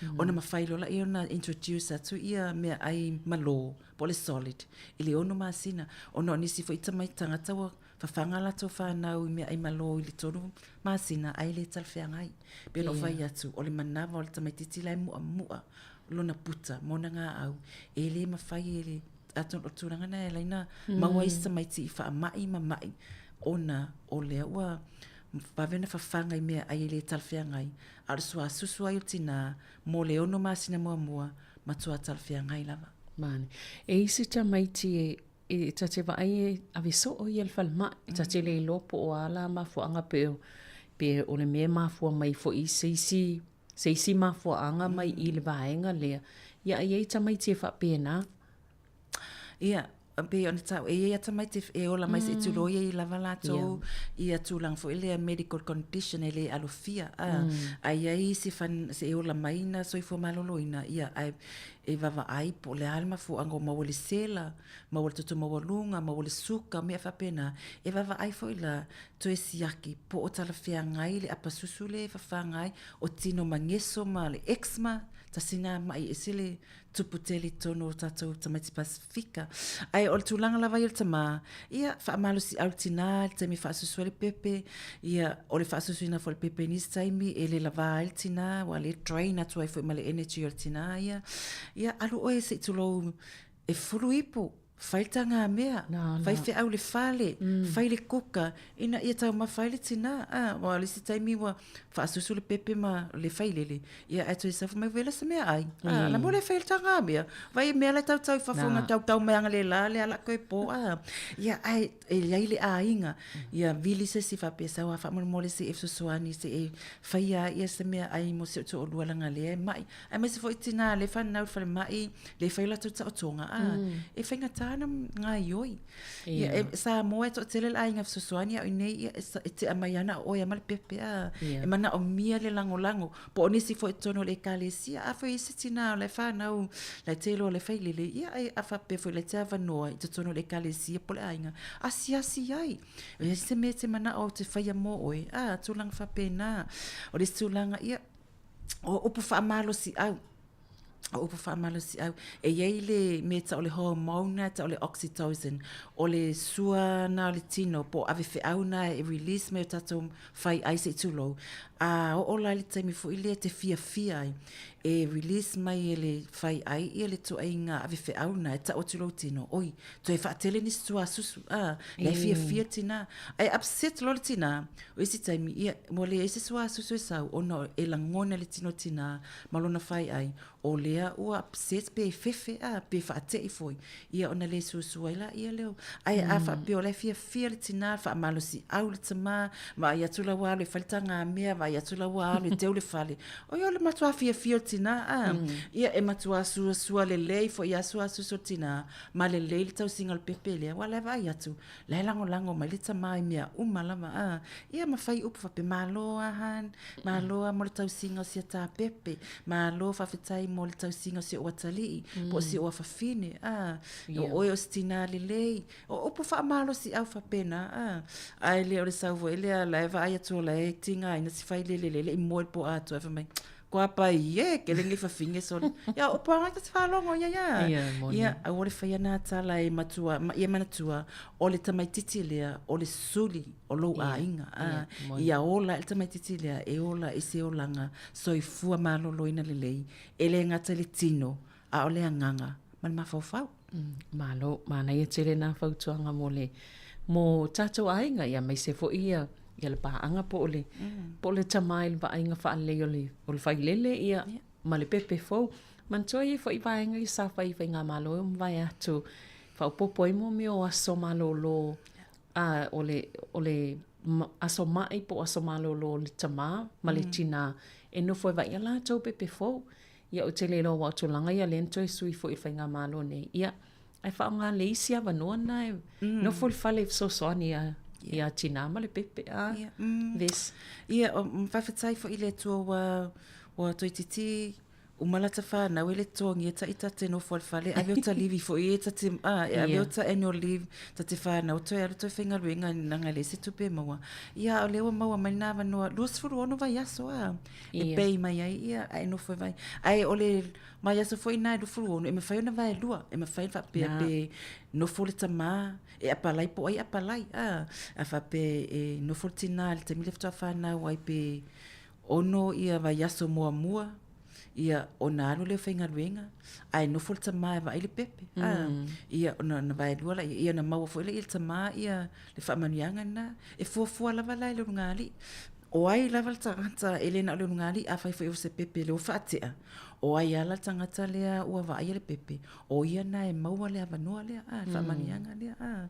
Mm. Ona mafai loa laia ona introduce atu ia meaai malō, po o le solid, i le ono masina. Ona o nisi foi tamai tagata ua fafaga latou fanau i meaai malō i le tolu masina ae le talafeagai. Pei ona ou fai atu, o le manava o le tamaitiiti la e mu'amu'a lona puta ma ona gaau, e le mafai e le atonu o le tulaga lena e ala ai ona maua ai se tamaiti i faama'i ma ma'i ona o lea ua vave ona fafaga i meaai e le talafeagai, a o le suasusu ai o le tinā mo le ono masina muamua, matua talafeagai lava. Mane. E i se tamaiti e e ta te vaai e ave soo ia le falemai, mm. ta te le iloa po o a la mafuaaga pe o, pe o le mea e mafua mai foi i se isi, se isi mafuaaga mai i le vaega lea, ia e i ai tamaiti e faapena. Ia, pei ona tau, e i ai a tamaiti e ola mai se i tulou ia i lava latou ia tulaga foi lea medical condition e le alofia, a, a i ai isi fan, se e ola mai na soifua maloloina, ia, ae e vaavaai po o le a le mafuaaga ua maua i le sela, maua le toto maualuga, maua le suka, mea faapena, e vaavaai foi la toe siaki po o talafeagai le apasusu lea e fafaga ai, o tino mageso ma le eczema, tasi lena ma'i ese le tupu tele i totonu o tatou tamaiti Pasifika. Ae o le tulaga lava ia o le tamā, ia, faamalosiau le tinā i le taimi e faasusu ai le pepe, ia, o le faasusuina foi o le pepe i nisi taimi e le lavā ai le tinā, aua o lea e drain atu ai foi ma le energy o le tinā ia. Ia, alu oe se i tulou e fulu ipu, fai le tagamea, fai feau i le fale, fai le kuka, ina ia taumafa ai le tinā. A, aua o le isi taimi ua faasusu le pepe ma le failele, ia ae toe sau fai mai, wela se meaai. A, la mo le fai le tagamea. Vai e mea la e tautau i fafo nga tautau mai anga le la le ala koe po. A, ia ae e iai le aiga, ia vili se isi faapea sau a faamolemole se e fesoasoani se e faia ai ia se meaai mo si ou toalua leaga lea e mai. Aemaise foi tinā le whanau le falemai, le whai latou taotoga, a, e whaingatā ana ngāioi. Ia, e, Samoa e toatele le aiga fesoasoani a o inei, ia, e, e tea mai ana o oe a ma le pepe, a, e manaomia le lagolago. Po o nisi foi i totonu o le ekalesia, a foi i se tinā o le whanau, lai te iloa le failele, ia, e, a faapea foi lai te avanoa i totonu o le ekalesia po o le aiga, asiasi ai. E se mea e te manao te whaia mō oe, a, tulaga faapena. O le isi tulaga, ia, o upu faamalosiau, o upu faamalosiau, e i ai le mea tau o le hormone tau o le oxytocin, o le sua na o le tino, po o ave feau na e release mai o tatou fai ai se i tulou, a oo la i le taimi foi lea e te fiafia ai, e release mai e le fai ai ia le tuaiga ave feau na e tau atu i lou tino, oi, toe faatele nisi tuasusu, a, la e fiafia le tina, ae upset loa le tina, O isi taimi, ia, ua leai se suasusu e sau, ona e lagona le tino tinā ma lona faiai, O lea ua upset pe fefe a, pe faate'i foi, ia ona le suasua ai laia lea o. Ae a faapea o la e fiafia le tinā, faamalosiau le tamā, vaai atu la ua alu e fai le tagamea, vaai atu la ua alu e teu le fale, oi o le matuā fiafia o le tinā a. Ia e matuā suasua lelei foi a suasusu o le tinā, ma lelei le tausiga o le pepe lea, aua o la e vaai atu, La e lagolago mai le tamā i mea uma lava, a. Ia ma fai upu faapea, malo a Han, malo a mo le tausiga o sia tā pepe, malo faafetai mo le tausiga o si ou atalii, po o si ou afafine, a. O oe o se tinā lelei. O upu faamalosiau faapena, a. Ae le o le sau foi lea, la e vaai atu o la e tigaina si failele lea e le i moe le po atoa, ae fai mai, Kua pai e, ke lengi fafine sole. Ia, o puanga ta te whālongo, ia, ia. Ia, moni. Ia, aua le whaia nā tala e matua, ma, ia manatua, o le tamaititi lea, o le suli o lou Ia, aiga. ia, A, moni. ia ola e le tamaititi lea, e ola i se olaga soifua maloloina lelei, e le gata i le tino, a o le agaga ma le mafaufau. Malo, manaia tele nā fautuaga mo le, mo tātou aiga, ia aemaise foi ia, ia le paaga po o le, po o le tama i le vaaiga faalelei o le, o le failele, ia, ma le pepe fou. Manatua e i ai foi vaega ia sa fai i faigamalo e mavae atu, faaopoopo ai mo mea o aso malolo, a, o le, o le aso ma'i po o aso malolo o le tama ma le tinā, e nofo e vaai i a latou pepe fou. Ia ou te le iloa aua o tulaga ia lea na toe sui foi i le faigamalo nei. Ia, ae faaaoga le isi avanoa lena e nofo i le fale e fesoasoani ia ia tinā ma le pepe a this. Ia, faafetai foi i le Atua ua ua toeitiiti uma lata whanau e le totogi e taʻi ta te nofo i le fale, ave o ta livi foi e ta te, a, e ave o ta annual leave ta te whanau toe alu toe faigaluega leaga e leai se tupe e maua. Ia, a o lea ua maua mai lena avanoa, 26 vaiaso a. e pay mai ai ia ae nofo e vaai. Ae o le vaiaso foi lena e 26, e mafai ona vaelua, e mafai ona faapea pe nofo le tamā, e apalai po o ai e apalai, a. A faapea e nofo le tinā i le taimi lea faatoa fanau ai pe 6 ia vaiaso muamua, ia ona alu lea o faigaluega, ae nofo le tamā e vaai le pepe, a. Ia ona vaelua laia, ia ona maua foi lea e le tamā ia le faamanuiaga lena. E fuafua lava la e le ulugalii. O ai lava le tagata e le na o le ulugalii, afai foi o se pepe lea ua faatea, o ai lava la le tagata lea ua vaaia le pepe, o ia lena e maua le avanoa lea, a, le faamanuiaga lea, a.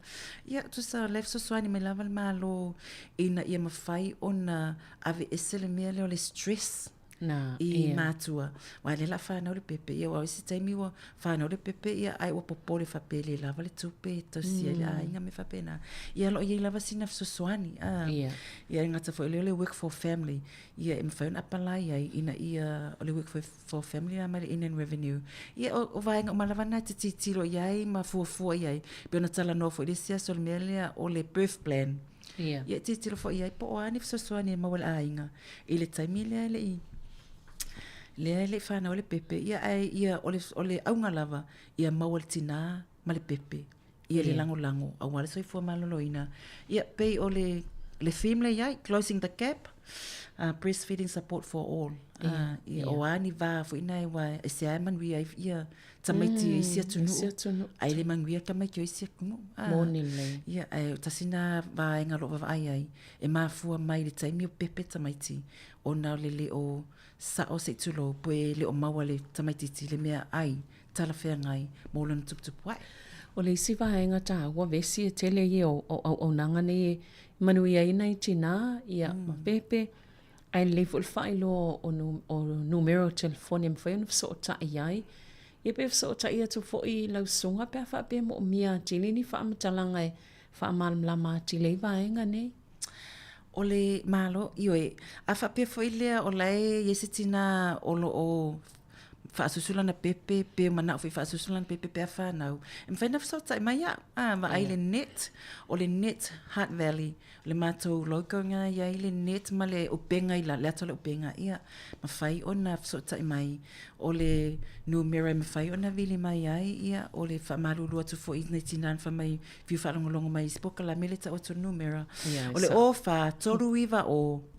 Ia, tusa o la e fesoasoani mai lava le Malo ina ia mafai ona aveese le mea lea o le stress Na, i ia. mātua. Aua lea o le a fanau le pepe, ia aua o isi taimi ua fanau le pepe, ia ae ua popole faapea e le lava le tupe e tausia ai le aiga mea faapena. Ia o lo o i ai lava sina fesoasoani, a. Ia. Ia e le gata foi o lea o le work for family, ia e mafai ona apalai ai ina ia, o le work for family la mai le Inland Revenue. Ia o, o vaega uma lava na e te tilotilo i ai ma fuafua i ai. Pei ona talanoa foi i le isi aso i le mea lea o le birth plan. Ia. Ia e tilotilo foi i ai po o a ni fesoasoani e maua e le aiga i le taimi lea e le i lea e le i fanau ai le pepe, ia ae ia o le, o le auga lava, ia maua le tinā ma le pepe, ia le lagolago aua le soifua maloloina. Ia pei o le, le theme lea i ai, closing the gap, uh, breastfeeding support for all. Uh, ia, o a ni va foi na e wa e se ai manuia ai ia tamaiti o isi atunuu, ae le manuia tamaiti o isi atunuu. Ah, Moni lelei. Ia, ae tasi na vaega o lo o vaavaai ai, e mafua mai i le taimi o pepe tamaiti, ona o le le o sao se i tulou, po e le o maua e le tamaititi le mea ai talafeagai mo lona tuputupu ae. O le isi vaega taua vesi e tele ia o auaunaga nei e manuia ai nai tinā, ia, ma pepe, Ae lelei foi le faailoa o numera o telefoni e mafai ona fesootai ai. Ia pe fesootai atu foi i lau susuga pe a faapea e moomia atili ni faamatalaga e faamalamalama atili ai vaega nei. O le Malo, ioe, a faapea foi lea o la e i ai se tinā o lo o faasusu lana pepe, pe manao foi e faasusu lana pepe pe a fanau, e mafai ona fesootai mai au, a, vaai le net, o le net Hutt Valley, O le matou logo lena e i ai le net ma le upega i lalo, le ata o le upega, ia, mafai ona fesootai mai. O le numera e mafai ona vili mai ai, ia, o le faamalulu atu foi i nai tina na fai mai, fiu faalogologo mai i isi polokalame le tau atu o le numera. O le 04 390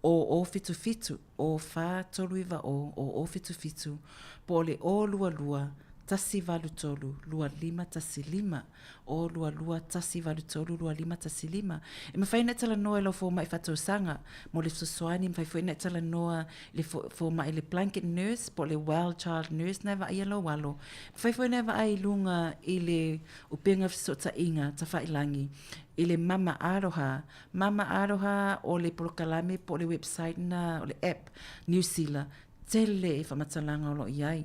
0077, 04 390 0077, po o le 022 183 2515, 022 183 2515. E mafai ona e talanoa i lau fomai faatausaga mo le fesoasoani, e mafai foi ona e talanoa i le fomai le blanket nurse po o le well child nurse na e vaaia lou alo. E mafai foi ona e vaai i luga i le upega fesootaiga tafailagi i le Mama Aroha. Mama Aroha o le polokalame po o le website na o le app Niu Sila tele i faamatalaga o lo o i ai.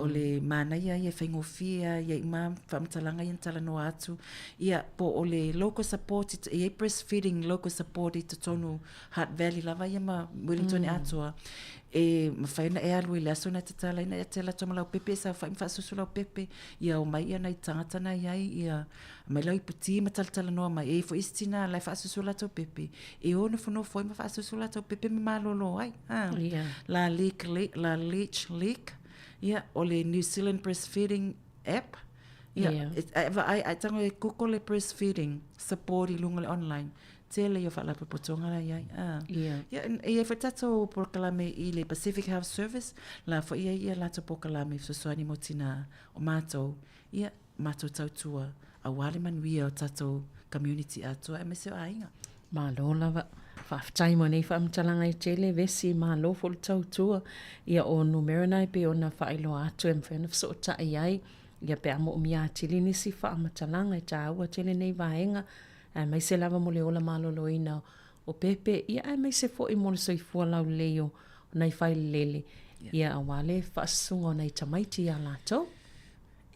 O le manaia ia e faigofie lava i ai uma faamatalaga ia na talanoa atu. Ia, po o le local support, e i ai breastfeeding local support i totonu Hutt Valley lava ia ma Wellington atoa, e mafai ona e alu i le aso na e tatalaina ia te alu atu ma lau pepe e saofai ma faasusu lau pepe, ia omai ia nai tagata na i ai ia Aumai lau iputi ma talatalanoa mai. E i ai foi isi tina la e faasusu latou pepe, e o nofonofo ai ma faasusu latou pepe ma malolo ai. Ha. Yeah. La Leak, la Leech Leak, ia, o le New Zealand Breastfeeding App. Ia, yeah. e, e, vaai, ai tango e Google le breastfeeding support i lunga le online. Tele ia faalapotopotoga la i ai. Ah. Yeah. Ia, e i ai foi tatou polokalame i le Pacific Health Service, la foi i ai ia latou polokalame fesoasoani mo tina o matou. Ia, matou tautua aua le manuia o tatou community atoa aemaise o aiga. Malo lava. Faafetai mo nei faamatalaga e tele, Vesi, malo foi le tautua. Ia o numera na e pei ona faailoa atu e mafai ona fesootai ai, ia pe a moomia atili nisi faamatalaga e taua tele nei vaega, aemaise lava mo le ola maloloina o pepe, ia aemaise foi mo le soifua laulelei o nai failelele, ia aua le faasusuga o nai tamaiti ia latou.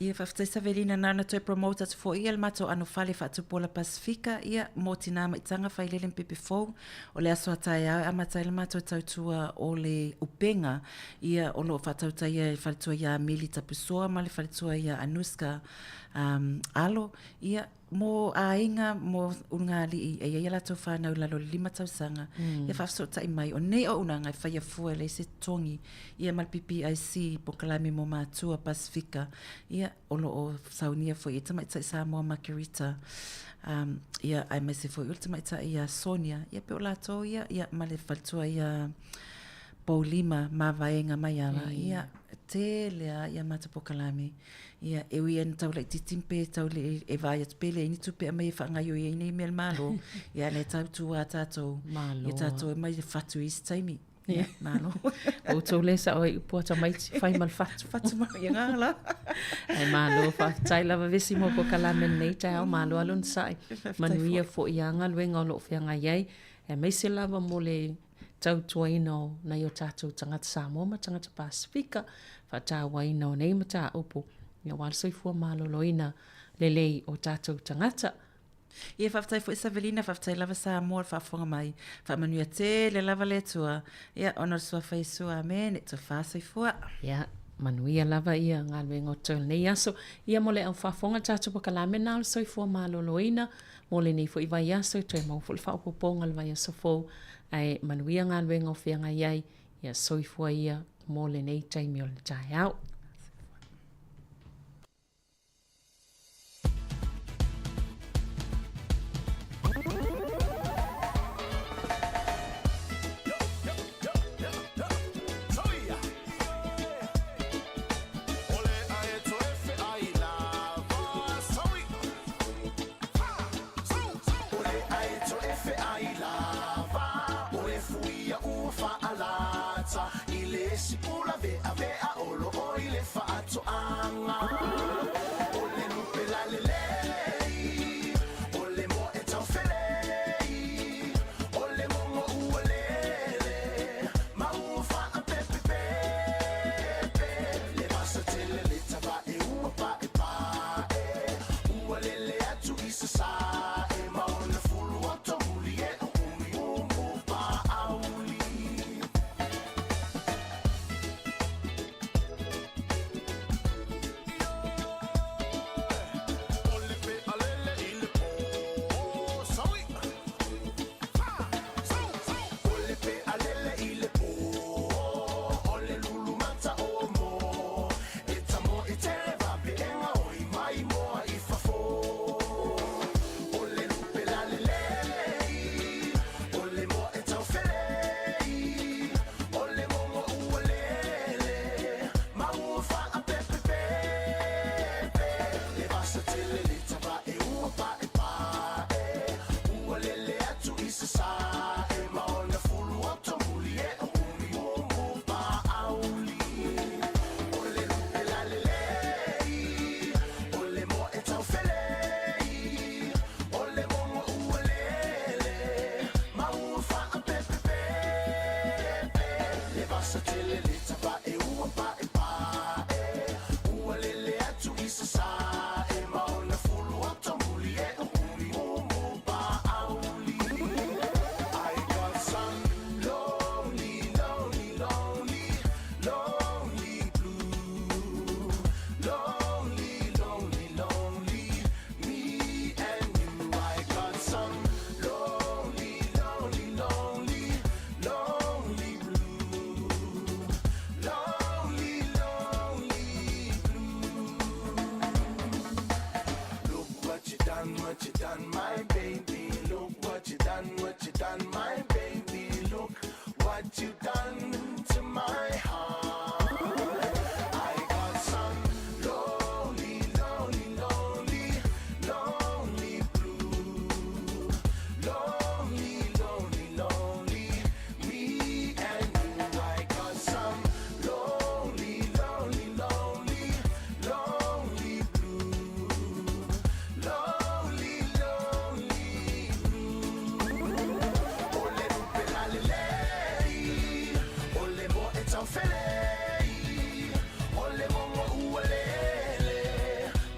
Ia, faafetai Savelina, na ona toe promote atu foi ia le matou anofale faatupu ola Pasifika, ia, mo tinā maitaga failele ma pepe fou. O le aso a taeao e amata ai le matou tautua o le upega, ia, o lo o faatautaia e le faletua ia Meli Tapusoa ma le faletua ia Anuska um, Alo, ia, Mō aiga, mō ulugalii e i ai a latou whanau i lalo i le 5 tausaga, ia faafesootai mai, o nei auaunaga e faia fua e leai se totogi, ia ma le PPIC, Polokalame mō Mātua Pasifika, ia, o lo o saunia foi e Tamaitai Samoa Makerita, um, ia, aemaise foi o le Tamaitai ia Sonia, ia pe o latou ia, ia, ma le faletua ia Poulima Mavaega Maiala, ia, tele a ia matou polokalame. Ia, e ui ai na tau laitiiti pe tau le, e vaai atu pe leai ni tupe aumai e faagaoioi ai nei mea a le Malo, ia lea e tautua a tatou, Malo. ia tatou e mai le fatu i isi taimi. Ia, malo. O outou lea e sao ai upu a tamaiti, fai ma le fatu. Fatu ma ia ngā la. Ae malo, faafetai lava Vesi mo polokalame lenei taeao, malo lava le onosai. Manuia foi a galuega o lo o feagai ai, aemaise lava mo le tautuaina o nai o tatou tagata Samoa ma tagata Pasifika, faatauaina o nei mataupu, aua le soifua maloloina lelei o tatou tagata. Ia faafetai foi Savelina, faafetai lava Samoa le faafofoga mai. Faamanuia tele lava le Atua. Ia ona o le Suafa Iesu, Amene. Tofa soifua. Ia, manuia lava ia galuega o totoe o lenei aso. Ia mo le au faafofoga tatou polokalame na o le soifua maloloina Mo lenei foi vaiaso e toe maua foi le faaopoopoga o le vaiaso fou, ae manuia galuega o feagai ai, ia soifua ia mo lenei taimi o le taeao. Taufelei, o le mogo ua lele,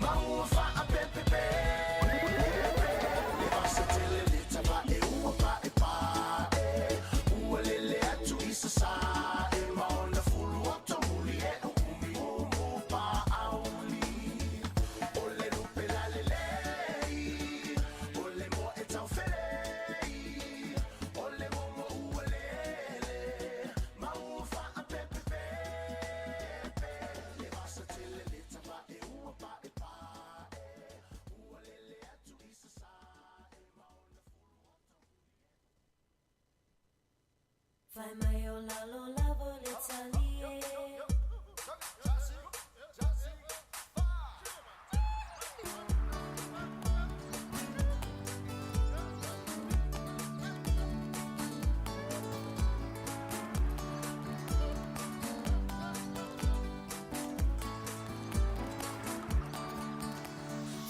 ma ua faapepepe. Le vasa tele le tavae ua paepae, ua lele atu i sasae, ma ona fulu oto muli e umuumu paauli. O le lupe lalelei, o le moa e taufelei, o le mogo ua lele, ma ua faapepepe. Le vasa tele le tavae ua paepae, ua lele atu i sasae, ma ona fulu oto muli e. Fai mai o lalo lava o le talie.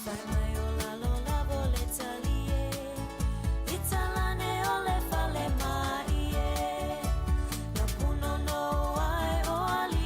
Fai mai o lalo lava o le talie. I talane o le fale mai e. Na punono ai o ali.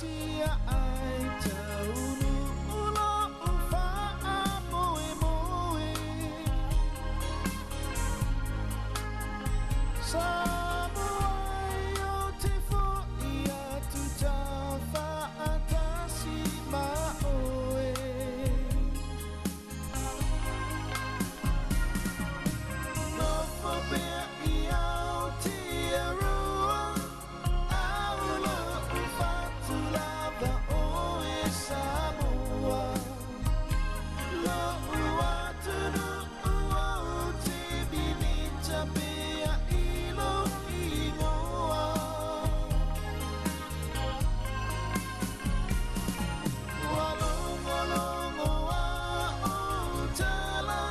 Ekalesia ai taunuu lo'u faamoemoe. Samoa ai ou te fo'i atu taufaatasi ma oe. Nofo pea i Aotearoa, a o lo'u fatu lava oe Samoa. Lo'u atunuu ou te mimita pea i lou igoa. Ua logologo a ou tala,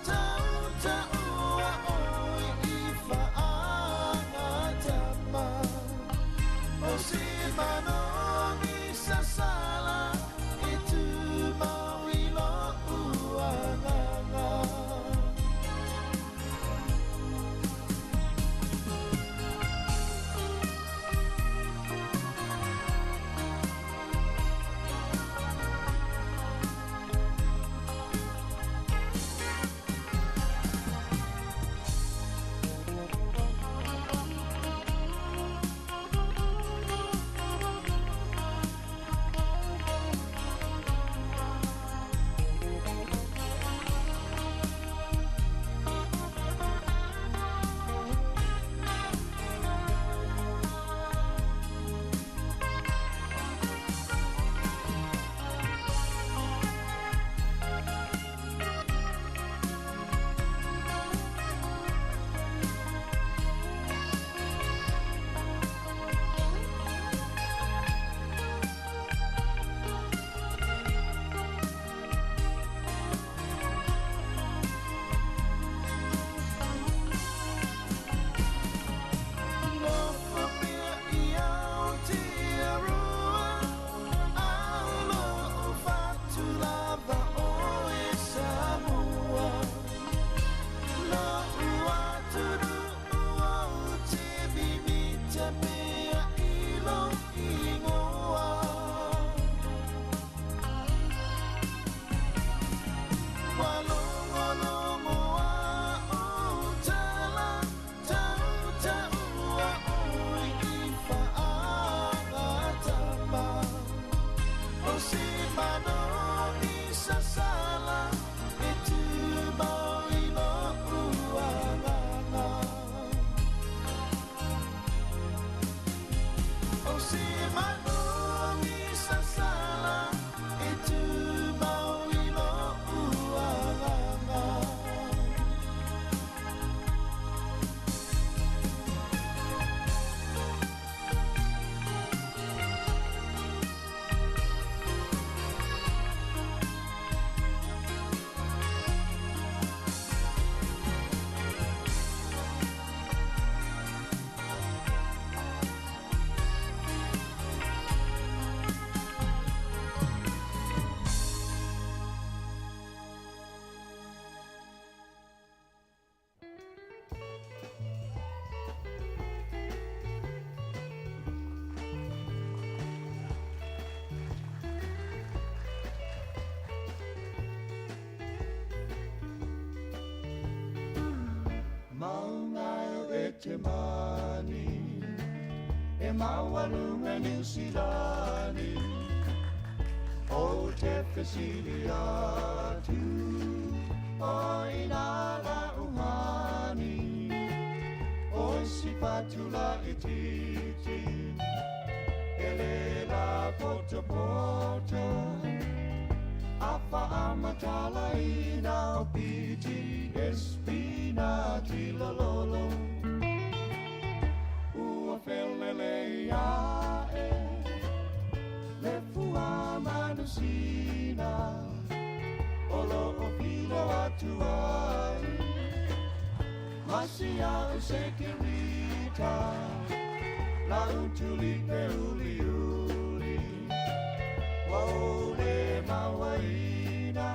tautaua oe i faagatama. O se manogi sasala e tumau i lo'u agaga. Nofo pea i Aotearoa, a o lo'u fatu lava oe Samoa. Lo'u atunuu ou te mimita pea i lou igoa. Ua logologo a ou tala, tautaua oe i faagatama. O se manogi sasala e tumau i lo'u agaga. O se manogi sasala e tumau i lo'u agaga. Mauga e te mani, e maualuga Niu Silani, o te fesili atu, o ina la uhani, o si patula itiiti, e le la potopoto, a faamatalaina o PTSP na tilololo. Ua felelei ae le fua manusina, o lo'o filo atu ai ma si a'u sekirita, la'u tulipe uliuli, ua ou le mauaina.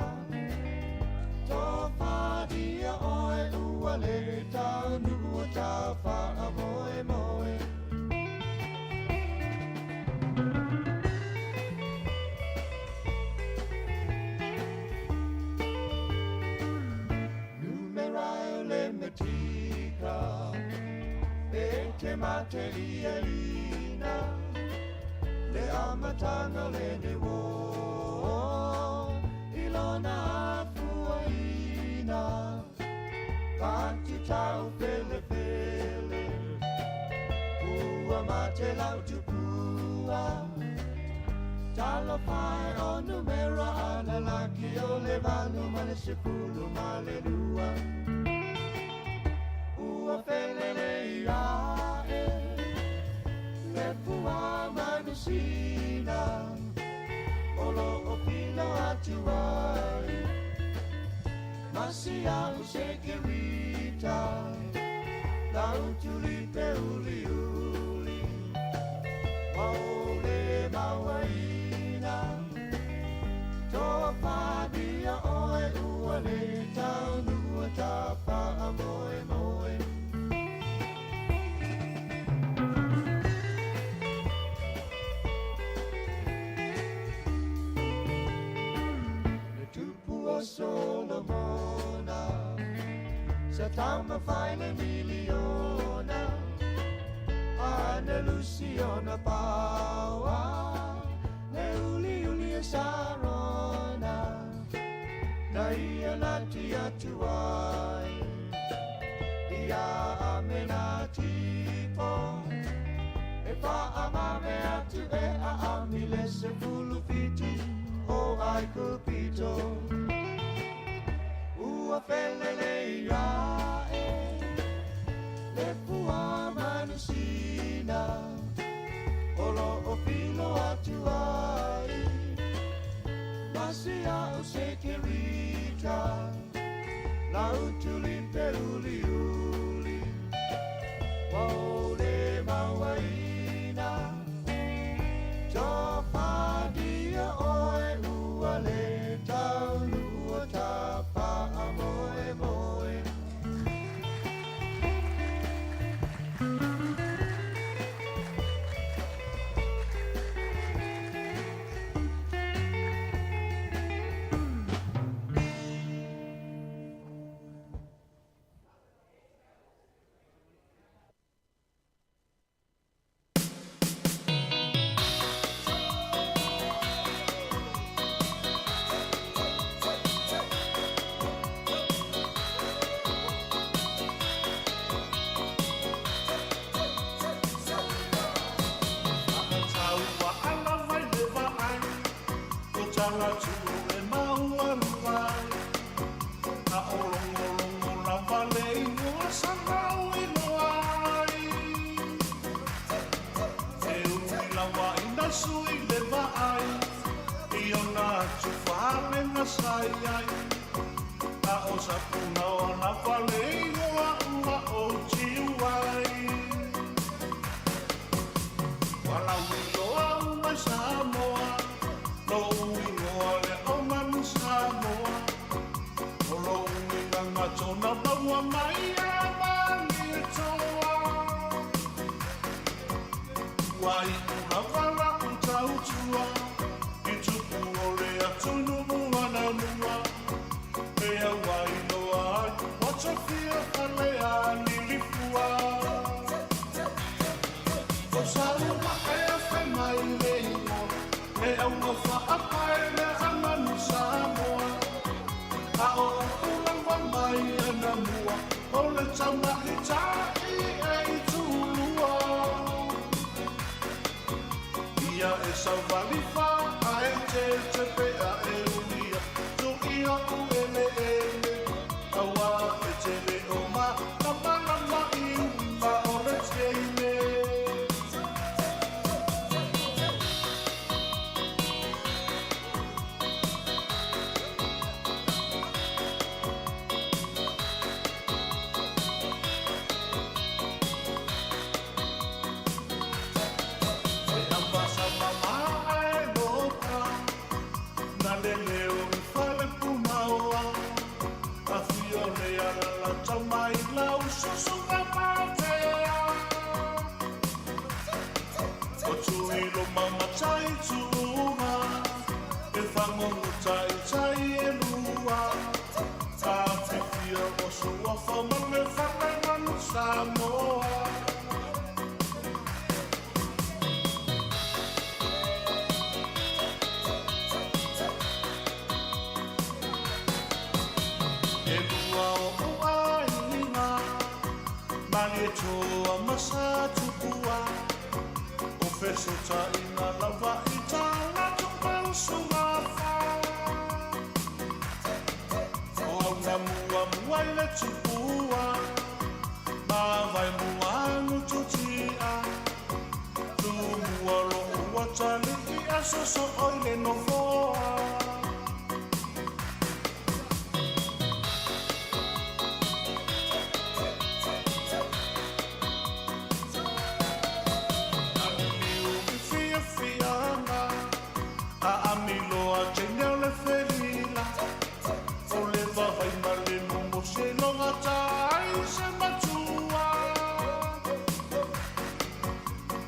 Tofatia oe ua le taunuu o ta faamoemoe. te mateliaina le amataga o lenei uō i lona afuaina. Vaeatu taufelefele ua mate lau tupua. Talofa e o numera analaki o le 8 ma le 12. Ua felelei ae le pua manusina o lo'o filo atu ai ma si a'u sekerita lau tulipe uliuli ua ou lē mauaina tofadia oe ua lē taunuu ta faamoemoe. Le tupu o Solomona sa taumafai le miliona ana Luciona Paoa le uliuli e Sarona na ia lati atu ai ia amena tipo e faamame atu e aami le 17 o Aikupito ua felelei ae le pua manusina o lo'o filo atu ai ma si a'u sekerita lau tulipe uliuli ua ou lē mauaina tofadia oe ua lē taunuu ta faamoemoe. Malietoa ma Satupua O fesootaiga lava i tagata ma usoga O au na muamua i le tupua Ma Vaimua gututia Tumua lo'u atalii ae soosoo i le nofoa. Auniuni fiafiaga Aamiloa teine o le felila O le vavai ma le momosi e logata ai se matua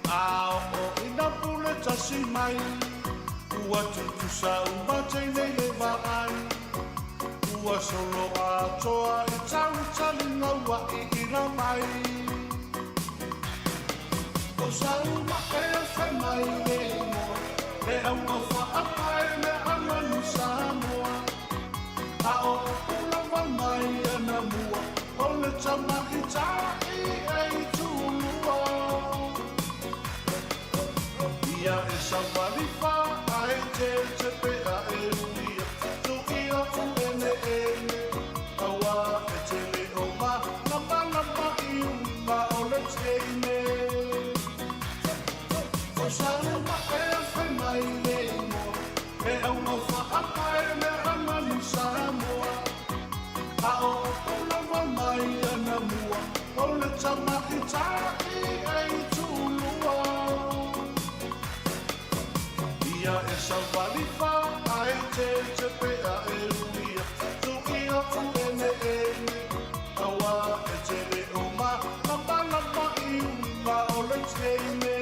A oo ina pule tasi mai Ua tutusa uma teine i le vaai Ua solo atoa i talitaliga ua iila mai O Saumae e fai mai le igoa Le auga faapae le aganuu Samoa A o upu lava mai ana mua O le tamaitai e itulua Ia e savali faaeteete pe a e uia Tuia ueneene Aua e te le o malamalama i uiga o le teine O Saumae e fai mai le igoa Le auga faapae le aganuu Samoa A o upu lava mai ana mua O le tamaitai e itulua Ia e savali faaeteete pe a e uia Tuia ueneene Aua e te le o malamalama i uiga o le teine.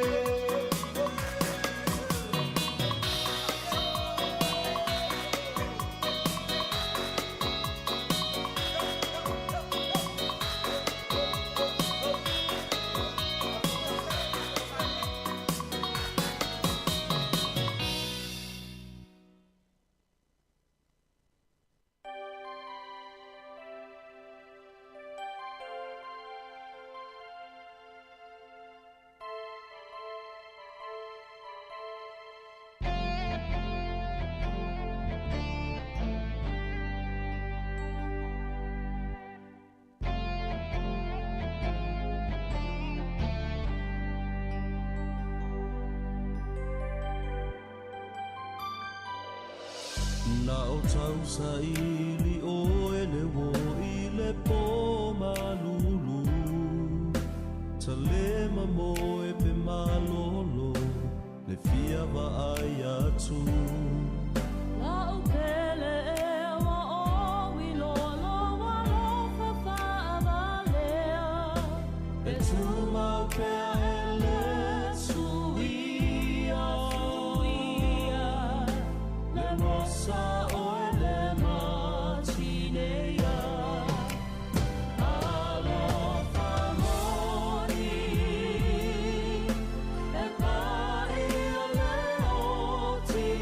Na o tausaili oe le uo i le po malulu Talema moe pe malolo le fia vaai atu. La'u pele ea ua oi loa lou alofa faavalea. E tumau pea e le suia. Le rosa oe le matineia. Alofa moni e paia le oti.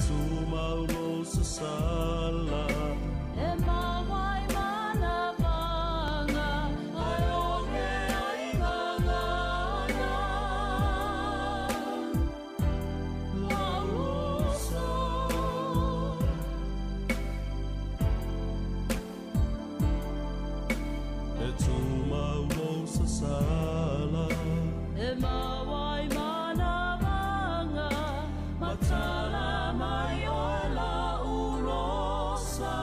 tumau lou sasala. E maua ai manavaga, ae oge ai gagana. La'u uso. E tumau lou sasala. E maua ai manavaga, matala mai oe la'u losa.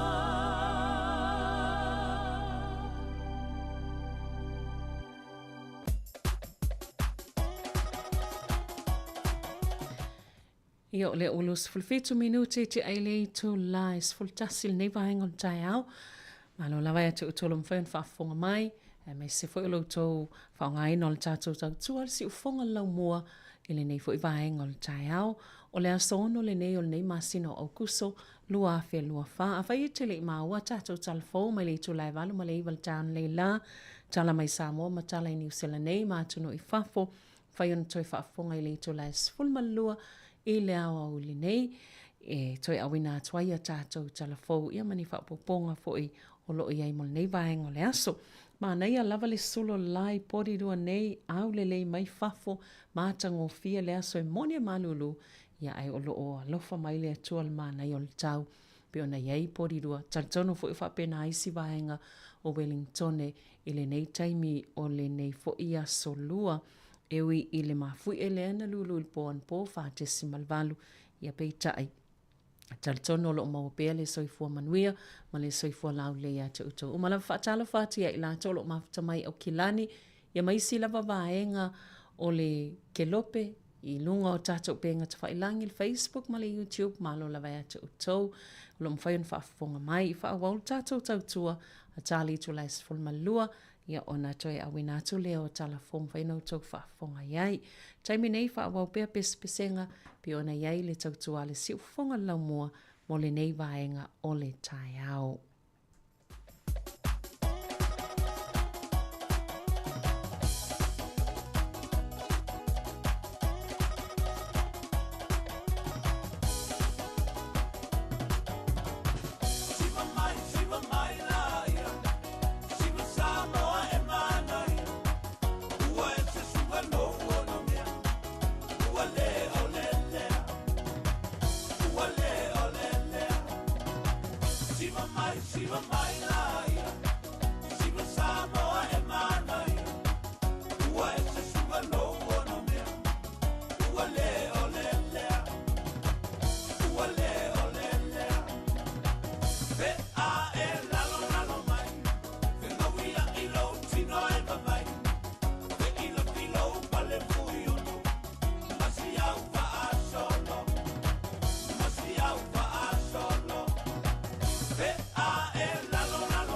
Ia, o lea ua 27 minute te ai le itula e 11 lenei vaega o le taeao. Malo lava ia te outou o lo o mafai ona faafofoga mai, aemaise foi o lo outou faaaogaina o le tatou tautua le siufofoga le laumua i lenei foi vaega o le taeao. O le aso 6 lenei o lenei masina o Aukuso 2024. Afai e te le i maua tatou tala fou mai le itula e 8 ma le 9 i le taeao nei la, tala mai Samoa ma tala i Niusela nei ma atunuu i fafo, Mafai ona toe faafofoga i le itula e 12 i le aoauli nei e toe auina atu ai a tatou tala fou ia ma ni faaopoopoga foi o lo o i ai mo lenei vaega o le aso. Manaia lava le solo lai porirua nei, aulelei mai fafo, matagofie le aso e moni e malulu, ia ae o lo o alofa mai le Atua i le manaia o le tau pei ona i ai porirua. Talitonu foi o faapena isi vaega o Welingtone i lenei taimi o lenei foi aso lua, e ui i le mafuie lea na lulu i le po anapo 4.8, ia peitai, talitonu o lo o maua pea le soifua manuia ma le soifua laulelei ia te outou uma lava. Faatalofa atu ia i latou o lo o mafuta mai i Aukilani, ia ma isi lava vaega o le kelope i luga o tatou upega tafailagi, le Facebook ma le YouTube, malo lava ia te outou o lo o mafai ona faafofoga mai. Faaauau le tatou tautua a tali itula e 12, ia ona toe auina atu lea o tala fou mafai ona outou faafofoga i ai. Taimi nei, faaauau pea pesepesega pei ona i ai le tautua a le siufofoga o le laumua mo lenei vaega o le taeao. Siva mai, siva mai laia, siva Samoa e manaia. Ua e se suka lou ona mea, ua le o le lea, ua le o le lea. Siva mai, siva mai laia, siva Samoa e manaia. Ua e se suka lou ona mea, ua le o le lea, ua le o le lea. Pe a e lalo lalo mai, fegaui ai lou tino e vavai. Fe ilo kilo pale fui ono, masi au faasolo, masi au faasolo. Pe a e lalo lalo.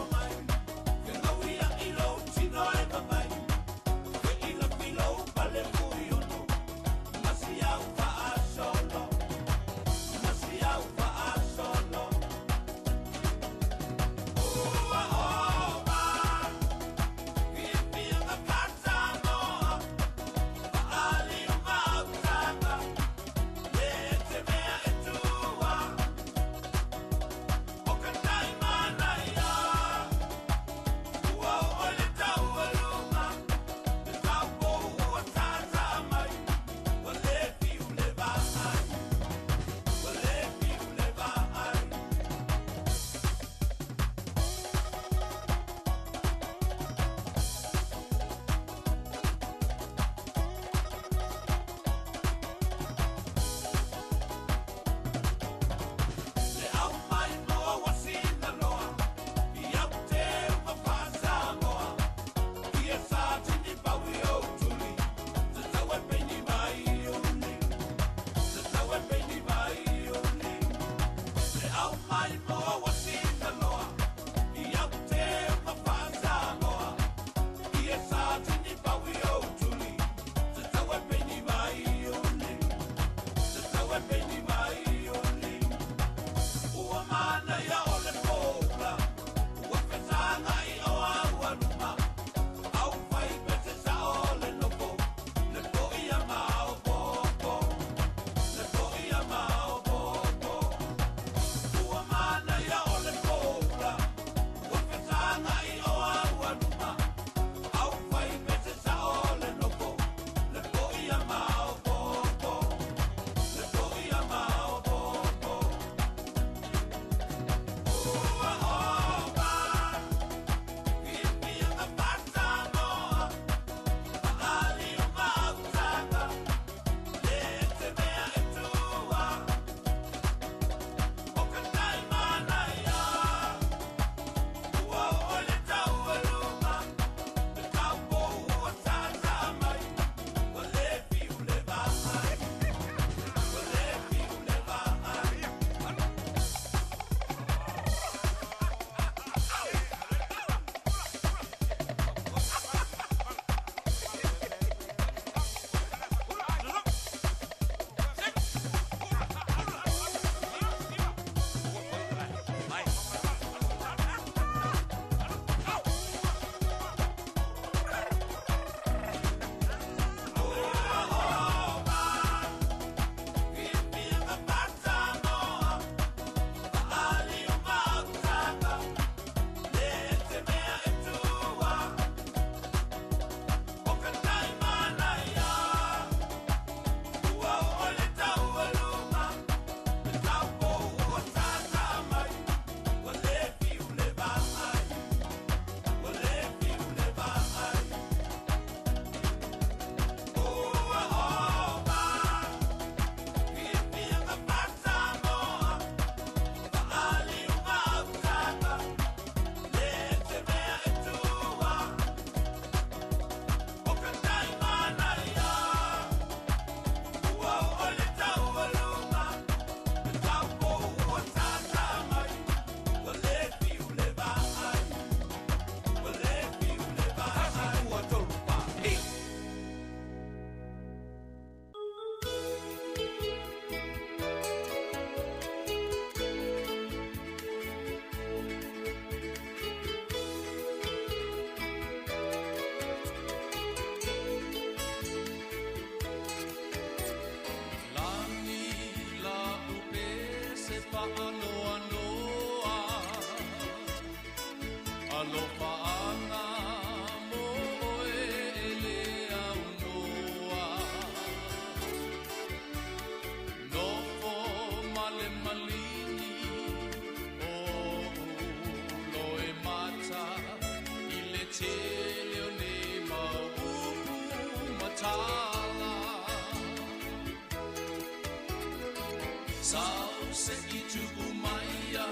Sau se i tuu maia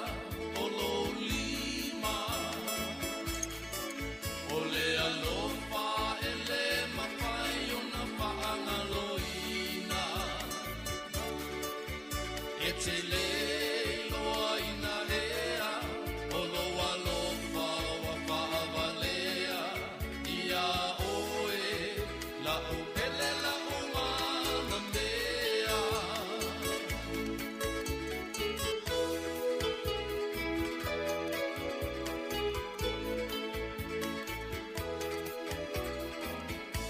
o lou lima. O le alofa e le mafai ona faagaloina. E te le loa ina ea o lou alofa ua faavalea ia oe la'u pele la'u manamea.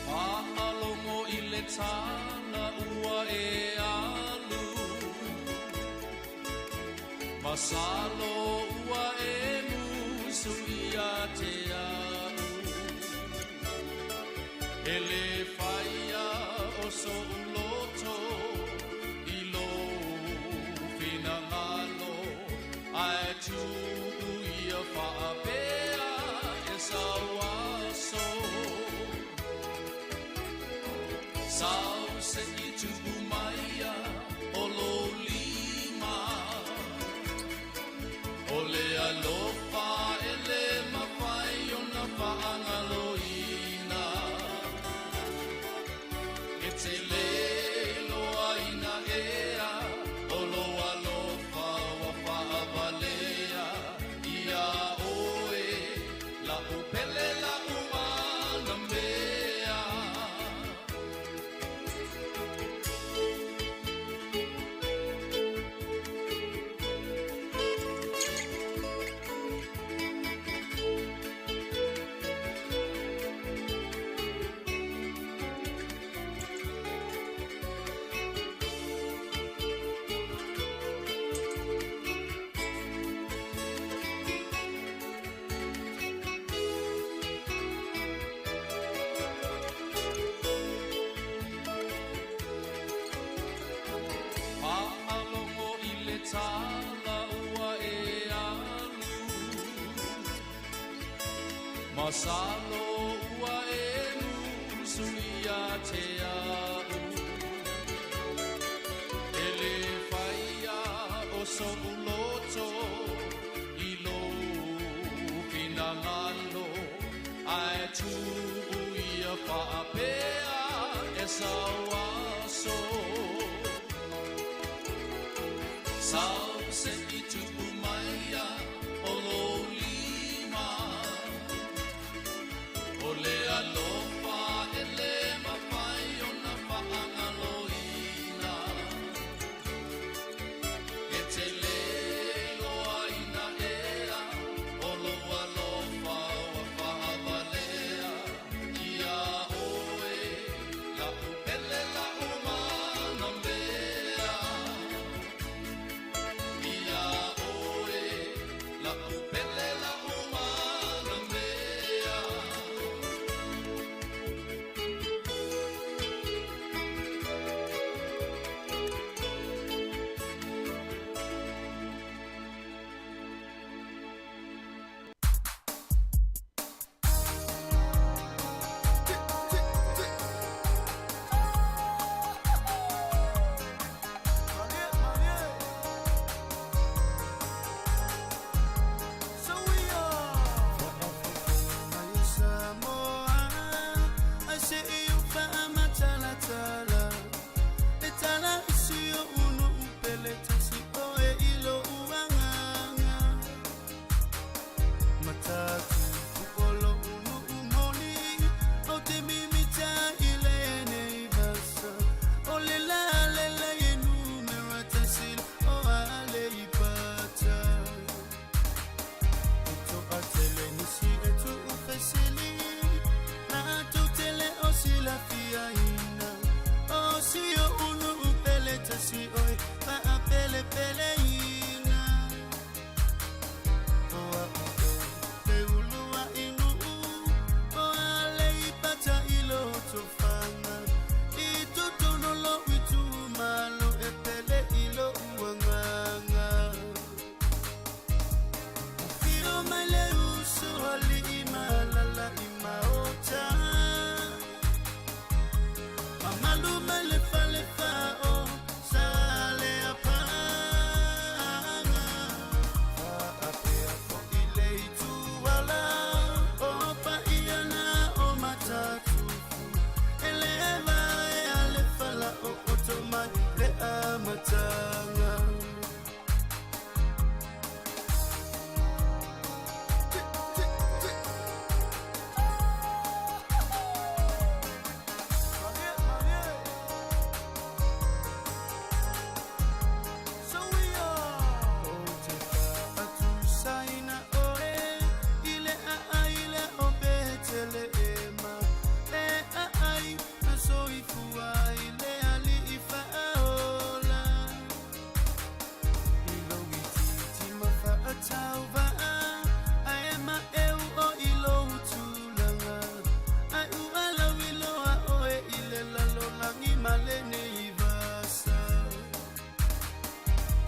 Faalogo i le tala ua e alu, masalo ua e musu ia te au. E le faia o so'u loto i lou finagalo, ae tuu ia faapea e sauaso. Sau se i tuu maia o lou lima. O le alofa e le mafai ona faagaloina. E te le loa ina ea o lou alofa ua faavalea ia oe la'u pele la'u manamea. Faalogo i le tala ua e alu, masalo ua e musu ia te au. E le faia o so'u loto i lou finagalo, ae tuu ia faapea e sauaso. Sau se i tuu maia o lou lima. O le alofa e le mafai ona faagaloina. E te le loa ina ea o lou alofa ua faavalea ia oe la'u pele la'u manamea. Ia oe.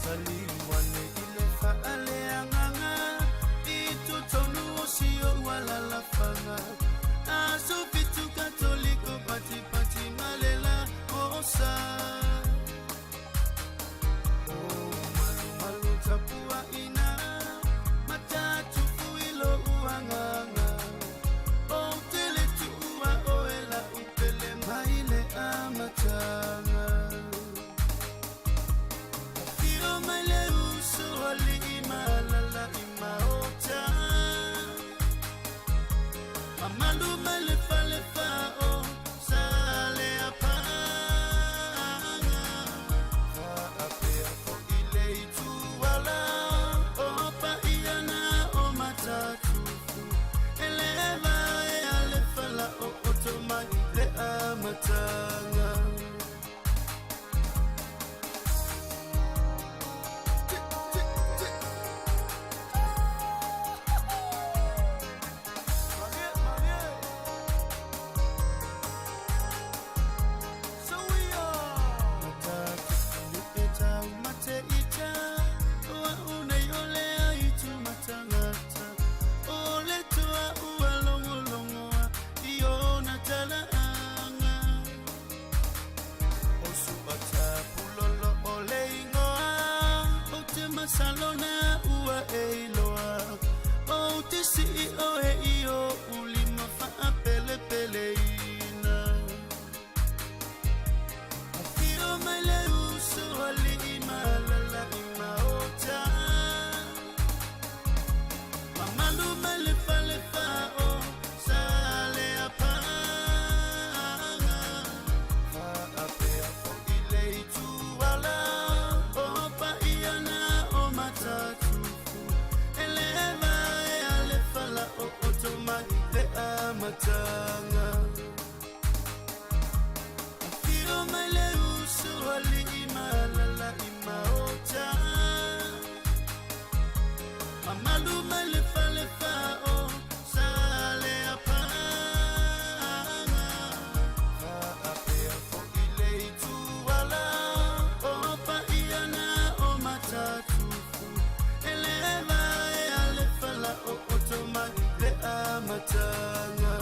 Taliu ane i le faaleagaga i totonu o si ou alalafaga. Aso fitu katoliko patipati malela osa. O malumalu tapuaʻina matatufu i loʻu agaga. Ou te le tuua oe lau pele mai le amataga. Afio mai le uso alii malala i maota. Mamalu mai le falefa o sa le apaga. Faapea foʻi le ituala o paiana o matatufu. E le vaea le fala o oto mai le amataga. Salona ua e iloa o te sii oe i o ulima faapelepeleina. Afio mai le uso alii malala i maota. Mamalu mai le falefa o sa le apaga. Faapea foʻi le ituala o paiana o matatufu. E le vaea le fala o oto mai le amataga. Afio mai le uso alii malala i maota. Mamalu mai le falefa o sa le apaga. Faapea foʻi le ituala o paiana o matatufu. E le vaea le fala o oto mai le amataga.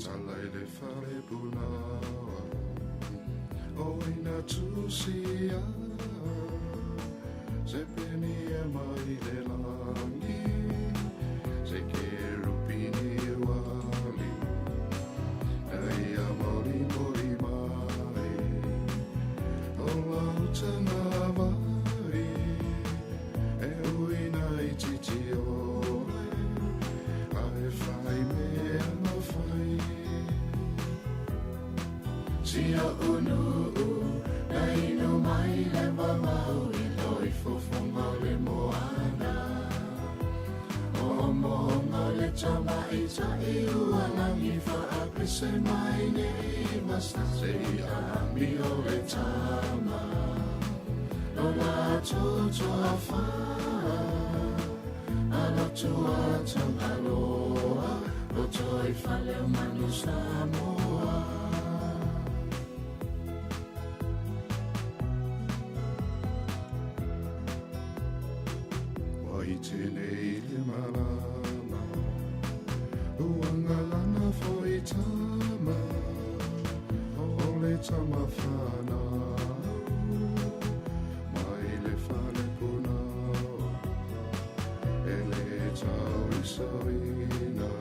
Tala i le fale punaoa o ina tusia se peni e mai le langi se kerupini wali na ia mori mori mai o lau tanga vai e uina i titi ore a e whai me ana whai. Si o unu na inu mai le mamau i loi fofonga o le moana. O moonga le tama i tai ua langi whaapese mai nei masta se i ami o le tama. O la tutua wha, ala tua tangaloa, o toi whale o manu Samoa. Wai tēnei le marama, uangalana foi tama, o le tama whanau, mai le whale punau, e le tau i soina,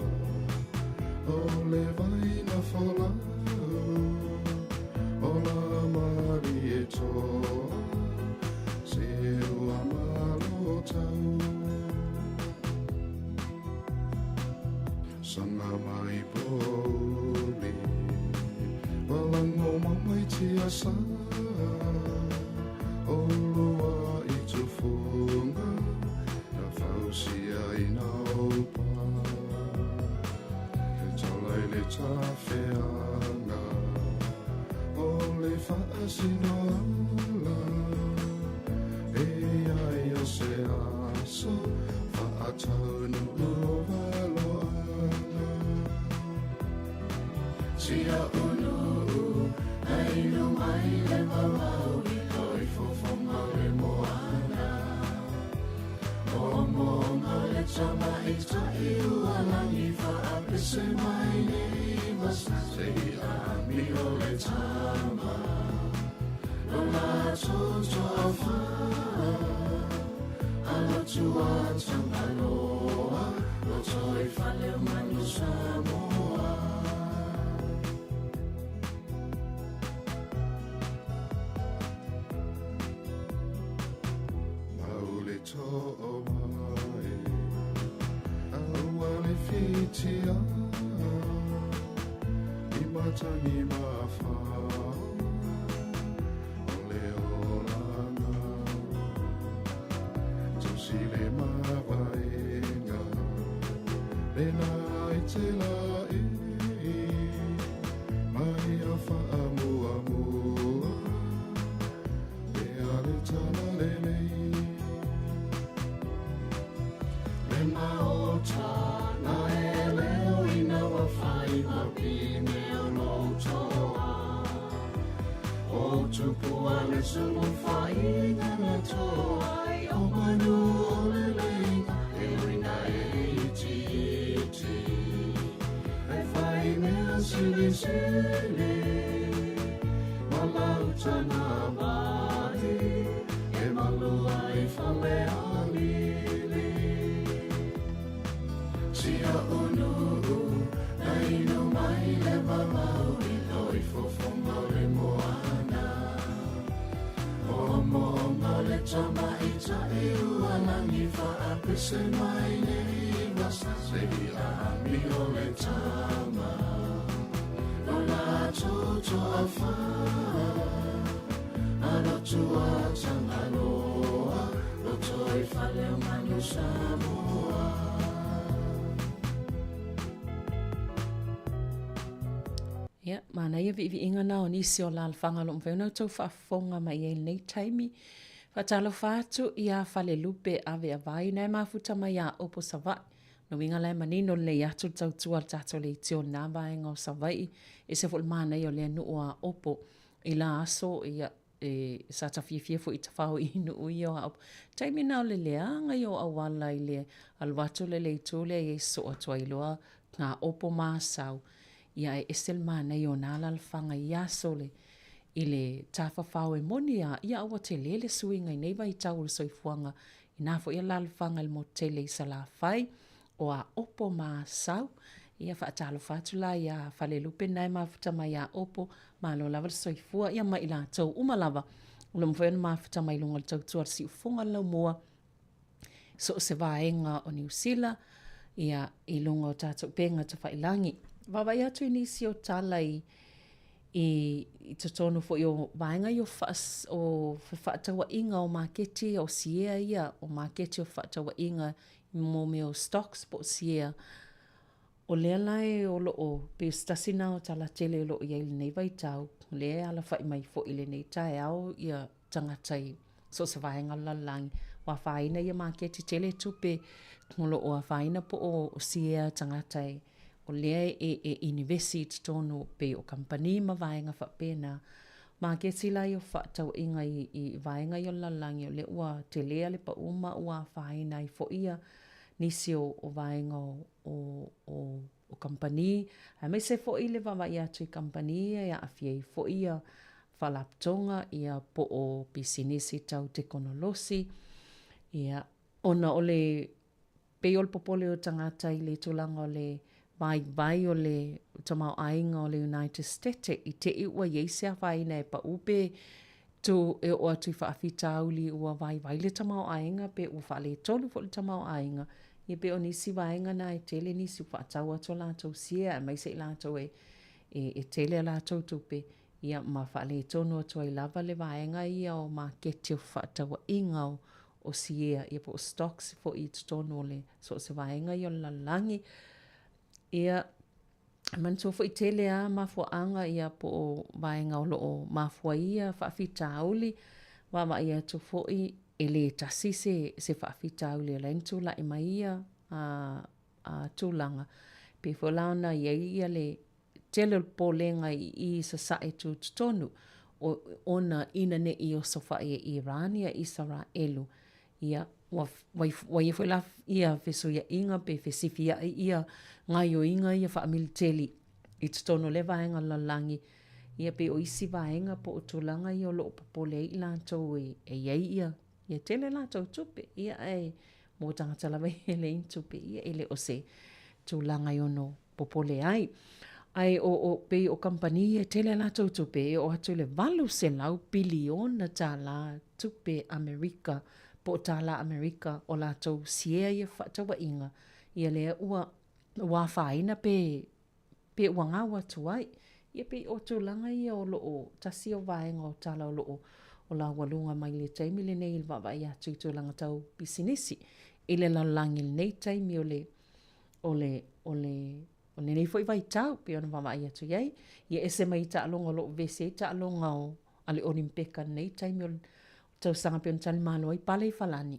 o le vaina folau, o la mari e toa, se ua malo tau. Sanga mai poli, walango mamai tia sa, o loa i tufunga, na fausia ina tafeaga o le faasinoala e ai o se aso faataunuu o valoaga. Si o'u nuu na inu mai le vavau i loi fofoga o le moana. Moomooga o le tamaitai ua lagi faapese mai nei vasa seia amio le tama. Lo latou toafa alotu a Tagaloa lotoifale o manu Samoa. Mau le too mai, aua le fitia, i matangi mafao o le olaga. Tausi le mavaega, le la i te la e, mai a faamuamua, pea le talalelei. Le maota na e leo ina ua fai ma pine o lou toa. O tupua le sulufaiga na toa ai o manu o le leiga e ui nae itiiti. E fai mea silisili ma lauta mai e malu ai fale alili. Si o'u nuu na inu mai le vavau i loi fofoga o le moana. Moomooga o le tamaitai ua lagi faapese mai nei vasa seia amio le tama. Lo latou toafa alotu a Tagaloa lotoifale o manu Samoa. Ia, manaia viiviiga na o nisi o alaalafaga o lo o mafai ona outou faafofoga mai ai i lenei taimi. Faatalofa atu iā Falelupe Aveavai na e mafuta mai iā Opo Savaii. Lona uiga la e manino lelei atu le tautua a le tatou leitio i lena vaega o Savaii. Ese foi le manaia o lea nuu o Aopo i la aso, ia, e, sa ta fiafia foi i tafao i nuu ia o Aopo. Taimi na o le leaga ia o auala i le alu atu le le itu lea ia i sosoo atu ai loa ngā Aopo ma Asau. Ia ae ese le manaia o nā alaalafaga i ia aso le i le tafafao e moni a ia a ua tele le suiga i nei vaitau o le soifuaga i nā foi alaalafaga i le motu tele i Salafai o Aopo ma Asau. Ia faatalofa atu la iā Falelupe na e mafuta mai iā Aopo, malo lava le soifua ia ma i latou uma lava o lo o mafai ona mafuta mai luga o le tautua a le siufofoga o le laumua so o se vaega o Niu Sila ia i luga o tatou upega tafailagi. Vaavaai atu i nisi o tala i i, i totonu foi o vaega ia o, faa, o fefaatauaiga o maketi o siea ia, o maketi o fefaatauaiga mō mea o stocks po o siea. O lea la e o lo o, pei o se tasi na o tala tele o lo o i ai i lenei vaitau, o lea e alafai mai foi i lenei taeao ia tagata i so o se vaega o le lalolagi, ua afaina ia maketi tele tupe o lo o afaina po o siea tagata e o lea e, e inivesi i totonu pei o kamupani ma vaega faapena. Maketi la ia o fefaatauaiga i, i vaega ia o le lalolagi, o lea ua telē le paʻu ma ua afaina ai foi ia nisi o, o vaega o, o, o, o kamupani, aemaise foi le vaavaai atu i kamupani ia e aafia ai foi ia faalapotopotoga, ia po o pisinisi tau tekonolosi, ia, ona o le Pei o le popole o tagata i le tulaga o le vaivai o le tamaoaiga o le United Stete i teʻi ua i ai se afaina e paʻu pe tu e oo atu i faafitauli ua vaivai le tamaoaiga pe ua faaletonu foi le tamaoaiga. Ia pei o nisi vaega na e tele nisi ua faatau atu a latou share aemaise i latou e e tele a latou tupe ia ma faaletonu atu ai lava le vaega ia o maketi o fefaatauaiga o o siea, ia po o stocks foi i totonu o le so o se vaega ia o le lalolagi. Ia, Manatua foi tele a mafuaaga ia po o vaega o lo o mafua ai ia faafitauli, vaavaai atu foi e le tasi se se faafitauli o la e na tulai mai ia a tulaga. Pei foi la ona i ai ia le tele o le popolega i i Sasae tutotonu ona ina ne i osofai e Iran ia Isaraelu, ia ua ua i ai foi la ia fesuiaiga pe fesifiai ia gaoioiga ia faamiliteli i totonu o lea vaega o le lalolagi, ia pei o isi vaega po o tulaga ia o lo o popole ai i latou e i ai ia Ia tele latou tupe, ia ae mo tagata lava ia e leai ni tupe, ia e le o se tulaga e ono popole ai. Ae o, o, pei o kamupani ia e tele a latou tupe, e oo atu i le 800 piliona tālā tupe Amerika, po o tālā Amerika o latou siea ia fefaatauaiga, ia lea ua, ua afaina pe pe ua gau atu ai. Ia pei o tulaga ia o lo o tasi o vaega o tala o lo o o laualuga mai le taimi lenei i le vaavaai atu i tulaga tau pisinisi i le lalolagi i lenei taimi o le o le o le o lenei foi vaitau pei ona vaavaai atu i ai. Ia ese mai i taaloga o lo o vevesi ai taaloga o a le Olimpeka i lenei taimi o le tausaga pei ona talimalo ai pale i Falani.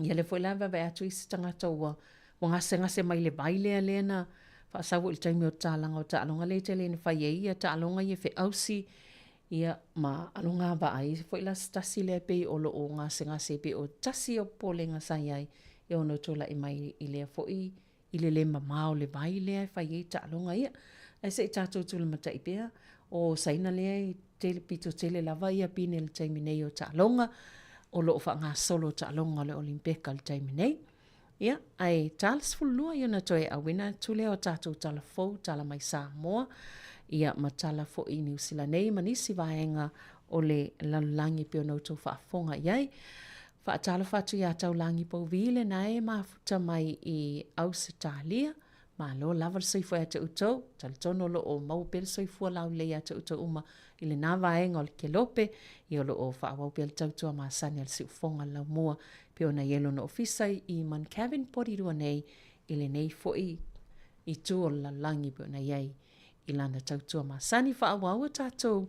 Ia lea foi la e vaavaai atu isi tagata ua ua gasegase mai le vai lea lea na faasau foi i le taimi o tatalaga o taaloga lea e tele ina fai ai ia taaloga ia feausi ia ma alogavaa ai foi la se tasi lea pei o lo o gasegase pei o tasi o popolega sa i ai e ono tulai mai i lea foi i le le mamao o le vai lea e fai ai taaloga ia. Ae se i tatou tulamatai pea, o Saina lea e tele, pito tele lava ia pine i le taimi nei o taaloga, o lo o faagasolo taaloga o le Olimpeka i le taimi nei. Ia, ae ta le 12 ia ona toe auina atu lea o tatou tala fou, tala mai Samoa, ia ma tala foi i Niu Sila nei ma nisi vaega o le lalolagi pei ona outou faafofoga i ai. Faatalofa atu iā Taulagi Povi lena e mafuta mai i Ausetalia. Malo lava le soifua ia te outou. Talitonu o lo o maua pea le soifua laulelei ia te outou uma i lena vaega o le kelope. Ia o lo o faaauau pea le tautua masani a le siufofoga le laumua pei ona i ai lona ofisa i Mount Cavin Porirua nei i lenei foi itu o le lalolagi pei ona i ai i lana tautua masani. Faaauau a tatou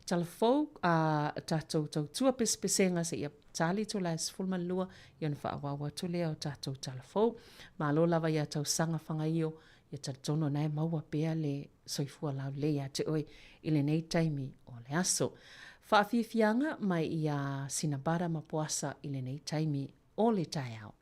tala fou, a tatou tautua pesepesega seia tali itula e 12 ia ona faaauau atu lea o tatou tala fou. Malo lava ia Tausaga Fagaio, ia talitonu o na e maua pea le soifua laulelei ia te oe i lenei taimi o le aso. Faafiafiaga mai ia Sinabada ma Poasa i lenei taimi o le taeao.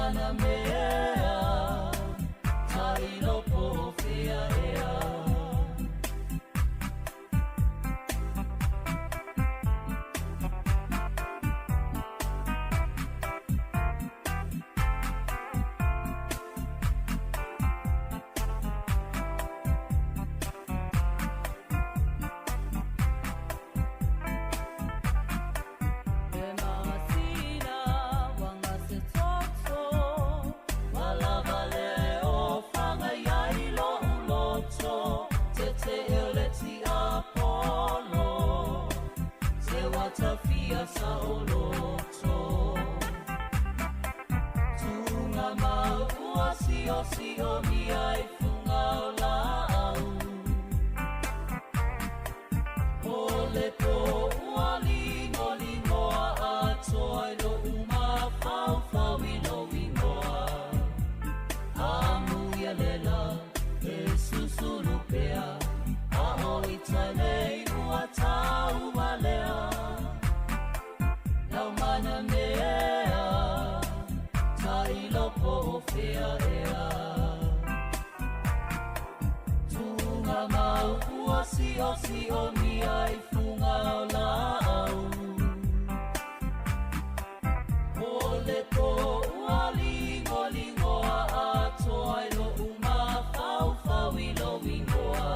mana mea tailo po o fea ea. Le masina wanga se toto, walava le o whanga iai lo uloto, te te ele ti Apollo, te watawhia sa o loto. Tunga mau ua sio sio mia i funga o lau. O le po ua lingo lingoa atoa i lo uma fau fau i lo ingoa. Amu ia lela e susulu pea, a o i tai nei ua tau malea. Lau mana mea, tailo po o fea ea. Tunga mau ua sio sio mia i funga o lau. O le po ua lingo lingoa atoa i lo uma fau fau i lo ingoa.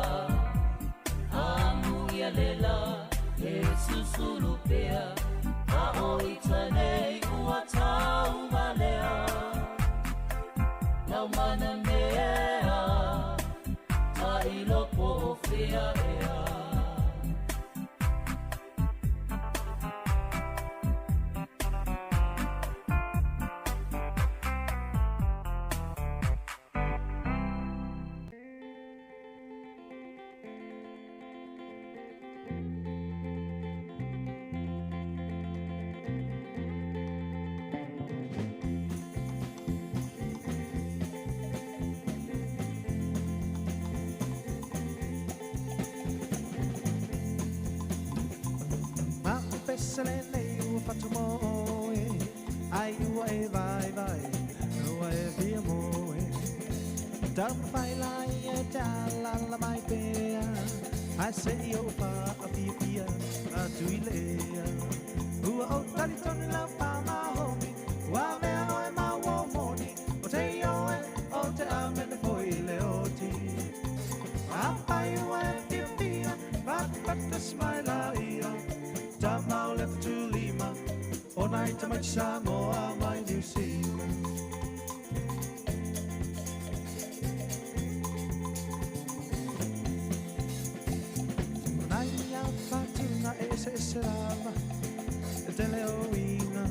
Amu ia lela e susulu pea, a o i tanei ua tau malea. Lau mana mea, tailo po o fea ea. Ma'u pese le nei ua fatu mo oe, ai ua e vai vai, ua e via moe. Taumafai lai e te alala mai pea, ai se i o pa a pia pia, atu i le ea. Ua o tali tonu lau pa mahomi, ua mea oe ma ua moni, o te i oe, o te amene foi le oti. Apai ua e pia pia, patapata smaila ia, tamau le futulima, o nai tamaiti Samoa mai New Zealand. O nai a whatunga e ese ese lava, e tele o ina,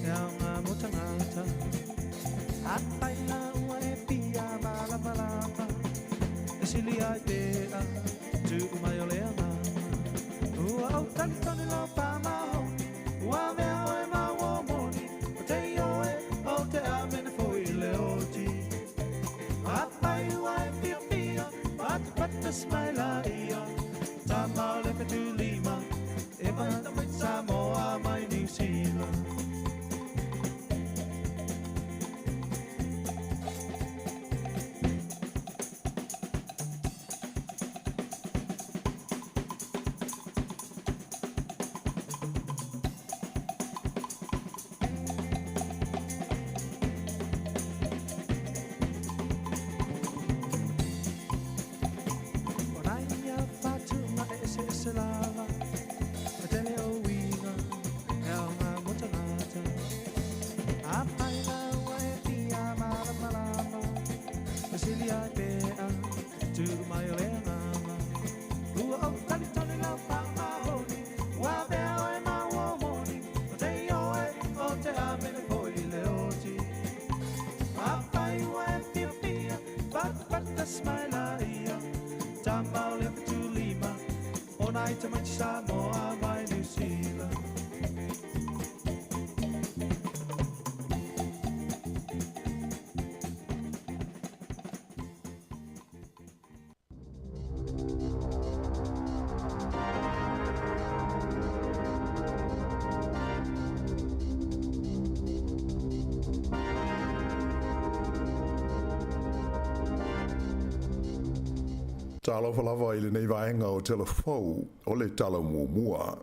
e au ngā mo tangata. Apai la ua e pia malama lama, e sili ai pea, tuu mai o le agaga. Ua o tali tonu lau pa mahoni, ua mea oe ma ua moni, o te i oe, o te amene foi le oti. Apai ua e pia pia, patapata smaila ia, tamau le fetulima, e mai Samoa mai New Zealand. O nai a whatunga e ese ese lava, e tele o uiga, e au ngā mo tangata. Apai la ua e pia malamalama, e sili ai pea, tuu mai o le agaga. Ua o tali tonu lau pa mahoni, ua mea oe ma ua moni, o te i oe, o te amene foi le oti. Apai ua e pia pia, patapata smaila ia, tamau le futulima, o nai tamaiti Samoa mai New Zealand. Talofa lava i lenei vaega o Tala Fou o le Tala Muamua.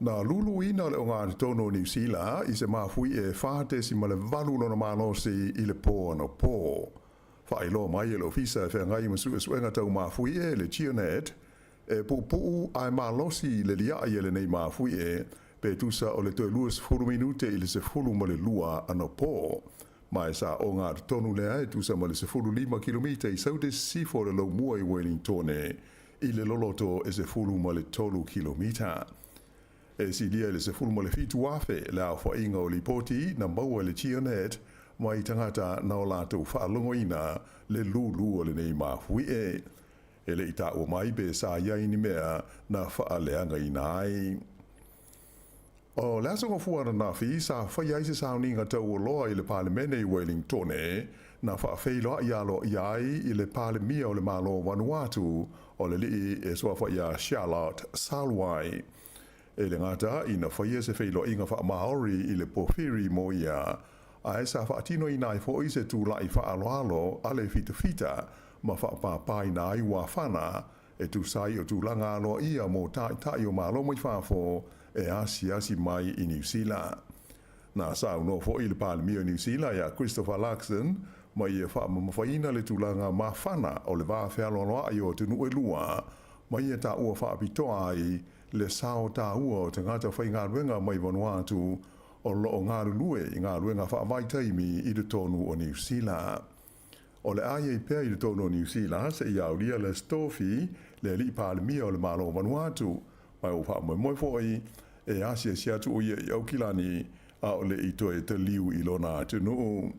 Na luluina le ogatotonu o Niu Sila i se mafuie e 4.8 lona malosi i le pō anapo. Faailoa mai e le Ofisa e Feagai ma Suesuega Tau Mafuie, le GeoNet, e puupuu ae malosi le liaʻi a lenei mafuie pe tusa o le toe 20 minute i le 12 anapo. Ma e sa ogatotonu lea e tusa ma le 15 kilomita i saute sisifo o le Laumua i Uelintone i le loloto e 13 kilomita. E silia i le 17,000 le aofaiga o lipoti na maua e le GeoNet mai tagata na o latou faalogoina le lūlū o lenei mafuie. E le i taua mai pe sa i ai ni mea na faaleagaina ai. O le Aso Gafua ananafi sa faia ai se sauniga taualoa i le Palemene i Wellingtone, na faafeiloai aloaia ai i le Palemia o le Malo o Vanuatu, o le alii e suafa ia Charlotte Salwai. E le gata ina faia se feiloaiga faa-Maori i le pōwhiri mo ia, ae sa faatinoina ai foi se tula'i faaaloalo a le fitafita ma faapāpāina ai uafana e tusa ai o tulaga aloaia mo taitai o Malo mai fafo e asiasi mai i Niu Sila. Na saunoa foi le Palemia o Niu Sila ia Christopher Luxon ma ia faamamafaina le tulaga mafana o le va fealoaloa'i o atunuu e lua ma ia taua faapitoa ai le sao taua o tagata faigaluega mai Vanuatu o lo o galulue i galuega faavaitaimi i totonu o Niu Sila. O le a i ai pea i totonu o Niu Sila seia aulia le Stofi, le alii Palemia o le Malo o Vanuatu, ma ua faamoemoe foi e asiasi atu ʻo ia i Aukilani a o le i toe taliu i lona atunuu.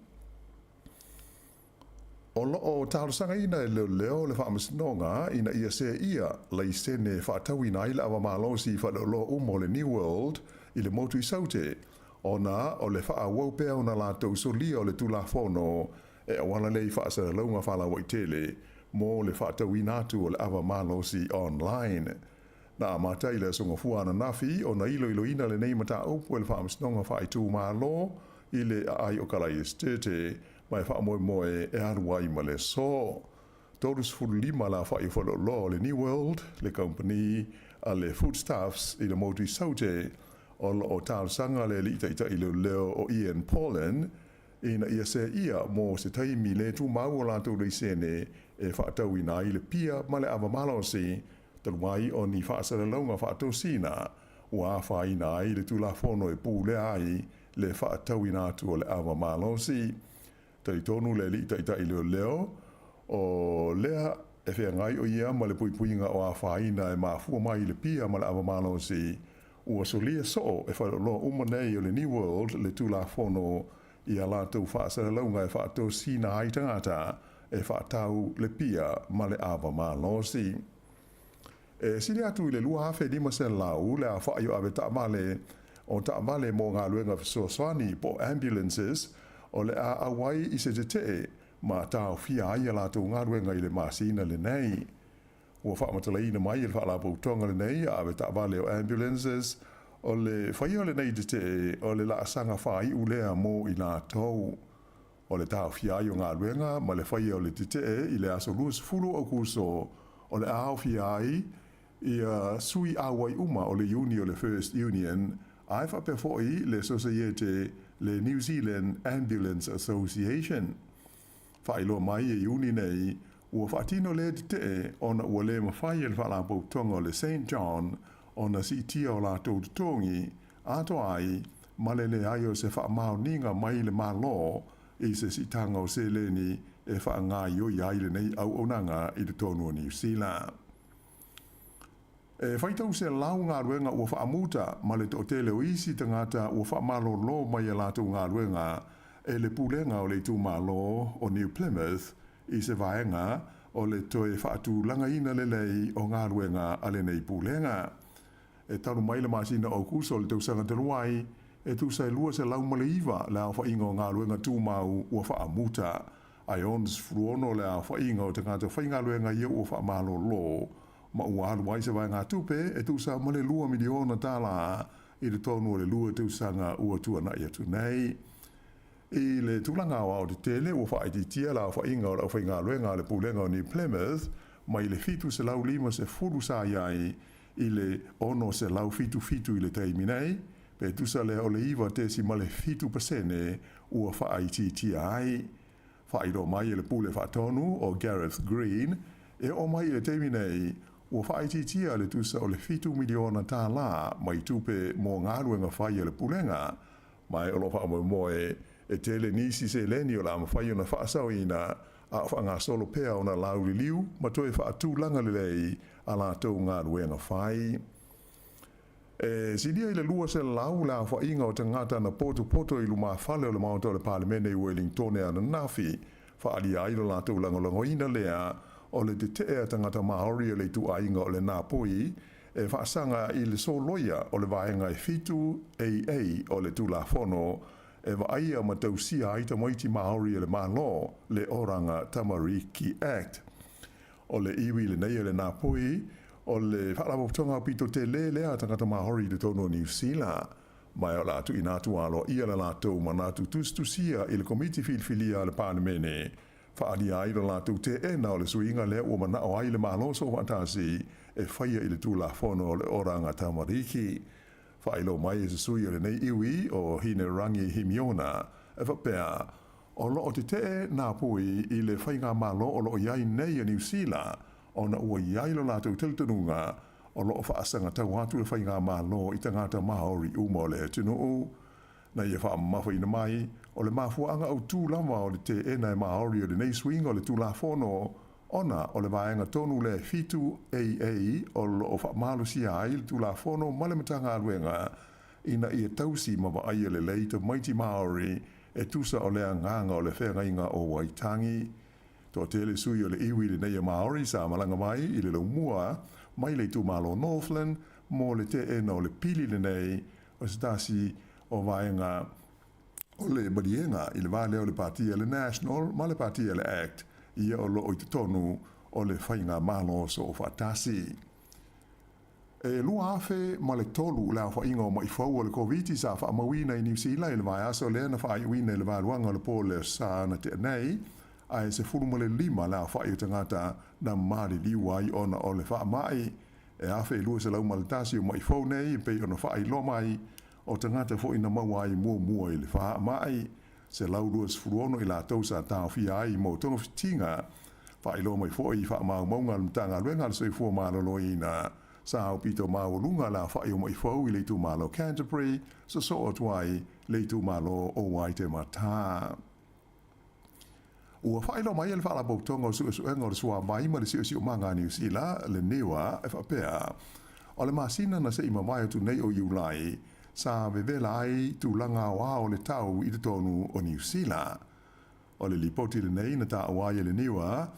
O lo o talosagaina e leoleo le Faamasinoga ina ia seia laisene e faatauina ai le ava malosi i faleoloa uma o le New World i le motu i Saute, ona o le faaauau pea ona latou solia o le Tulafono e auala lea i faasalalauga faalauaitele mo le faatauina atu o le ava malosi online. Na amata i le Aso Gafua ananafi ona iloiloina lenei mataupu e le Faamasinoga Faaitumalo i le aai o Kalaesetete ma e faamoemoe e alu ai ma le aso. 35 le aofai o faleoloa o le New World, le kamupani a le Foodstuffs i le motu i Saute, o lo o talosaga le alii taitai leoleo o Ian Paulin ina ia seia mo se taimi le tumau o latou laisene e faatauina ai le pia ma le ava malosi talu ai o ni faasalalauga faatosina ua afaina ai le Tulafono e pulea ai le faatauina atu o le ava malosi. Talitonu le alii taitai leoleo, o lea e feagai ʻo ia ma le puipuiga o afaina e mafua mai i le pia ma le ava malosi, ua solia soo e faleoloa uma nei o le New World le Tulafono i a latou faasalalauga e faatosina ai tagata e faatau le pia ma le ava malosi. E sili atu i le 2,500 le aofai o avetaavale o taavale mo galuega fesoasoani po o ambulances o le a auai i se tetee ma taofia ai a latou galuega i le masina lenei. Ua faamatalaina mai e le Faalapotopotoga lenei a avetaavale o ambulances o le faia o lenei tetee o le laasaga faaiu lea mo i latou. O le taofia ai o galuega ma le faia o le tetee i le aso 20 o Aokuso o le a aofia ai ia sui auai uma o le iuni o le First Union ae faapea foi le Sosaiete le New Zealand Ambulance Association. Faailoa mai e iuni nei ua faatino lea tetee ona ua le mafai e le Faalapotopotoga o le Saint John ona siitia o latou totogi atoa ai ma le leai o se faamaoniga mai le Malo i se siitaga o seleni e faagaoioi ai lenei auaunaga i totonu o Niu Sila. E faitau selau galuega ua faamuta ma le toatele o isi tagata ua faamalolo mai a latou galuega e le Pulega o le Itumalo o New Plymouth i se vaega o le toe faatulagaina lelei o galuega a lenei Pulega. E talu mai le masina o Aokuso o le tausaga talu ai, e tusa e 209 le aofaiga o galuega tumau ua faamuta, ae 66 le aofaiga o tagata faigaluega ia ua faamalolo ma ua alu ai se vaegatupe e tusa ma le $2 miliona i totonu o le lua tausaga ua tuanai atu nei. I le tulaga aoaotetele, ua faaitiitia le aofaiga o le aufaigaluega a le Pulega o New Plymouth. mai le 750 sa i ai i le 677 i le taimi nei, pe tusa lea o le 9.7% ua faaitiitia ai. Faailoa mai e le Pule Faatonu o Gareth Green, e oo mai i le taimi nei, ua faaitiitia le tusa o le $7 miliona mai tupe mo galuega fai a le Pulega, ma o lo o faamoemoe e tele nisi seleni o le a mafai ona faasaoina a o faagasolo pea ona lauliliu ma toe faatulaga lelei a latou galuega fai. E silia i le 200 le aofaiga o tagata na potopoto i lumafale o le Maota o le Palemene i Uelingtone ananafi, faaalia ai lo latou lagolagoina lea o le tetee a tagata Maori o le ituaiga o le Ngāpuhi e faasaga i le soloia o le Vaega e 7 AA o le Tulafono e vaaia ma tausia ai tamaiti Māori e le Malo, le Oranga Tamariki Act. O le iwi lenei e le Ngāpuhi, o le faalapotopotoga aupito tele lea a tagata Māori i totonu o Niu Sila. Ma o le a tuuina atu aloaia le latou manatu tusitusia i le Komiti Filifilia a le Palemene, faaalia ai lo latou teena o le suiga lea ua manao ai le Malo Soofaatasi e faia i le Tulafono o le Oranga Tamariki. Faailoa mai e se sui o lenei iwi o Hinerangi Himiona, e faapea, O lo o tetee Ngāpuhi i le faigamalo o lo o i ai nei a Niu Sila ona ua i ai lo latou talitonuga o lo o faasagatau atu le faigamalo i tagata Māori uma o le atunuu. Na ia faamamafaina mai, o le mafuaaga autū lava o le teena e Māori o lenei suiga o le Tulafono ona o le vaega tonu lea e 7 AA o lo o faamalosia ai le Tulafono ma le Matagaluega ina ia tausi ma vaaia lelei tamaiti Māori e tusa o le agaga o le feagaiga o Waitangi. Toatele sui o le iwi lenei a Māori sa malaga mai i le laumua mai le itumalo Northland mo le teena o le pili lenei o se tasi o vaega o le maliega i le va lea o le Pāti a le National ma le Pāti a le act ia o lo o i totonu o le faigamalo soofaatasi. E 2003 le aofaiga o ma'i fou o le Koviti sa faamauina i Niu Sila i le vaiaso lea na faaiuina i le vaeluaga o le po o le Aso na tea nei, ae 15 le aofai o tagata na maliliu ai ona o le faamai. E 1,201 o ma'i fou nei e pei ona faailoa mai o tagata foi na maua ai muamua i le faamai. 126 i latou sa taofia ai mo togafitiga. Faailoa mai foi i faamaumauga a le Matagaluega a le Soifua Maloloina, sa aupito maualuga le aofai o ma'i fou i le itumalo Canterbury, sosoo atu ai le itumalo o Waitematā. Ua faailoa mai e le Faalapotopotoga o Suesuega o le Suavai ma le Siosiomaga a Niu Sila, le NIWA, e faapea, o le masina na se i mavae atu nei o Iulai, sa vevela ai tulaga aoao o le tau i totonu o Niu Sila. O le lipoti lenei na taua ai e le NIWA,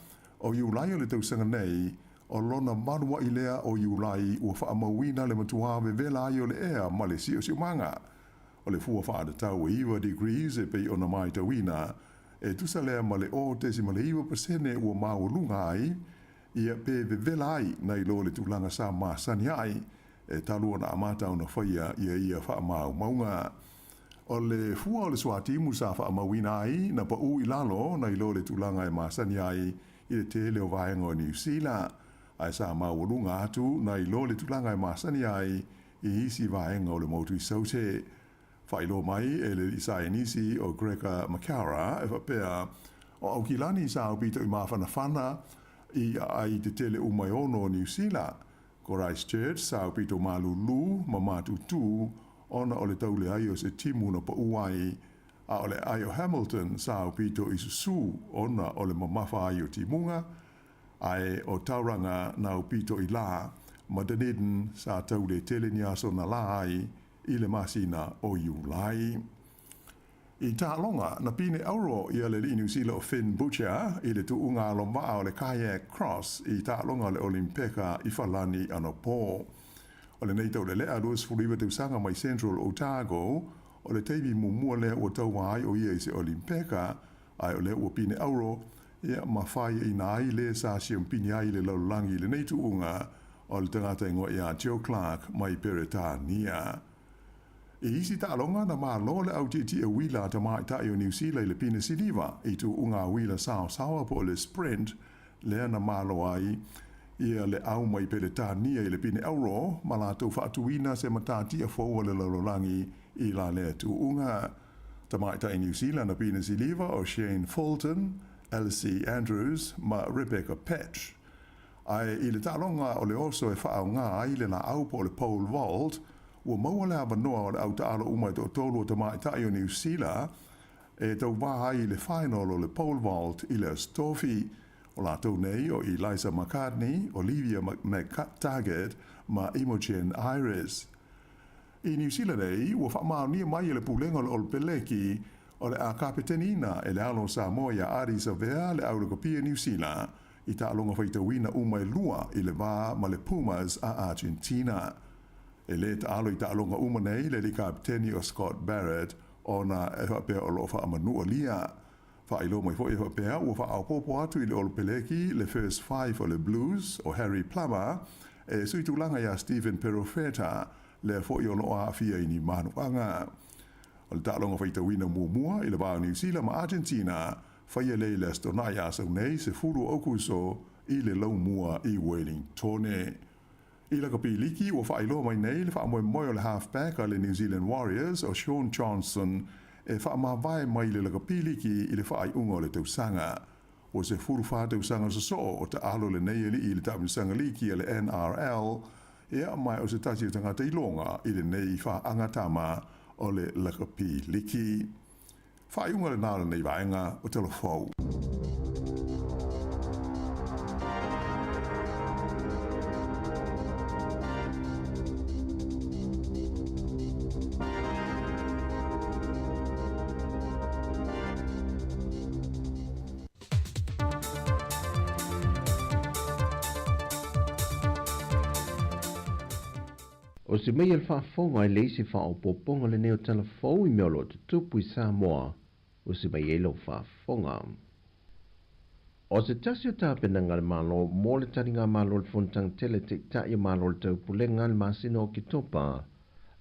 o Iulai o le tausaga nei, o lona malua'i lea o Iulai ua faamauina le matuā vevela ai o le ea ma le siosiomaga. O le fua faatatau e 9 degrees e pei ona matauina, e tusa lea ma le 0.9% ua maualuga ai, ia pe vevela ai nai lo le tulaga sa masani ai, e talu ona amata ona faia ia ia faamaumauga. O le fua o le suatimu sa faamauina ai na paū i lalo nai lo le tulaga e masani ai i le tele o vaega o Niu Sila, ae sa maualuga atu nai lo le tulaga e masani ai i isi vaega o le motu i Saute. Faailoa mai e le alii saienisi o Gregor McCara e faapea, o Aukilani sa aupito i mafanafana i aai i te tele uma e ono o Niu Sila. Ko Christchurch sa aupito malūlū ma mātūtū ona o le tauleai o se timu na paū ai, a o le aai o Hamilton sa aupito i susū ona o le mamafa ai o timuga, ae o Tauranga na aupito i lā, ma Dunedin sa taule tele ni aso na lā ai i le masina o Iulai. I taaloga, na pine auro ia le alii Niu Sila o Finn Butcher i le tuuga alo vaa o le kayak cross i taaloga o le Olimpeka i Falani anapo. O lenei taulelea 29 tausaga mai Central Otago, o le taimi muamua lea ua tauā ai o ia i se Olimpeka, ae o lea ua pine auro, ia ma faiaina ai le sa siampini ai i le lalolagi i lenei tuuga o le tagata igoa ia Joe Clark mai Peretania. I isi taaloga na malo le autietie uila a tamaitai o Niu Sila i le pine siliva i tuuga uila saosaoa po o le sprint. lea na malo ai ia le au mai Peretania i le pine auro ma latou faatuina se matatia fou a le lalolagi i la lea tuuga. Tamaitai New Zealand na pine siliva o Shane Fulton, Elsie Andrews ma Rebecca Petch. Ae i le taaloga o le oso e faaaoga ai le laau po o le pole vault, ua maua le avanoa o le au taalo uma e toatolu o tamaitai o Niu Sila e tauvā ai i le final o le pole vault i le Aso Tofi. O latou nei o Eliza McCartney, Olivia McTaggart ma Imogen Ayris. I Niu Sila nei, ua faamaonia mai e le Pulega o le Olopeleki o le a kapeteniina e le alo o Samoa iā Ardie Savea le au lakapi a Niu Sila i taaloga faitauina uma e lua i le va ma le Pumas a Argentina. E lē taalo i taaloga uma nei le alii kapeteni o Scott Barrett ona e faapea o lo o faamanualia. Faailoa mai foi e faapea ua faaopoopo atu i le Olopeleki le First Five o le Blues o Harry Plummer e sui tulaga iā Stephen Perofeta lea foi o lo o aafia i ni manuaga. O le taaloga faitauina muamua i le va o Niu Sila ma Argentina, faia lea i le Aso Toonai Asau nei, 10 o Aokuso, i le laumua i Wellingtone. I lakapi liki, ua faailoa mai nei le faamoemoe o le halfback a le New Zealand Warriors o Shaun Johnson e faamavae mai le lakapi liki i le faaiuga o le tausaga. Ua 14 tausaga sosoo o taalo lenei alii i le taamilosaga liki a le NRL, ea ma o se tasi o tagata iloga i lenei faaagatama o le lakapi liki. Faaiuga lena o lenei vaega o Tala Fou. O se mea le faafofoga i le isi faaopoopoga lenei o tala fou i mea o lo o tutupu i Samoa, o se mea i lou faafofoga. O se tasi o tapenaga a le Malo mo le taliga malo o le Fonotaga Tele Taitai o Malo o le Taupulega i le masina o Oketopa,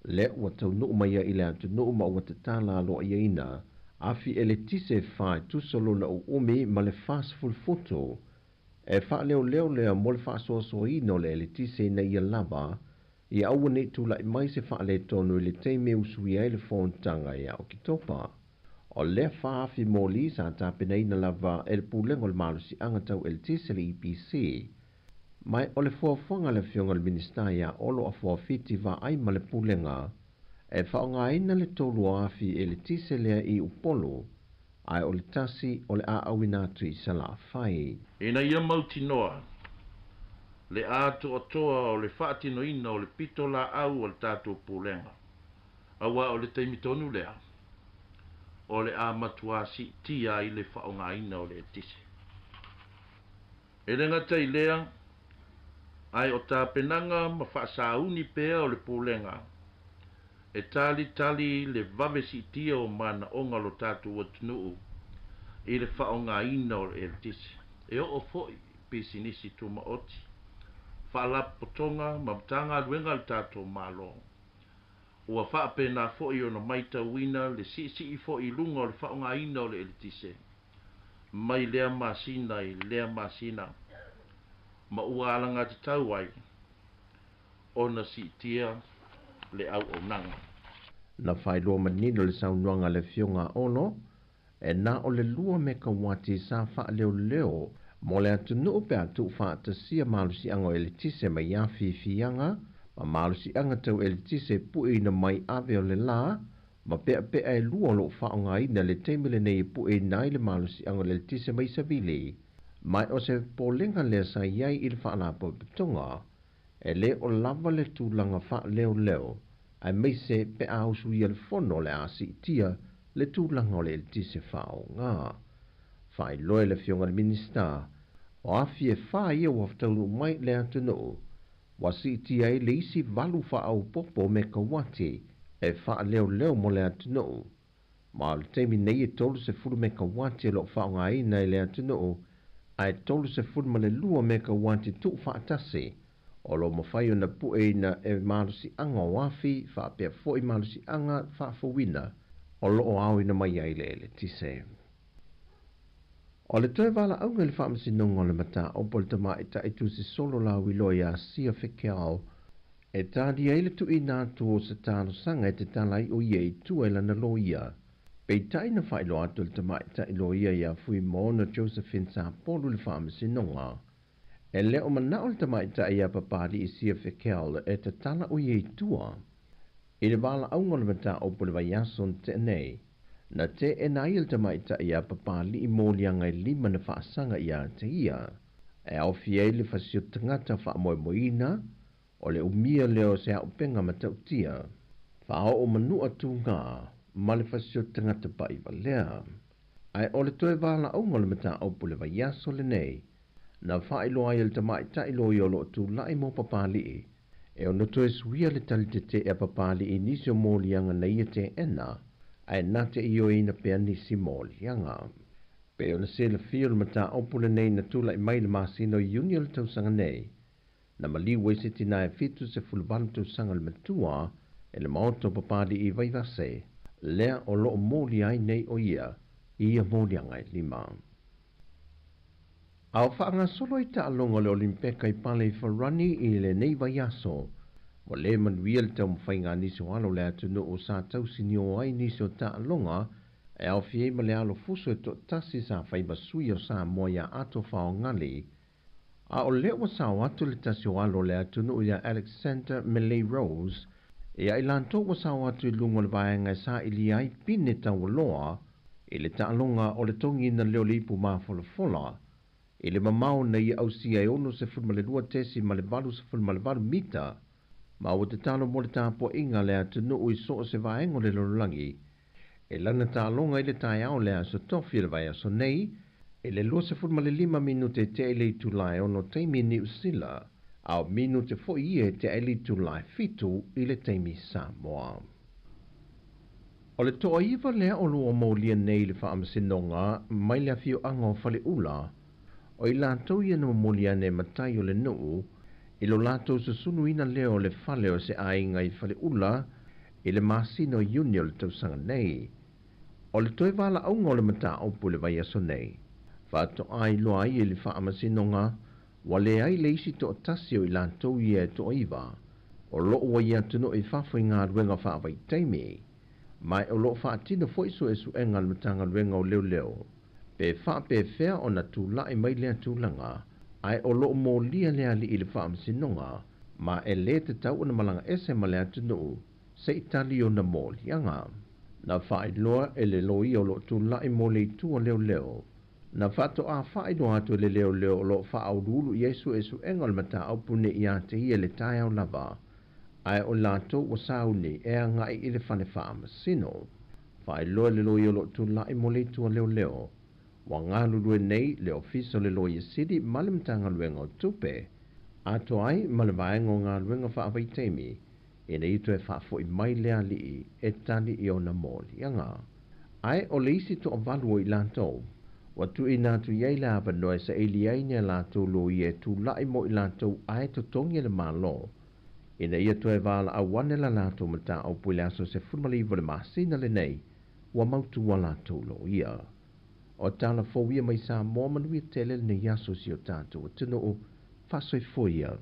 lea ua taunuu mai ai i le atunuu ma ua tatala aloaiaina afi eletise e fa e tusa lona uumi ma le 40 futu e faaleoleo lea mo le faasoasoaina o le eletise ina ia lava ia aua ne i tulai mai se faaletonu i le taimi e usuia ai le fonotaga ia Oketopa. O lea faafi moli sa tapenaina lava e le Pulega o le Malosiaga Tau Eletise le EPC, ma o le fuafuaga a le Afioga i le Minisita ia Olo Afuafiti Vaai ma le Pulega e faaaogaina le tolu o afi eletise lea i Upolu, ae o le tasi o le a auina atu i Salafai. Ina ia mautinoa le atoatoa o le faatinoina o le pitolaau a le tatou Pulega, aua o le taimi tonu lea o le a matuā siitia ai le faaaogaina o le eletise. E le gata i lea, ae o tapenaga ma faasauni pea o le Pulega e talitali le vave siitia o manaoga o lo tatou atunuu i le faaaogaina o le eletise, e oo foi i pisinisi tumaoti, faalapotopotoga ma Matagaluega a le tatou Malo. Ua faapena foi ona matauina le siisii foi i luga o le faaaogaina o le eletise mai lea masina i lea masina, ma ua alagatatau ai ona siitia le auaunaga. Na faailoa manino le saunoaga a le Afioga a Olo, e na o le 2 mekauati sa faaleoleo mo le atunuu pe a tuufaatasia malosiaga o eletise mai afiafiaga ma malosiaga tau eletise e pueina mai ave o le lā ma peapea e lua o lo o faaaogaina i le taimi lenei e pueina ai le malosiaga o le eletise mai savili. Ma o se popolega lea sa i ai i le faalapotopotoga, e le o lava le tulaga faaleoleo aemaise pe a usuia le fono o le a siitia le tulaga o le eletise faaaoga. Faailoa e le Afioga i le Minisita, o afi e fa ia ua taunuu mai i le atunuu, ua siitia ai le isi 8 faaopoopo mekauati e faaleoleo mo le atunuu. Ma o le taimi nei e 30 mekauati o lo o faaaogaina e le atunuu, ae 32 mekauati tuufaatasi o lo o mafai ona pueina e malosiaga o afi faapea foi malosiaga faafouina o lo o aoina mai ai le eletise. O le toe valaauga i le Faamasinoga o le Mataupu a le Tamaitai Tusisolo Lauiloa ia Sia Fekeao e talia ai le tuuina atu o se talosaga e tatala ai o ia i tua i lana loia. Peitai na faailoa atu e le tamaitai loia ia Fuimaono Josephine Sapolu i le Faamasinoga, e le o manao le tamaitai ia Papali'i Sia Fekeao e tatala o ia i tua. I le valaauga o le mataupu i le vaiaso na tea nei, na teena ai e le tamaitai ia Papali'i moliaga e lima na faasaga ia te ia, e aofia ai le fasioti tagata faamoemoeina, o le umia lea o se auupega matautia, faaoo manua tuga ma le fasioti tagata paʻivalea. Ae o le toe valaauga o le mataupu i le vaiaso lenei, na faailoa ai e le tamaitai loia o lo o tulai mo Papali'i, E ono toe suia le tali tetee a Papali'i i nisi o moliaga na ia teena, ae na te ioeina pea nisi moliaga. Pei ona silafia o le mataupu lenei na tulai mai i le masina o Iuni o le tausaga nei, na maliu ai se tina e 78 tausaga le matua e le Maota o Papali'i i Vaivase, lea o lo o molia ai nei o ia i ia moliaga e lima. A o faagasolo ai taaloga o le Olimpeka i Pale i Farani i lenei vaiaso, ua le manuia le taumafaiga a nisi o alo o le atunuu sa tausinio ai nisi o taaloga e aofia ai ma le alo fuso e toatasi sa fai ma sui o Samoa ia Ato Faogali. A o lea ua sao atu le tasi o alo o le atunuu ia Alexander Melei Rose ia i latou ua sao atu i luga o le vaega e sailia ai pine taualoa i le taaloga o le togiina lea o le ipu mafolafola i le mamao na ia ausia e 62.88 mita, ma ua tatalo mo le tapuaiga a le atunuu i so o se vaega o le lalolagi e lana taaloga i le taeao o le Aso Tofi o le vaiaso nei i le 25 minute e tea i le itula e ono taimi Niu Sila, a o minute foi ia e tea i le itula e fitu i le taimi Samoa. O le toaiva lea o lo o molia nei i le Faamasinoga mai le afioaga o Faleula, o i latou ia na momoli ane e matai o le nuu i lo latou susuluina lea o le fale o se aiga i Faleula i le masina o Iuni o le tausaga nei. O le toe valaauga o le mataupu i le vaiaso nei, faatoa iloa ai e le Faamasinoga Ua leai le isi toatasi o i latou ia e toaiva o lo o ua i atunuu i fafo i galuega faavaitaimi, ma o lo o faatino foi suesuega a le Matagaluega o Leoleo pe faapefea ona tulai mai lea tulaga, ae o lo o molia le alii i le faamasinoga ma e le tatau ona malaga ese ma le atunuu se i tali ona moliaga. Na faailoa e le loia o lo o tulai mo le itu o leoleo Na faatoa faailoa atu e le leoleo o lo o faauluulu i ai suesuega o le mataupu nei ia te ia i le taeao lava, ae o latou ua sauni e agai i le fale faamasino. Faailoa e le loia o lo o tulai mo le itu a leoleo, ua galulue nei le Ofisa o le Loia Sili ma le Matagaluega o Tupe, atoa ai ma le Vaega o Galuega Faavaitaimi ina ia toe faafoi mai le alii e tali i ona moliaga. Ae o le isi toavalu o i latou, ua tuuina atu i ai le avanoa e saili ai ni a latou loia e tulai mo i latou ae totogi e le Malo, ina ia toe valaau ane la latou mataupu i le aso 19 o le masina lenei, ua mautu a latou loia. O tala fou ia mai Samoa manuia tele lenei aso i si o tatou atunuu. Faasoifua ia.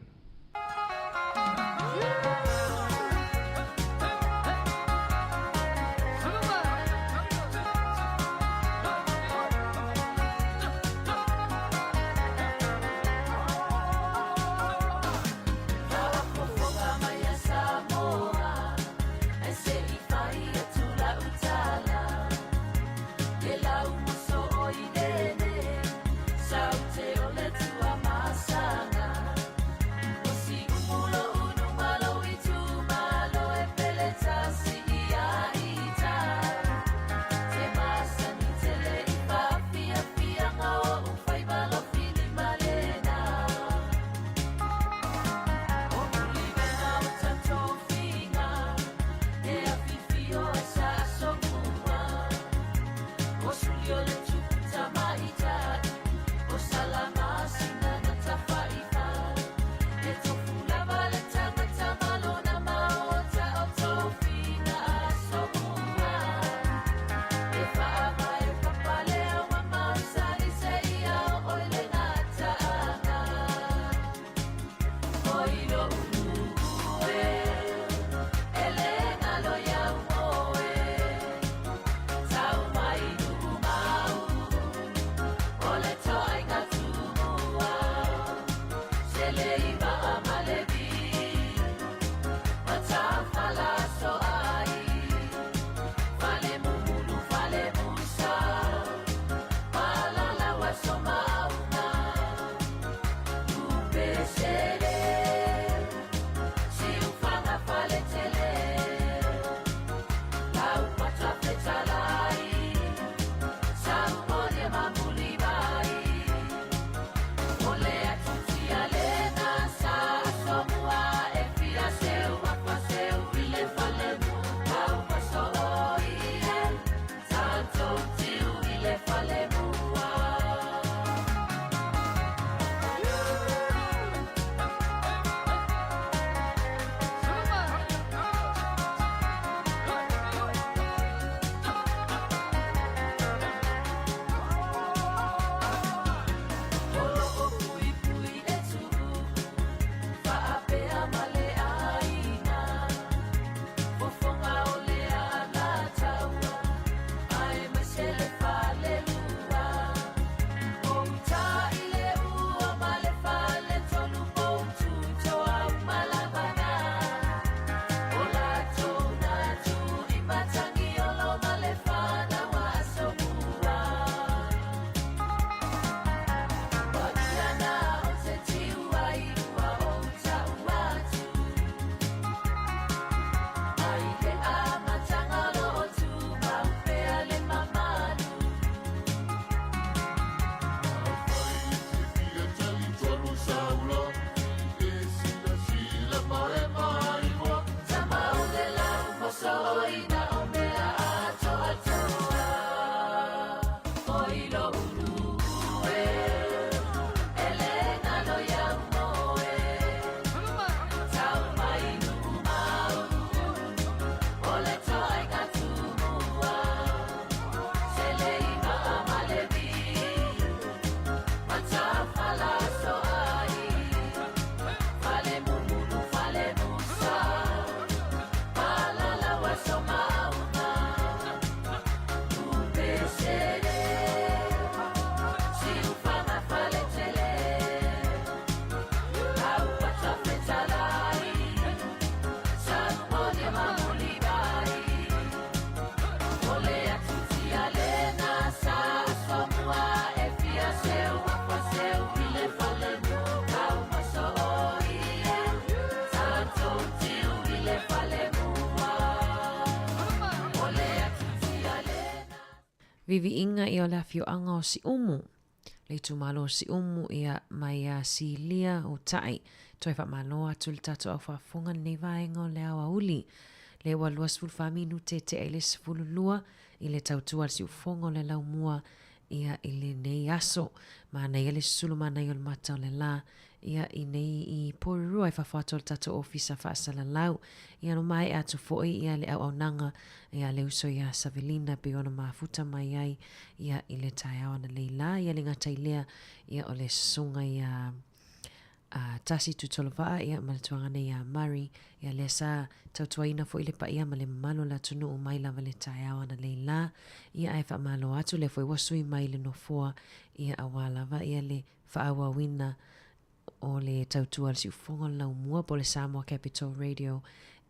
Viviiga ia o le afioaga o Siumu, le itumalo o Siumu ia mai ia Silia Uta'i. Toe faamalo atu i le tatou au faafofoga i lenei vaega o le aoauli. Lea ua 24 minute tea i le 12 i le tautua a le siufofoga o le laumua ia i lenei aso. Manaia le susulu manaia o le mata o le la ia i nei i Porirua i fafo atu o le tatou ofisa faasalalau. Ia no maea atu foi ia le auaunaga ia le uso ia Savelina pei ona mafuta mai ai ia i le taeao analeila ia le gata i lea ia o le susuga ia a Tasi Tutolovaa ia ma le tuagana ia Murray ia lea sa tautuaina foi le paia ma le mamalu o le atunuu mai lava le taeao analeila ia ae faamalo atu lea foi ua sui mai le nofoa ia aua lava ia le faaauauina o le tautua a le Siufofoga o le Laumua po o le Samoa Capital Radio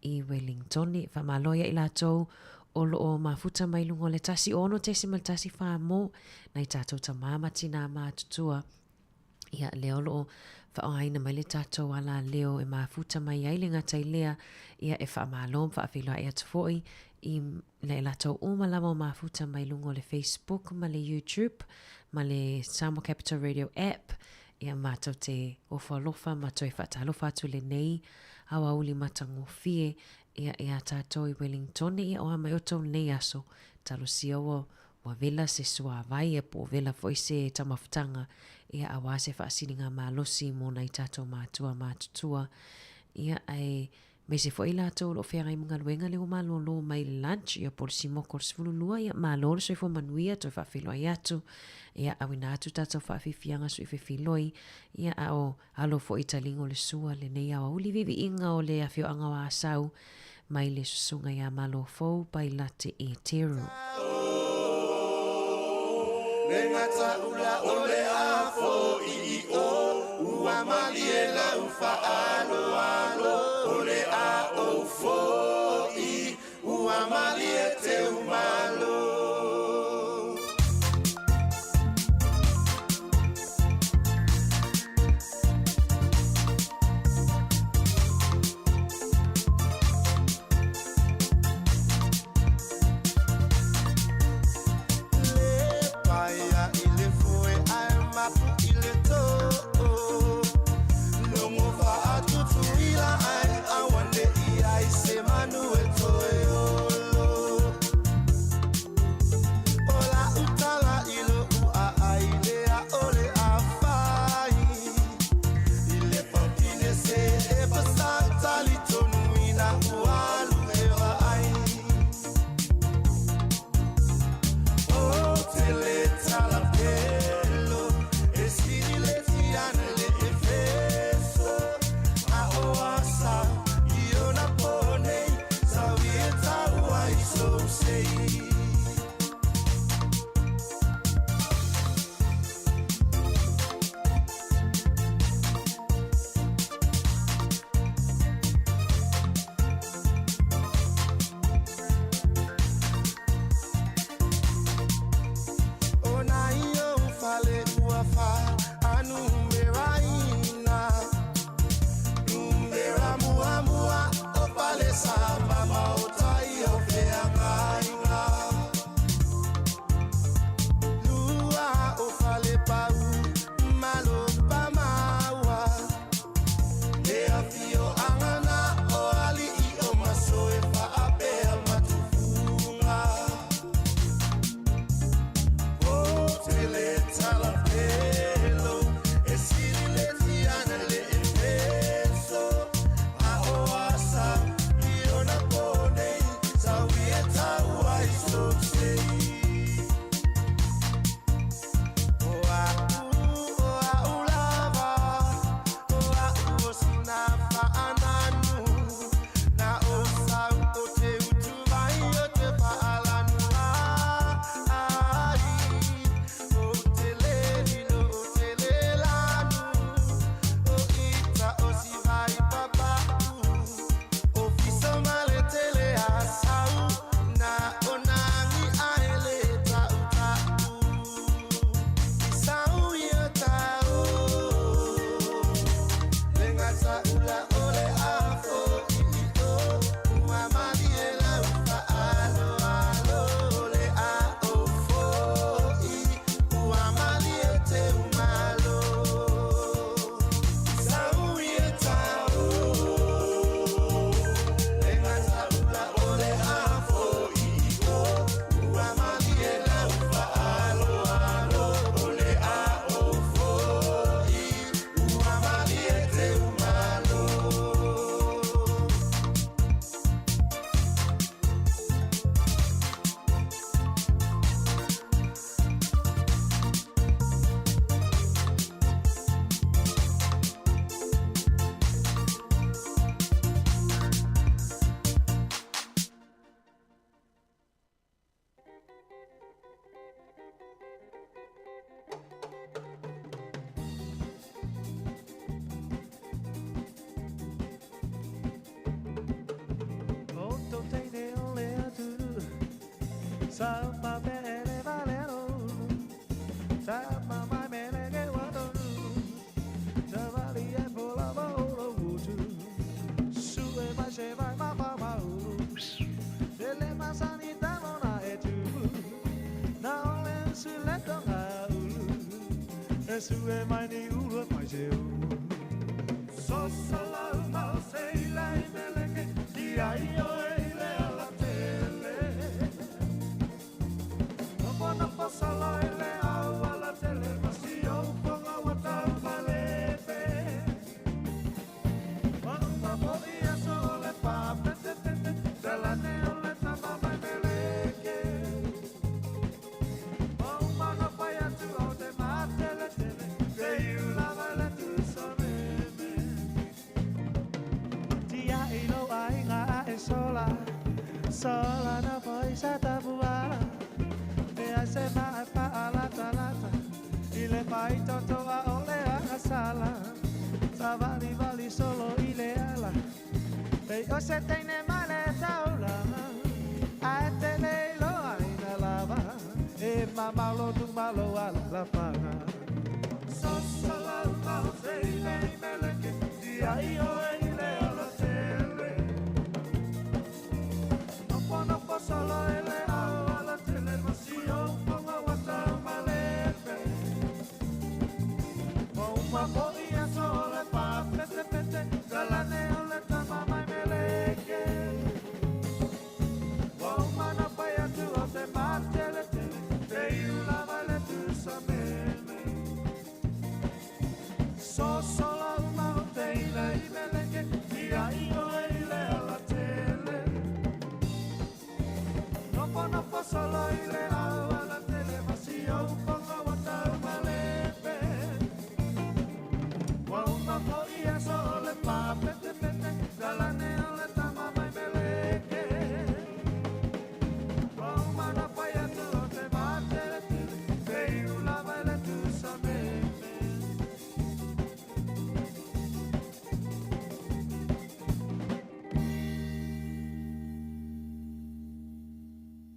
i Wellingtone. Faamalo ia i latou o lo o mafuta mai luga o le 106.14 mo nai tatou tamā ma tinā matutua. Ia, lea o lo o faaaogaina mai le tatou alaleo e mafuta mai ai le gata i lea, ia e faamalo ma faafeiloai atu foi i le latou uma lava o mafuta mai luga o le Facebook ma le YouTube ma le Samoa Capital Radio app. Ia matou te ofo alofa ma toe faatalofa atu i lenei aoauli matagofie ia iā tatou i Wellingtone ia o a mai outou lenei aso talosia ua ua vela se suāvai ia po o vela foi se taumafataga ia auā se faasiliga malosi mo nai tatou matua matutua ia ae Aemaise foi i latou o lo o feagai ma galuega lea ua malolo mai le lunch, ia po o le simoko o le 12, ia malo le soifua manuia, toe faafeiloai atu, ia auina atu tatou faafiafiaga sui fefiloi, ia a o alo foi i taliga o le sua lenei aoauli viiviiga o le afioaga o Asau mai le susuga ia Malofou Pailate Eteru. Le gataula o le a foi i o ua malie lau faaaloalo o le a ou foi ua malie teu malo.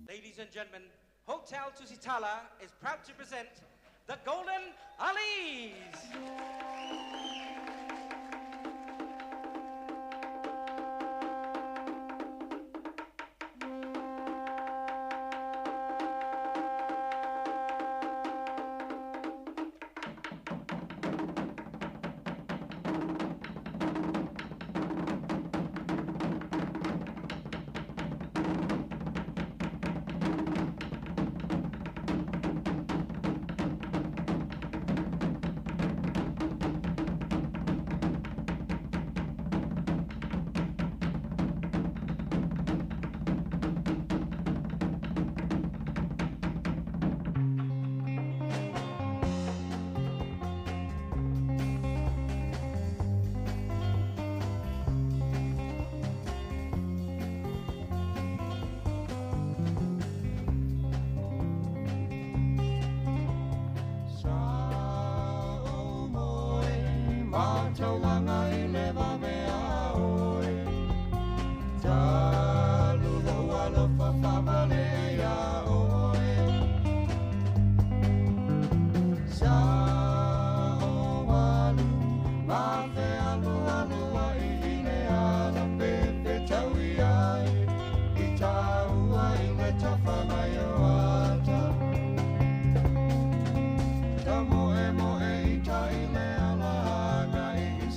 Ladies and gentlemen, Hotel Tusitala is proud to present the Golden Alis. Mo e mo e i tai le ala hanga i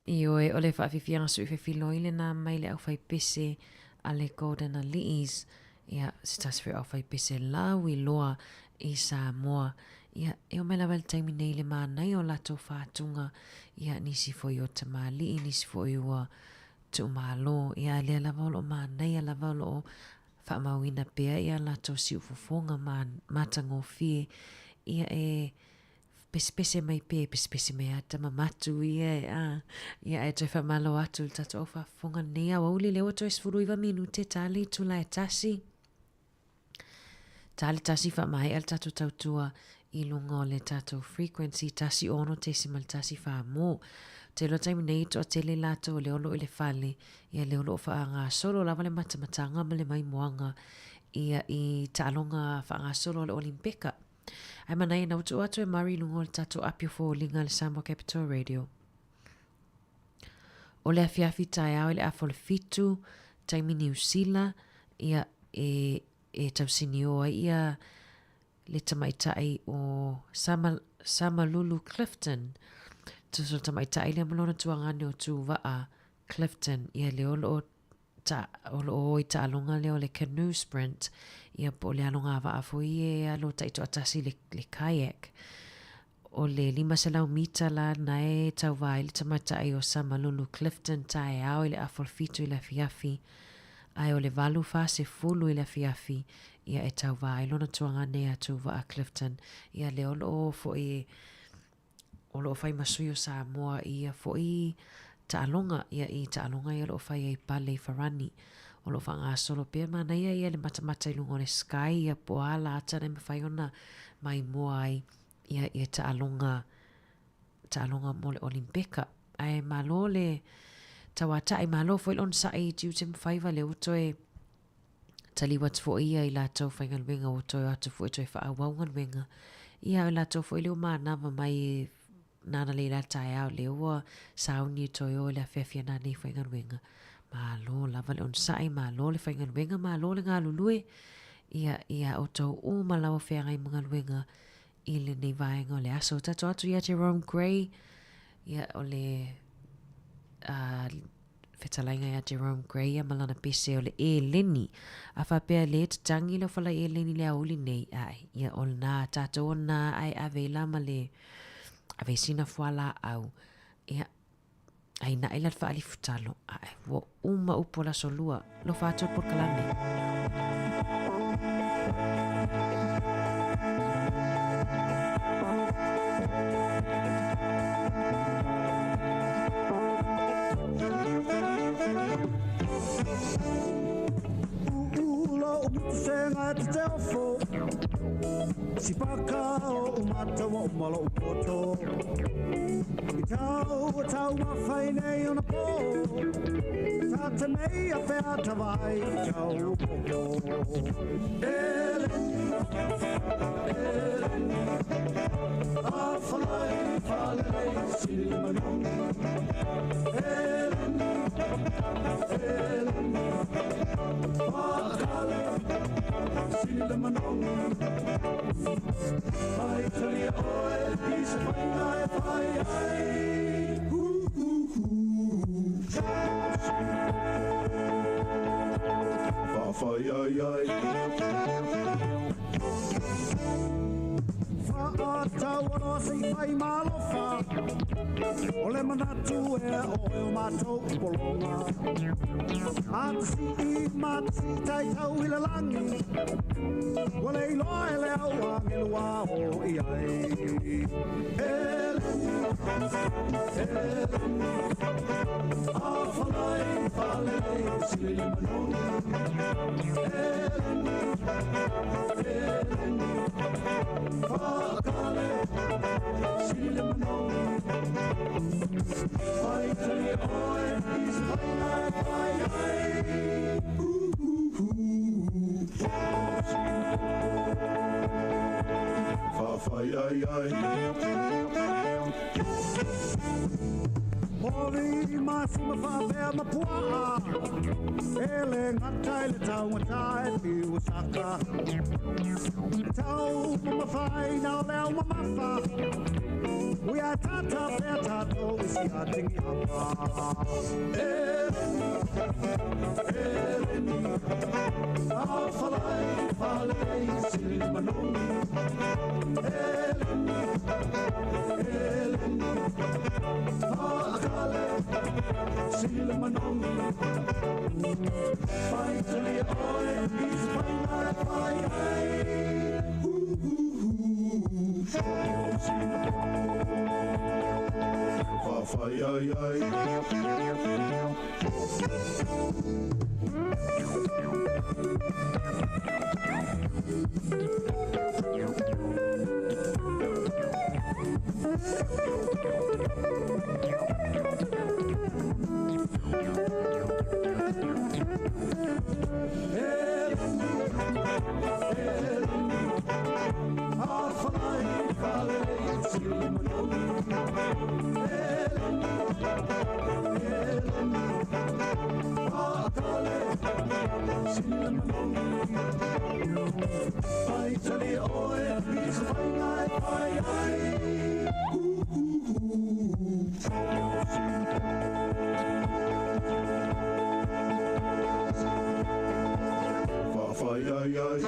Ioe, o le faafiafiaga suifefiloi lenā mai le aufaipese a le Golden Aliis, ia, se tasi foi o aufaipese lauiloa i Samoa. Ia, e oo mai lava i le taimi nei i le manaia o latou fatuga, ia, nisi foi o tamalii, nisi foi ua tuumalo, ia, a lea lava o loo manaia lava o loo faamauina pea ia latou siufofoga ma matagofie, ia, e pesepese mai pea, e pesepese mai lava tama matu ia e a. Ia ae toe faamalo atu i le tatou au faafofoga lenei aoauli lea ua toe 19 minute ta le itula e tasi. Ta le tasi faamaea le tatou tautua i luga o le tatou frequency 106.1 mo. Te iloa taimi nei toatele latou lea o lo o i le fale, ia lea o lo o faagasolo lava le matamataga ma le maimoaga ia i taaloga faagasolo a le Olimpeka. Ae manaia na ua tuu atu e Murray i luga o le tatou api o foliga le Samoa Capital Radio. O le afiafi taeao i le afa o le fitu, taimi Niu Sila, ia e, e tausinio ai ia le tamaitai o Sama, Samalulu Clifton. Tusa o le tamaitai lea ma lona tuagane o Tuvaa Clifton, ia lea o loo ta, o lo o i taaloga lea o le canoe sprint, ia po o le alogavaa foi e alo taitoatasi le, le kayak. O le 500 mita la na e tauvā ai le tamaitai o Samalulu Clifton taeao i le afa o le fitu i le afiafi, ae o le 8:40 i le afiafi, ia e tauvā ai lona tuagane ia Tuvaa Clifton. Ia lea o lo o foi e o lo o fai ma sui o Samoa i ia foi taaloga, ia i taaloga ia o lo o fai ai Pale i Farani. O lo o faagasolo pea manaia ia le matamata i luga o le sky ia po o a la ata e mafai ona maimoa ai ia ia taaloga taaloga mo le Olimpeka. Ae malo le tauata'i, malo foi le onosai i tiute ma faiva lea ua toe. Taliu atu foi ia i latou faigaluega ua toe o atu foi e toe faaauau galuega. Ia o latou foi lea ua manava mai e nana lei la taeao lea ua sauni e toe o i le afiafi ana nei faigaluega. Malo lava le onosai, malo le faigaluega, malo le galulue ia ia outou uma lava feagai ma galuega i lenei vaega o le aso. Tatou atu ia Jerome Gray, ia o le fetalaiga ia Jerome Gray ia ma lana pese o le eleni. A faapea le tatagi lau falai eleni le aoauli nei, ae, ia o lena tatou o lena ae ave i la ma le ave i sina fualaau. Ia, ai naʻe la le faalifutalo, ae ua uma upu o le aso lua. Lofa atu le polokalame. Sipaka o umata wa umalo upoto I tau o tau mawhai nei ona pō Tā te mei a whea tawai i tau popo Eleni, eleni A whalai whalelei sili manongi Eleni, eleni Whaakale sili manongi Mai talia oe i se whainga e whai ai Hu, hu, hu Whawhai ai ai Whaatau se i whai malofa O le manatu e oe o mātou polonga Matsi i matsi tai tau i le langi Ua le iloa e le au angelua o i ai Eleni, eleni A whalai whalelei sili manongi Eleni, eleni Whaakale sili manongi Whai tali oe i se whainga e whai ai Ooh, ooh, Whawhai ai ai Pori masi ma whawhea ma puaa E le ngata i le taungata e whiu saka E tau ma mawhai nā o le au mamafa Ui a tata pea tātou i si a tingi hapa Eleni, eleni A whalai whalei sili manongi Eleni, eleni Whaakale sili manongi Whai tali oe i se whainga e whai ai Hu, hu, hu Whawhai ai ai Whawhai ai ai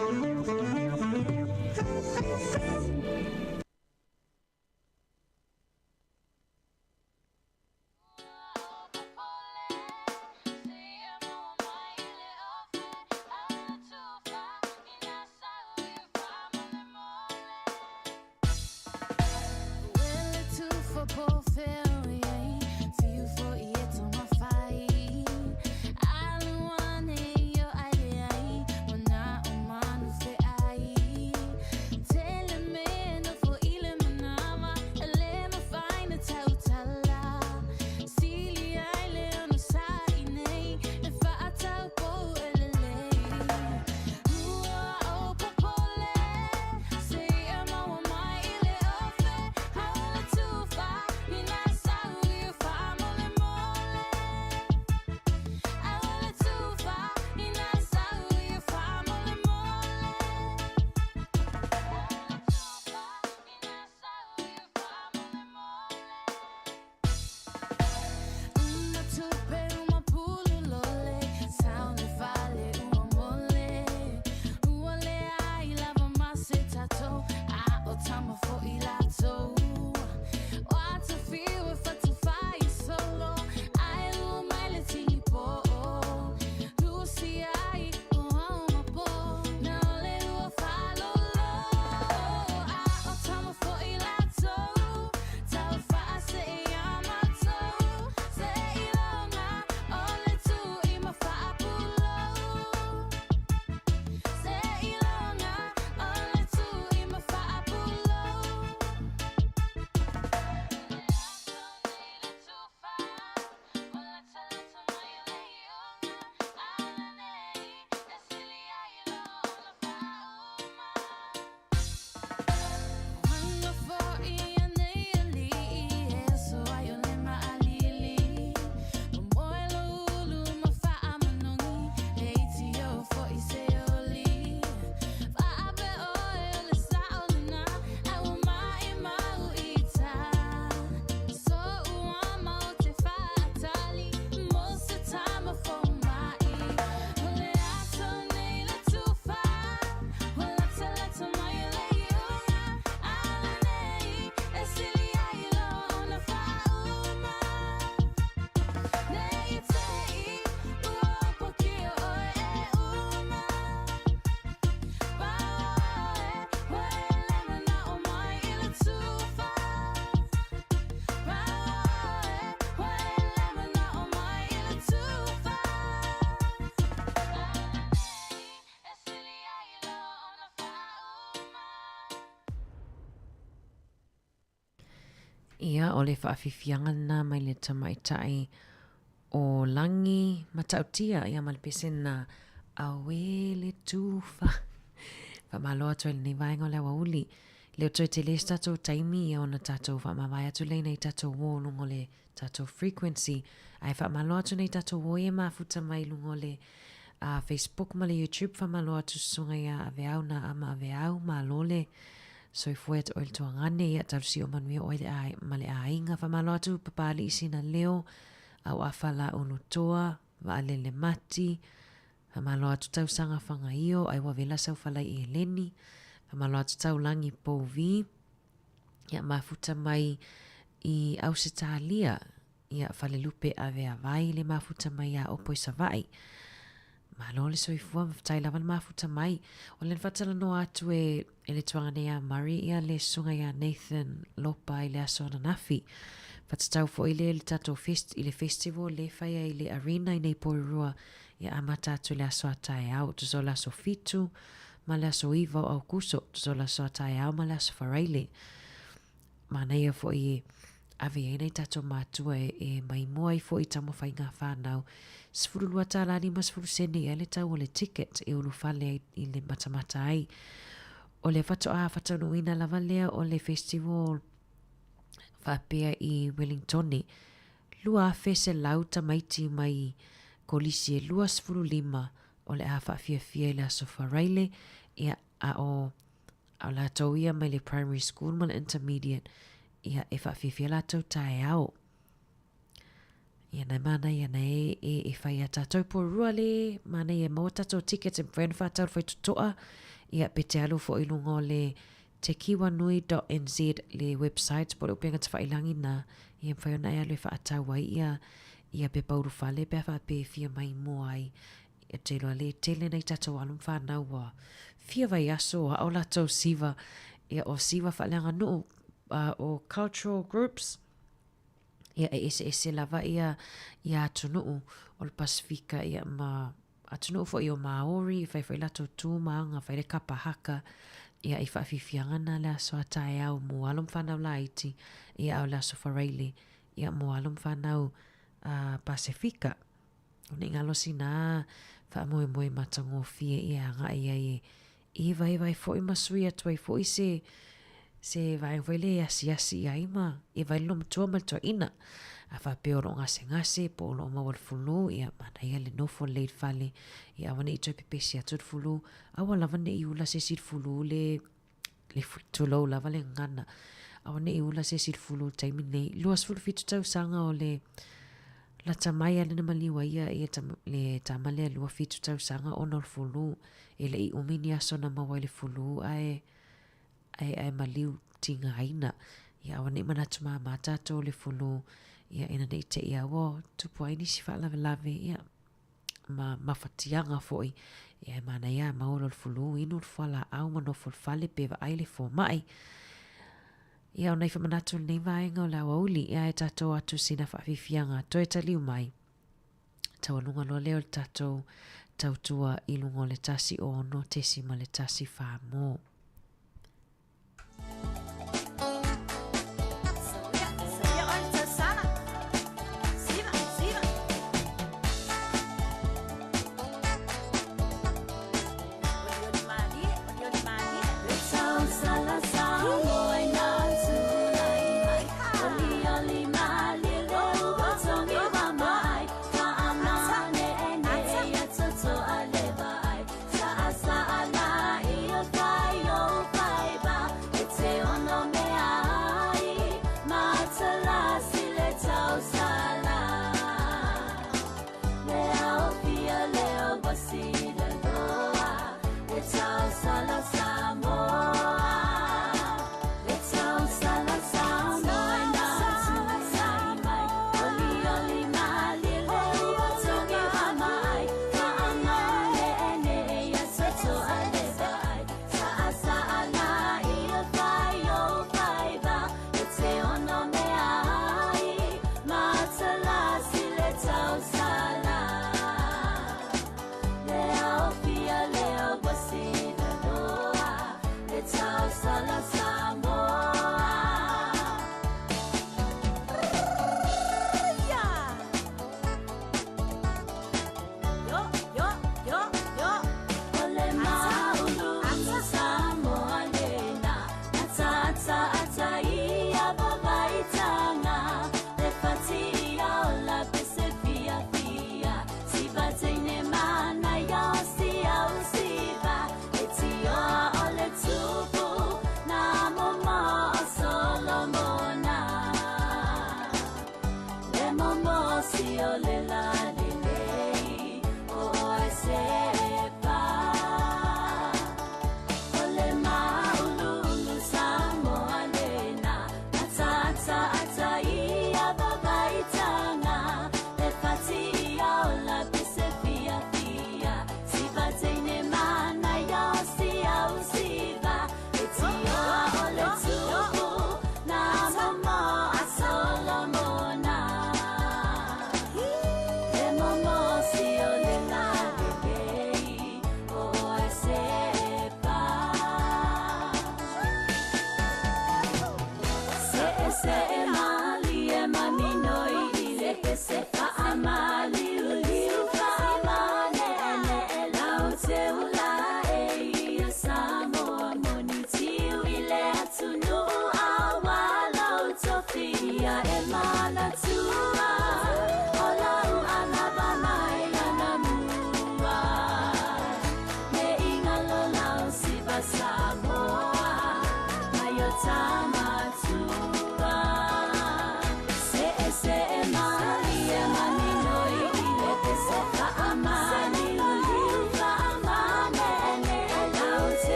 Ia, o le faafiafiaga lena mai le tamaitai o Lagi Matautia, ia ma le pese lena, Auē le tufa. Faamalo atu ai i lenei vaega o le aoauli. Le o toe tele se tatou taimi ia ona tatou faamavae atu lea i nai tatou uo luga o le tatou frequency. Ae faamalo atu nai tatou uo ia e mafuta mai luga o le uh, Facebook ma le YouTube. Faamalo atu susuga ia Aveau na ama Aveau. Malo le soifua ia te oe le tuagane. Ia talusi o manuia oe le ai, ma le aiga. Faamalo atu Papalii Sina Leo, Auafa Laulutoa, Vaalele Mati, Faamalo atu Tausaga Fagaio, ai ua vela sau falai i Eleni. Faamalo atu Taulangi Pouvi, ia mafuta mai i Ausetalia, ia Falelupe Aveavai le mafuta mai ia Opo i Savaii. Malo le soifua, mafetai lava le mafuta mai. O le na faatalanoa atu e, e le tuaga nei a Murray ia le susuga ia Nathan Lopa i le aso ananafi. Whatatau foi le le tatou fest, i le festival le whaia i le arena i nei Porirua ia amata atu i le aso a taeao, tusa o le aso 7 ma le aso 9 o Aukuso, tusa o le aso a taeao ma le aso Faraile. Manaia foi e ave ai nai tatou matua e, e maimoa ai foi i taumafaiga a whānau. 12 tālā 50 sene ia le tau o le ticket e ulufale ai i le matamata ai. O le whatoa whataunuina lava lea o le festival faapea i Wellingtone, 2,100 tamaiti mai kolisi e 25 o le a faafiafia i le aso Faraile, ia, a o a o latou ia mai le primary school ma le intermediate, ia, e faafiafia latou taeao. Ia, nai manaia nei e, e, e whai a tātou porua le, manaia e maua tātou tickets e mawhai ona whātau whai totoa, ia, pe te alu fo i lunga o le tekiwanui.nz le website po o le upega tafailangi na, ia mawhai ona e alu e whaatau ai ia, ia pepa urufale pe a whaapea e fia mai mua ai. Ia te iloa le tele nei tātou alo ma whānau ua fia vaiaso a o latou siva, ia o siva faaleaganuu uh, o cultural groups, ia e eseese lava ia ia atunuu o le Pasifika ia ma atunuu foi o Māori, e fai foi latou tū ma aga, fai le kapa haka, ia i faafiafiaga na le aso a taeao mo alo ma whanau laiti, ia a o le aso Faraile, ia mo alo ma whanau uh, Pasifika. O nei ngalo sina faamoemoe matagofie ia agai ai e i vaevae foi ma sui atu ai foi se se vaega foi lea e asiasi i ai ma e vae le matua ma le toeaina. A faapea o loo gasegase po o loo maua le fulu, ia manaia le nofo lelei i le fale, ia aua ne i toe pepesi atu le fulu, aua lava ne i ula se isi i le fulu le le tulou lava le gagana. Aua ne i ula se isi i le fulu i le taimi lenei. 27 tausaga o le lata mai a lena maliu ai ia ia le tama lea 27 tausaga ona o le fulu. E le i umi ni aso na maua ai le fulu ae ae ae maliu tigaina. Ia aua ne i manatu māmā tātou o le fulu ia ina ne i te i a ua tupu ai nisi faalavelave ia ma mafatiaga foi ia e manaia a maua loa le fulu inu le fualaau ma nofo i le fale pe vaai le fomai. Ia o nai faamanatu o lenei vaega o le aoauli ia e tatou atu sina faafiafiaga toe taliu mai. Taualuga loa lea o le tatou tautua i luga o le 106.14 mō.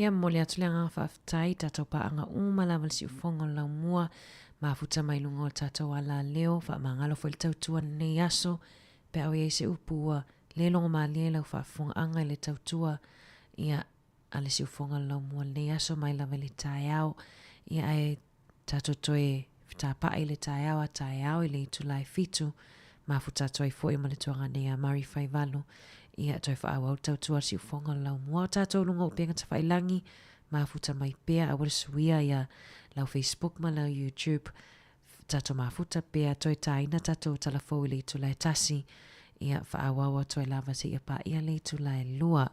Ia momoli atu le agaga faafetai i tatou paaga uma lava le siufofoga o le laumua mafuta mai luga o le tatou alaleo faamagalo foi le tautua lenei aso pe a o i ai se upu ua le logomalie lau faafofogaaga i le tautua ia a le siufofoga o le laumua lenei aso mai lava i le taeao ia ae tatou toe fetapa'i i le taeao a taeao i le itula e fitu, mafuta atu ai foi ma le tuaga nei a Murray Faivalu, ia toe faaauau le tautua a le siufofoga o le laumua. O tatou luga o upega tafailagi, mafuta mai pea, aua le suia ia lau Facebook ma lau YouTube, tatou mafuta pea, toe tāina tatou tala fou i le itula e tasi, ia faaauau atu ai lava seia paia le itula e lua.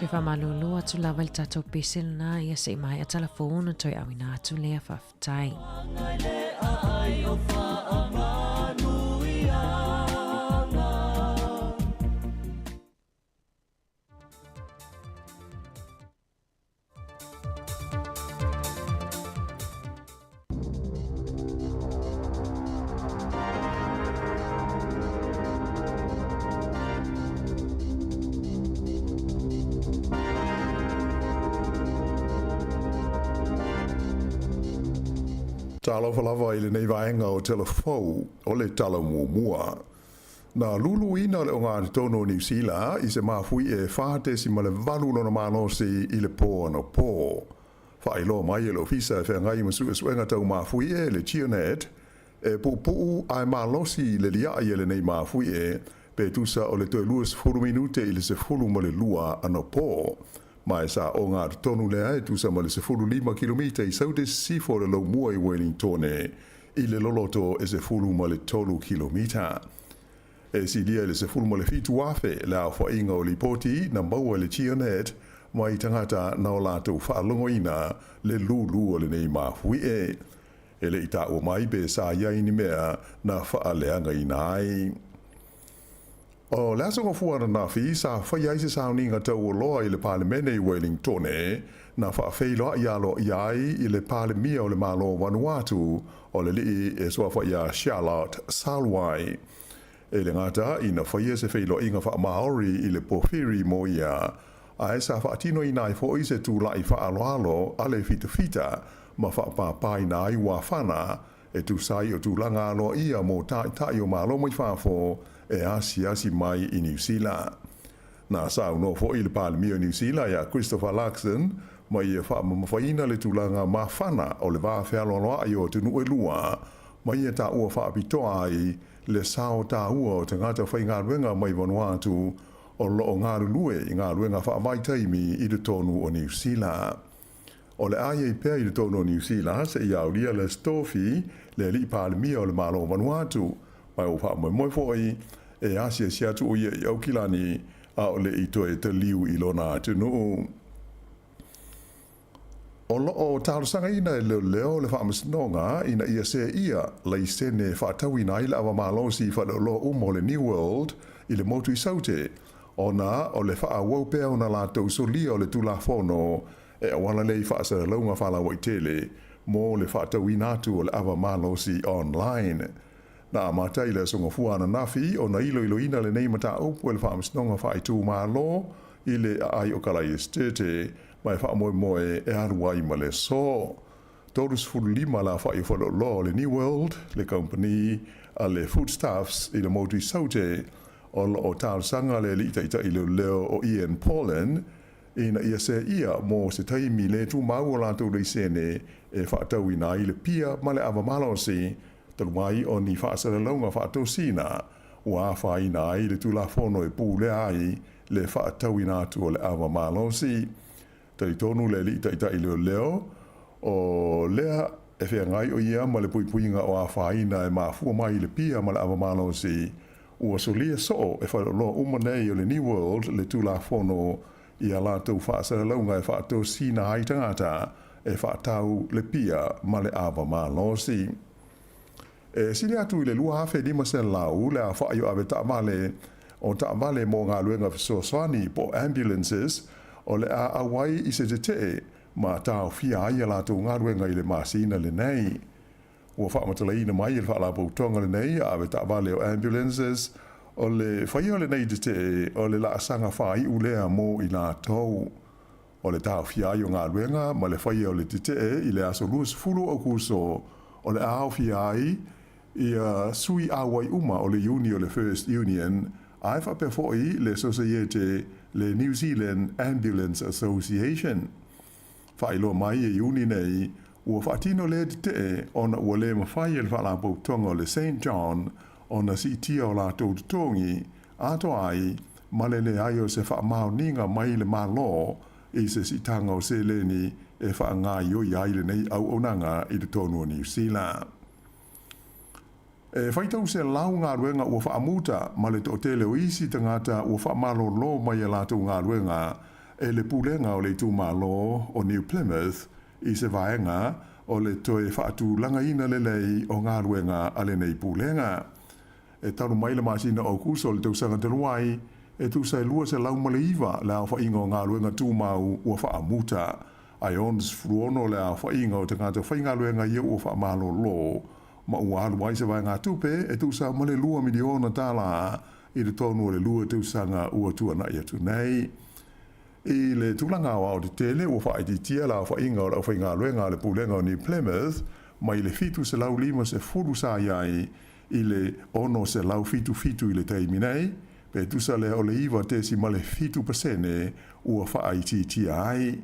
Toe faamalolo atu lava i le tatou pese lena ia se i maea tala fou ona toe auina atu lea faafetai. Talofa lava i lenei vaega o Tala Fou o le Tala Muamua. Na luluina le ogatotonu o Niu Sila i se mafuie e 4.8 lona malosi i le pō anapo. Faailoa mai e le Ofisa e Feagai ma Suesuega Tau Mafuie, le GeoNet, e puupuu ae malosi le liaʻi e lenei mafuie pe tusa o le toe 20 minute i le 12 anapo. Ma e sa ogatotonu lea e tusa ma le 15 kilomita i saute sisifo o le Laumua i Wellingtone. i le loloto e 13 kilomita. E silia i le 17,000 le aofaiga o lipoti na maua e le GeoNet mai tagata na o latou faalogoina le lūlū o lenei mafuie. E le i taua mai pe sa i ai ni mea na faaleagaina ai. O le Aso Gafua ananafi sa faia ai se sauniga taualoa i le Palemene i Wellingtone, na faafeiloai aloaia ai i le Palemia o le Malo o Vanuatu, o le alii e suafa ia Charlotte Salwai. E le gata ina faia se feiloaiga faamaori i le pōwhiri mo ia, ae sa faatinoina ai foi se tula'i faaaloalo a le fitafita ma faapāpāina ai uafana e tusa ai o tulaga aloaia mo taitai o Malo mai fafo e asiasi mai i Niu Sila. Na saunoa foi le Palemia o Niu Sila ia Christopher Luxon ma ia faamamafaina le tulaga mafana o le va fealoaloa'i o atunuu e lua ma ia taua faapitoa ai le sao taua o tagata faigaluega mai Vanuatu o lo o galulue i galuega faavaitaimi i totonu o Niu Sila. O le a i ai pea i totonu o Niu Sila seia aulia le Stofi, le alii Palemia o le Malo o Vanuatu, ma ua faamoemoe foi e asiasi atu o ia i Aukilani a o le i toe taliu i lona atunuu. O lo o talosagaina e leoleo le Faamasinoga ina ia seia laisene e faatauina ai le ava malosi faleoloa uma o le New World i le motu i Saute ona o le faaauau pea ona latou solia o le Tulafono e auala lea i faasalalauga faalauaitele mo le faatauina atu o le ava malosi online. Na amata i le Aso Gafua ananafi ona iloiloina lenei mataupu e le Faamasinoga Faaitumalo i le aai o Kalaia Esitete ma e faamoemoe e alu ai ma le aso. 35 le aofai o faleoloa o le New World, le kamupani a le Foodstuffs i le motu i Saute, o lo o talosaga le alii taitai leoleo o Ian Paulin ina ia seia mo se taimi le tumau o latou laisene e faatauina ai le pia ma le ava malosi talu ai o ni faasalalauga faatosina ua afaina ai le Tulafono e pulea ai le faatauina atu o le ava malosi. Talitonu le alii taitai leoleo, o lea e feagai o ia ma le puipuiga o afaina e mafua mai i le pia ma le ava malosi, ua solia soo e faleoloa uma nei o le New World le Tulafono i a latou faasalalauga e faatosina ai tagata e faatau le pia ma le ava malosi. E sili atu i le 2,500 le aofai o avetaavale o taavale mo galuega fesoasoani po o ambulances o le a auai i se tetee ma taofia ai a latou galuega i le masina lenei. Ua faamatalaina mai e le Faalapotopotoga lenei a avetaavale o ambulances o le faia o lenei tetee o le laasaga faaiu lea mo i latou. O le taofia ai o galuega ma le faia o le tetee i le aso 20 o Aokuso o le a aofia ai ia sui auai uma o le iuni o le First Union ae faapea foi le Sosaiete le New Zealand Ambulance Association. Faailoa mai e iuni nei ua faatino lea tetee ona ua le mafai e le Faalapotopotoga o le Saint John ona siitia o latou totogi atoa ai ma le leai o se faamaoniga mai le Malo i se siitaga o seleni e faagaoioi ai lenei auaunaga i totonu o Niu Sila. E faitau selau galuega ua faamuta ma le toatele o isi tagata ua faamalolo mai a latou galuega e le Pulega o le Itumalo o New Plymouth i se vaega o le toe faatulagaina lelei o galuega a lenei Pulega. E talu mai le masina o Aokuso o le tausaga talu ai, e tusa e 209 le aofaiga o galuega tumau ua faamuta, ae 66 le aofaiga o tagata faigaluega ia ua faamalolo ma ua alu ai se vaegatupe e tusa ma le $2 miliona i totonu o le lua tausaga ua tuanai atu nei. I le tulaga aoao tetele, ua faaitiitia le aofaiga o le aufaigaluega a le Pulega o New Plymouth mai le 750 sa i ai i le 677 i le taimi nei, pe tusa lea o le 9.7% ua faaitiitia ai.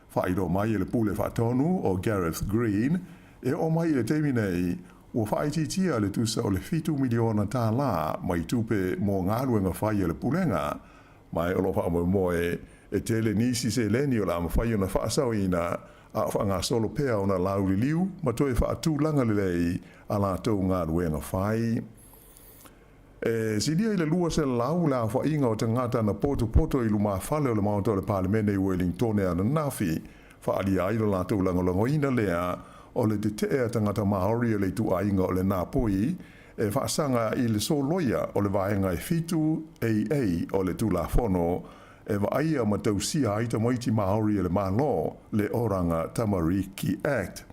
Faailoa mai e le Pule Faatonu o Gareth Green, e oo mai i le taimi nei, ua faaitiitia le tusa o le $7 miliona mai tupe mo galuega fai a le Pulega, ma o lo o faamoemoe e tele nisi seleni o le a mafai ona faasaoina. a o faagasolo pea ona lauliliu ma toe faatulaga lelei a latou galuega fai. E silia i le 200 le aofaiga o tagata na potopoto i lumafale o le Maota o le Palemene i Uelingtone ananafi, faaalia ai lo latou lagolagoina lea o le tetee a tagata Maori o le ituaiga o le Napoi e faasaga i le soloia o le Vaega e 7 AA o le Tulafono e vaaia ma tausia ai tamaiti Maori e le Malo, le Oranga Tamariki Act.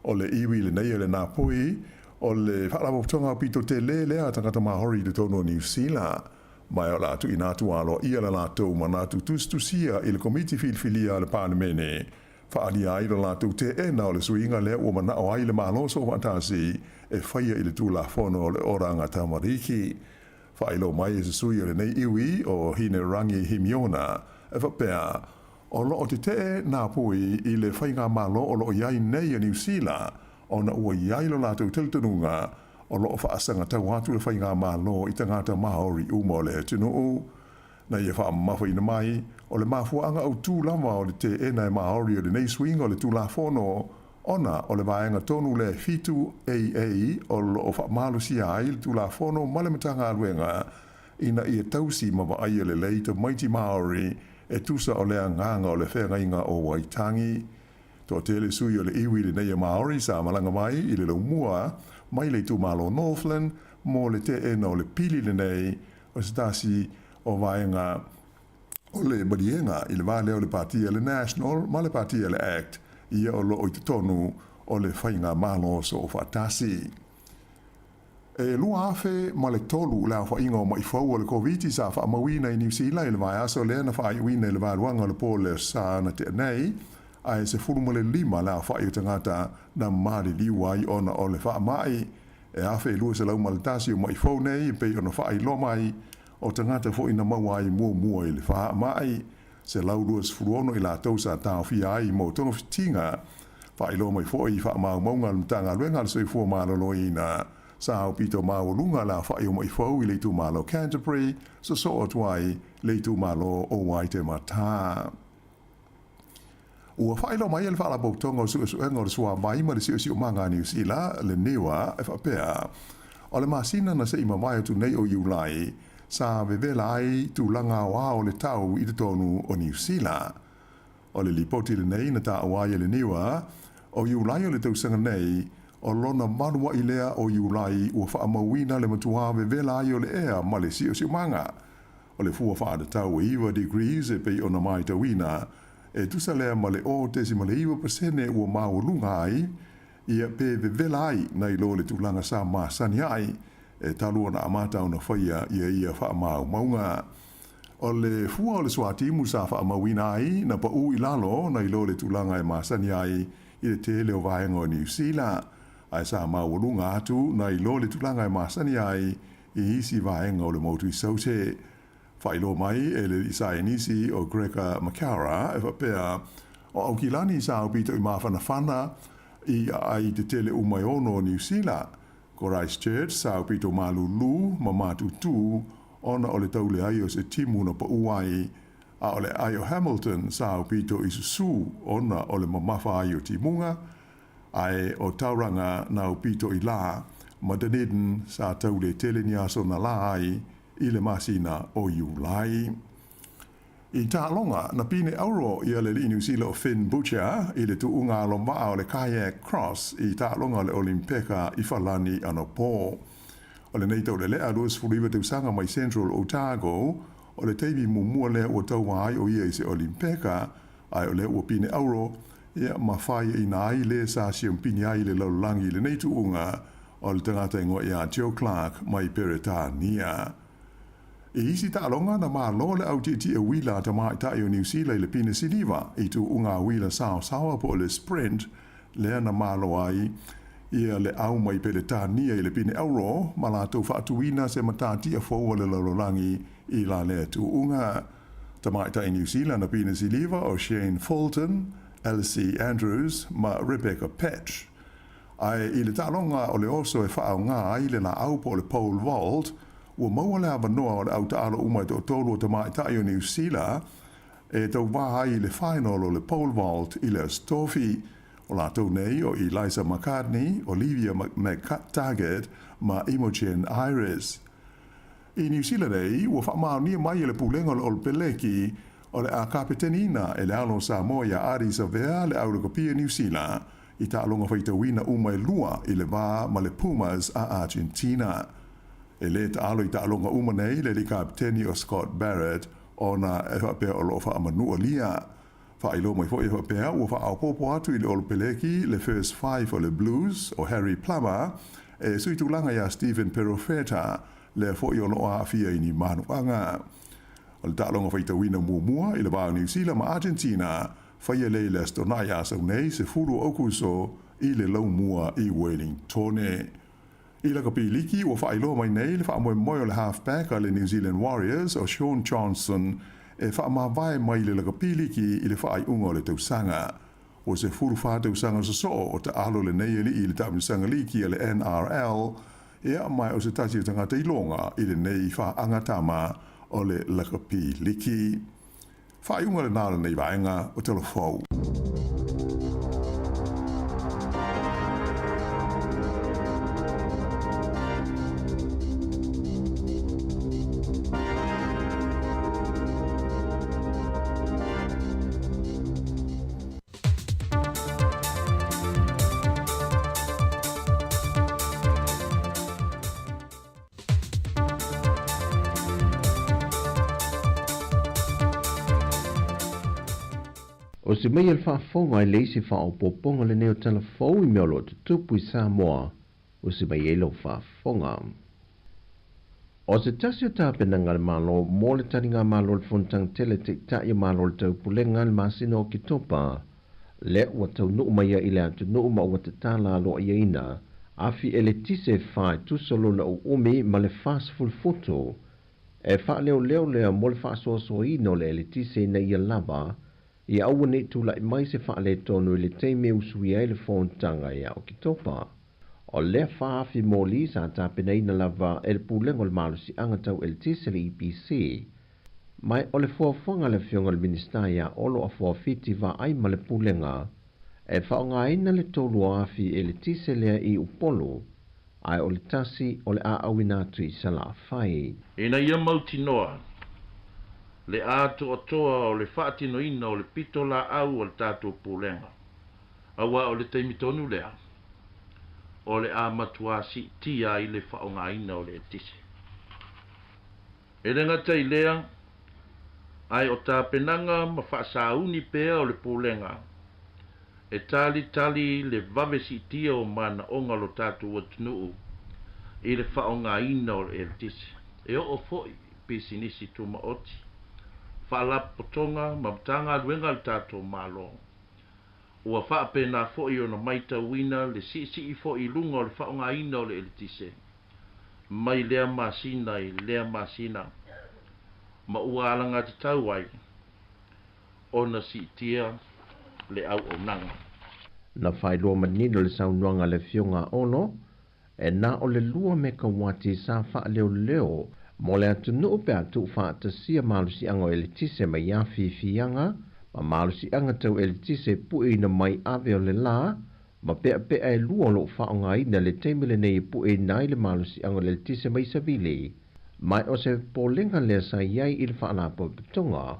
O le iwi lenei o le Napoi, o le faalapotopotoga aupito tele lea a tagata Maori i totonu o Niu Sila. Ma o le a tuuina atu aloaia le latou manatu tusitusia i le Komiti Filifilia a le Palemene, faaalia ai lo latou teena o le suiga lea ua manao ai le Malo Soofaatasi e faia i le Tulafono o le Oranga Tamariki. Faailoa mai e se sui o lenei iwi o Hinerangi Himiona, e faapea, O lo o tetee Napoi i le faigamalo o lo o i ai nei a Niu Sila, ona ua i ai lo latou talitonuga o lo o faasagatau atu le faigamalo i tagata Maori uma o le atunuu. Na ia faamamafaina mai, o le mafuaaga autū lava o le teena e Maori o lenei suiga o le Tulafono, ona o le vaega tonu lea e 7 AA o lo o faamalosia ai le Tulafono ma le Matagaluega ina ia tausi ma vaaia lelei tamaiti Maori e tusa o le agaga o le feagaiga o Waitangi. Toatele sui o le iwi lenei a Maori sa malaga mai i le laumua mai le itumalo Northland mo le teena o le pili lenei o se tasi o vaega o le maliega i le va lea o le Pāti a le National ma le Pāti a le Act ia o lo o i totonu o le faigamalo soofaatasi. E 2003 le aofaiga o maʻi fou o le Koviti sa faamauina i Niu Sila i le vaiaso lea na faaiuina i le vaeluaga o le po o le Aso Sa na tea nei, ae 15 le aofai o tagata na maliliu ai ona o le faamai. E 1,201 o maʻi fou nei e pei ona faailoa mai o tagata foi na maua ai muamua i le faamai. 126 i latou sa taofia ai mo togafitiga. Faailoa mai foi i faamaumauga a le Matagaluega a le Soifua Maloloina, sa aupito maualuga le aofai o maʻi fou i le itumalo Canterbury, sosoo atu ai le itumalo o Waitematā. Ua faailoa mai e le Faalapotopotoga o Suesuega o le Suavai ma le Siosiomaga a Niu Sila, le NIWA, e faapea, o le masina na se i mavae atu nei o Iulai, sa vevela ai tulaga aoao o le tau i totonu o Niu Sila. O le lipoti lenei na taua ai e le NIWA, o Iulai o le tausaga nei, o lona valuaʻi lea o Iulai ua faamauina le matuā vevela ai o le ea ma le siosiomaga. O le fua faatatau e 9 degrees e pei ona matauina, e tusa lea ma le 0.9% ua maualuga ai, ia pe vevela ai nai lo le tulaga sa masani ai, e talu ona amata ona faia ia ia faamaumauga. O le fua o le suatimu sa faamauina ai na paʻū i lalo nai lo le tulaga e masani ai i le tele o vaega o Niu Sila, ae sa maualuga atu nai lo le tulaga e masani ai i isi vaega o le motu i Saute. Faailoa mai e le alii saienisi o Gregor McCara e faapea, o Aukilani sa aupito i mafanafana i aai tetele uma e ono o Niu Sila, ko Christchurch sa aupito malūlū ma matutū ona o le tauleai o se timu na paʻū ai, a o le aai o Hamilton sa aupito i susū ona o le mamafa ai o timuga, Ae o Tauranga na aupito i la, ma Dunedin sa taule tele ni aso na la ai i le masina o Iulai. I taaloga, na pine auro ia le alii Niu Sila o Finn Butcher i le tuuga alo vaa o le kayak cross i taaloga o le Olimpeka i Falani anapo. O lenei taulelea 29 tausaga mai Central Otago, o le taimi muamua lea ua taua ai o ia i se Olimpeka, Ae o lea ua pine auro, ia, ma faiaina ai le sa siompini ai i le lalolagi i lenei tuuga o le tagata igoa iā Joe Clark mai Peretania. I isi taaloga, na malo le autietie uila a tamaitai o Niu Sila i le pine siliva i tuuga uila saosaoa po o le sprint lea na malo ai ia le au mai Peretania i le pine auro ma latou faatuina se matatia fou a le lalolagi i la lea tuuga. Tamaitai Niu Sila na pine siliva o Shane Fulton, Elsie Andrews ma Rebecca Petch. Ae i le taaloga o le oso e faaaoga ai le laau po o le pole vault, ua maua le avanoa o le au taalo uma e toatolu o tamaitai o Niu Sila e tauvā ai i le final o le pole vault i le Aso Tofi. O latou nei o Eliza McCartney, Olivia McTaggart ma Imogen Ayris. I Niu Sila nei, ua faamaonia mai e le Pulega o le Olopeleki o le a kapeteniina e le alo o Samoa iā Ardie Savea le aulakapia Niu Sila i taaloga faitauina uma e lua i le va ma le Pumas a Argentina. E lē taalo i taaloga uma nei le alii kapeteni o Scott Barrett ona e faapea o lo o faamanualia. Faailoa mai foi e faapea ua faaopoopo atu i le Olopeleki le First Five o le Blues o Harry Plummer e sui tulaga iā Stephen Perofeta lea foi o lo o aafia i ni manuaga. O le taaloga faitauina muamua i le va o Niu Sila ma Argentina, faia lea i le Aso Toonai Asau nei, 10 o Aokuso, i le laumua i Wellingtone. I lakapi liki, ua faailoa mai nei le faamoemoe o le halfback a le New Zealand Warriors o Shaun Johnson e faamavae mai le lakapi liki i le faaiuga o le tausaga. Ua 14 tausaga sosoo o taalo lenei alii i le taamilosaga liki a le NRL, ea ma o se tasi o tagata iloga i lenei faagatama o le lakapi liki. Faaiuga lena o lenei vaega o Tala Fou. O se mea i le faafofoga i le isi faaopoopoga lenei o tala fou i mea o lo o tutupu i Samoa, o se mea i ai lau faafofoga. O se tasi o tapenaga a le Malo mo le taligamalo o le Fonotaga Tele Taitai o Malo o le Taupulega i le masina o Oketopa, lea ua taunuu mai ai i le atunuu ma ua tatala aloaiaina afi eletise e fa e tusa lona uumi ma le 40 futu e faaleoleo lea mo le faasoasoaina o le eletise ina ia lava ia aua ne i tulai mai se faaletonu i le taimi e usuia ai le fonotaga ia Oketopa. O lea faafi moli sa tapenaina lava e le Pulega o le Malosiaga Tau Eletise le EPC. Ma o le fuafuaga a le Afioga i le Minisita ia Olo Afuafiti vaai ma le Pulega e faaaogaina le tolu o afi eletise lea i Upolu, ae o le tasi o le a auina atu i Salafai. Ina ia mautinoa le atoatoa o le faatinoina o le pitolaau a le tatou Pulega, aua o le taimi tonu lea o le a matuā siitia ai le faaaogaina o le eletise. E le gata i lea, ae o tapenaga ma faasauni pea o le Pulega e talitali le vave siitia o manaoga o lo tatou atunuu i le faaaogaina o le eletise, e oo foi i pisinisi tumaoti, faalapotopotoga ma Matagaluega a le tatou Malo. Ua faapena foi ona matauina le siisii foi i luga o le faaaogaina o le eletise mai lea masina i lea masina, ma ua alagatatau ai ona siitia le auaunaga. Na faailoa manino le saunoaga a le Afioga a Olo, e na o le lua mekauati sa faaleoleo mo le atunuu pe a tuufaatasia malosiaga o eletise mai afiafiaga ma malosiaga tau eletise e pueina mai ave o le lā ma peapea e lua o lo o faaaogaina i le taimi lenei e pueina ai le malosiaga o le eletise mai savili. Ma o se popolega lea sa i ai i le Faalapotopotoga,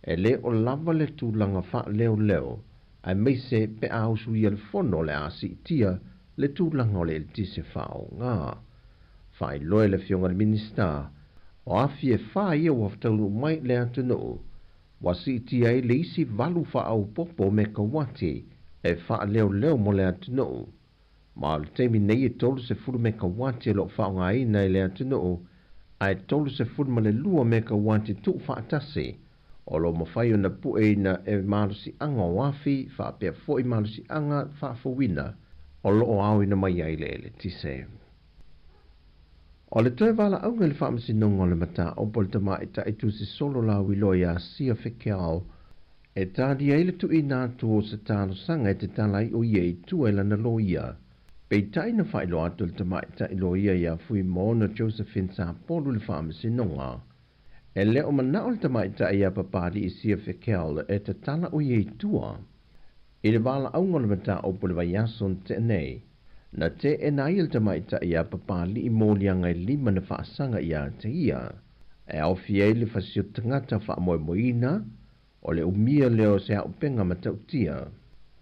e le o lava le tulaga faaleoleo aemaise pe a usuia le fono o le a siitia le tulaga o le eletise faaaoga. Faailoa e le Afioga i le Minisita, o afi e fa ia ua taunuu mai i le atunuu, ua siitia ai le isi valu faaopoopo mekauati e faaleoleo mo le atunuu. Ma o le taimi nei e 30 mekauati o lo o faaaogaina e le atunuu, ae 32 mekauati tuufaatasi o lo o mafai ona pueina e malosiaga o afi faapea foi malosiaga faafouina o lo o aoina mai ai le eletise. O le toe valaauga i le Faamasinoga o le Mataupu o le Tamaitai Tusi Solo Lauiloa iā Sia Fekeao e talia ai le tuuina atu o se talosaga e tatala ai o ia i tua i lana loia. Peitai na faailoa atu e le tamaitai loia iā Fuimaono Josephine Sapolu i le Faamasinoga. E le o mana'o le tamaitai ia Papali'i Siafe Kell e tatala o ia i tua. I le valaauga o le mataupu i le vaiaso na tea nei, na teena ai e le tamaitai ia Papali'i moliaga e lima na faasaga ia te ia, e aofia ai le fasioti tagata faamoemoeina, o le umia lea o se auupega matautia,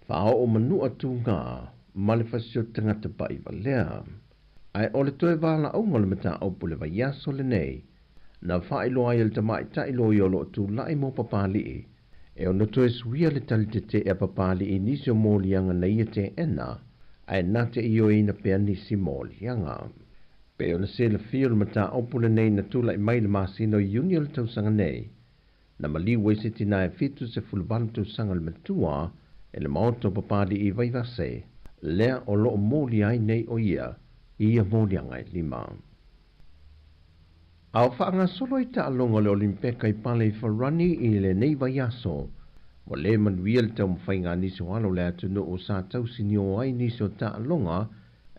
faaoo manua tuga ma le fasioti tagata pa'ivalea. Ae o le toe valaauga o le mataupu i le vaiaso lenei, na faailoa ai e le tamaitai loia o lo o tulai mo Papali'i, e ono toe suia le tali tete'e a Papali'i i nisi o moliaga na ia teena, ae na te ioeina pea nisi moliaga. Pei ona silafia o le mataupu lenei na tulai mai i le masina o Iuni o le tausaga nei, na maliu ai se tinā e 78 tausaga le matua e le Maota o Papali'i i Vaivase, lea o lo o molia ai nei o ia i ia moliaga e lima. A o faagasolo ai taaloga o le Olimpeka i Pale i Farani i lenei vaiaso, ua le manuia le taumafaiga a nisi o alo o le atunuu sa tausinio ai nisi o taaloga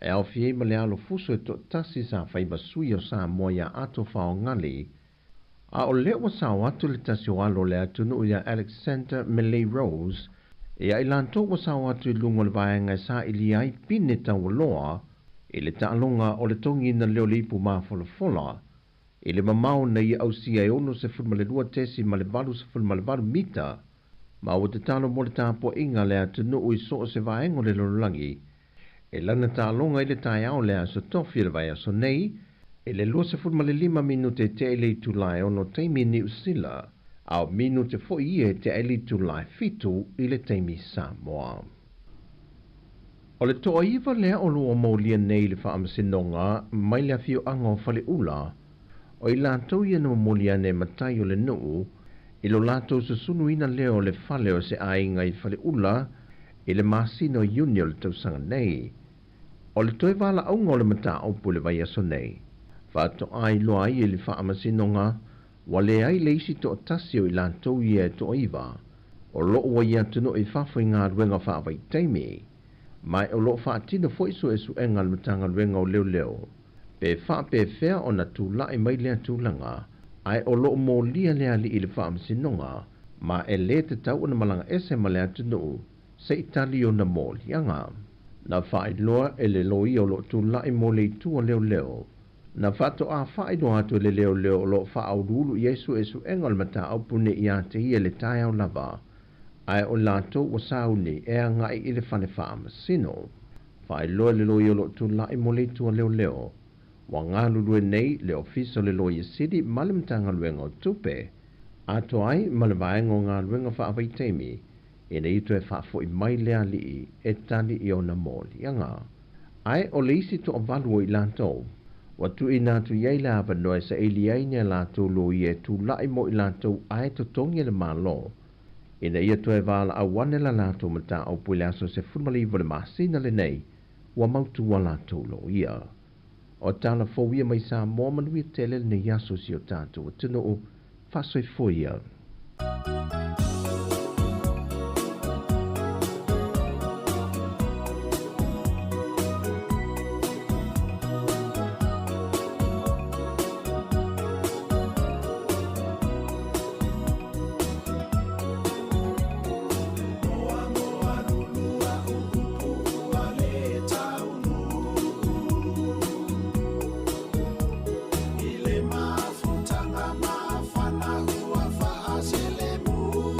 e aofia ai ma le alo fuso e toatasi sa fai ma sui o Samoa ia Ato Faogali. A o lea ua sao atu le tasi o alo o le atunuu ia Alexander Melei Rose, ia i latou ua sao atu i luga o le vaega e sailia ai pine taualoa i le taaloga o le togiina lea o le ipu mafolafola i le mamao na ia ausia e 62.88 mita, ma ua tatalo mo le tapuaiga a le atunuu i so o se vaega o le lalolagi e lana taaloga i le taeao o le Aso Tofi o le vaiaso nei i le 25 minute e tea i le itula e ono taimi Niu Sila, a o minute foi ia e tea i le itula e fitu i le taimi Samoa. O le toaiva lea o lo o molia nei i le Faamasinoga mai le afioaga o Faleula, o i latou ia na momoli ane e matai o le nuu i lo latou susuluina lea o le fale o se aiga i Faleula i le masina o Iuni o le tausaga nei. O le toe valaauga o le mataupu i le vaiaso nei, faatoa iloa ai e le Faamasinoga ua leai le isi toatasi o i latou ia e toaiva o lo o ua i atunuu i fafo i galuega faavaitaimi, ma o lo o faatino foi suesuega a le Matagaluega o Leoleo pe faapefea ona tulai mai lea tulaga, ae o lo o molia le alii i le Faamasinoga ma e lē tatau ona malaga ese ma le atunuu se i tali ona moliaga. Na faailoa e le loia o lo o tulai mo le itu o leoleo. Na faatoa faailoa atu e le leoleo o lo o faauluulu i ai suesuega o le mataupu nei ia te ia i le taeao lava, ae o latou ua sauni e agai i le fale faamasino. Faailoa e le loia o lo o tulai mo le itu a leoleo, ua galulue nei le Ofisa o le Loia Sili ma le Matagaluega o Tupe, atoa ai ma le Vaega o Galuega Faavaitaimi, ina ia toe faafoi mai le alii e tali i ona moliaga. Ae o le isi toavalu o i latou, ua tuuina atu i ai le avanoa e saili ai ni a latou loia e tulai mo i latou ae totogi e le Malo, ina ia toe valaau ane la latou mataupu i le aso 19 o le masina lenei, ua mautu a latou loia. O tala fou ia mai Samoa manuia tele lenei aso i si o tatou atunuu. Faasoifua ia. I le mafutaga mafana ua faaselemu.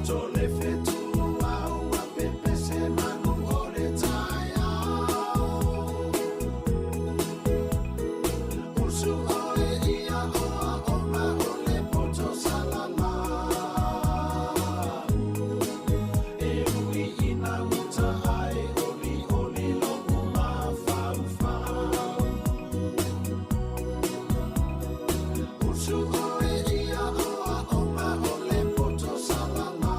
poto le fetu a ua pepese manu o le taeao. Usu oe ia oa ona o le poto salala. E ui ina uta ai oli oli lo'u mafaufau. Usu oe ia oa ona o le poto salala.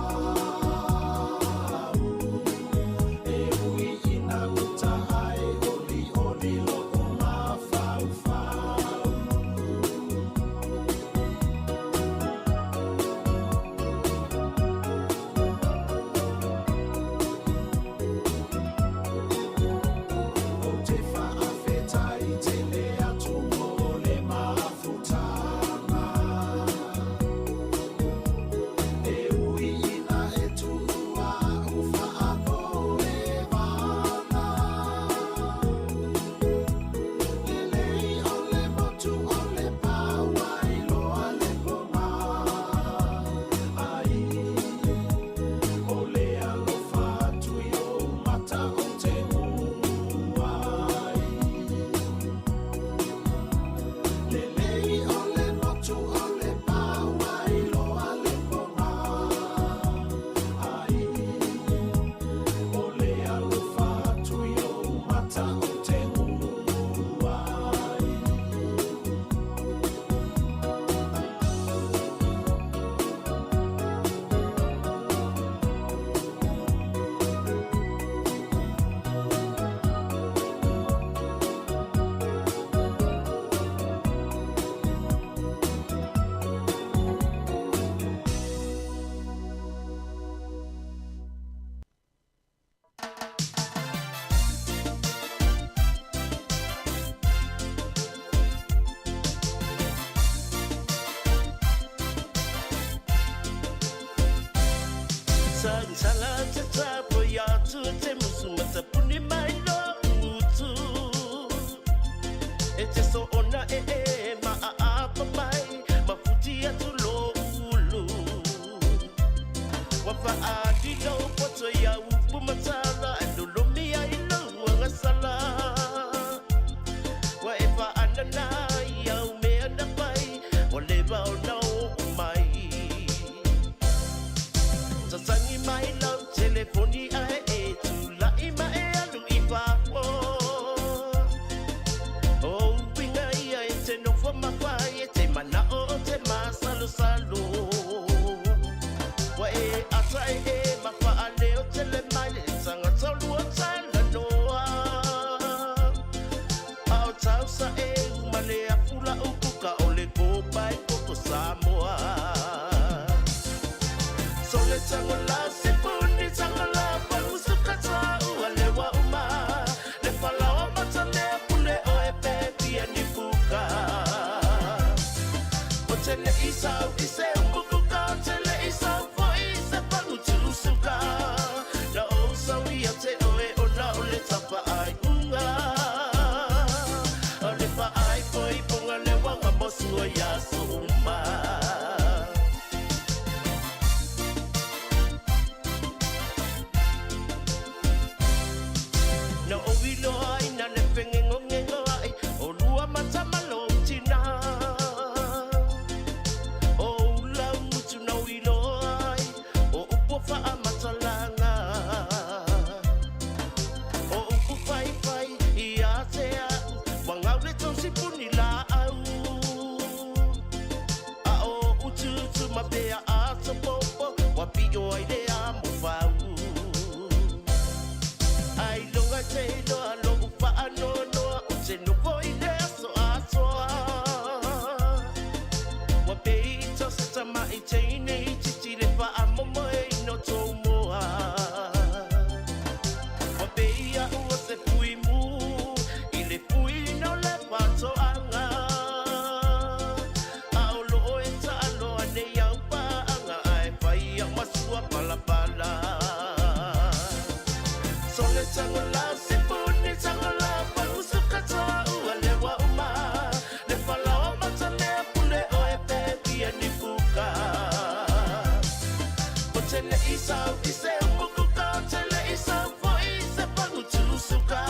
E ui ina uta ai oli oli lo'u mafaufau. Ou te faafetai tele atu mo le mafutaga. E ui ina e tuua a'u faanoevaga. Lelei o le motu o le pau ai loa le poga. Ai, o le alofa atu i ou mata ou te gugu ai. Lelei o le motu o le pau ai loa le poga. Ai, o le alofa atu i ou mata ou te gugu ai. Sala te tapo i atu te musu matapuni mai lo utu. E te so ona e e ma a apa mai, ma futi atu lo ulu. Wa fa a di lo poto ia upu matala, e lolomi ai lo uanga sala. Wa e fa anana ia umea na pai, wa leva o na o mai. Sasangi mai lau telefoni ae e tūla'i ma e alu i fafo. O uiga ia e te nofo mawhai e te mana'o o te masalosalo. Wa e ata e e mawhaale o tele mai le tangata o lua tala noa. A o tausa e umale a fula upuka o le kopa e koko Samoa. Sole tango la se puni tango la pa usuka ta ua lewa uma. Le falaoa matamea pule o e pepi e ni puka. O te le isau i se umukuka, o te le isau fo i se pangu tusuka. Na o sau ia te oe o na o le tapa ai unga. O le fa ai foi ponga le wanga mosu o ia suma. Na o iloa ina le fengengongengo ai, o lua matamalo tina. O ula mutu na o iloa ai, o upo whaamatalanga. O upu whai whai i a te au, wangau le tausi puni la au. A o ututu mapea a topopo, wa pio ai le a mo whau. Ai longa te iloa lo'u faanoanoa, o te nofo i le aso atoa. Ua pei i tose tama'i teine i titi le faamomoe i no tou moa. Ua pei a'u o se pui mū, i le pui no le patoaga. A o loo e taaloa nei au paaga, ae fai au masua palapala. Sole tango la se puni tango la pa usuka toa ua lewa uma. Le falaoa matamea pule o e pepi e ni puka. O te le i sau i se upu kuka, ou te le i sau foi i se pagu tusuka.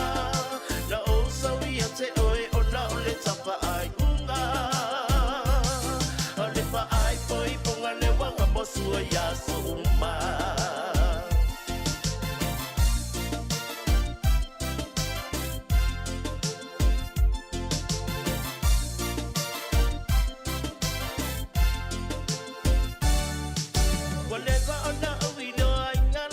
Na ou sau ia te oe ona o le tapaaiuga. O le faaipoipoga le uaga mo sua i aso uma. Ua leva ona ou iloa i ngā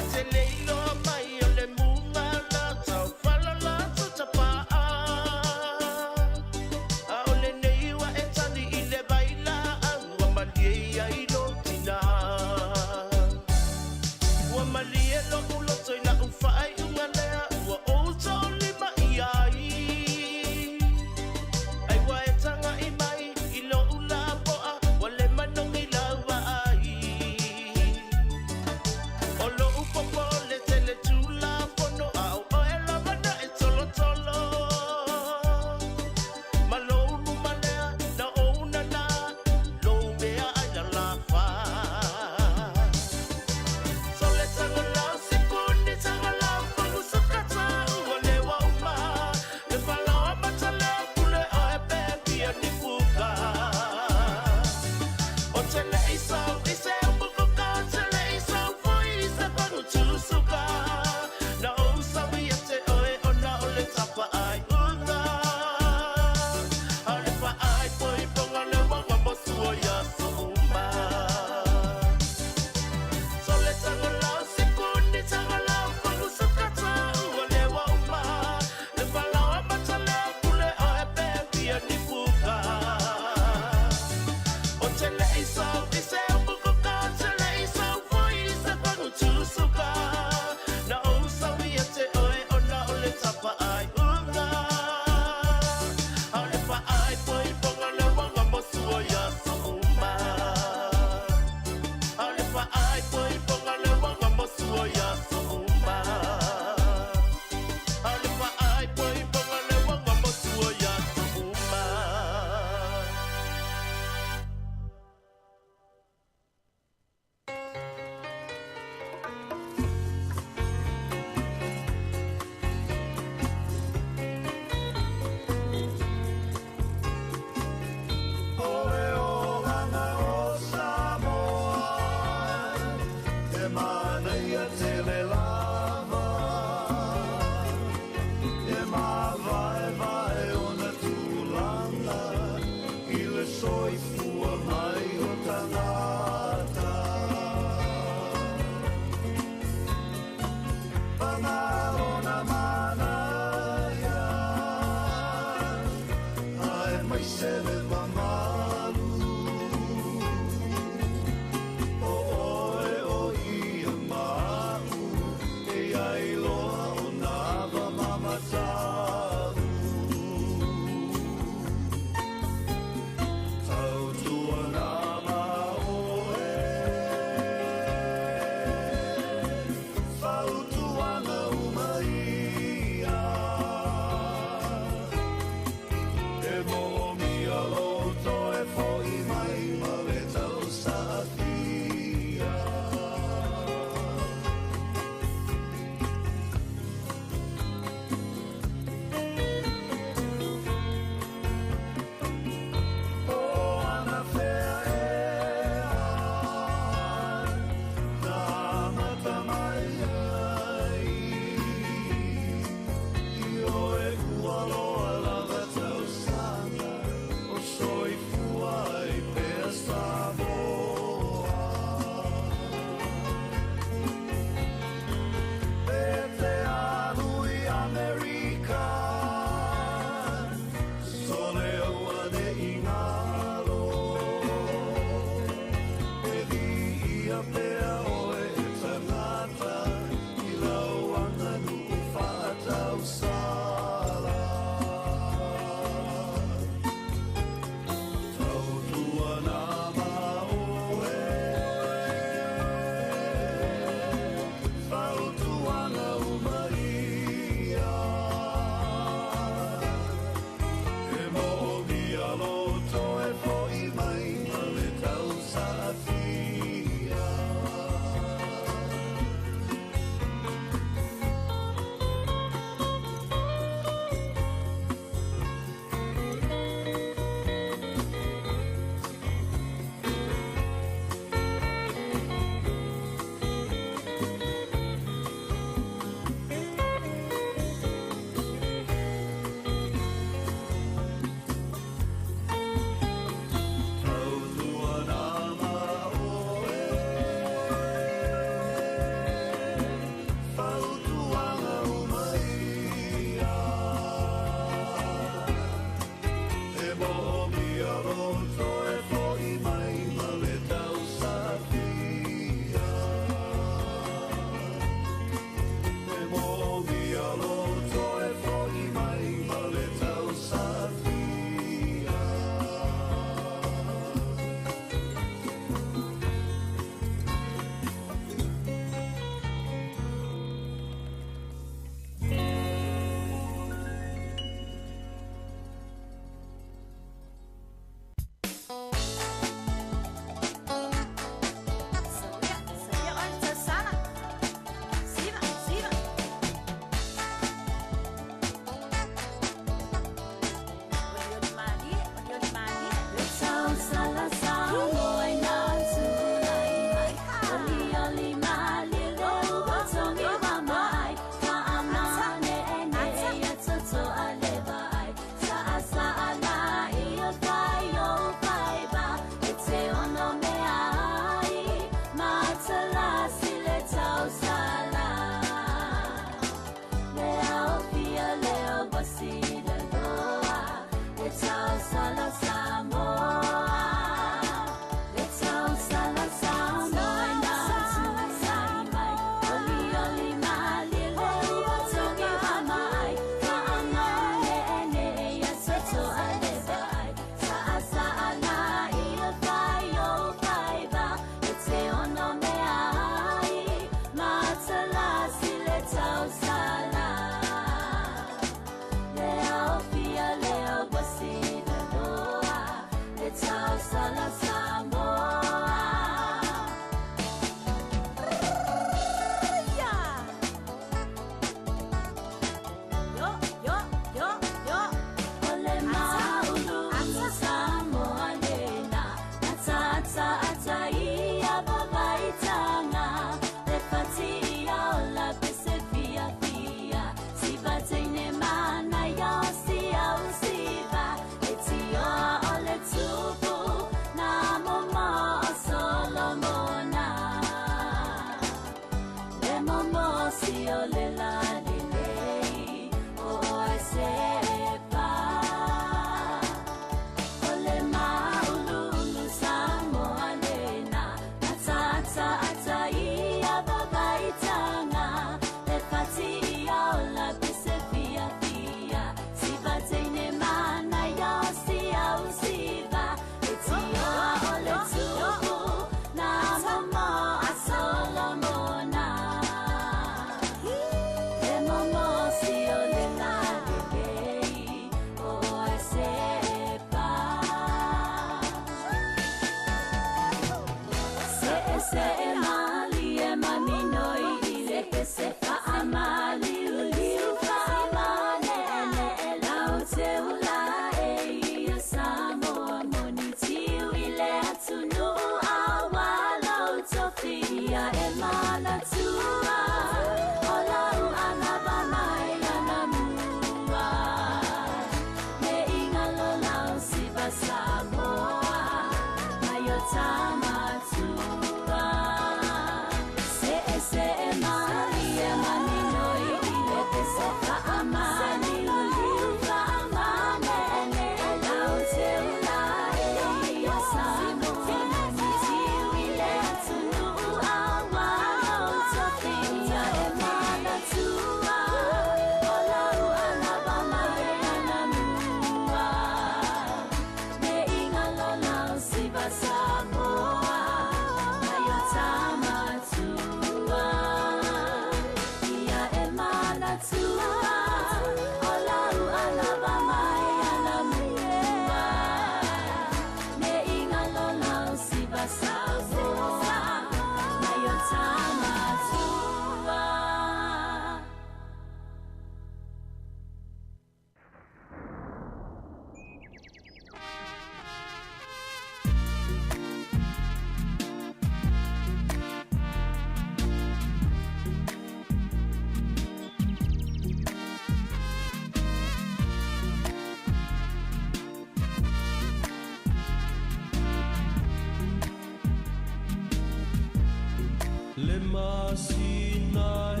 masina e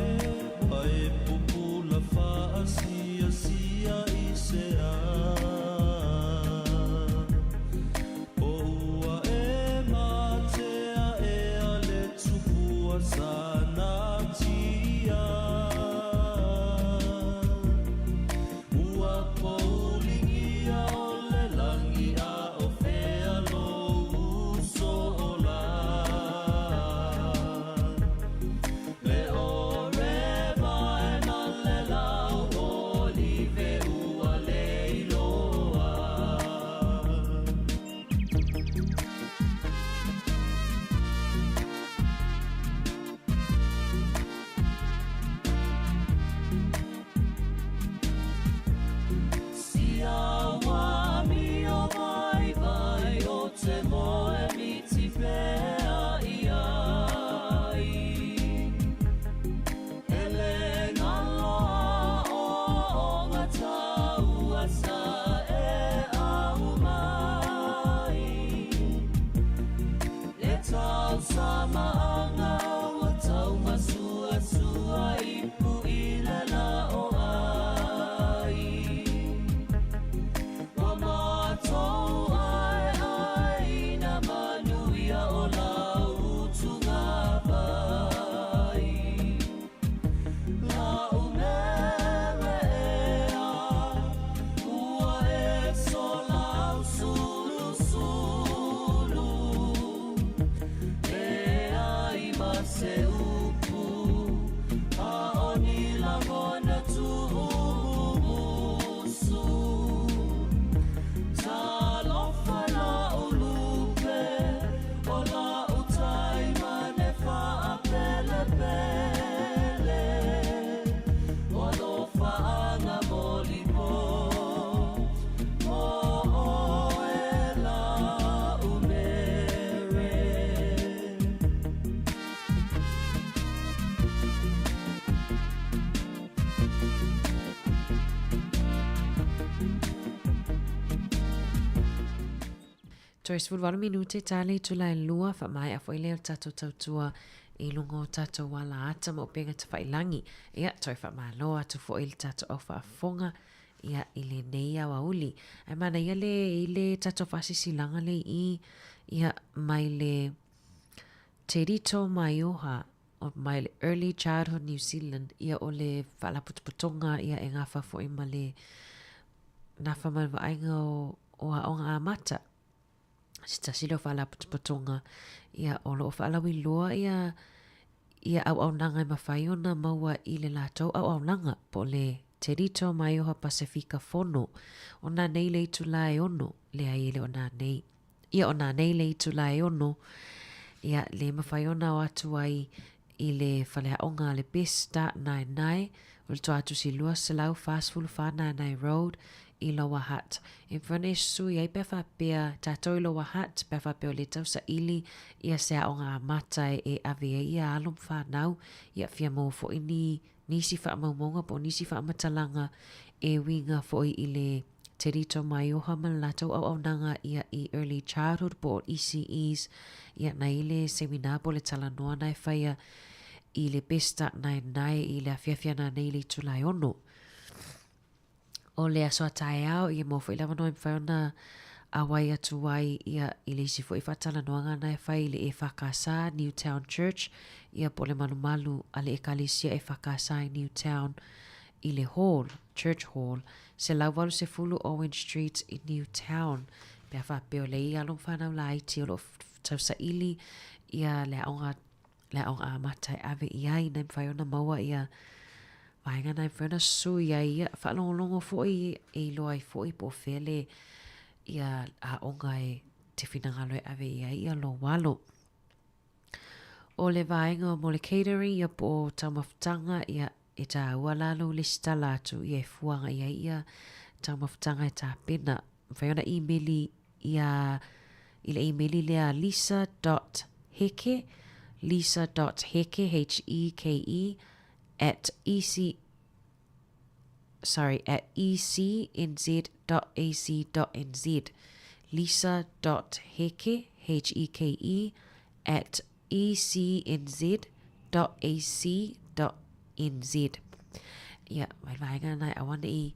Ua e pupula faasiasia i se a Po ua e matea ea le tupua sanatia Ua pouligia o le lagi a o fea lou uso ola Le ore vae ma le lau olive ua leiloa. Sia ua amio vaivai o te moe miti pea i ai. E le ngaloa o onga taua sa e au mai. E tausamaaga ua taumasuasua ipu i le la o ai. Ua matou aeae na manuia o lau utugavai. Lau mere ea, ua e solau sulusulu. Leai ma se upu, a o ni lagona tuumusu. Talofa lau lupe, o lau taimane faapelepele. O alofaaga molipo, mo oe lau mere. Toe 18 minute ta le itula e lua, faamaea foi lea o le tatou tautua i luga o tatou ala ata ma upega tafailangi. Ia, toe faamalo atu foi i le tatou au faafofoga ia i lenei aoauli. Ae manaia le i le tatou faasisilaga le i ia mai le Te Rito Maioha o mai le Early Childhood New Zealand ia o le faalapotopotoga ia e gafa foi ma le nafa ma le vaaiga o, o aoga amata. Se tasi lea o faalapotopotoga ia o lo o faalauiloa ia ia auaunaga e mafai ona maua i le latou auaunaga po o le Te Rito Maioha Pasefika Fono. O nanei le itulā e ono, leai e le o nanei. Ia o nanei le itulā e ono, ia le mafai ona o atu ai i le faleaoga a le Best Start Naenae, o le toatusi 244 Naenae Road i Lower Hutt. E mafai ona e sui ai pe a faapea tatou i Lower Hutt, pe a faapea o le tausaili ia se aoga amata e ave ai ia alo ma whanau, ia fia maua foi ni nisi faamaumauga po o nisi faamatalaga e uiga foi i le Te Rito Maioha ma le latou auaunaga ia i Early Childhood po o ECEs ia na i le seminar po o le talanoa na e faia i le Best Start Naenae i le afiafi ana nei i le itula e ono. O le aso a taeao ia maua foi le avanoa e mafai ona auai atu ai ia i le isi foi faatalanoaga na e fai i le EFKS Newtown Church ia po o le malumalu a le Ekalesia EFKS i Newtown i le Hall, Church Hall, 180 Owen Street i Newtown. Pe a faapea o lea i alo ma whanau laiti o lo o tausaili ia le aoga le aoga amata e ave i ai na e mafai ona maua ia vaega na e mafai ona sui ai ia faalogologo foi e iloa ai foi po o fea le ia aoga e te finagalo e ave i ai ia lou alo. O le vaega mo le catering ia po o taumafataga ia e tāua la lou lesitala atu ia e fuaga i ai ia taumafataga e tapena. Mafai ona imeli ia i le imeli lea lisa dot heke, lisa dot heke, H E K E, at ec sorry, at ecnz dot ac dot nz. Lisa dot heke, H E K E, at ecnz.ac.nz. ac dot nz. Ia, mai le vaega lena e aua ne i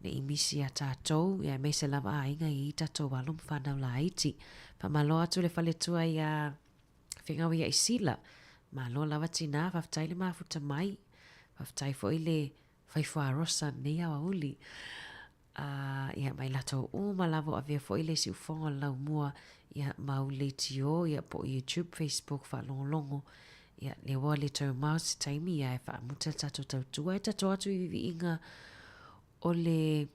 ne i misi iā tatou, ia aemaise lava aiga e i ai tatou alo ma fanau laiti. Faamalo atu le faletua iā Fegaui ia Isila. Malo lava tinā, faafetai le mafuta mai. Faafetai foi le faifuarosa lenei aoauli. Uh, ia, mai latou uma lava o avea foi le siufoga o le laumua, ia, mau leitio, ia, po o YouTube, Facebook, faalogologo, ia, le ua le toe mamao se taimi, ia, e faamuta le tatou tautua, e tatou atu i viviiga o le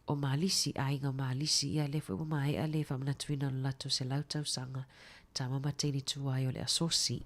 o Malisi, aiga o Malisi, ia, lea foi ua maea le faamanatuina o le latou 100 tausaga, tama ma teine tuai o le asosi.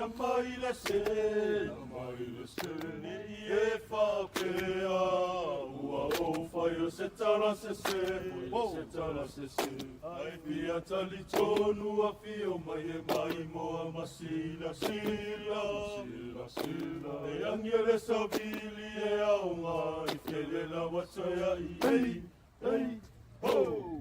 Na mai le se, na mai le se, ne i e whapea. Ua o whai o se tala se se, se tala se se. Ai pia tali tonu a fio mai e mai moa masila sila, sila sila. E angele savili e aonga i fele la wataya i ei, ei, ho!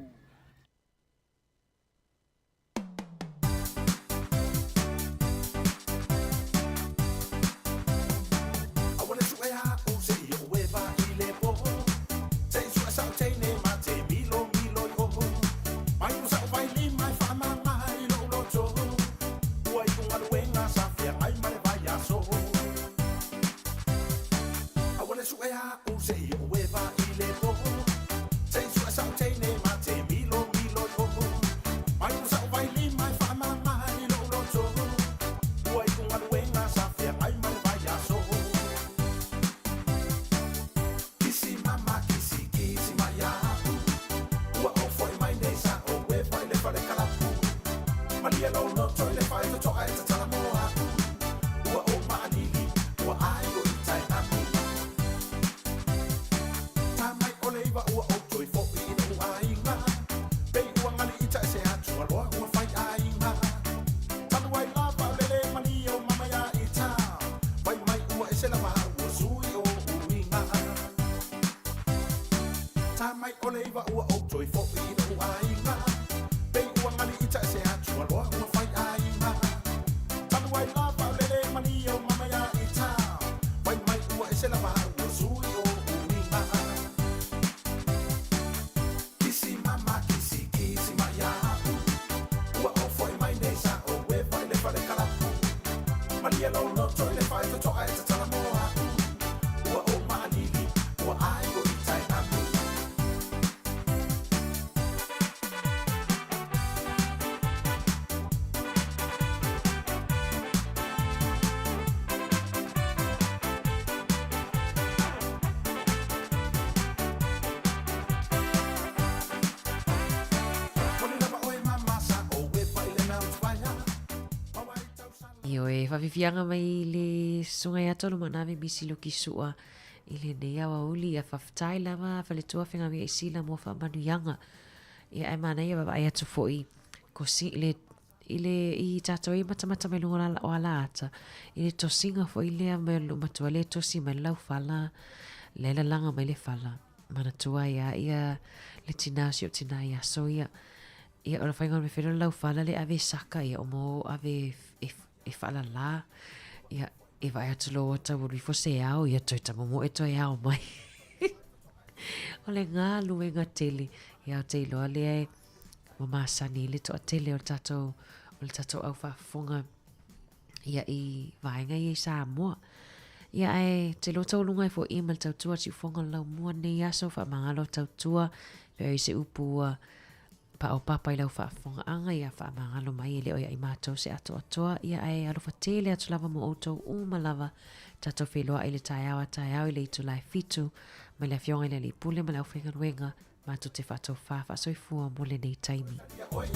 Ioe, faafiafiaga mai le susuga ia Tolumanave Misi Luki Sua i lenei aoauli. Ia faafetai lava faletua fegaui ai sila mo faamanuiaga. Ia ae manaia vaavaai atu foi ko si le i le i tatou ai matamata mai luga o alaata i le tosiga foi lea mai o le matua lea e tosi mai le laufala lea e lalaga mai le fala manatua ai lava ia le tina o si ou tina i aso ia. Ia o le faiga o le mea fela o le laufala lea e ave e saka ia o mo ave e, e faalala ia e vaai atu loa ua tau alu ifo se ao ia toe tamomoe toe ao mai. O le galuega tele ia ou te iloa lea e ua masani ai le toatele o le tatou o le tatou au faafofoga ia i vaega ia i Samoa. Ia ae te iloa taualuga ai foi ma le tautua siufofoga o le laumua lenei aso faamagalo tautua pe o i se upu ua paopapa i lau faafofogaaga ia faamagalo mai e le o ia i matou se atoatoa ia ae alofa tele atu lava mo outou uma lava tatou feiloai i le taeao a taeao i le itula e fitu mai le Afioga i le Alii Pule ma le aufaigaluega matou te faatofā faasoifua mo lenei taimi. Ua